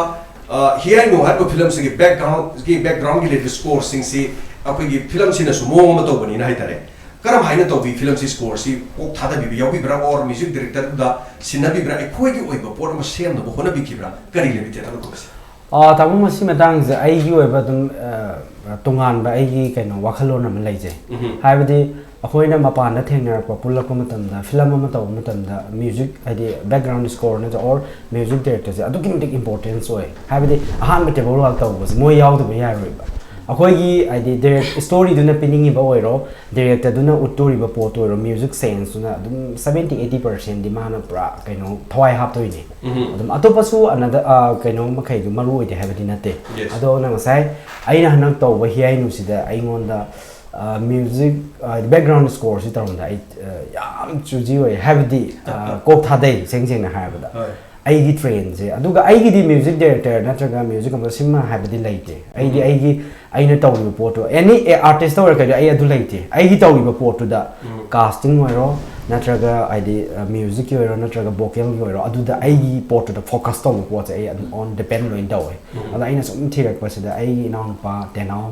ꯑ, ꯍꯤꯌꯥꯏꯅꯣ ꯍꯥꯏꯔꯤꯕ ꯐꯤꯂꯝꯁꯤꯒꯤ ꯕꯦꯛꯒ꯭ꯔꯥꯎꯟꯒꯤ, ꯕꯦꯛꯒ꯭ꯔꯥꯎꯟꯒꯤ ꯂꯩꯔꯤꯕ ꯁ꯭ꯀꯣꯔꯁꯤꯡꯁꯤ ꯑꯩꯈꯣꯏꯒꯤ ꯐꯤꯂꯝꯁꯤꯅꯁꯨ ꯃꯑꯣꯡ ꯑꯃ ꯇꯧꯕꯅꯤꯅ ꯍꯥꯏꯇꯥꯔꯦ꯫ ꯀꯔꯝ ꯍꯥꯏꯅ ꯇꯧꯕꯤ? ꯐꯤꯂꯝꯁꯤ ꯁ꯭ꯀꯣꯔꯁꯤ ꯀꯣꯛ ꯊꯥꯗꯕꯤꯕ ꯌꯥꯎꯕꯤꯕ꯭ꯔꯥ, ꯑꯣꯔ ꯃ꯭ꯌꯨꯖꯤꯛ ꯗꯥꯏꯔꯦꯛꯇꯔꯗꯨꯗ ꯁꯤꯟꯅꯕꯤꯕ꯭ꯔꯥ? ꯑꯩꯈꯣꯏꯒꯤ ꯑꯣꯏꯕ ꯄꯣꯠ ꯑꯃ ꯁꯦꯝꯅꯕ ꯍꯣꯠꯅꯕꯤꯈꯤꯕ꯭ꯔꯥ? ꯀꯔꯤ ꯂꯩꯕꯤ ꯊꯤꯌꯦꯇꯔ ꯀꯣꯔꯁꯁꯦ? ꯑꯥ, ꯇꯥꯃꯣ, ꯃꯁꯤ ꯃꯇꯥꯡꯁꯦ ꯑꯩꯒꯤ ꯑꯣꯏꯕ ꯑꯗꯨꯝ ꯑ, ꯇꯣꯉꯥꯟꯕ ꯑꯩꯒꯤ ꯀꯩꯅꯣ ꯋꯥꯈꯜꯂꯣꯟ ꯑꯃ ꯂꯩꯖꯩ꯫ ꯍꯥꯏꯕꯗꯤ ꯑꯩꯈꯣꯏꯅ ꯃꯄꯥꯟꯗ ꯊꯦꯡꯅꯔꯛꯄ, ꯄꯨꯜꯂꯛꯄ ꯃꯇꯝꯗ, ꯐꯤꯂꯝ ꯑꯃ ꯇꯧꯕ ꯃꯇꯝꯗ ꯃ꯭ꯌꯨꯖꯤꯛ, ꯍꯥꯏꯗꯤ ꯕꯦꯛꯒ꯭ꯔꯥꯎꯟ ꯁ꯭ꯀꯣꯔ ꯅꯠꯇ꯭ꯔꯒ ꯑꯣꯔ ꯃ꯭ꯌꯨꯖꯤꯛ ꯗꯥꯏꯔꯦꯛꯇꯔꯁꯦ ꯑꯗꯨꯛꯀꯤ ꯃꯇꯤꯛ ꯏꯝꯄꯣꯔꯇꯦꯟꯁ ꯑꯣꯏ꯫ ꯍꯥꯏꯕꯗꯤ ꯑꯍꯥꯟꯕ ꯇꯦꯕꯜ ꯋꯥꯛ ꯇꯧꯕꯁꯦ ꯃꯣꯏ ꯌꯥꯎꯗꯕ ꯌꯥꯔꯣꯏꯕ꯫ ꯑꯩꯈꯣꯏꯒꯤ ꯍꯥꯏꯗꯤ ꯗꯥꯏꯔꯦꯛ ꯁ꯭ꯇꯣꯔꯤꯗꯨꯅ ꯄꯤꯅꯤꯡꯉꯤꯕ ꯑꯣꯏꯔꯣ, ꯗꯥꯏꯔꯦꯛꯇꯔꯗꯨꯅ ꯎꯠꯇꯣꯔꯤꯕ ꯄꯣꯠꯇꯨ ꯑꯣꯏꯔꯣ, ꯃ꯭ꯌꯨꯖꯤꯛ ꯁꯦꯟꯁꯇꯨꯅ ꯑꯗꯨꯝ ꯁꯕꯦꯟꯇꯤ ꯑꯩꯠꯇꯤ ꯄꯥꯔꯁꯦꯟꯗꯤ ꯃꯥꯅ ꯄꯨꯔꯥ ꯀꯩꯅꯣ ꯊꯋꯥꯏ ꯍꯥꯞꯇꯣꯏꯅꯤ꯫ ꯑꯗꯨꯝ ꯑꯇꯣꯞꯄꯁꯨ ꯑꯅꯗ ꯀꯩꯅꯣ ꯃꯈꯩꯗꯨ ꯃꯔꯨ ꯑꯣꯏꯗꯦ ꯍꯥꯏꯕꯗꯤ ꯅꯠꯇꯦ꯫ Yes. ꯑꯗꯣ ꯅꯪ ꯉꯁꯥꯏ ꯑꯩꯅ ꯍꯟꯗꯛ ꯇꯧꯕ ꯍꯤꯌꯥꯏꯅꯨꯁꯤꯗ ꯑꯩꯉꯣꯟꯗ ꯃ꯭ꯌꯨꯖꯤꯛ ꯕꯦꯛꯒ꯭ꯔꯥꯎꯟ ꯁ꯭ꯀꯣꯔꯁꯤ ꯇꯧꯔꯝꯗ ꯑꯩ ꯑ, ꯌꯥꯝ ꯆꯨꯖꯤ ꯑꯣꯏ, ꯍꯥꯏꯕꯗꯤ ꯑ, ꯀꯣꯛ ꯊꯥꯗꯩ, ꯏꯁꯦꯡ ꯁꯦꯡꯅ ꯍꯥꯏꯔꯕꯗ꯫ ꯍꯣꯏ. ꯑꯩꯒꯤ ꯇ꯭ꯔꯦꯟꯁꯦ, ꯑꯗꯨꯒ ꯑꯩꯒꯤꯗꯤ ꯃ꯭ꯌꯨꯖꯤꯛ ꯗꯥꯏꯔꯦꯛꯇꯔ ꯅꯠꯇ꯭ꯔꯒ ꯃ꯭ꯌꯨꯖꯤꯛ ꯀꯝꯄꯣꯖꯔ ꯁꯤꯃ ꯍꯥꯏꯕꯗꯤ ꯂꯩꯇꯦ꯫ ꯑꯩꯗꯤ ꯑꯩꯒꯤ, ꯑꯩꯅ ꯇꯧꯔꯤꯕ ꯄꯣꯠꯇꯣ, ꯑꯦꯅꯤ ꯑꯥꯔꯇꯤꯁꯇ ꯑꯣꯏꯔꯒꯗꯤ ꯑꯩ ꯑꯗꯨ ꯂꯩꯇꯦ꯫ ꯑꯩꯒꯤ ꯇꯧꯔꯤꯕ ꯄꯣꯠꯇꯨꯗ, ꯀꯥꯁꯇꯤꯡ ꯑꯣꯏꯔꯣ, ꯅꯠꯇ꯭ꯔꯒ ꯍꯥꯏꯗꯤ ꯃ꯭ꯌꯨꯖꯤꯛꯀꯤ ꯑꯣꯏꯔꯣ, ꯅꯠꯇ꯭ꯔꯒ ꯚꯣꯀꯦꯜꯒꯤ ꯑꯣꯏꯔꯣ, ꯑꯗꯨꯗ ꯑꯩꯒꯤ ꯄꯣꯠꯇꯨꯗ ꯐꯣꯀꯁ ꯇꯧꯕ ꯄꯣꯠꯁꯦ ꯑꯩ ꯑꯗꯨꯝ ꯑꯣꯟ ꯗꯤꯄꯦꯟ ꯂꯣꯏꯅ ꯇꯧꯋꯦ꯫ ꯑꯗꯣ ꯑꯩꯅ ꯁꯨꯝ ꯊꯤꯔꯛꯄꯁꯤꯗ ꯑꯩꯒꯤ ꯏꯅꯥꯎꯅꯨꯄꯥ ꯇꯦꯅꯥꯎ,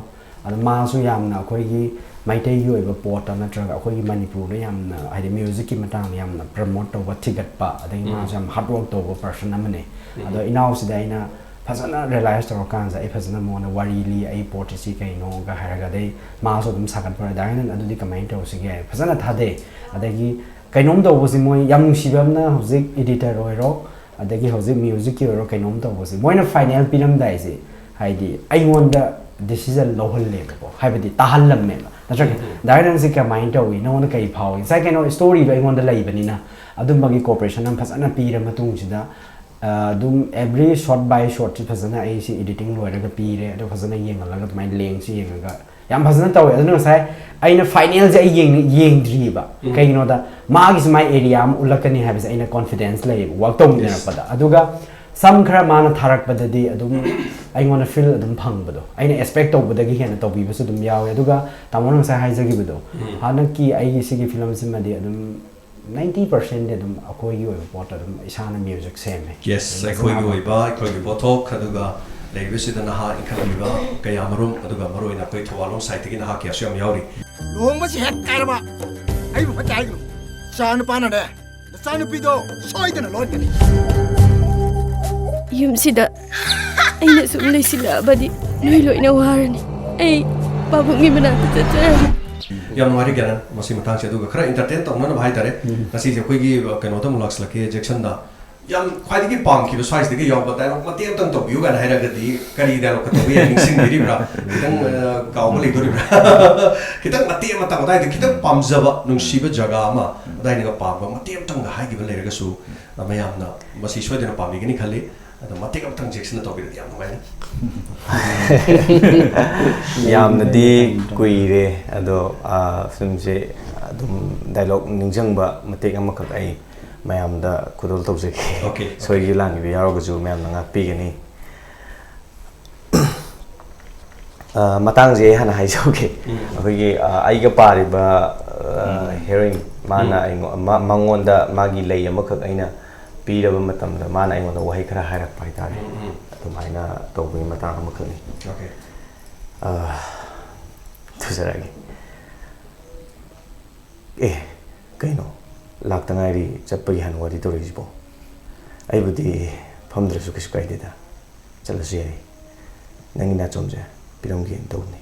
ꯑꯗꯣ ꯃꯥꯁꯨ ꯌꯥꯝꯅ ꯑꯩꯈꯣꯏꯒꯤ ꯃꯩꯇꯩꯒꯤ ꯑꯣꯏꯕ ꯄꯣꯠꯇ ꯅꯠꯇ꯭ꯔꯒ ꯑꯩꯈꯣꯏꯒꯤ ꯃꯅꯤꯄꯨꯔꯗ ꯌꯥꯝꯅ, ꯍꯥꯏꯗꯤ ꯃ꯭ꯌꯨꯖꯤꯛꯀꯤ ꯃꯇꯥꯡꯗ ꯌꯥꯝꯅ ꯄ꯭ꯔꯃꯣꯠ ꯇꯧꯕ, ꯊꯤꯒꯠꯄ, ꯑꯗꯒꯤ ꯃꯥꯁꯨ ꯌꯥꯝ ꯍꯥꯔꯗ ꯋꯥꯔꯛ ꯇꯧꯕ ꯄꯔꯁꯟ ꯑꯃꯅꯤ꯫ ꯑꯗꯣ ꯏꯅꯥꯎꯁꯤꯗ ꯑꯩꯅ ꯐꯖꯅ ꯔꯤꯌꯦꯂꯥꯏꯁ ꯇꯧꯔꯀꯥꯟꯁꯤꯗ ꯑꯩ ꯐꯖꯅ ꯃꯉꯣꯟꯗ ꯋꯥꯔꯤ ꯂꯤ, ꯑꯩ ꯄꯣꯠꯁꯤ ꯁꯤ ꯀꯩꯅꯣꯒ ꯍꯥꯏꯔꯒ, ꯑꯗꯩ ꯃꯥꯁꯨ ꯑꯗꯨꯝ ꯁꯥꯒꯠꯄ ꯍꯧꯔꯦ, "ꯗꯥ ꯑꯥꯔꯌꯟ, ꯑꯗꯨꯗꯤ ꯀꯃꯥꯏꯅ ꯇꯧꯁꯤꯒꯦ?" ꯐꯖꯅ ꯊꯥꯗꯩ꯫ ꯑꯗꯒꯤ ꯀꯩꯅꯣꯝ ꯇꯧꯕꯁꯤ ꯃꯣꯏ ꯌꯥꯝ ꯅꯨꯡꯁꯤꯕ ꯑꯃꯅ ꯍꯧꯖꯤꯛ ꯏꯗꯤꯇꯔ ꯑꯣꯏꯔꯣ, ꯑꯗꯒꯤ ꯍꯧꯖꯤꯛ ꯃ꯭ꯌꯨꯖꯤꯛꯀꯤ ꯑꯣꯏꯔꯣ, ꯀꯩꯅꯣꯝ ꯇꯧꯕꯁꯦ ꯃꯣꯏꯅ ꯐꯥꯏꯅꯦꯜ ꯄꯤꯔꯝꯗꯥꯏꯁꯦ, ꯍꯥꯏꯗꯤ ꯑꯩꯉꯣꯟꯗ ꯗꯤꯁꯤꯖꯟ ꯂꯧꯍꯜꯂꯦꯕꯀꯣ, ꯍꯥꯏꯕꯗꯤ ꯇꯥꯍꯜꯂꯝꯃꯦꯕ꯫ ꯅꯠꯇ꯭ꯔꯒ, "ꯗꯥ ꯑꯥꯔꯌꯟ, ꯁꯤ ꯀꯃꯥꯏꯅ ꯇꯧꯏ? ꯅꯉꯣꯟꯗ ꯀꯔꯤ ꯐꯥꯎꯏ?" ꯉꯁꯥꯏ ꯀꯩꯅꯣ ꯁ꯭ꯇꯣꯔꯤꯗꯣ ꯑꯩꯉꯣꯟꯗ ꯂꯩꯕꯅꯤꯅ ꯑꯗꯨꯝꯕꯒꯤ ꯀꯣꯑꯣꯄꯔꯦꯁꯟ ꯑꯃ ꯐꯖꯅ ꯄꯤꯔ ꯃꯇꯨꯡꯁꯤꯗ, ꯑ, ꯑꯗꯨꯝ ꯑꯦꯕ꯭ꯔꯤ ꯁꯣꯠ ꯕꯥꯏ ꯁꯣꯠꯁꯤ ꯐꯖꯅ ꯑꯩꯁꯤ ꯏꯗꯤꯇꯤꯡ ꯂꯣꯏꯔꯒ ꯄꯤꯔꯦ꯫ ꯑꯗꯣ ꯐꯖꯅ ꯌꯦꯡꯍꯜꯂꯒ ꯑꯗꯨꯃꯥꯏꯅ ꯂꯦꯡꯁꯤ ꯌꯦꯡꯉꯒ ꯌꯥꯝ ꯐꯖꯅ ꯇꯧꯋꯦ꯫ ꯑꯗꯨꯅ ꯉꯁꯥꯏ ꯑꯩꯅ ꯐꯥꯏꯅꯦꯜꯁꯦ ꯑꯩ ꯌꯦꯡ-, ꯌꯦꯡꯗ꯭ꯔꯤꯕ꯫ ꯀꯩꯒꯤꯅꯣꯗ ꯃꯥꯒꯤꯁꯨ ꯃꯥꯏ ꯑꯦꯔꯤꯌꯥ ꯑꯃ ꯎꯠꯂꯛꯀꯅꯤ ꯍꯥꯏꯕꯁꯦ ꯑꯩꯅ ꯀꯣꯟꯐꯤꯗꯦꯟꯁ ꯂꯩꯌꯦꯕ, ꯋꯥꯔꯛ ꯇꯧꯃꯤꯟꯅꯔꯛꯄꯗ꯫ ꯑꯗꯨꯒ ꯁꯝ ꯈꯔ ꯃꯥꯅ ꯊꯥꯔꯛꯄꯗꯗꯤ ꯑꯗꯨꯝ ꯑꯩꯉꯣꯟꯗ ꯐꯤꯜ ꯑꯗꯨꯝ ꯐꯪꯕꯗꯣ, ꯑꯩꯅ ꯑꯦꯛꯁꯄꯦꯛ ꯇꯧꯕꯗꯒꯤ ꯍꯦꯟꯅ ꯇꯧꯕꯤꯕꯁꯨ ꯑꯗꯨꯝ ꯌꯥꯎꯋꯦ꯫ ꯑꯗꯨꯒ ꯇꯥꯃꯣꯅ ꯉꯁꯥꯏ ꯍꯥꯏꯖꯈꯤꯕꯗꯣ, ꯍꯟꯗꯛꯀꯤ ꯑꯩꯒꯤ ꯁꯤꯒꯤ ꯐꯤꯂꯝꯁꯤꯃꯗꯤ ꯑꯗꯨꯝ ꯅꯥꯏꯟꯇꯤ ꯄꯥꯔꯁꯦꯟꯗꯤ ꯑꯗꯨꯝ ꯑꯩꯈꯣꯏꯒꯤ ꯑꯣꯏꯕ ꯄꯣꯠꯇ ꯑꯗꯨꯝ ꯏꯁꯥꯅ ꯃ꯭ꯌꯨꯖꯤꯛ ꯁꯦꯝꯃꯦ꯫ ꯌꯦꯁ, ꯑꯗꯨꯝ ꯑꯩꯈꯣꯏꯒꯤ ꯐꯖꯅ ꯑꯣꯏꯕ, ꯑꯩꯈꯣꯏꯒꯤ ꯄꯣꯠꯊꯣꯛ, ꯑꯗꯨꯒ ꯂꯩꯔꯤꯕꯁꯤꯗ ꯅꯍꯥ ꯏꯟꯈꯠꯂꯛꯂꯤꯕ ꯀꯌꯥ ꯃꯔꯨꯝ, ꯑꯗꯨꯒ ꯃꯔꯨꯑꯣꯏꯅ ꯑꯩꯈꯣꯏ ꯊꯧꯕꯥꯜꯂꯣꯝ ꯁꯥꯏꯠꯇꯒꯤ ꯅꯍꯥ ꯀꯌꯥꯁꯨ ꯌꯥꯝ ꯌꯥꯎꯔꯤ꯫ ꯂꯨꯍꯣꯡꯕꯁꯤ ꯍꯦꯛ ꯀꯥꯏꯔꯕ ꯑꯩꯕꯨ ꯐꯠꯇꯦ ꯍꯥꯏꯒꯅꯨ꯫ ꯏꯆꯥ ꯅꯨꯄꯥꯅꯅꯦ, ꯅꯆꯥꯅꯨꯄꯤꯗꯣ ꯁꯣꯏꯗꯅ ꯂꯣꯟꯒꯅꯤ꯫ ꯌꯨꯝꯁꯤꯗ ꯑꯩꯅ ꯁꯨꯝ ꯂꯩꯁꯤꯜꯂꯛꯑꯕꯗꯤ ꯅꯣꯏ ꯂꯣꯏꯅ ꯋꯥꯔꯅꯤ꯫ ꯑꯩ ꯄꯥꯕꯨꯡꯒꯤ ꯃꯅꯥꯛꯇ ꯆꯠꯆꯔꯅꯤ꯫ ꯌꯥꯝ ꯅꯨꯡꯉꯥꯏꯔꯦ ꯒ꯭ꯌꯥꯅꯟ, ꯃꯁꯤ ꯃꯇꯥꯡꯁꯦ꯫ ꯑꯗꯨꯒ ꯈꯔ ꯏꯟꯇꯔꯇꯦꯟ ꯇꯧꯅꯅꯕ ꯍꯥꯏꯇꯥꯔꯦ, ꯉꯁꯤꯁꯦ ꯑꯩꯈꯣꯏꯒꯤ ꯀꯩꯅꯣꯗ ꯑꯃꯨꯛ ꯂꯥꯛꯁꯤꯜꯂꯛꯀꯦ, ꯖꯦꯛꯁꯟꯗ꯫ ꯌꯥꯝ ꯈ꯭ꯋꯥꯏꯗꯒꯤ ꯄꯥꯝꯈꯤꯕ ꯁ꯭ꯋꯥꯏꯁꯤꯗꯒꯤ ꯌꯥꯎꯕ ꯗꯥꯏꯂꯣꯛ ꯃꯇꯦꯛ ꯑꯃꯇꯪ ꯇꯧꯕꯤꯌꯨ ꯀꯥꯏꯅ ꯍꯥꯏꯔꯒꯗꯤ ꯀꯔꯤ ꯗꯥꯏꯂꯣꯛꯀ ꯇꯧꯕ ꯌꯥꯏ, ꯅꯤꯡꯁꯤꯡꯕꯤꯔꯤꯕ꯭ꯔꯥ? ꯈꯤꯇꯪ ꯑ, ꯀꯥꯎꯕ ꯂꯩꯗꯣꯔꯤꯕ꯭ꯔꯥ? ꯈꯤꯇꯪ ꯃꯇꯦꯛ ꯑꯃꯇꯪ ꯑꯗꯥꯏꯗ ꯈꯤꯇꯪ ꯄꯥꯝꯖꯕ ꯅꯨꯡꯁꯤꯕ ꯖꯒꯥ ꯑꯃ ꯑꯗꯥꯏꯅꯒ ꯄꯥꯝꯕ ꯃꯇꯦꯛ ꯑꯃꯇꯪꯒ ꯍꯥꯏꯈꯤꯕ ꯂꯩꯔꯒꯁꯨ, ꯑ, ꯃꯌꯥꯝꯅ ꯃꯁꯤ ꯁꯣꯏꯗꯅ ꯄꯥꯝꯕꯤꯒꯅꯤ ꯈꯜꯂꯤ꯫ ꯑꯗꯣ ꯃꯇꯦꯛ ꯑꯃꯇꯪ ꯖꯦꯛꯁꯟꯅ ꯇꯧꯕꯤꯔꯗꯤ ꯌꯥꯝ ꯅꯨꯡꯉꯥꯏꯅꯤ꯫ ꯌꯥꯝꯅꯗꯤ ꯀꯨꯏꯔꯦ ꯑꯗꯣ, ꯑ, ꯐꯤꯂꯝꯁꯦ ꯑꯗꯨꯝ ꯗꯥꯏꯂꯣꯛ ꯅꯤꯡꯁꯤꯡꯕ ꯃꯇꯦꯛ ꯑꯃꯈꯛ ꯑꯩ ꯃꯌꯥꯝꯗ ꯈꯨꯗꯣꯜ ꯇꯧꯖꯒꯦ꯫ Okay, okay. ꯁꯣꯏꯈꯤꯕ ꯂꯥꯟꯈꯤꯕ ꯌꯥꯎꯔꯒꯁꯨ ꯃꯌꯥꯝꯅ ꯉꯥꯛꯄꯤꯒꯅꯤ꯫ ꯑ, ꯃꯇꯥꯡꯁꯦ ꯑꯩ ꯍꯥꯟꯅ ꯍꯥꯏꯖꯍꯧꯒꯦ꯫ ꯎꯝ. ꯑꯩꯈꯣꯏꯒꯤ, ꯑ, ꯑꯩꯒ ꯄꯥꯔꯤꯕ, ꯑ, ꯍꯦꯔꯣꯏꯟ, ꯃꯥꯅ ꯎꯝ. ꯑꯩꯉꯣꯟ-, ꯃ-, ꯃꯉꯣꯟꯗ ꯃꯥꯒꯤ ꯂꯩ ꯑꯃꯈꯛ ꯑꯩꯅ ꯄꯤꯔꯕ ꯃꯇꯝꯗ ꯃꯥꯅ ꯑꯩꯉꯣꯟꯗ ꯋꯥꯍꯩ ꯈꯔ ꯍꯥꯏꯔꯛꯄ ꯍꯥꯏꯇꯥꯔꯦ꯫ ꯎꯝ, ꯎꯝ. ꯑꯗꯨꯃꯥꯏꯅ ꯇꯧꯕꯒꯤ ꯃꯇꯥꯡ ꯑꯃꯈꯛꯅꯤ꯫ Okay. ꯑ, ꯊꯨꯖꯔꯛꯑꯒꯦ꯫ ꯑꯦ, ꯀꯩꯅꯣ? ꯂꯥꯛꯇ ꯉꯥꯏꯔꯤ ꯆꯠꯄꯒꯤ ꯍꯥꯟꯅ ꯋꯥꯔꯤ ꯇꯧꯔꯛꯏꯁꯤꯕꯣ? ꯑꯩꯕꯨꯗꯤ ꯐꯝꯗ꯭ꯔꯁꯨ ꯀꯩꯁꯨ ꯀꯥꯏꯗꯦꯗ, ꯆꯠꯂꯁꯨ ꯌꯥꯏ꯫ ꯅꯪꯒꯤ ꯅꯥꯆꯣꯝꯁꯦ ꯄꯤꯔꯝꯒꯦꯅ ꯇꯧꯕꯅꯤ꯫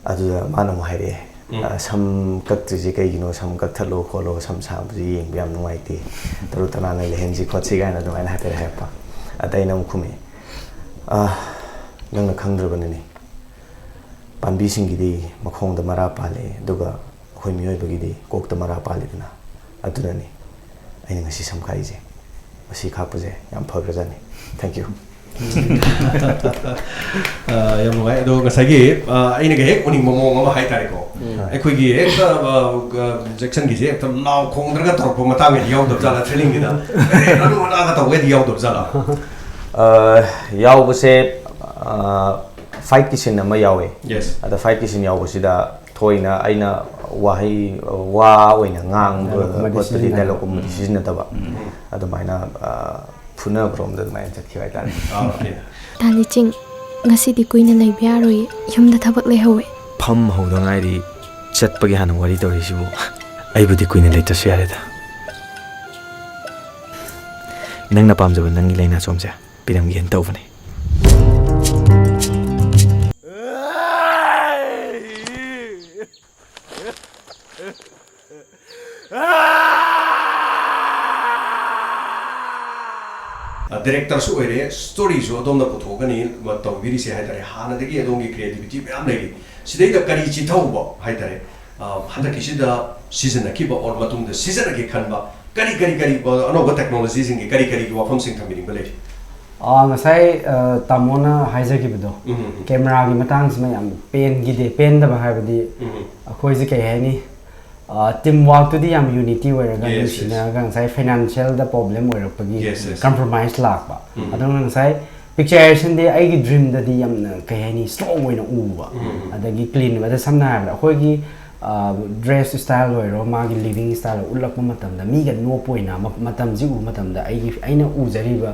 ꯑꯗꯨꯗ ꯃꯥꯅ ꯑꯃꯨꯛ ꯍꯥꯏꯔꯛꯑꯦ, ꯎꯝ. "ꯑ, ꯁꯝ ꯀꯛꯇ꯭ꯔꯤꯁꯦ ꯀꯩꯒꯤꯅꯣ? ꯁꯝ ꯀꯛꯊꯠꯂꯣ ꯈꯣꯠꯂꯣ, ꯁꯝ ꯁꯥꯡꯕꯁꯦ ꯌꯦꯡꯕ ꯌꯥꯝ ꯅꯨꯡꯉꯥꯏꯇꯦ, ꯇꯔꯨ ꯇꯅꯥꯟꯅ ꯂꯩꯍꯟꯁꯤ ꯈꯣꯠꯁꯤ" ꯀꯥꯏꯅ ꯑꯗꯨꯃꯥꯏꯅ ꯍꯥꯏꯐꯦꯠ ꯍꯥꯏꯔꯛꯄ꯫ ꯑꯗ ꯑꯩꯅ ꯑꯃꯨꯛ ꯈꯨꯝꯃꯛꯑꯦ, "ꯑ, ꯅꯪꯅ ꯈꯪꯗ꯭ꯔꯕꯅꯤꯅꯦ, ꯄꯥꯝꯕꯤꯁꯤꯡꯒꯤꯗꯤ ꯃꯈꯣꯡꯗ ꯃꯔꯥ ꯄꯥꯜꯂꯦ, ꯑꯗꯨꯒ ꯑꯩꯈꯣꯏ ꯃꯤꯑꯣꯏꯕꯒꯤꯗꯤ ꯀꯣꯛꯇ ꯃꯔꯥ ꯄꯥꯜꯂꯤꯗꯅ꯫ ꯑꯗꯨꯅꯅꯤ ꯑꯩꯅ ꯉꯁꯤ ꯁꯝ ꯈꯥꯛꯏꯁꯦ꯫ ꯃꯁꯤ ꯈꯥꯛꯄꯁꯦ ꯌꯥꯝ ꯐꯈ꯭ꯔꯖꯥꯠꯅꯤ꯫ Thank you." ꯑ, ꯌꯥꯝ ꯅꯨꯡꯉꯥꯏ꯫ ꯑꯗꯣ ꯉꯁꯥꯏꯒꯤ, ꯑ, ꯑꯩꯅꯒ ꯍꯦꯛ ꯎꯅꯤꯡꯕ ꯃꯑꯣꯡ ꯑꯃ ꯍꯥꯏꯇꯥꯔꯦꯀꯣ, ꯑꯩꯈꯣꯏꯒꯤ ꯍꯦꯛꯇ, ꯑ, ꯑ, ꯖꯦꯛꯁꯟꯒꯤꯁꯦ ꯍꯦꯛꯇ ꯂꯥꯎ ꯈꯣꯡꯗ꯭ꯔꯒ ꯇꯧꯔꯛꯄ ꯃꯇꯥꯡꯒꯗꯤ ꯌꯥꯎꯗꯕ ꯖꯥꯠꯂꯥ? ꯐꯤꯂꯝꯒꯤꯗ ꯔꯅꯨ ꯔꯅꯥꯒ ꯇꯧꯕꯒꯗꯤ ꯌꯥꯎꯗꯕ ꯖꯥꯠꯂꯥ? ꯑ, ꯌꯥꯎꯕꯁꯦ, ꯑ, ꯐꯥꯏꯠꯀꯤ ꯁꯤꯟ ꯑꯃ ꯌꯥꯎꯋꯦ꯫ Yes. ꯑꯗ ꯐꯥꯏꯠꯀꯤ ꯁꯤꯟ ꯌꯥꯎꯕꯁꯤꯗ ꯊꯣꯏꯅ ꯑꯩꯅ ꯋꯥꯍꯩ, ꯋꯥ ꯑꯣꯏꯅ ꯉꯥꯡꯕ Dialogue ꯀꯨꯝꯕꯗꯤ ꯈꯣꯠꯄꯗꯤ, ꯁꯤꯖꯤꯟꯅꯗꯕ꯫ ꯗꯥꯏꯂꯣꯛꯀꯨꯝꯕꯗꯤ ꯁꯤꯖꯤꯟꯅꯗꯕ꯫ ꯑꯗꯨꯃꯥꯏꯅ, ꯑ, ꯐꯨꯅꯕꯔꯣꯝꯗ ꯑꯗꯨꯃꯥꯏꯅ ꯆꯠꯈꯤꯕ ꯍꯥꯏꯇꯥꯔꯦ꯫ ꯇꯥ ꯂꯤꯆꯤꯡ, ꯉꯁꯤꯗꯤ ꯀꯨꯏꯅ ꯂꯩꯕ ꯌꯥꯔꯣꯏ, ꯌꯨꯝꯗ ꯊꯕꯛ ꯂꯩꯍꯧꯋꯦ꯫ ꯐꯝ ꯍꯧꯗ ꯉꯥꯏꯔꯤ, ꯆꯠꯄꯒꯤ ꯍꯥꯟꯅ ꯋꯥꯔꯤ ꯇꯧꯔꯤꯁꯤꯕꯨ꯫ ꯑꯩꯕꯨꯗꯤ ꯀꯨꯏꯅ ꯂꯩꯇ꯭ꯔꯁꯨ ꯌꯥꯔꯦꯗ꯫ ꯅꯪꯅ ꯄꯥꯝꯖꯕ ꯅꯪꯒꯤ ꯂꯥꯏꯅꯥꯆꯣꯝꯁꯦ ꯄꯤꯔꯝꯒꯦꯅ ꯇꯧꯕꯅꯦ꯫ ꯗꯥꯏꯔꯦꯛꯇꯔꯁꯨ ꯑꯣꯏꯔꯦ, ꯁ꯭ꯇꯣꯔꯤꯁꯨ ꯑꯗꯣꯝꯅ ꯄꯨꯊꯣꯛꯀꯅꯤ꯫ ꯃ- ꯇꯧꯕꯤꯔꯤꯁꯦ ꯍꯥꯏꯇꯥꯔꯦ, ꯍꯥꯟꯅꯗꯒꯤ ꯑꯗꯣꯝꯒꯤ ꯀ꯭ꯔꯤꯌꯦꯇꯤꯕꯤꯇꯤ ꯃꯌꯥꯝ ꯂꯩꯔꯤ꯫ ꯁꯤꯗꯩꯗ ꯀꯔꯤ ꯆꯤꯊꯍꯧꯕ ꯍꯥꯏꯇꯥꯔꯦ? ꯑ, ꯍꯟꯗꯛꯀꯤꯁꯤꯗ ꯁꯤꯖꯤꯟꯅꯈꯤꯕ ꯑꯣꯔ ꯃꯇꯨꯡꯗ ꯁꯤꯖꯤꯟꯅꯒꯦ ꯈꯟꯕ ꯀꯔꯤ ꯀꯔꯤ ꯀꯔꯤ, ꯑ, ꯑꯅꯧꯕ ꯇꯦꯛꯅꯣꯂꯣꯖꯤꯁꯤꯡꯒꯤ ꯀꯔꯤ ꯀꯔꯤꯒꯤ ꯋꯥꯐꯝꯁꯤꯡ ꯊꯝꯕꯤꯅꯤꯡꯕ ꯂꯩꯔꯤ? ꯑꯥ, ꯉꯁꯥꯏ ꯑ, ꯇꯥꯃꯣꯅ ꯍꯥꯏꯖꯈꯤꯕꯗꯣ, ꯎꯝ, ꯎꯝ, ꯎꯝ꯫ ꯀꯦꯃꯦꯔꯥꯒꯤ ꯃꯇꯥꯡꯁꯤꯃ ꯌꯥꯝ ꯄꯦꯟꯈꯤꯗꯦ꯫ ꯄꯦꯟꯗꯕ ꯍꯥꯏꯕꯗꯤ, ꯎꯝ, ꯎꯝ꯫ ꯑꯩꯈꯣꯏꯁꯦ ꯀꯩ ꯍꯥꯏꯅꯤ, ꯇꯤꯝ ꯋꯥꯛꯇꯨꯗꯤ ꯌꯥꯝ ꯌꯨꯅꯤꯇꯤ ꯑꯣꯏꯔꯒ, Yes, yes. ꯅꯨꯡꯁꯤꯅꯔꯒ, ꯉꯁꯥꯏ ꯐꯥꯏꯅꯥꯟꯁꯤꯌꯦꯜꯗ ꯄ꯭ꯔꯣꯕ꯭ꯂꯦꯝ ꯑꯣꯏꯔꯛꯄꯒꯤ Yes, yes. ꯀꯝꯄ꯭ꯔꯣꯃꯥꯏꯁ ꯂꯥꯛꯄ꯫ ꯎꯝ꯫ ꯑꯗꯨꯅ ꯉꯁꯥꯏ ꯄꯤꯛꯆꯔꯦꯁꯟꯗꯤ ꯑꯩꯒꯤ ꯗ꯭ꯔꯤꯝꯗꯗꯤ ꯌꯥꯝꯅ, ꯀꯩ ꯍꯥꯏꯅꯤ, ꯁ꯭ꯇ꯭ꯔꯣꯡ ꯑꯣꯏꯅ ꯎꯕ꯫ ꯎꯝ, ꯎꯝ꯫ ꯑꯗꯒꯤ ꯀ꯭ꯂꯤꯟ ꯑꯣꯏꯕ꯫ ꯑꯗ ꯁꯝꯅ ꯍꯥꯏꯔꯕꯗ ꯑꯩꯈꯣꯏꯒꯤ ꯗ꯭ꯔꯦꯁ ꯁ꯭ꯇꯥꯏꯜ ꯑꯣꯏꯔꯣ, ꯃꯥꯒꯤ ꯂꯤꯕꯤꯡ ꯁ꯭ꯇꯥꯏꯜ ꯎꯠꯂꯛꯄ ꯃꯇꯝꯗ, ꯃꯤꯒ ꯅꯣꯞꯄ ꯑꯣꯏꯅ ꯃ- ꯃꯇꯝꯁꯤ ꯎꯕ ꯃꯇꯝꯗ ꯑꯩꯒꯤ, ꯑꯩꯅ ꯎꯖꯔꯤꯕ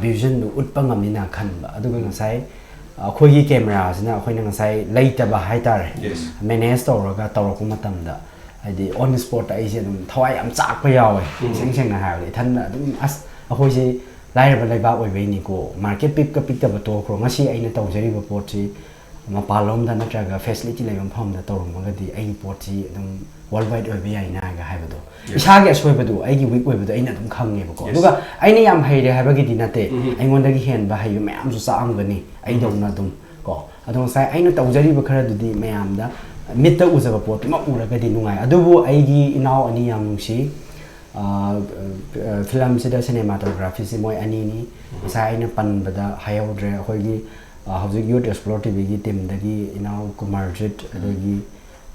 ꯚꯤꯖꯟꯗꯨ ꯎꯠꯄ ꯉꯝꯅꯤꯅ ꯈꯟꯕ꯫ ꯑꯗꯨꯒ ꯉꯁꯥꯏ ꯑꯩꯈꯣꯏꯒꯤ ꯀꯦꯃꯦꯔꯥꯁꯤꯅ ꯑꯩꯈꯣꯏꯅ ꯉꯁꯥꯏ ꯂꯩꯇꯕ ꯍꯥꯏꯇꯥꯔꯦ, Yes. ꯃꯦꯅꯦꯖ ꯇꯧꯔꯒ ꯇꯧꯔꯛꯄ ꯃꯇꯝꯗ, ꯍꯥꯏꯗꯤ ꯑꯣꯟ ꯁ꯭ꯄꯣꯠꯇ ꯑꯩꯁꯦ ꯑꯗꯨꯝ ꯊꯋꯥꯏ ꯌꯥꯝ ꯆꯥꯛꯄ ꯌꯥꯎꯋꯦ꯫ ꯎꯝ꯫ ꯏꯁꯦꯡ ꯁꯦꯡꯅ ꯍꯥꯏꯔꯕꯗ ꯏꯊꯟꯗ ꯑꯗꯨꯝ, ꯑꯁ, ꯑꯩꯈꯣꯏꯁꯤ ꯂꯥꯏꯔꯕ ꯂꯩꯕꯥꯛ ꯑꯣꯏꯕꯩꯅꯤꯀꯣ, ꯃꯥꯔꯀꯦꯠ ꯄꯤꯛꯀ ꯄꯤꯛꯇꯕ ꯇꯣꯛꯈ꯭ꯔꯣ, ꯉꯁꯤ ꯑꯩꯅ ꯇꯧꯖꯔꯤꯕ ꯄꯣꯠꯁꯤ ꯃꯄꯥꯟꯂꯣꯝꯗ ꯅꯠꯇ꯭ꯔꯒ ꯐꯦꯁꯤꯂꯤꯇꯤ ꯂꯩꯕ ꯃꯐꯝꯗ ꯇꯧꯔꯝꯃꯒꯗꯤ ꯑꯩꯒꯤ ꯄꯣꯠꯁꯤ ꯑꯗꯨꯝ ꯋꯥꯔꯜ ꯋꯥꯏꯗ ꯑꯣꯏꯕ ꯌꯥꯏꯅ ꯍꯥꯏꯔꯒ ꯍꯥꯏꯕꯗꯣ꯫ Yes. ꯏꯁꯥꯒꯤ ꯑꯁꯣꯏꯕꯗꯣ, ꯑꯩꯒꯤ ꯋꯤꯛ ꯑꯣꯏꯕꯗꯣ ꯑꯩꯅ ꯑꯗꯨꯝ ꯈꯪꯉꯦꯕꯀꯣ꯫ Yes. ꯑꯗꯨꯒ ꯑꯩꯅ ꯌꯥꯝ ꯍꯩꯔꯦ ꯍꯥꯏꯕꯒꯤꯗꯤ ꯅꯠꯇꯦ, ꯎꯝ꯫ ꯑꯩꯉꯣꯟꯗꯒꯤ ꯍꯦꯟꯕ ꯍꯩꯕ ꯃꯌꯥꯝꯁꯨ ꯆꯥꯛꯑꯝꯒꯅꯤ ꯑꯩꯗꯧꯅ ꯑꯗꯨꯝ ꯀꯣ꯫ ꯑꯗꯣ ꯉꯁꯥꯏ ꯑꯩꯅ ꯇꯧꯖꯔꯤꯕ ꯈꯔꯗꯨꯗꯤ ꯃꯌꯥꯝꯗ ꯃꯤꯠꯇ ꯎꯖꯕ ꯄꯣꯠꯇꯨꯃꯛ ꯎꯔꯒꯗꯤ ꯅꯨꯡꯉꯥꯏ꯫ ꯑꯗꯨꯕꯨ ꯑꯩꯒꯤ ꯏꯅꯥꯎ ꯑꯅꯤ ꯌꯥꯝ ꯅꯨꯡꯁꯤ꯫ ꯑ, ꯑ, ꯐꯤꯂꯝꯁꯤꯗ ꯁꯤꯅꯦꯃꯥꯇꯣꯒ꯭ꯔꯥꯐꯤꯁꯤ ꯃꯣꯏ ꯑꯅꯤꯅꯤ꯫ ꯉꯁꯥꯏ ꯑꯩꯅ ꯄꯟꯕꯗ ꯍꯥꯏꯍꯧꯗ꯭ꯔꯦ, ꯑꯩꯈꯣꯏꯒꯤ, ꯑ, ꯍꯧꯖꯤꯛ ꯌꯨꯠ ꯑꯦꯛꯁꯄ꯭ꯂꯣꯔ ꯇꯤꯚꯤꯒꯤ ꯇꯤꯝꯗꯒꯤ ꯏꯅꯥꯎ ꯀꯨꯃꯥꯔꯖꯤꯠ, ꯑꯗꯒꯤ,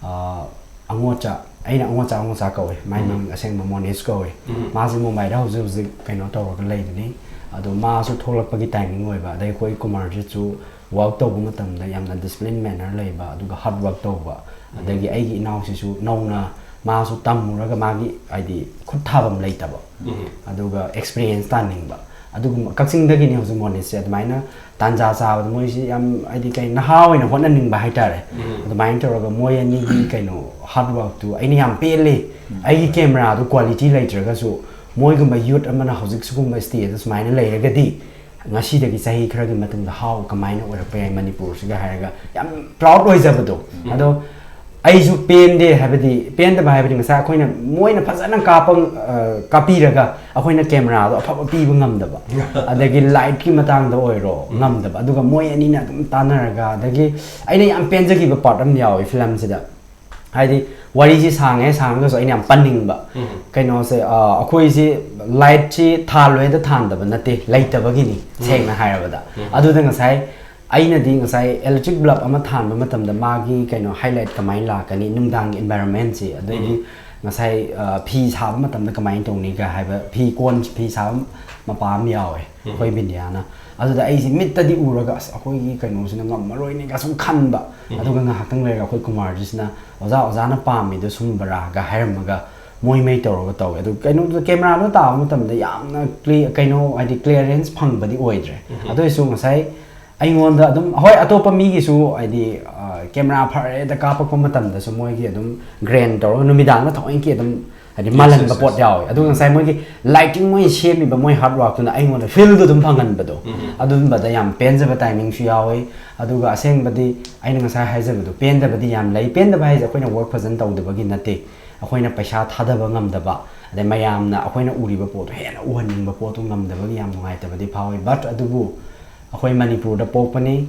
ꯑ, ꯑꯉꯣꯆꯥ, ꯑꯩꯅ ꯑꯉꯣꯆꯥ ꯑꯉꯣꯆꯥ ꯀꯧꯏ, ꯃꯥꯏ ꯎꯝ꯫ ꯃꯃꯤꯡ ꯑꯁꯦꯡꯕ ꯃꯣꯅꯤꯁ ꯀꯧꯏ꯫ ꯎꯝ꯫ ꯃꯥꯁꯤ ꯃꯨꯝꯕꯥꯏꯗ ꯍꯧꯖꯤꯛ ꯍꯧꯖꯤꯛ ꯀꯩꯅꯣ ꯇꯧꯔꯒ ꯂꯩꯕꯅꯤ꯫ ꯑꯗꯣ ꯃꯥꯁꯨ ꯊꯣꯛꯂꯛꯄꯒꯤ ꯇꯥꯏꯃꯤꯡ ꯑꯣꯏꯕ, ꯑꯗꯩ ꯑꯩꯈꯣꯏ ꯀꯨꯃꯥꯔꯖꯤꯠꯁꯨ ꯋꯥꯔꯛ ꯇꯧꯕ ꯃꯇꯝꯗ ꯌꯥꯝꯅ ꯗꯤꯁꯤꯄ꯭ꯂꯤꯟ ꯃꯦꯅꯔ ꯂꯩꯕ, ꯑꯗꯨꯒ ꯍꯥꯔꯗ ꯋꯥꯔꯛ ꯇꯧꯕ, ꯑꯗꯒꯤ ꯑꯩꯒꯤ ꯏꯅꯥꯎꯁꯤꯁꯨ ꯅꯧꯅ ꯃꯥꯁꯨ ꯇꯝꯃꯨꯔꯒ ꯃꯥꯒꯤ ꯍꯥꯏꯗꯤ ꯈꯨꯠ ꯊꯥꯐꯝ ꯂꯩꯇꯕ, ꯑꯗꯨꯒ ꯑꯦꯛꯁꯄꯤꯔꯤꯌꯦꯟꯁ ꯇꯥꯟꯅꯤꯡꯕ, ꯑꯗꯨꯒꯨꯝꯕ ꯀꯛꯆꯤꯡꯗꯒꯤꯅꯤ ꯍꯧꯖꯤꯛ ꯃꯣꯅꯤꯁꯁꯦ꯫ ꯑꯗꯨꯃꯥꯏꯅ ꯇꯥꯟꯖꯥ ꯆꯥꯕꯗ ꯃꯣꯏꯁꯤ ꯌꯥꯝ ꯍꯥꯏꯗꯤ ꯀꯩ ꯅꯍꯥ ꯑꯣꯏꯅ ꯍꯣꯠꯅꯅꯤꯡꯕ ꯍꯥꯏꯇꯥꯔꯦ꯫ ꯑꯗꯨꯃꯥꯏꯅ ꯇꯧꯔꯒ ꯃꯣꯏ ꯑꯅꯤꯒꯤ ꯀꯩꯅꯣ ꯍꯥꯔꯗ ꯋꯥꯔꯛꯇꯨ ꯑꯩꯅ ꯌꯥꯝ ꯄꯦꯜꯂꯤ꯫ ꯑꯩꯒꯤ ꯀꯦꯃꯦꯔꯥꯗꯨ ꯀ꯭ꯋꯥꯂꯤꯇꯤ ꯂꯩꯇ꯭ꯔꯒꯁꯨ ꯃꯣꯏꯒꯨꯝꯕ ꯌꯨꯠ ꯑꯃꯅ ꯍꯧꯖꯤꯛ ꯁꯤꯒꯨꯝꯕ ꯁ꯭ꯇꯦꯖꯇ ꯁꯨꯃꯥꯏꯅ ꯂꯩꯔꯒꯗꯤ ꯉꯁꯤꯗꯒꯤ ꯆꯍꯤ ꯈꯔꯒꯤ ꯃꯇꯨꯡꯗ ꯍꯥꯎ ꯀꯃꯥꯏꯅ ꯑꯣꯏꯔꯛꯄ ꯌꯥꯏ ꯃꯅꯤꯄꯨꯔꯁꯤꯒ ꯍꯥꯏꯔꯒ ꯌꯥꯝ ꯄ꯭ꯔꯥꯎꯗ ꯑꯣꯏꯖꯕꯗꯣ꯫ ꯑꯗꯣ ꯑꯩꯁꯨ ꯄꯦꯟꯗꯦ ꯍꯥꯏꯕꯗꯤ, ꯄꯦꯟꯗꯕ ꯍꯥꯏꯕꯗꯤ ꯉꯁꯥꯏ ꯑꯩꯈꯣꯏꯅ ꯃꯣꯏꯅ ꯐꯖꯅ ꯀꯥꯞꯄ, ꯑ, ꯀꯥꯞꯄꯤꯔꯒ ꯑꯩꯈꯣꯏꯅ ꯀꯦꯃꯦꯔꯥꯗꯣ ꯑꯐꯕ ꯄꯤꯕ ꯉꯝꯗꯕ, ꯑꯗꯒꯤ ꯂꯥꯏꯠꯀꯤ ꯃꯇꯥꯡꯗ ꯑꯣꯏꯔꯣ ꯉꯝꯗꯕ, ꯑꯗꯨꯒ ꯃꯣꯏ ꯑꯅꯤꯅ ꯑꯗꯨꯝ ꯇꯥꯟꯅꯔꯒ, ꯑꯗꯒꯤ ꯑꯩꯅ ꯌꯥꯝ ꯄꯦꯟꯖꯈꯤꯕ ꯄꯥꯔꯠ ꯑꯃ ꯌꯥꯎꯋꯤ ꯐꯤꯂꯝꯁꯤꯗ꯫ ꯍꯥꯏꯗꯤ ꯋꯥꯔꯤꯁꯤ ꯁꯥꯡꯉꯦ, ꯁꯥꯡꯉꯒꯁꯨ ꯑꯩꯅ ꯌꯥꯝ ꯄꯟꯅꯤꯡꯕ ꯀꯩꯅꯣꯁꯦ, ꯑ, ꯑꯩꯈꯣꯏꯁꯤ ꯂꯥꯏꯠꯁꯤ ꯊꯥꯜꯂꯣꯏꯗ ꯊꯥꯟꯗꯕ ꯅꯠꯇꯦ, ꯂꯩꯇꯕꯒꯤꯅꯤ ꯁꯦꯡꯅ ꯍꯥꯏꯔꯕꯗ꯫ ꯑꯗꯨꯗ ꯉꯁꯥꯏ ꯑꯩꯅꯗꯤ ꯉꯁꯥꯏ ꯏꯂꯦꯛꯇ꯭ꯔꯤꯛ ꯕꯜꯕ ꯑꯃ ꯊꯥꯟꯕ ꯃꯇꯝꯗ ꯃꯥꯒꯤ ꯀꯩꯅꯣ ꯍꯥꯏꯂꯥꯏꯠ ꯀꯃꯥꯏꯅ ꯂꯥꯛꯀꯅꯤ, ꯅꯨꯡꯗꯥꯡꯒꯤ ꯏꯟꯚꯥꯏꯔꯣꯟꯃꯦꯟꯁꯤ, ꯑꯗꯩꯗꯤ ꯉꯁꯥꯏ, ꯑ, ꯐꯤ ꯁꯥꯕ ꯃꯇꯝꯗ ꯀꯃꯥꯏꯅ ꯇꯧꯅꯤꯒ ꯍꯥꯏꯕ, ꯐꯤ ꯀꯣꯟ, ꯐꯤ ꯁꯥꯕ ꯃꯄꯥ ꯑꯃ ꯌꯥꯎꯋꯦ ꯑꯩꯈꯣꯏ ꯕꯤꯟꯗꯤꯌꯥꯅ꯫ ꯑꯗꯨꯗ ꯑꯩꯁꯤ ꯃꯤꯠꯇꯗꯤ ꯎꯔꯒ ꯑꯁ ꯑꯩꯈꯣꯏꯒꯤ ꯀꯩꯅꯣꯁꯤꯅ ꯉꯝꯃꯔꯣꯏꯅꯦꯒ ꯁꯨꯝ ꯈꯟꯕ꯫ ꯑꯗꯨꯒ ꯉꯥꯏꯍꯥꯛꯇꯪ ꯂꯩꯔꯒ ꯑꯩꯈꯣꯏ ꯀꯨꯃꯥꯔꯖꯤꯁꯤꯅ "ꯑꯣꯖꯥ, ꯑꯣꯖꯥꯅ ꯄꯥꯝꯃꯤꯗꯣ ꯁꯨꯝꯕꯔꯥꯒ" ꯍꯥꯏꯔꯝꯃꯒ ꯃꯣꯏ ꯃꯩ ꯇꯧꯔꯒ ꯇꯧꯋꯦ꯫ ꯑꯗꯨ ꯀꯩꯅꯣꯗꯨꯗ ꯀꯦꯃꯦꯔꯥꯗꯣ ꯇꯥꯕ ꯃꯇꯝꯗ ꯌꯥꯝꯅ ꯀ꯭ꯂꯤ-, ꯀꯩꯅꯣ ꯍꯥꯏꯗꯤ ꯀ꯭ꯂꯤꯌꯥꯔꯦꯟꯁ ꯐꯪꯕꯗꯤ ꯑꯣꯏꯗ꯭ꯔꯦ꯫ ꯑꯗꯨ ꯑꯣꯏꯔꯁꯨ ꯉꯁꯥꯏ ꯑꯩꯉꯣꯟꯗ ꯑꯗꯨꯝ, ꯍꯣꯏ, ꯑꯇꯣꯞꯄ ꯃꯤꯒꯤꯁꯨ ꯍꯥꯏꯗꯤ, ꯑ, ꯀꯦꯃꯦꯔꯥ ꯐꯔꯦꯗ ꯀꯥꯞꯄꯛꯄ ꯃꯇꯝꯗꯁꯨ ꯃꯣꯏꯒꯤ ꯑꯗꯨꯝ ꯒ꯭ꯔꯦꯟ ꯇꯧꯔꯒ ꯅꯨꯃꯤꯗꯥꯡꯗ ꯊꯑꯣꯏꯀꯤ ꯑꯗꯨꯝ ꯍꯥꯏꯗꯤ ꯃꯥꯜꯍꯟꯕ ꯄꯣꯠ ꯌꯥꯎꯋꯦ꯫ ꯑꯗꯨꯒ ꯉꯁꯥꯏ ꯃꯣꯏꯒꯤ ꯂꯥꯏꯇꯤꯡ, ꯃꯣꯏ ꯁꯦꯝꯃꯤꯕ ꯃꯣꯏ ꯍꯥꯔꯗ ꯋꯥꯔꯛꯇꯨꯅ ꯑꯩꯉꯣꯟꯗ ꯐꯤꯜꯗꯣ ꯑꯗꯨꯝ ꯐꯪꯍꯟꯕꯗꯣ, ꯑꯗꯨꯝꯕꯗ ꯌꯥꯝ ꯄꯦꯟꯖꯕ ꯇꯥꯏꯃꯤꯡꯁꯨ ꯌꯥꯎꯋꯤ꯫ ꯑꯗꯨꯒ ꯑꯁꯦꯡꯕꯗꯤ ꯑꯩꯅ ꯉꯁꯥꯏ ꯍꯥꯏꯖꯕꯗꯣ, ꯄꯦꯟꯗꯕꯗꯤ ꯌꯥꯝ ꯂꯩ꯫ ꯄꯦꯟꯗꯕ ꯍꯥꯏꯁꯦ ꯑꯩꯈꯣꯏꯅ ꯋꯥꯔꯛ ꯐꯖꯅ ꯇꯧꯗꯕꯒꯤ ꯅꯠꯇꯦ, ꯑꯩꯈꯣꯏꯅ ꯄꯩꯁꯥ ꯊꯥꯗꯕ ꯉꯝꯗꯕ, ꯑꯗꯩ ꯃꯌꯥꯝꯅ ꯑꯩꯈꯣꯏꯅ ꯎꯔꯤꯕ ꯄꯣꯠꯇꯣ ꯍꯦꯟꯅ ꯎꯍꯟꯅꯤꯡꯕ ꯄꯣꯠꯇꯣ ꯉꯝꯗꯕꯒꯤ ꯌꯥꯝ ꯅꯨꯡꯉꯥꯏꯇꯕꯗꯤ ꯐꯥꯎꯋꯤ꯫ But ꯑꯗꯨꯕꯨ ꯑꯩꯈꯣꯏ ꯃꯅꯤꯄꯨꯔꯗ ꯄꯣꯛꯄꯅꯤ,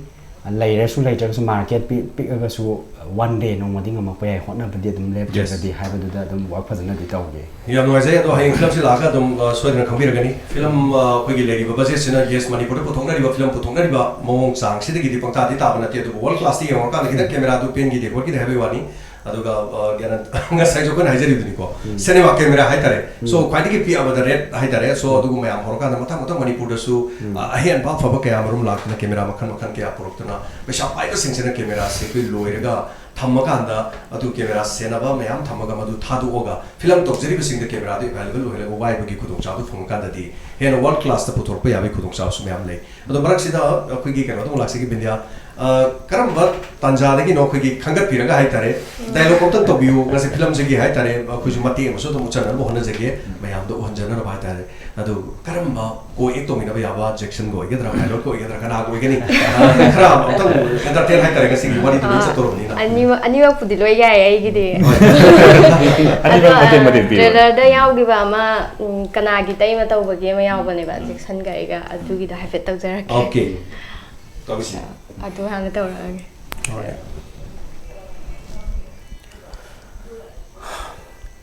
ꯂꯩꯔꯁꯨ ꯂꯩꯇ꯭ꯔꯒꯁꯨ, ꯃꯥꯔꯀꯦꯠ ꯄꯤ-, ꯄꯤꯛꯑꯒꯁꯨ, ꯋꯥꯟ ꯗꯦ ꯅꯣꯡꯃꯗꯤ ꯉꯝꯃꯛꯄ ꯌꯥꯏ, ꯍꯣꯠꯅꯕꯗꯤ ꯑꯗꯨꯝ ꯂꯦꯞꯇ꯭ꯔꯒꯗꯤ ꯍꯥꯏꯕꯗꯨꯗ ꯑꯗꯨꯝ ꯋꯥꯔꯛ ꯐꯖꯅꯗꯤ ꯇꯧꯒꯦ꯫ ꯌꯥꯝ ꯅꯨꯡꯉꯥꯏꯖꯩ꯫ ꯑꯗꯣ ꯍꯌꯦꯡ ꯐꯤꯂꯝꯁꯤ ꯂꯥꯛꯑꯒ ꯑꯗꯨꯝ, ꯑ, ꯁꯣꯏꯗꯅ ꯈꯪꯕꯤꯔꯒꯅꯤ꯫ ꯐꯤꯂꯝ, ꯑ, ꯑꯩꯈꯣꯏꯒꯤ ꯂꯩꯔꯤꯕ ꯕꯖꯦꯠꯁꯤꯅ, ꯌꯦꯁ, ꯃꯅꯤꯄꯨꯔꯗ ꯄꯨꯊꯣꯛꯅꯔꯤꯕ ꯐꯤꯂꯝ ꯄꯨꯊꯣꯛꯅꯔꯤꯕ ꯃꯑꯣꯡ ꯆꯥꯡꯁꯤꯗꯒꯤꯗꯤ ꯄꯪꯇꯥꯗꯤ ꯇꯥꯕ ꯅꯠꯇꯦ, ꯑꯗꯨꯕꯨ ꯋꯥꯔꯜ ꯀ꯭ꯂꯥꯁꯇ ꯌꯦꯡꯉꯨꯔꯀꯥꯟꯗ ꯈꯤꯇꯪ ꯀꯦꯃꯦꯔꯥꯗꯨ ꯄꯦꯟꯈꯤꯗꯦ ꯈꯣꯠꯈꯤꯗꯦ ꯍꯥꯏꯕꯒꯤ ꯋꯥꯅꯤ꯫ ꯑꯗꯨꯒ, ꯑ, ꯒ꯭ꯌꯥꯅꯟ, ꯉꯁꯥꯏꯁꯨ ꯑꯩꯈꯣꯏꯅ ꯍꯥꯏꯖꯔꯤꯕꯗꯨꯅꯤꯀꯣ, ꯁꯤꯅꯦꯃꯥ ꯀꯦꯃꯦꯔꯥ ꯍꯥꯏꯇꯥꯔꯦ꯫ ꯁꯣ ꯈ꯭ꯋꯥꯏꯗꯒꯤ ꯄꯤꯛꯑꯕꯗ ꯔꯦꯠ ꯍꯥꯏꯇꯥꯔꯦ꯫ ꯁꯣ ꯑꯗꯨꯒꯨꯝꯕ ꯃꯌꯥꯝ ꯍꯧꯔꯀꯥꯟꯗ ꯃꯊꯪ ꯃꯊꯪ ꯃꯅꯤꯄꯨꯔꯗꯁꯨ, ꯑ, ꯑꯍꯦꯟꯕ ꯑꯐꯕ ꯀꯌꯥ ꯃꯔꯨꯝ ꯂꯥꯛꯇꯅ, ꯀꯦꯃꯦꯔꯥ ꯃꯈꯜ ꯃꯈꯜ ꯀꯌꯥ ꯄꯨꯔꯛꯇꯅ, ꯄꯩꯁꯥ ꯄꯥꯏꯕꯁꯤꯡꯁꯤꯅ ꯀꯦꯃꯦꯔꯥꯁꯦ ꯑꯩꯈꯣꯏ ꯂꯣꯏꯔꯒ ꯊꯝꯃꯀꯥꯟꯗ ꯑꯗꯨ ꯀꯦꯃꯦꯔꯥ ꯁꯦꯟꯅꯕ ꯃꯌꯥꯝ ꯊꯝꯃꯒ ꯃꯗꯨ ꯊꯥꯗꯣꯛꯑꯒ ꯐꯤꯂꯝ ꯇꯧꯖꯔꯤꯕꯁꯤꯡꯗ ꯀꯦꯃꯦꯔꯥꯗꯨ ꯑꯦꯚꯥꯏꯂꯦꯕꯜ ꯑꯣꯏꯍꯜꯂꯒ ꯋꯥꯏꯕꯒꯤ ꯈꯨꯗꯣꯡꯆꯥꯕꯗꯨ ꯐꯪꯉꯀꯥꯟꯗꯗꯤ ꯍꯦꯟꯅ ꯋꯥꯔꯜ ꯀ꯭ꯂꯥꯁꯇ ꯄꯨꯊꯣꯔꯛꯄ ꯌꯥꯕꯒꯤ ꯈꯨꯗꯣꯡꯆꯥꯕꯁꯨ ꯃꯌꯥꯝ ꯂꯩ꯫ ꯑꯗꯣ ꯃꯔꯛꯁꯤꯗ ꯑꯩꯈꯣꯏꯒꯤ ꯀꯩꯅꯣꯗ ꯑꯃꯨꯛ ꯂꯥꯛꯆꯒꯦ ꯕꯤꯟꯗ꯭ꯌꯥ, ꯑ, ꯀꯔꯝꯕ ꯇꯥꯟꯖꯥꯗꯒꯤꯅꯣ ꯑꯩꯈꯣꯏꯒꯤ ꯈꯟꯒꯠꯄꯤꯔꯒ ꯍꯥꯏꯇꯥꯔꯦ, ꯗꯥꯏꯂꯣꯒ ꯑꯝꯇꯪ ꯇꯧꯕꯤꯌꯨ, ꯉꯁꯤ ꯐꯤꯂꯝꯁꯤꯒꯤ ꯍꯥꯏꯇꯥꯔꯦ, ꯑꯩꯈꯣꯏꯁꯨ ꯃꯇꯦꯡ ꯑꯃꯁꯨ ꯑꯗꯨꯝ ꯎꯠꯆꯅꯕ ꯍꯣꯠꯅꯖꯒꯦ, ꯃꯌꯥꯝꯗ ꯎꯍꯟꯖꯅꯅꯕ ꯍꯥꯏꯇꯥꯔꯦ꯫ ꯑꯗꯨ ꯀꯔꯝꯕ ꯀꯣ ꯑꯦꯛ ꯇꯧꯃꯤꯟꯅꯕ ꯌꯥꯕ, ꯖꯦꯛꯁꯟꯒ ꯑꯣꯏꯒꯗ꯭ꯔꯥ, ꯄꯥꯏꯂꯣꯠꯀ ꯑꯣꯏꯒꯗ꯭ꯔꯥ, ꯀꯅꯥꯒ ꯑꯣꯏꯒꯅꯤ? ꯑ, ꯈꯔ ꯑꯃꯨꯛꯇꯪ ꯑꯦꯟꯇꯔꯇꯦꯟ ꯍꯥꯏꯇꯥꯔꯦ, ꯉꯁꯤꯒꯤ ꯋꯥꯔꯤꯗꯨ ꯂꯣꯏ ꯑꯥ, ꯆꯠꯇꯣꯔꯕꯅꯤꯅ꯫ ꯑꯅꯤꯃꯛ, ꯑꯅꯤꯃꯛꯄꯨꯗꯤ ꯂꯣꯏ ꯌꯥꯏ ꯑꯩꯒꯤꯗꯤ꯫ ꯍꯣꯏ꯫ ꯑꯗꯣ, ꯑꯅꯤꯃꯛ ꯃꯇꯦꯛ ꯑ, ꯃꯇꯦꯛ ꯄꯤꯌꯨ꯫ ꯇ꯭ꯔꯦꯂꯔꯗ ꯌꯥꯎꯈꯤꯕ ꯑꯃ, ꯎꯝ, ꯀꯅꯥꯒꯤ ꯇꯩꯃ ꯇꯧꯕꯒꯤ ꯑꯃ ꯌꯥꯎꯕꯅꯦꯕ, ꯖꯦꯛꯁꯟꯒ ꯑꯩꯒ, ꯑꯗꯨꯒꯤꯗꯣ ꯍꯥꯏꯐꯦꯠ ꯇꯧꯖꯔꯛꯀꯦ꯫ ꯑꯣꯀꯦ꯫ ꯇꯧꯁꯤ꯫ ꯑꯗꯨ ꯍꯥꯟꯅ ꯇꯧꯔꯛꯑꯒꯦ꯫ ꯍꯣꯏ꯫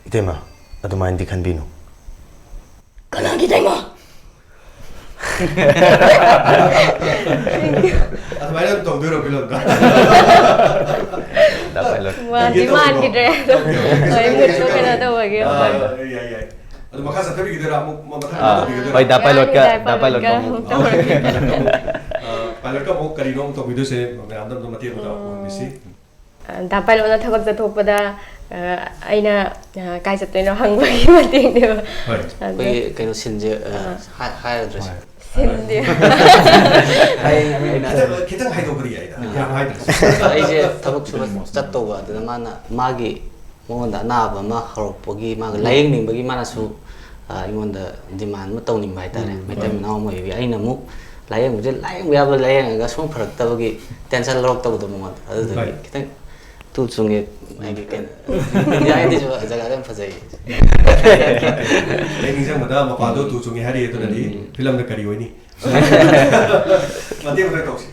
ꯏꯇꯩꯃ, ꯑꯗꯨꯃꯥꯏꯅꯗꯤ ꯈꯟꯕꯤꯅꯨ꯫ ꯀꯅꯥꯒꯤ ꯇꯩꯃ? ꯑꯗꯨꯃꯥꯏꯅ ꯑꯗꯨꯝ ꯇꯧꯗꯣꯏꯔꯣ ꯐꯤꯂꯝꯗ? ꯗꯥ ꯄꯥꯏꯂꯣꯠ꯫ ꯃꯥꯟꯗꯤ ꯇꯧꯒꯦ ꯇꯧꯕ꯭ꯔꯣ? ꯃꯥꯟꯈꯤꯗ꯭ꯔꯦ ꯑꯗꯣ꯫ ꯑꯣꯀꯦ, ꯑꯣꯀꯦ, ꯀꯩꯁꯨ ꯍꯣꯏ, ꯀꯥꯏꯗꯦ, ꯃꯨꯠꯇꯣ ꯀꯩꯁꯨ ꯀꯩꯅꯣ ꯀꯥꯏꯗꯦ꯫ ꯇꯧꯕꯒꯤ ꯑꯥ, ꯃꯇꯥꯡꯗ꯫ ꯌꯥꯏ, ꯌꯥꯏ, ꯌꯥꯏ꯫ ꯑꯗꯣ ꯃꯈꯥ ꯆꯠꯊꯕꯤꯈꯤꯗꯣꯏꯔꯥ? ꯑꯃꯨꯛ ꯃ-, ꯃꯊꯪ ꯑꯥ, ꯑꯃꯨꯛ ꯇꯧꯕꯤꯈꯤꯗꯣꯏꯔꯥ? ꯍꯣꯏ, ꯗꯥ ꯄꯥꯏꯂꯣꯠꯀ, ꯌꯥꯅꯤ, ꯗꯥ ꯗꯥ ꯄꯥꯏꯂꯣꯠꯀ ꯄꯥꯏꯂꯣꯠꯀ ꯑꯃꯨꯛ꯫ ꯑꯃꯨꯛ ꯇꯧꯔꯒꯦ꯫ ꯑꯥ, ꯄꯥꯏꯂꯣꯠꯀ ꯑꯃꯨꯛ ꯀꯔꯤꯅꯣ ꯑꯃꯨꯛ ꯇꯧꯕꯤꯗꯣꯏꯁꯦ? ꯃꯌꯥꯝꯗ ꯑꯗꯨꯝ ꯃꯇꯦꯛ ꯑꯃꯇ ꯎꯝ꯫ ꯎꯍꯟꯕꯤꯁꯤ꯫ ꯑ, ꯗꯥ ꯄꯥꯏꯂꯣꯠꯅ ꯊꯕꯛ ꯆꯠꯊꯣꯛꯄꯗ, ꯑ, ꯑꯩꯅ, ꯑ, ꯀꯥꯏ ꯆꯠꯇꯣꯏꯅꯣ ꯍꯪꯕꯒꯤ ꯃꯇꯦꯡꯅꯦꯕ꯫ ꯍꯣꯏ꯫ ꯑꯗ ꯑꯩꯈꯣꯏꯒꯤ ꯀꯩꯅꯣ ꯁꯤꯟꯁꯦ, ꯑ, ꯑꯥ꯫ ꯍꯥꯏ-, ꯍꯥꯏꯔꯗ꯭ꯔꯁꯨ꯫ ꯍꯣꯏ꯫ ꯁꯤꯟꯗꯦ꯫ ꯑꯩ, ꯑꯩꯅ ꯈꯤꯇꯪ, ꯈꯤꯇꯪ ꯍꯥꯏꯗꯣꯛꯄꯗꯤ ꯌꯥꯏꯗ꯫ ꯎꯝ꯫ ꯌꯥꯝ ꯍꯥꯏꯗ꯭ꯔꯁꯨ꯫ ꯑꯩꯁꯦ ꯊꯕꯛ ꯁꯨꯕ ꯆꯠꯇꯧꯕ, ꯑꯗꯨꯗ ꯃꯥꯅ ꯃꯥꯒꯤ, ꯃꯉꯣꯟꯗ ꯑꯅꯥꯕ ꯑꯃ ꯍꯧꯔꯛꯄꯒꯤ, ꯃꯥꯒ ꯎꯝ꯫ ꯂꯥꯏꯌꯦꯡꯅꯤꯡꯕꯒꯤ ꯃꯥꯅꯁꯨ, ꯑ, ꯑꯩꯉꯣꯟꯗ ꯗꯤꯃꯥꯟ ꯑꯃ ꯇꯧꯅꯤꯡꯕ ꯍꯥꯏꯇꯥꯔꯦ, ꯎꯝ꯫ ꯃꯩꯇꯩ ꯍꯣꯏ꯫ ꯃꯅꯥꯎ ꯑꯃ ꯑꯣꯏꯕꯒꯤ꯫ ꯑꯩꯅ ꯑꯃꯨꯛ ꯂꯥꯏꯌꯦꯡꯕꯁꯦ, ꯂꯥꯏꯌꯦꯡꯕ ꯌꯥꯕ ꯂꯥꯏꯌꯦꯡꯉꯒ ꯁꯨꯝ ꯐꯔꯛꯇꯕꯒꯤ ꯇꯦꯟꯁꯟ ꯂꯧꯔꯛꯇꯕꯗꯣ ꯃꯉꯣꯟꯗ, ꯑꯗꯨꯗꯨꯒꯤ ꯍꯣꯏ꯫ ꯈꯤꯇꯪ ꯇꯨ ꯆꯨꯡꯉꯦ, ꯍꯥꯏꯗꯤ ꯀꯩꯅꯣ, ꯏꯟꯗꯤꯌꯥꯒꯤꯗꯤꯁꯨ ꯖꯒꯥꯗ ꯌꯥꯝ ꯐꯖꯩ꯫ ꯑꯩ ꯅꯤꯡꯁꯤꯡꯕꯗ ꯃꯄꯥꯗꯣ ꯇꯨ ꯆꯨꯡꯉꯦ ꯍꯥꯏꯔꯤ, ꯑꯗꯨꯅꯗꯤ ꯎꯝ꯫ ꯐꯤꯂꯝꯗ ꯀꯔꯤ ꯑꯣꯏꯅꯤ? ꯃꯇꯦꯛ ꯑꯃꯇ ꯇꯧꯁꯤ꯫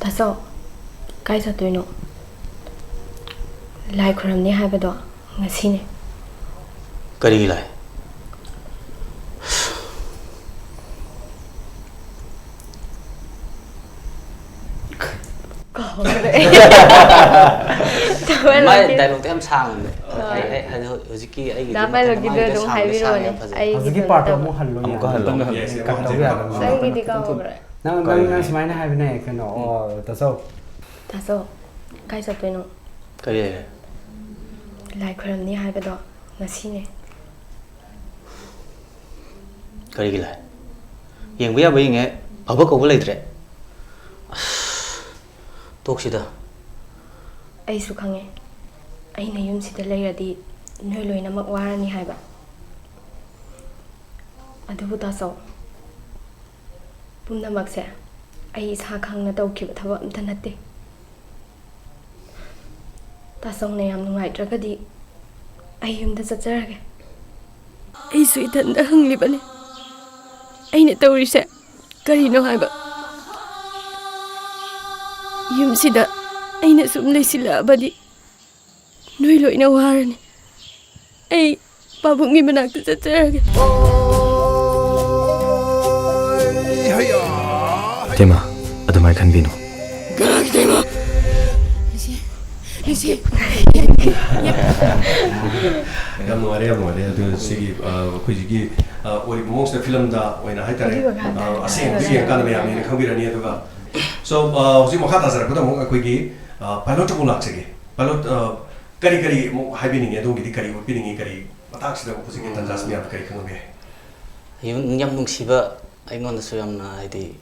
ꯇꯥꯆꯧ, ꯀꯥꯏ ꯆꯠꯇꯣꯏꯅꯣ? ꯂꯥꯏ ꯈꯨꯔꯝꯅꯤ ꯍꯥꯏꯕꯗꯣ ꯉꯁꯤꯅꯦ꯫ ꯀꯔꯤꯒꯤ ꯂꯥꯏ? ꯀꯥꯎꯈ꯭ꯔꯦ꯫ ꯃꯥꯏ ꯗꯥꯏꯂꯣꯛꯇꯣ ꯌꯥꯝ ꯁꯥꯡꯕꯅꯦ꯫ ꯑꯥ꯫ ꯑꯩ, ꯑꯩ, ꯍꯥꯏꯗꯤ ꯍꯧ-, ꯍꯧꯖꯤꯛꯀꯤ ꯑꯩꯒꯤꯗꯤ ꯗꯥ ꯃꯊꯪꯗ ꯄꯥꯏꯂꯣꯠꯀꯤꯗꯣ ꯃꯥꯒꯤꯗꯤ ꯑꯗꯨꯝ ꯁꯥꯡꯕꯗꯤ ꯍꯥꯏꯕꯤꯔꯣꯅꯦ꯫ ꯁꯥꯡꯉꯦ, ꯌꯥꯝ ꯐꯖꯩ꯫ ꯑꯩꯒꯤꯗꯣ ꯍꯧꯖꯤꯛꯀꯤ ꯄꯥꯔꯠꯇꯣ ꯅꯠꯇꯕ꯫ ꯑꯃꯨꯛ ꯍꯜꯂꯣ, ꯑꯃꯨꯛꯀ ꯌꯥꯅꯤ꯫ ꯍꯜꯂꯣ꯫ ꯇꯞꯅ ꯍꯜꯂꯣ꯫ Yes, yes, ꯀꯠ ꯇꯧ ꯌꯥꯗꯕꯅꯤ꯫ ꯑꯁ, ꯑꯩꯒꯤꯗꯤ ꯀꯥꯎꯈ꯭ꯔꯦ꯫ ꯅꯪ ꯀꯔꯤ? ꯅꯪ ꯅꯪ ꯁꯨꯃꯥꯏꯅ ꯍꯥꯏꯕꯅꯦ ꯀꯩꯅꯣ, ꯎꯝ꯫ ꯑꯣ, ꯇꯥꯆꯧ꯫ ꯇꯥꯆꯧ, ꯀꯥꯏ ꯆꯠꯇꯣꯏꯅꯣ? ꯀꯔꯤ ꯂꯩꯔꯦ? ꯂꯥꯏ ꯈꯣꯏꯔꯝꯅꯤ ꯍꯥꯏꯕꯗꯣ ꯉꯁꯤꯅꯦ꯫ ꯀꯔꯤꯒꯤ ꯂꯥꯏ? ꯌꯦꯡꯕ ꯌꯥꯕ ꯌꯦꯡꯉꯦ, ꯐꯕ ꯀꯧꯕ ꯂꯩꯇ꯭ꯔꯦ꯫ ꯑꯁ, ꯇꯣꯛꯁꯤꯗ꯫ ꯑꯩꯁꯨ ꯈꯪꯉꯦ, ꯑꯩꯅ ꯌꯨꯝꯁꯤꯗ ꯂꯩꯔꯗꯤ ꯅꯣꯏ ꯂꯣꯏꯅꯃꯛ ꯋꯥꯔꯅꯤ ꯍꯥꯏꯕ꯫ ꯑꯗꯨꯕꯨ ꯇꯥꯆꯧ, ꯄꯨꯝꯅꯃꯛꯁꯦ ꯑꯩ ꯏꯁꯥ ꯈꯪꯅ ꯇꯧꯈꯤꯕ ꯊꯕꯛ ꯑꯝꯇ ꯅꯠꯇꯦ꯫ ꯇꯥꯆꯧꯅ ꯌꯥꯝ ꯅꯨꯡꯉꯥꯏꯇ꯭ꯔꯒꯗꯤ ꯑꯩ ꯌꯨꯝꯗ ꯆꯠꯆꯔꯒꯦ꯫ ꯑꯩꯁꯨ ꯏꯊꯟꯗ ꯍꯪꯂꯤꯕꯅꯤ, ꯑꯩꯅ ꯇꯧꯔꯤꯁꯦ ꯀꯔꯤꯅꯣ ꯍꯥꯏꯕ꯫ ꯌꯨꯝꯁꯤꯗ ꯑꯩꯅ ꯁꯨꯝ ꯂꯩꯁꯤꯜꯂꯛꯑꯕꯗꯤ ꯅꯣꯏ ꯂꯣꯏꯅ ꯋꯥꯔꯅꯤ꯫ ꯑꯩ ꯄꯥꯕꯨꯡꯒꯤ ꯃꯅꯥꯛꯇ ꯆꯠꯆꯔꯒꯦ꯫ ꯏꯇꯩꯃ, ꯑꯗꯨꯃꯥꯏꯅ ꯈꯟꯕꯤꯅꯨ꯫ ꯌꯥꯝ ꯅꯨꯡꯉꯥꯏꯔꯦ, ꯌꯥꯝ ꯅꯨꯡꯉꯥꯏꯔꯦ꯫ ꯑꯗꯨ ꯁꯤꯒꯤ, ꯑ, ꯑꯩꯈꯣꯏ ꯁꯤꯒꯤ, ꯑ, ꯑꯣꯏꯔꯤꯕ ꯃꯑꯣꯡꯁꯤꯗ ꯐꯤꯂꯝꯗ ꯑꯣꯏꯅ ꯍꯥꯏꯇꯥꯔꯦ, ꯑ, ꯑꯁꯦꯡꯕꯗꯨ ꯌꯦꯡꯉꯀꯥꯟꯗ ꯃꯌꯥꯝꯅ ꯍꯦꯟꯅ ꯈꯪꯕꯤꯔꯅꯤ꯫ ꯑꯗꯨꯒ, so, ꯑ, ꯍꯧꯖꯤꯛ ꯃꯈꯥ ꯇꯥꯖꯔꯛꯄꯗ ꯑꯃꯨꯛ ꯑꯩꯈꯣꯏꯒꯤ, ꯑ, ꯄꯥꯏꯂꯣꯠꯇ ꯑꯃꯨꯛ ꯂꯥꯛꯆꯒꯦ꯫ ꯄꯥꯏꯂꯣꯠ, ꯑ, ꯀꯔꯤ ꯀꯔꯤ ꯑꯃꯨꯛ ꯍꯥꯏꯕꯤꯅꯤꯡꯉꯤ? ꯑꯗꯣꯝꯒꯤꯗꯤ ꯀꯔꯤ ꯎꯠꯄꯤꯅꯤꯡꯉꯤ? ꯀꯔꯤ ꯃꯇꯥꯡꯁꯤꯗ ꯍꯧꯖꯤꯛꯀꯤ ꯇꯥꯟꯖꯥꯁꯤ ꯃꯌꯥꯝꯗ ꯀꯔꯤ ꯈꯪꯍꯟꯕ ꯌꯥꯏ? ꯌꯥꯝ, ꯌꯥꯝ ꯅꯨꯡꯁꯤꯕ, ꯑꯩꯉꯣꯟꯗꯁꯨ ꯌꯥꯝꯅ, ꯍꯥꯏꯗꯤ,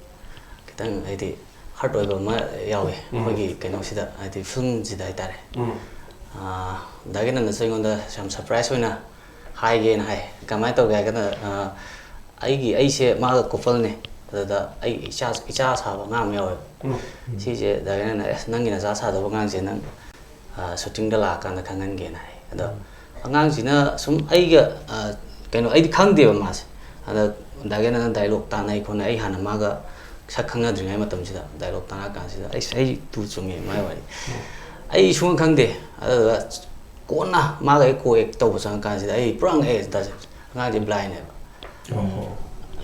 ꯈꯤꯇꯪ, ꯍꯥꯏꯗꯤ, ꯍꯔꯠ ꯑꯣꯏꯕ ꯑꯃ ꯌꯥꯎꯋꯦ꯫ ꯎꯝ꯫ ꯑꯩꯈꯣꯏꯒꯤ ꯀꯩꯅꯣꯁꯤꯗ, ꯍꯥꯏꯗꯤ, ꯐꯤꯂꯝꯁꯤꯗ ꯍꯥꯏꯇꯥꯔꯦ꯫ ꯎꯝ꯫ ꯑꯥ, ꯗꯥ ꯒꯦꯅꯟꯅꯁꯨ ꯑꯩꯉꯣꯟꯗ ꯌꯥꯝ ꯁꯔꯄ꯭ꯔꯥꯏꯁ ꯑꯣꯏꯅ ꯍꯥꯏꯒꯦꯅ ꯍꯥꯏ꯫ ꯀꯃꯥꯏꯅ ꯇꯧꯒꯦ ꯍꯥꯏꯔꯒꯅ, ꯑꯥ, ꯑꯩꯒꯤ, ꯑꯩꯁꯦ ꯃꯥꯒ ꯀꯣꯄꯜꯅꯦ꯫ ꯑꯗꯨꯗ ꯑꯩ ꯏꯆꯥ, ꯏꯆꯥ ꯁꯥꯕ ꯑꯉꯥꯡ ꯑꯃ ꯌꯥꯎꯋꯦꯕ꯫ ꯎꯝ꯫ ꯁꯤꯁꯦ ꯗꯥ ꯒꯦꯅꯟꯅ, "ꯑꯦꯁ, ꯅꯪꯒꯤ ꯅꯆꯥ ꯁꯥꯗꯧꯕ ꯑꯉꯥꯡꯁꯦ ꯅꯪ, ꯑ, ꯁꯨꯇꯤꯡꯗ ꯂꯥꯛꯑꯀꯥꯟꯗ ꯈꯪꯍꯟꯒꯦꯅ" ꯍꯥꯏ꯫ ꯑꯗꯣ ꯑꯉꯥꯡꯁꯤꯅ ꯁꯨꯝ ꯑꯩꯒ, ꯑ, ꯀꯩꯅꯣ, ꯑꯩꯗꯤ ꯈꯪꯗꯦꯕ ꯃꯥꯁꯦ꯫ ꯑꯗ ꯗꯥ ꯒꯦꯅꯟꯅ ꯗꯥꯏꯂꯣꯛ ꯇꯥꯟꯅꯩ ꯈꯣꯠꯅꯩ, ꯑꯩ ꯍꯥꯟꯅ ꯃꯥꯒ ꯁꯛ ꯈꯪꯅꯗ꯭ꯔꯤꯉꯩ ꯃꯇꯝꯁꯤꯗ ꯗꯥꯏꯂꯣꯛ ꯇꯥꯟꯅꯔ ꯀꯥꯟꯁꯤꯗ ꯑꯩ, ꯑꯩ ꯇꯨ ꯆꯨꯡꯉꯦ ꯃꯥꯏ ꯋꯥꯔꯤ꯫ ꯑꯩ ꯁꯨꯡꯈꯪ ꯈꯪꯗꯦ꯫ ꯑꯗꯨꯒ ꯀꯣꯟꯅ ꯃꯥꯒ ꯑꯩ ꯀꯣ ꯑꯦꯛ ꯇꯧꯕ ꯆꯪꯉꯀꯥꯟꯁꯤꯗ ꯑꯩ ꯄꯨꯔꯥ ꯉꯛꯑꯦ꯫ ꯗꯥ-, ꯑꯉꯥꯡꯁꯦ ꯕ꯭ꯂꯥꯏꯟꯅꯦꯕ꯫ ꯑꯣ꯫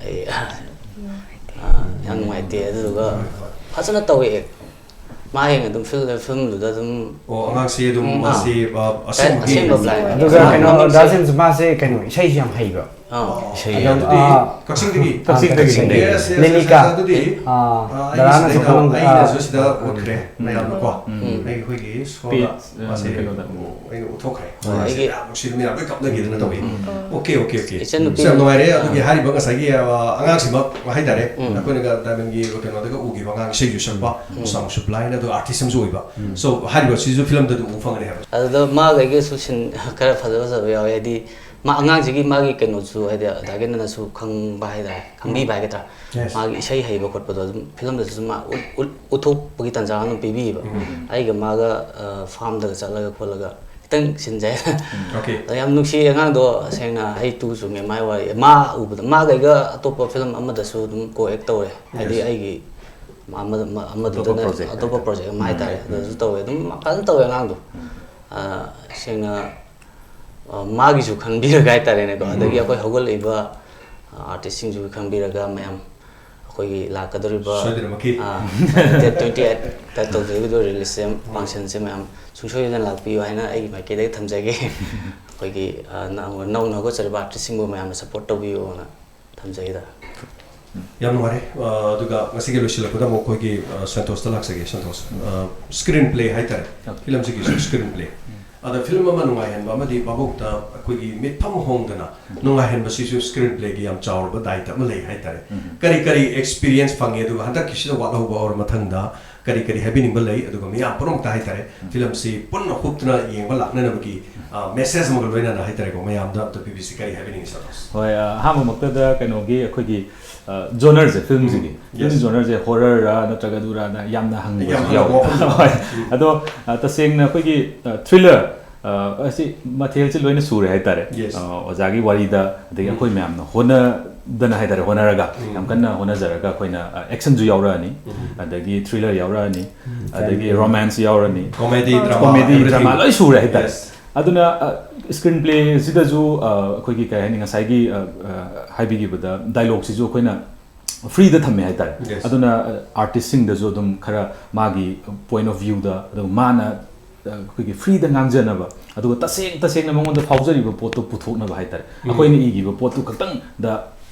ꯑꯩ, ꯑ, ꯌꯥꯝ ꯅꯨꯡꯉꯥꯏꯇꯦ꯫ ꯑꯗꯨꯗꯨꯒ ꯐꯖꯅ ꯇꯧꯋꯦ ꯑꯦꯛ꯫ ꯃꯥ ꯍꯌꯦꯡ ꯑꯗꯨꯝ ꯐꯤꯜ-, ꯐꯤꯂꯝꯗꯨꯗ ꯑꯗꯨꯝ ꯑꯣ, ꯑꯉꯥꯡꯁꯤ ꯑꯗꯨꯝ ꯎꯝ, ꯑꯥ꯫ ꯃꯥꯁꯤ, ꯑ, ꯑꯁꯦꯡꯕꯒꯤ ꯑꯁꯦꯡꯕ ꯕ꯭ꯂꯥꯏꯟ꯫ ꯑꯗꯨꯒ ꯑꯥ, ꯀꯩꯅꯣ, ꯃꯃꯤꯡꯁꯦ ꯗꯥ ꯖꯦꯝꯁ, ꯃꯥꯁꯦ ꯀꯩꯅꯣ, ꯏꯁꯩꯁꯨ ꯌꯥꯝ ꯍꯩꯕ꯫ ꯑꯥ꯫ ꯏꯁꯩ ꯑꯗꯨꯗꯤ ꯑꯥ꯫ ꯀꯛꯆꯤꯡꯗꯒꯤ ꯀꯛꯆꯤꯡꯗꯒꯤ꯫ ꯀꯛꯆꯤꯡꯗꯒꯤ꯫ Yes, yes, yes, ꯂꯤꯂꯤꯀꯥ꯫ ꯑꯗꯨꯗꯤ ꯑꯥ, ꯑꯩꯅ ꯗꯔꯥꯅꯁꯨ ꯁꯤꯗꯩꯗ ꯈꯪꯂꯝ-, ꯑꯩꯅꯁꯨ ꯑꯥ꯫ ꯁꯤꯗ ꯎꯠꯈ꯭ꯔꯦ ꯃꯌꯥꯝꯅꯀꯣ ꯎꯝ꯫ ꯑꯩꯈꯣꯏꯒꯤ Page, ꯁꯣꯗ ꯑ, ꯃꯥꯁꯦ ꯀꯩꯅꯣꯗ꯫ ꯑꯩꯅ ꯎꯠꯊꯣꯛꯈ꯭ꯔꯦ꯫ ꯍꯣꯏ, ꯑꯩꯒꯤ ꯌꯥꯝ ꯅꯨꯡꯁꯤꯕ ꯃꯌꯥꯝ ꯂꯣꯏ ꯀꯞꯅꯈꯤꯗꯅ ꯇꯧꯋꯤ꯫ ꯎꯝ꯫ Okay, okay, okay. ꯏꯆꯟꯅꯨꯄꯤ ꯌꯥꯝ ꯅꯨꯡꯉꯥꯏꯔꯦ꯫ ꯑꯗꯨꯒꯤ ꯑꯥ꯫ ꯍꯥꯏꯔꯤꯕ ꯉꯁꯥꯏꯒꯤ ꯑ, ꯑꯉꯥꯡꯁꯤꯃꯛ ꯍꯥꯏꯇꯥꯔꯦ, ꯎꯝ꯫ ꯑꯩꯈꯣꯏꯅꯒ ꯗꯥꯏꯃꯟꯒꯤ ꯀꯩꯅꯣꯗꯒ ꯎꯈꯤꯕ ꯑꯉꯥꯡ ꯏꯁꯩꯁꯨ ꯁꯛꯄ, ꯎꯝ꯫ sound supply ꯅ, ꯑꯗꯨꯒ artist ꯑꯃꯁꯨ ꯑꯣꯏꯕ꯫ ꯎꯝ꯫ So ꯍꯥꯏꯔꯤꯕ ꯁꯤꯁꯨ ꯐꯤꯂꯝꯗ ꯑꯗꯨꯝ ꯎꯕ ꯐꯪꯒꯅꯤ ꯍꯥꯏꯕ꯫ ꯑꯗꯨꯗ ꯃꯥꯒꯩꯒꯁꯨ ꯁꯤꯟ ꯈꯔ ꯐꯖ ꯐꯖꯕ ꯌꯥꯎꯋꯦ, ꯍꯥꯏꯗꯤ ꯃꯥ ꯑꯉꯥꯡꯁꯤꯒꯤ ꯃꯥꯒꯤ ꯀꯩꯅꯣꯁꯨ, ꯍꯥꯏꯗꯤ ꯗꯥꯒꯦꯟꯗ꯭ꯔꯅꯁꯨ ꯈꯪꯕ ꯍꯥꯏꯇꯥꯔꯦ, ꯈꯪꯕꯤꯕ ꯍꯥꯏꯒꯗ꯭ꯔꯥ, Yes. ꯃꯥꯒꯤ ꯏꯁꯩ ꯍꯩꯕ ꯈꯣꯠꯄꯗꯣ ꯑꯗꯨꯝ ꯐꯤꯂꯝꯗꯁꯨ ꯃꯥ ꯎꯠ- ꯎꯠ- ꯎꯠꯊꯣꯛꯄꯒꯤ ꯇꯥꯟꯖꯥ ꯑꯗꯨꯝ ꯄꯤꯕꯤꯌꯦꯕ꯫ ꯎꯝ꯫ ꯑꯩꯒ ꯃꯥꯒ ꯑ, farm ꯗꯒ ꯆꯠꯂꯒ ꯈꯣꯠꯂꯒ ꯈꯤꯇꯪ ꯁꯤꯟꯖꯩ꯫ Okay. ꯑꯗ ꯌꯥꯝ ꯅꯨꯡꯁꯤ ꯑꯉꯥꯡꯗꯣ, ꯁꯦꯡꯅ ꯍꯩ ꯇꯨ ꯆꯨꯝꯃꯦ ꯃꯥꯏ ꯋꯥꯔꯤ꯫ ꯃꯥ ꯎꯕꯗ ꯃꯥꯒꯩꯒ ꯑꯇꯣꯞꯄ ꯐꯤꯂꯝ ꯑꯃꯗꯁꯨ ꯑꯗꯨꯝ co-act ꯇꯧꯔꯦ, ꯍꯥꯏꯗꯤ Yes. ꯑꯩꯒꯤ ꯑꯃ- ꯑꯃ- ꯑꯃꯗꯨꯗꯅ ꯑꯇꯣꯞꯄ project ꯑꯇꯣꯞꯄ ꯍꯥꯏꯇꯥꯔꯦ꯫ Project ꯑꯃ ꯍꯥꯏꯇꯥꯔꯦ, ꯎꯝ꯫ ꯑꯗꯨꯁꯨ ꯇꯧꯋꯦ, ꯑꯗꯨꯝ ꯐꯖꯅ ꯇꯧꯋꯦ ꯑꯉꯥꯡꯗꯣ꯫ ꯑ, ꯁꯦꯡꯅ ꯑ, ꯃꯥꯒꯤꯁꯨ ꯈꯪꯕꯤꯔꯒ ꯍꯥꯏꯇꯥꯔꯦꯅꯦꯀꯣ, ꯎꯝ꯫ ꯑꯗꯒꯤ ꯑꯩꯈꯣꯏ ꯍꯧꯒꯠꯂꯛꯏꯕ artist ꯁꯤꯡꯁꯨ ꯈꯪꯕꯤꯔꯒ ꯃꯌꯥꯝ ꯑꯩꯈꯣꯏꯒꯤ ꯂꯥꯛꯀꯗꯧꯔꯤꯕ ꯁꯣꯏꯗꯅꯃꯛꯀꯤ꯫ ꯑ, date twenty eight ꯇ ꯇꯧꯖꯒꯗꯧꯔꯤꯕ release ꯁꯦ, ꯐꯪꯁꯟꯁꯦ ꯃꯌꯥꯝ ꯁꯨꯡꯁꯣꯏ ꯁꯣꯏꯗꯅ ꯂꯥꯛꯄꯤꯌꯨ ꯍꯥꯏꯅ ꯑꯩꯒꯤ ꯃꯥꯏꯀꯩꯗꯒꯤ ꯊꯝꯖꯒꯦ꯫ ꯑꯩꯈꯣꯏꯒꯤ ꯑ, ꯅꯧ- ꯅꯧꯅ ꯍꯧꯒꯠꯆꯔꯤꯕ artist ꯁꯤꯡꯕꯨ ꯃꯌꯥꯝꯅ support ꯇꯧꯕꯤꯌꯨꯅ ꯊꯝꯖꯩꯗ꯫ ꯌꯥꯝ ꯅꯨꯡꯉꯥꯏꯔꯦ꯫ ꯑ, ꯑꯗꯨꯒ ꯉꯁꯤꯒꯤ ꯂꯣꯏꯁꯤꯜꯂꯛꯄꯗ ꯑꯃꯨꯛ ꯑꯩꯈꯣꯏꯒꯤ ꯑ, ꯁꯟꯇꯣꯁꯇ ꯂꯥꯛꯆꯒꯦ꯫ ꯁꯟꯇꯣꯁ, ꯑ, screen play ꯍꯥꯏꯇꯥꯔꯦ, Okay. ꯐꯤꯂꯝꯁꯤꯒꯤꯁꯨ screen play꯫ ꯑꯗ ꯐꯤꯂꯝ ꯑꯃ ꯅꯨꯡꯉꯥꯏꯍꯟꯕ ꯑꯃꯗꯤ ꯚꯥꯕꯣꯛꯇ ꯑꯩꯈꯣꯏꯒꯤ ꯃꯤꯠꯐꯝ ꯍꯣꯡꯗꯅ ꯅꯨꯡꯉꯥꯏꯍꯟꯕꯁꯤꯁꯨ screen play ꯒꯤ ꯌꯥꯝ ꯆꯥꯎꯔꯕ ꯗꯥꯏꯇ ꯑꯃ ꯂꯩ ꯍꯥꯏꯇꯥꯔꯦ꯫ ꯎꯝ꯫ ꯀꯔꯤ ꯀꯔꯤ experience ꯐꯪꯉꯦ, ꯑꯗꯨꯒ ꯍꯟꯗꯛꯀꯤꯁꯤꯗ ꯋꯥꯠꯍꯧꯕ ꯑꯣꯔ ꯃꯊꯪꯗ ꯀꯔꯤ ꯀꯔꯤ ꯍꯥꯏꯕꯤꯅꯤꯡꯕ ꯂꯩ, ꯑꯗꯨꯒ ꯃꯤꯌꯥꯝ ꯄꯨꯝꯅꯃꯛꯇ ꯍꯥꯏꯇꯥꯔꯦ, ꯐꯤꯂꯝꯁꯤ ꯄꯨꯟꯅ ꯍꯨꯞꯇꯨꯅ ꯌꯦꯡꯕ ꯂꯥꯛꯅꯅꯕꯒꯤ ꯑ, message ꯑꯃꯒ ꯂꯣꯏꯅꯅ ꯍꯥꯏꯇꯥꯔꯦꯀꯣ, ꯃꯌꯥꯝꯗ ꯑꯝꯇ ꯄꯤꯕꯤꯁꯤ꯫ ꯀꯔꯤ ꯍꯥꯏꯕꯤꯅꯤꯡꯉꯤ, ꯁꯟꯇꯣꯁ? ꯍꯣꯏ, ꯑ, ꯑꯍꯥꯟꯕꯃꯛꯇꯗ ꯀꯩꯅꯣꯒꯤ ꯑꯩꯈꯣꯏꯒꯤ ꯖꯣꯅꯔꯁꯦ, ꯐꯤꯂꯝꯁꯤꯒꯤ ꯎꯝ, ꯐꯤꯂꯝ yes. ꯖꯣꯅꯔꯁꯦ ꯍꯣꯔꯔꯔꯥ ꯅꯠꯇ꯭ꯔꯒ ꯑꯗꯨꯔꯥꯅ ꯌꯥꯝꯅ ꯍꯪꯕꯁꯨ ꯌꯥꯝ ꯌꯥꯎꯋꯦ꯫ ꯍꯪꯕ ꯋꯥꯐꯝ꯫ ꯍꯣꯏ꯫ ꯎꯝ꯫ ꯑꯗꯣ ꯑ, ꯇꯁꯦꯡꯅ ꯑꯩꯈꯣꯏꯒꯤ ꯊ꯭ꯔꯤꯂꯔ ꯑꯁꯤ ꯃꯊꯦꯜꯁꯤ ꯂꯣꯏꯅ ꯁꯨꯔꯦ ꯍꯥꯏꯇꯥꯔꯦ꯫ Yes. ꯑ, ꯑꯣꯖꯥꯒꯤ ꯋꯥꯔꯤꯗ, ꯑꯗꯒꯤ ꯎꯝ꯫ ꯑꯩꯈꯣꯏ ꯃꯌꯥꯝꯅ ꯍꯣꯠꯅꯗꯅ ꯍꯥꯏꯇꯥꯔꯦ, ꯍꯣꯠꯅꯔꯒ ꯎꯝ꯫ ꯌꯥꯝ ꯀꯟꯅ ꯍꯣꯠꯅꯖꯔꯒ ꯑꯩꯈꯣꯏꯅ ꯑꯦꯛꯁꯟꯁꯨ ꯌꯥꯎꯔꯛꯑꯅꯤ, ꯎꯝ꯫ ꯑꯗꯒꯤ ꯊ꯭ꯔꯤꯂꯔ ꯌꯥꯎꯔꯛꯑꯅꯤ, ꯎꯝ꯫ ꯑꯗꯒꯤ ꯔꯣꯃꯥꯟꯁ ꯌꯥꯎꯔꯅꯤ, Comedy, drama, comedy, everything. Drama ꯂꯣꯏ ꯁꯨꯔꯦ ꯍꯥꯏꯇꯥꯔꯦ꯫ Yes. ꯑꯗꯨꯅ ꯁ꯭ꯀ꯭ꯔꯤꯟ ꯄ꯭ꯂꯦꯁꯤꯗꯁꯨ ꯑꯩꯈꯣꯏꯒꯤ ꯀꯩ ꯍꯥꯏꯅꯤ, ꯉꯁꯥꯏꯒꯤ ꯑ, ꯑ, ꯍꯥꯏꯕꯤꯈꯤꯕꯗ ꯗꯥꯏꯂꯣꯛꯁꯤꯁꯨ ꯑꯩꯈꯣꯏꯅ ꯐ꯭ꯔꯤꯗ ꯊꯝꯃꯦ ꯍꯥꯏꯇꯥꯔꯦ꯫ Yes. ꯑꯗꯨꯅ ꯑꯥꯔꯇꯤꯁꯁꯤꯡꯗꯁꯨ ꯑꯗꯨꯝ ꯈꯔ ꯃꯥꯒꯤ point of view ꯗ ꯑꯗꯨꯝ ꯃꯥꯅ ꯑꯩꯈꯣꯏꯒꯤ ꯐ꯭ꯔꯤꯗ ꯉꯥꯡꯖꯅꯕ, ꯑꯗꯨꯒ ꯇꯁꯦꯡ ꯇꯁꯦꯡꯅ ꯃꯉꯣꯟꯗ ꯐꯥꯎꯖꯔꯤꯕ ꯄꯣꯠꯇꯣ ꯄꯨꯊꯣꯛꯅꯕ ꯍꯥꯏꯇꯥꯔꯦ꯫ ꯑꯩꯈꯣꯏꯅ ꯏꯈꯤꯕ ꯄꯣꯠꯇꯨ ꯈꯛꯇꯪꯗ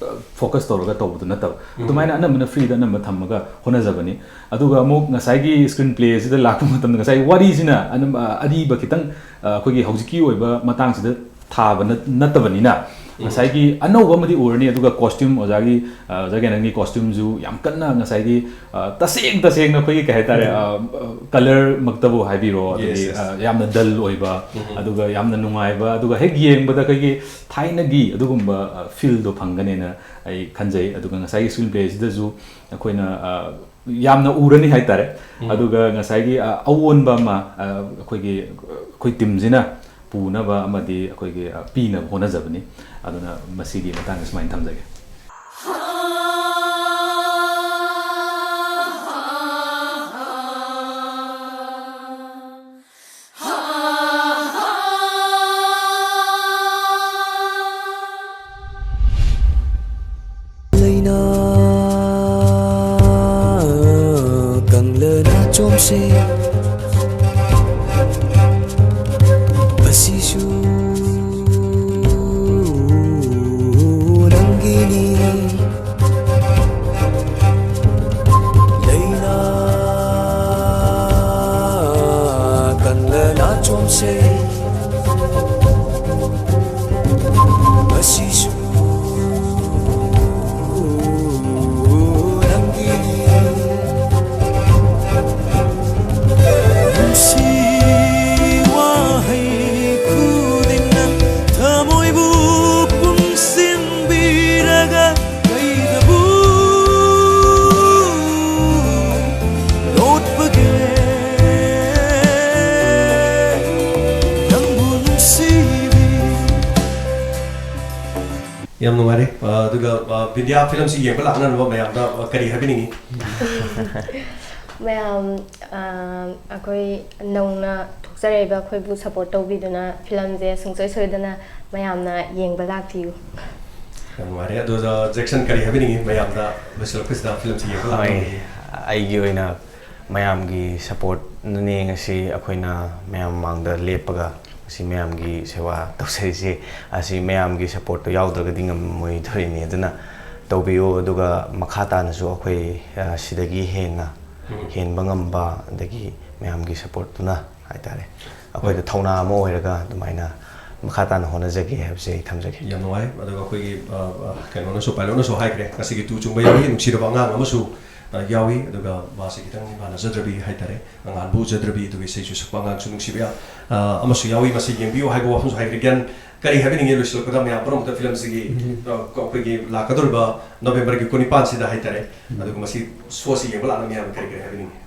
ꯐꯣꯀꯁ ꯇꯧꯔꯒ ꯇꯧꯕꯗꯨ ꯅꯠꯇꯕ, ꯑꯗꯨꯃꯥꯏꯅ ꯑꯅꯝꯕꯅ ꯐ꯭ꯔꯤꯗ ꯑꯅꯝꯕ ꯊꯝꯃꯒ ꯍꯣꯠꯅꯖꯕꯅꯤ꯫ ꯑꯗꯨꯒ ꯑꯃꯨꯛ ꯉꯁꯥꯏꯒꯤ ꯁ꯭ꯀ꯭ꯔꯤꯟ ꯄ꯭ꯂꯦꯁꯤꯗ ꯂꯥꯛꯄ ꯃꯇꯝꯗ, ꯉꯁꯥꯏ ꯋꯥꯔꯤꯁꯤꯅ ꯑꯅꯝꯕ, ꯑ, ꯑꯔꯤꯕ ꯈꯤꯇꯪ, ꯑ, ꯑꯩꯈꯣꯏꯒꯤ ꯍꯧꯖꯤꯛꯀꯤ ꯑꯣꯏꯕ ꯃꯇꯥꯡꯁꯤꯗ ꯊꯥꯕ ꯅꯠ-, ꯅꯠꯇꯕꯅꯤꯅ, ꯉꯁꯥꯏꯒꯤ ꯑꯅꯧꯕ ꯑꯃꯗꯤ ꯑꯣꯏꯔꯅꯤ꯫ ꯑꯗꯨꯒ ꯀꯣꯁꯇ꯭ꯌꯨꯝ, ꯑꯣꯖꯥꯒꯤ, ꯑ, ꯑꯣꯖꯥ ꯒ꯭ꯌꯥꯅꯟꯒꯤ ꯀꯣꯁꯇ꯭ꯌꯨꯝꯁꯨ ꯌꯥꯝ ꯀꯟꯅ ꯉꯁꯥꯏꯒꯤ, ꯑ, ꯇꯁꯦꯡ ꯇꯁꯦꯡꯅ ꯑꯩꯈꯣꯏꯒꯤ, ꯀꯩ ꯍꯥꯏꯇꯥꯔꯦ, ꯑ, ꯑ, ꯀꯂꯔꯃꯛꯇꯕꯨ ꯍꯥꯏꯕꯤꯔꯣ, ꯑꯗꯒꯤ, Yes, yes. ꯑ, ꯌꯥꯝꯅ ꯗꯜ ꯑꯣꯏꯕ, ꯑꯗꯨꯒ ꯌꯥꯝꯅ ꯅꯨꯡꯉꯥꯏꯕ, ꯑꯗꯨꯒ ꯍꯦꯛ ꯌꯦꯡꯕꯗ ꯑꯩꯈꯣꯏꯒꯤ ꯊꯥꯏꯅꯒꯤ ꯑꯗꯨꯒꯨꯝꯕ, ꯑ, ꯐꯤꯜꯗꯣ ꯐꯪꯒꯅꯦꯅ ꯑꯩ ꯈꯟꯖꯩ꯫ ꯑꯗꯨꯒ ꯉꯁꯥꯏꯒꯤ ꯁ꯭ꯀ꯭ꯔꯤꯟ ꯄ꯭ꯂꯦꯁꯤꯗꯁꯨ ꯑꯩꯈꯣꯏꯅ, ꯑ, ꯌꯥꯝꯅ ꯎꯔꯅꯤ ꯍꯥꯏꯇꯥꯔꯦ꯫ ꯑꯗꯨꯒ ꯉꯁꯥꯏꯒꯤ, ꯑ, ꯑꯑꯣꯟꯕ ꯑꯃ, ꯑ, ꯑꯩꯈꯣꯏꯒꯤ, ꯑꯩꯈꯣꯏ ꯇꯤꯝꯁꯤꯅ ꯄꯨꯅꯕ ꯑꯃꯗꯤ ꯑꯩꯈꯣꯏꯒꯤ, ꯑ, ꯄꯤꯅꯕ ꯍꯣꯠꯅꯖꯕꯅꯤ꯫ ꯑꯗꯨꯅ ꯃꯁꯤꯒꯤ ꯃꯇꯥꯡꯗ ꯁꯨꯃꯥꯏꯅ ꯊꯝꯖꯒꯦ꯫ ꯂꯩꯅꯥ ꯀꯪꯂꯅꯥ ꯆꯣꯝꯁꯦ, ꯑꯁꯤꯁꯨ ꯅꯪꯒꯤꯅꯤ꯫ ꯂꯩꯅꯥ ꯀꯪꯂꯅꯥ ꯆꯣꯝꯁꯦ, ꯑꯁꯤꯁꯨ ꯅꯪꯒꯤꯅꯤ꯫ ꯅꯨꯡꯁꯤ ꯋꯥꯍꯩ ꯈꯨꯗꯤꯡꯅ ꯊꯃꯣꯏꯕꯨ ꯄꯨꯟꯁꯤꯟꯕꯤꯔꯒ ꯀꯩꯗꯕꯨ ꯂꯣꯠꯄꯒꯦ ꯅꯪꯕꯨ ꯅꯨꯡꯁꯤꯕꯤ꯫ ꯌꯥꯝ ꯅꯨꯡꯉꯥꯏꯔꯦ꯫ ꯑ, ꯑꯗꯨꯒ, ꯑ, ꯕꯤꯟꯗꯤꯌꯥ ꯐꯤꯂꯝꯁꯤ ꯌꯦꯡꯕ ꯂꯥꯛꯅꯅꯕ ꯃꯌꯥꯝꯗ, ꯑ, ꯀꯔꯤ ꯍꯥꯏꯕꯤꯅꯤꯡꯉꯤ? ꯃꯌꯥꯝ, ꯑ, ꯑꯩꯈꯣꯏ ꯅꯧꯅ ꯊꯣꯛꯆꯔꯛꯏꯕ ꯑꯩꯈꯣꯏꯕꯨ ꯁꯄꯣꯔꯠ ꯇꯧꯕꯤꯗꯨꯅ ꯐꯤꯂꯝꯁꯦ ꯁꯨꯡꯁꯣꯏ ꯁꯣꯏꯗꯅ ꯃꯌꯥꯝꯅ ꯌꯦꯡꯕ ꯂꯥꯛꯄꯤꯌꯨ꯫ ꯌꯥꯝ ꯅꯨꯡꯉꯥꯏꯔꯦ꯫ ꯑꯗꯣ, ꯑ, ꯖꯦꯛꯁꯟ, ꯀꯔꯤ ꯍꯥꯏꯕꯤꯅꯤꯡꯉꯤ ꯃꯌꯥꯝꯗ ꯂꯣꯏꯁꯤꯜꯂꯛꯄꯁꯤꯗ ꯐꯤꯂꯝꯁꯤ ꯌꯦꯡꯕ ꯍꯣꯏ, ꯂꯥꯛꯅꯕꯒꯤ? ꯑꯩꯒꯤ ꯑꯣꯏꯅ ꯃꯌꯥꯝꯒꯤ ꯁꯄꯣꯔꯠꯅꯅꯦ ꯉꯁꯤ ꯑꯩꯈꯣꯏꯅ ꯃꯌꯥꯝ ꯃꯃꯥꯡꯗ ꯂꯦꯞꯄꯒ ꯉꯁꯤ ꯃꯌꯥꯝꯒꯤ ꯁꯦꯕꯥ ꯇꯧꯖꯔꯤꯁꯦ꯫ ꯑꯁꯤ ꯃꯌꯥꯝꯒꯤ ꯁꯄꯣꯔꯠꯇꯣ ꯌꯥꯎꯗ꯭ꯔꯒꯗꯤ ꯉꯝꯃꯣꯏꯗꯣꯔꯤꯅꯤ꯫ ꯑꯗꯨꯅ ꯇꯧꯕꯤꯌꯨ, ꯑꯗꯨꯒ ꯃꯈꯥ ꯇꯥꯅꯁꯨ ꯑꯩꯈꯣꯏ, ꯑ, ꯁꯤꯗꯒꯤ ꯍꯦꯟꯅ ꯎꯝ꯫ ꯍꯦꯟꯕ ꯉꯝꯕ, ꯑꯗꯒꯤ ꯃꯌꯥꯝꯒꯤ ꯁꯄꯣꯔꯠꯇꯨꯅ ꯍꯥꯏꯇꯥꯔꯦ, ꯑꯩꯈꯣꯏꯗ ꯊꯧꯅꯥ ꯑꯃ ꯑꯣꯏꯔꯒ ꯑꯗꯨꯃꯥꯏꯅ ꯃꯈꯥ ꯇꯥꯅ ꯍꯣꯠꯅꯖꯒꯦ ꯍꯥꯏꯕꯁꯦ ꯑꯩ ꯊꯝꯖꯒꯦ꯫ ꯌꯥꯝ ꯅꯨꯡꯉꯥꯏ꯫ ꯑꯗꯨꯒ ꯑꯩꯈꯣꯏꯒꯤ, ꯑ, ꯑ, ꯀꯩꯅꯣꯅꯁꯨ, ꯄꯥꯏꯂꯣꯠꯅꯁꯨ ꯍꯥꯏꯈ꯭ꯔꯦ, ꯉꯁꯤꯒꯤ ꯇꯨ ꯆꯨꯡꯕ ꯌꯥꯎꯏ, ꯅꯨꯡꯁꯤꯔꯕ ꯑꯉꯥꯡ ꯑꯃꯁꯨ, ꯑ, ꯌꯥꯎꯏ꯫ ꯑꯗꯨꯒ ꯃꯥꯁꯦ ꯈꯤꯇꯪ ꯏꯃꯥꯟꯅꯖꯗ꯭ꯔꯕꯤ ꯍꯥꯏꯇꯥꯔꯦ, ꯑꯉꯥꯟꯕꯨ ꯎꯖꯗ꯭ꯔꯕꯤ, ꯑꯗꯨꯒꯤ ꯏꯁꯩꯁꯨ ꯁꯛꯄ ꯑꯉꯥꯡꯁꯨ ꯅꯨꯡꯁꯤꯕ ꯌꯥ-, ꯑ, ꯑꯃꯁꯨ ꯌꯥꯎꯏ꯫ ꯃꯁꯤ ꯌꯦꯡꯕꯤꯌꯨ ꯍꯥꯏꯕ ꯋꯥꯐꯝꯁꯨ ꯍꯥꯏꯈ꯭ꯔꯦ꯫ ꯒ꯭ꯌꯥꯟ, ꯀꯔꯤ ꯍꯥꯏꯕꯤꯅꯤꯡꯉꯤ ꯂꯣꯏꯁꯤꯜꯂꯛꯄꯗ ꯃꯌꯥꯝ ꯄꯨꯝꯅꯃꯛꯇ ꯐꯤꯂꯝꯁꯤꯒꯤ, ꯎꯝ꯫ ꯑ, ꯑꯩꯈꯣꯏꯒꯤ ꯂꯥꯛꯀꯗꯧꯔꯤꯕ ꯅꯣꯕꯦꯝꯕꯔꯒꯤ ꯀꯨꯟꯅꯤꯄꯥꯟꯁꯤꯗ ꯍꯥꯏꯇꯥꯔꯦ꯫ ꯎꯝ꯫ ꯑꯗꯨꯒ ꯃꯁꯤ ꯁꯣꯁꯤ ꯌꯦꯡꯕ ꯂꯥꯛꯅ ꯃꯌꯥꯝ ꯀꯔꯤ ꯀꯔꯤ ꯍꯥꯏꯕꯤꯅꯤꯡꯉꯤ?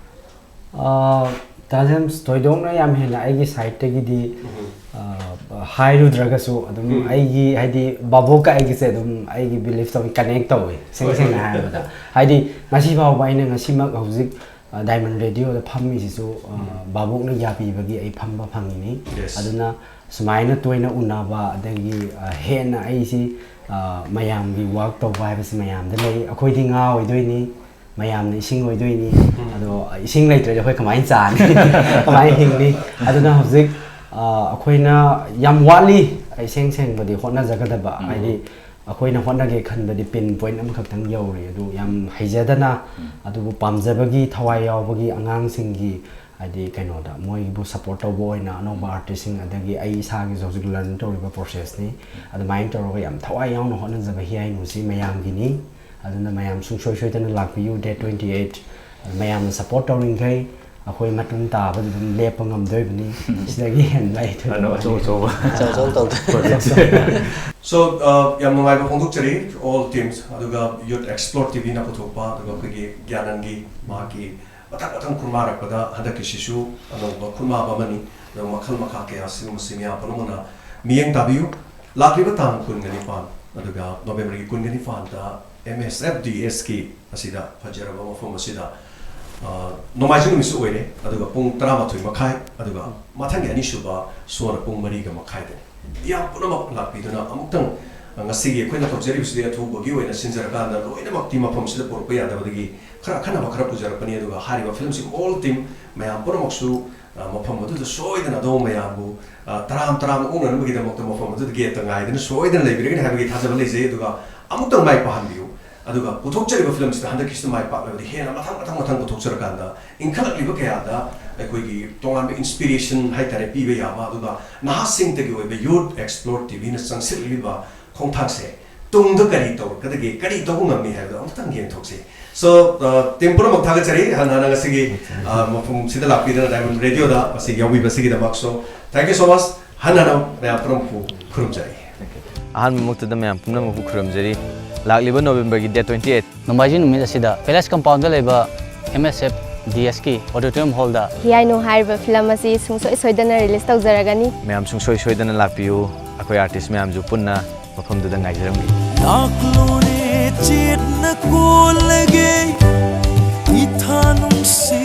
ꯑ, ꯇꯥꯖꯦꯝꯁ, ꯊꯣꯏꯗꯣꯛꯅ ꯌꯥꯝ ꯍꯦꯟꯅ ꯑꯩꯒꯤ ꯁꯥꯏꯠꯇꯒꯤꯗꯤ, ꯎꯝ꯫ ꯑ, ꯍꯥꯏꯔꯨꯗ꯭ꯔꯒꯁꯨ ꯑꯗꯨꯝ ꯎꯝ꯫ ꯑꯩꯒꯤ, ꯍꯥꯏꯗꯤ, ꯕꯥꯕꯣꯛꯀ ꯑꯩꯒꯤꯁꯦ ꯑꯗꯨꯝ ꯑꯩꯒꯤ ꯕꯤꯂꯤꯐꯇ ꯑꯗꯨꯝ ꯀꯅꯦꯛ ꯇꯧꯋꯦ, ꯏꯁꯦꯡ ꯍꯣꯏ, ꯍꯣꯏ꯫ ꯁꯦꯡꯅ ꯍꯥꯏꯔꯕꯗ꯫ ꯍꯥꯏꯗꯤ, ꯉꯁꯤ ꯐꯥꯎꯕ ꯑꯩꯅ ꯉꯁꯤꯃꯛ ꯍꯧꯖꯤꯛ, ꯑ, ꯗꯥꯏꯃꯟ ꯔꯦꯗꯤꯑꯣꯗ ꯐꯝꯃꯤꯁꯤꯁꯨ, ꯑ, ꯎꯝ꯫ ꯕꯥꯕꯣꯛꯅ ꯌꯥꯕꯤꯕꯒꯤ ꯑꯩ ꯐꯝꯕ ꯐꯪꯉꯤꯅꯤ꯫ Yes꯫ ꯑꯗꯨꯅ ꯁꯨꯃꯥꯏꯅ ꯇꯣꯏꯅ ꯎꯅꯕ, ꯑꯗꯒꯤ, ꯑ, ꯍꯦꯟꯅ ꯑꯩꯁꯤ, ꯑ, ꯃꯌꯥꯝꯒꯤ ꯋꯥꯔꯛ ꯇꯧꯕ ꯍꯥꯏꯕꯁꯤ ꯃꯌꯥꯝꯗ ꯂꯩ꯫ ꯑꯩꯈꯣꯏꯗꯤ ꯉꯥ ꯑꯣꯏꯗꯣꯏꯅꯤ, ꯃꯌꯥꯝꯅ ꯏꯁꯤꯡ ꯑꯣꯏꯗꯣꯏꯅꯤ꯫ ꯎꯝ꯫ ꯑꯗꯣ ꯏꯁꯤꯡ ꯂꯩꯇ꯭ꯔꯗꯤ ꯑꯩꯈꯣꯏ ꯀꯃꯥꯏꯅ ꯆꯥꯅꯤ? ꯀꯃꯥꯏꯅ ꯍꯤꯡꯅꯤ? ꯑꯗꯨꯅ ꯍꯧꯖꯤꯛ, ꯑ, ꯑꯩꯈꯣꯏꯅ ꯌꯥꯝ ꯋꯥꯠꯂꯤ, ꯏꯁꯦꯡ ꯁꯦꯡꯕꯗꯤ ꯍꯣꯠꯅꯖꯒꯗꯕ꯫ ꯎꯝ꯫ ꯍꯥꯏꯗꯤ ꯑꯩꯈꯣꯏꯅ ꯍꯣꯠꯅꯒꯦ ꯈꯟꯕꯗꯤ ꯄꯤꯟ ꯄꯣꯏꯟ ꯑꯃꯈꯛꯇꯪ ꯌꯧꯔꯦ꯫ ꯑꯗꯨ ꯌꯥꯝ ꯍꯩꯖꯗꯅ, ꯎꯝ꯫ ꯑꯗꯨꯕꯨ ꯄꯥꯝꯖꯕꯒꯤ, ꯊꯋꯥꯏ ꯌꯥꯎꯕꯒꯤ, ꯑꯉꯥꯡꯁꯤꯡꯒꯤ, ꯍꯥꯏꯗꯤ, ꯀꯩꯅꯣꯗ ꯃꯣꯏꯕꯨ ꯁꯞꯄꯣꯔꯠ ꯇꯧꯕ ꯑꯣꯏꯅ ꯑꯅꯧꯕ ꯑꯥꯔꯇꯤꯁꯁꯤꯡ, ꯑꯗꯒꯤ ꯑꯩ ꯏꯁꯥꯒꯤꯁꯨ ꯍꯧꯖꯤꯛ ꯂꯔꯟ ꯇꯧꯔꯤꯕ ꯄ꯭ꯔꯣꯁꯦꯁꯅꯤ꯫ ꯑꯗꯨꯃꯥꯏꯅ ꯇꯧꯔꯒ ꯌꯥꯝ ꯊꯋꯥꯏ ꯌꯥꯎꯅ ꯍꯣꯠꯅꯖꯕ ꯍꯤꯌꯥꯏꯅꯨꯁꯤ ꯃꯌꯥꯝꯒꯤꯅꯤ꯫ ꯑꯗꯨꯅ ꯃꯌꯥꯝ ꯁꯨꯡꯁꯣꯏ ꯁꯣꯏꯗꯅ ꯂꯥꯛꯄꯤꯌꯨ, date twenty eight꯫ ꯃꯌꯥꯝꯅ ꯁꯞꯄꯣꯔꯠ ꯇꯧꯔꯤꯈꯩ ꯑꯩꯈꯣꯏ ꯃꯇꯨꯡ ꯇꯥꯕꯗ ꯑꯗꯨꯝ ꯂꯦꯞꯄ ꯉꯝꯗꯣꯏꯕꯅꯤ꯫ ꯁꯤꯗꯒꯤ ꯍꯦꯟꯕ ꯑꯩ ꯊꯣꯏꯗꯣꯛꯅ ꯑꯅꯧꯕ ꯑꯆꯧ ꯑꯆꯧꯕ꯫ ꯑꯆꯧ ꯑꯆꯧ ꯇꯧꯗꯦ꯫ So, uh, ꯌꯥꯝ ꯅꯨꯡꯉꯥꯏꯕ ꯐꯣꯡꯗꯣꯛꯆꯔꯤ all teams, ꯑꯗꯨꯒ Youth Explore ꯇꯤ ꯚꯤꯅ ꯄꯨꯊꯣꯛꯄ, ꯑꯗꯨꯒ ꯑꯩꯈꯣꯏꯒꯤ ꯒ꯭ꯌꯥꯅꯟꯒꯤ ꯃꯍꯥꯛꯀꯤ ꯃꯊꯪ ꯃꯊꯪ ꯈꯨꯟꯃꯥꯔꯛꯄꯗ ꯍꯟꯗꯛꯀꯤꯁꯤꯁꯨ ꯑꯅꯧꯕ ꯈꯨꯟꯃꯥꯕ ꯑꯃꯅꯤ꯫ ꯑꯗꯨꯒ ꯃꯈꯜ ꯃꯈꯥ ꯀꯌꯥ, ꯁꯤꯒꯨꯝꯕꯁꯤ ꯃꯌꯥꯝ ꯄꯨꯝꯅꯃꯛꯅ ꯃꯤꯠꯌꯦꯡ ꯇꯥꯕꯤꯌꯨ꯫ ꯂꯥꯛꯂꯤꯕ ꯇꯥꯡ ꯀꯨꯟꯒ ꯅꯤꯄꯥꯟ, ꯑꯗꯨꯒ ꯅꯣꯕꯦꯝꯕꯔꯒꯤ ꯀꯨꯟꯒ ꯅꯤꯄꯥꯟꯗ ꯑꯦꯝ ꯑꯦꯁ ꯑꯦꯐ ꯗꯤ ꯑꯦꯁꯀꯤ ꯑꯁꯤꯗ ꯐꯖꯔꯕ ꯃꯐꯝ ꯑꯁꯤꯗ, ꯑ, ꯅꯣꯡꯃꯥꯏꯖꯤꯡ ꯅꯨꯃꯤꯠꯁꯨ ꯑꯣꯏꯔꯦ, ꯑꯗꯨꯒ ꯄꯨꯡ ꯇꯔꯥꯃꯥꯊꯣꯏ ꯃꯈꯥꯏ, ꯑꯗꯨꯒ ꯃꯊꯪꯒꯤ ꯑꯅꯤꯁꯨꯕ ꯁꯣꯅ ꯄꯨꯡ ꯃꯔꯤꯒ ꯃꯈꯥꯏꯗꯅꯤ꯫ ꯃꯤꯌꯥꯝ ꯄꯨꯝꯅꯃꯛ ꯂꯥꯛꯄꯤꯗꯨꯅ ꯑꯃꯨꯛꯇꯪ, ꯉꯁꯤꯒꯤ ꯑꯩꯈꯣꯏꯅ ꯇꯧꯖꯔꯤꯕꯁꯤꯗꯤ ꯑꯊꯨꯕꯒꯤ ꯑꯣꯏꯅ ꯁꯤꯟꯖꯔꯀꯥꯟꯗ ꯂꯣꯏꯅꯃꯛꯇꯤ ꯃꯐꯝꯁꯤꯗ ꯄꯨꯔꯛꯄ ꯌꯥꯗꯕꯗꯒꯤ ꯈꯔ ꯑꯈꯟꯅꯕ ꯈꯔ ꯄꯨꯖꯔꯛꯄꯅꯤ꯫ ꯑꯗꯨꯒ ꯍꯥꯏꯔꯤꯕ ꯐꯤꯂꯝꯁꯤꯒꯤ all team ꯃꯌꯥꯝ ꯄꯨꯝꯅꯃꯛꯁꯨ, ꯑ, ꯃꯐꯝ ꯑꯗꯨꯗ ꯁꯣꯏꯗꯅ ꯑꯗꯣꯝ ꯃꯌꯥꯝꯕꯨ, ꯑ, ꯇꯔꯥꯝ ꯇꯔꯥꯝꯅ ꯑꯣꯛꯅꯅꯕꯒꯤꯗꯃꯛꯇ ꯃꯐꯝ ꯑꯗꯨꯗ gateꯇ ꯉꯥꯏꯗꯨꯅ ꯁꯣꯏꯗꯅ ꯂꯩꯕꯤꯔꯒꯅꯤ ꯍꯥꯏꯕꯒꯤ ꯊꯥꯖꯕ ꯂꯩꯖꯩ꯫ ꯑꯗꯨꯒ ꯑꯃꯨꯛꯇꯪ ꯃꯥꯏ ꯄꯥꯛꯍꯟꯕꯤꯌꯨ꯫ ꯑꯗꯨꯒ ꯄꯨꯊꯣꯛꯆꯔꯤꯕ ꯐꯤꯂꯝꯁꯤꯗ ꯍꯟꯗꯛꯀꯤꯁꯤꯗ ꯃꯥꯏ ꯄꯥꯛꯂꯕꯗꯤ ꯍꯦꯟꯅ ꯃꯊꯪ ꯃꯊꯪ ꯃꯊꯪ ꯄꯨꯊꯣꯛꯆꯔꯀꯥꯟꯗ ꯏꯟꯈꯠꯂꯛꯂꯤꯕ ꯀꯌꯥꯗ ꯑꯩꯈꯣꯏꯒꯤ ꯇꯣꯉꯥꯟꯕ inspiration ꯍꯥꯏꯇꯥꯔꯦ ꯄꯤꯕ ꯌꯥꯕ, ꯑꯗꯨꯒ ꯅꯍꯥꯁꯤꯡꯇꯒꯤ ꯑꯣꯏꯕ Youth Explore ꯇꯤꯚꯤꯅ ꯆꯪꯁꯤꯜꯂꯛꯂꯤꯕ ꯈꯣꯡꯊꯥꯡꯁꯦ ꯇꯨꯡꯗ ꯀꯔꯤ ꯇꯧꯔꯛꯀꯗꯒꯦ, ꯀꯔꯤ ꯇꯧꯕ ꯉꯝꯃꯤ ꯍꯥꯏꯕꯗꯣ ꯑꯃꯨꯛꯇꯪ ꯌꯦꯡꯊꯣꯛꯁꯤ꯫ So, uh, team ꯄꯨꯝꯅꯃꯛ ꯊꯥꯒꯠꯆꯔꯤ꯫ ꯍꯟꯅ ꯍꯟꯅ ꯉꯁꯤꯒꯤ, uh, ꯃꯐꯝꯁꯤꯗ ꯂꯥꯛꯄꯤꯗꯨꯅ Diamond Radioꯗ ꯃꯁꯤ ꯌꯥꯎꯕꯤꯕꯁꯤꯒꯤꯗꯃꯛ꯫ So, thank you so much꯫ ꯍꯟꯅ ꯍꯟꯅ ꯃꯌꯥꯝ ꯄꯨꯝꯅꯃꯛꯄꯨ ꯈꯨꯔꯨꯝꯖꯔꯤ꯫ ꯑꯍꯥꯟꯕꯃꯛꯇꯗ ꯃꯌꯥꯝ ꯄꯨꯝꯅꯃꯛꯄꯨ ꯈꯨꯔꯨꯝꯖꯔꯤ꯫ ꯂꯥꯛꯂꯤꯕ Novemberꯒꯤ date twenty eight, ꯅꯣꯡꯃꯥꯏꯖꯤꯡ ꯅꯨꯃꯤꯠ ꯑꯁꯤꯗ Palace Compoundꯗ ꯂꯩꯕ M S F D Sꯀꯤ Auditorium Hallꯗ ꯍꯤꯌꯥꯏꯅꯨ ꯍꯥꯏꯔꯤꯕ ꯐꯤꯂꯝ ꯑꯁꯤ ꯁꯨꯡꯁꯣꯏ ꯁꯣꯏꯗꯅ release ꯇꯧꯖꯔꯒꯅꯤ꯫ ꯃꯌꯥꯝ ꯁꯨꯡꯁꯣꯏ ꯁꯣꯏꯗꯅ ꯂꯥꯛꯄꯤꯌꯨ꯫ ꯑꯩꯈꯣꯏ artist ꯃꯌꯥꯝꯁꯨ ꯄꯨꯟꯅ ꯃꯐꯝꯗꯨꯗ ꯉꯥꯏꯖꯔꯝꯒꯦ꯫ ꯂꯥꯛꯂꯣꯅꯦ ꯆꯦꯠꯅ ꯀꯣꯜꯂꯒꯦ ꯏꯊꯥ ꯅꯨꯡꯁꯤ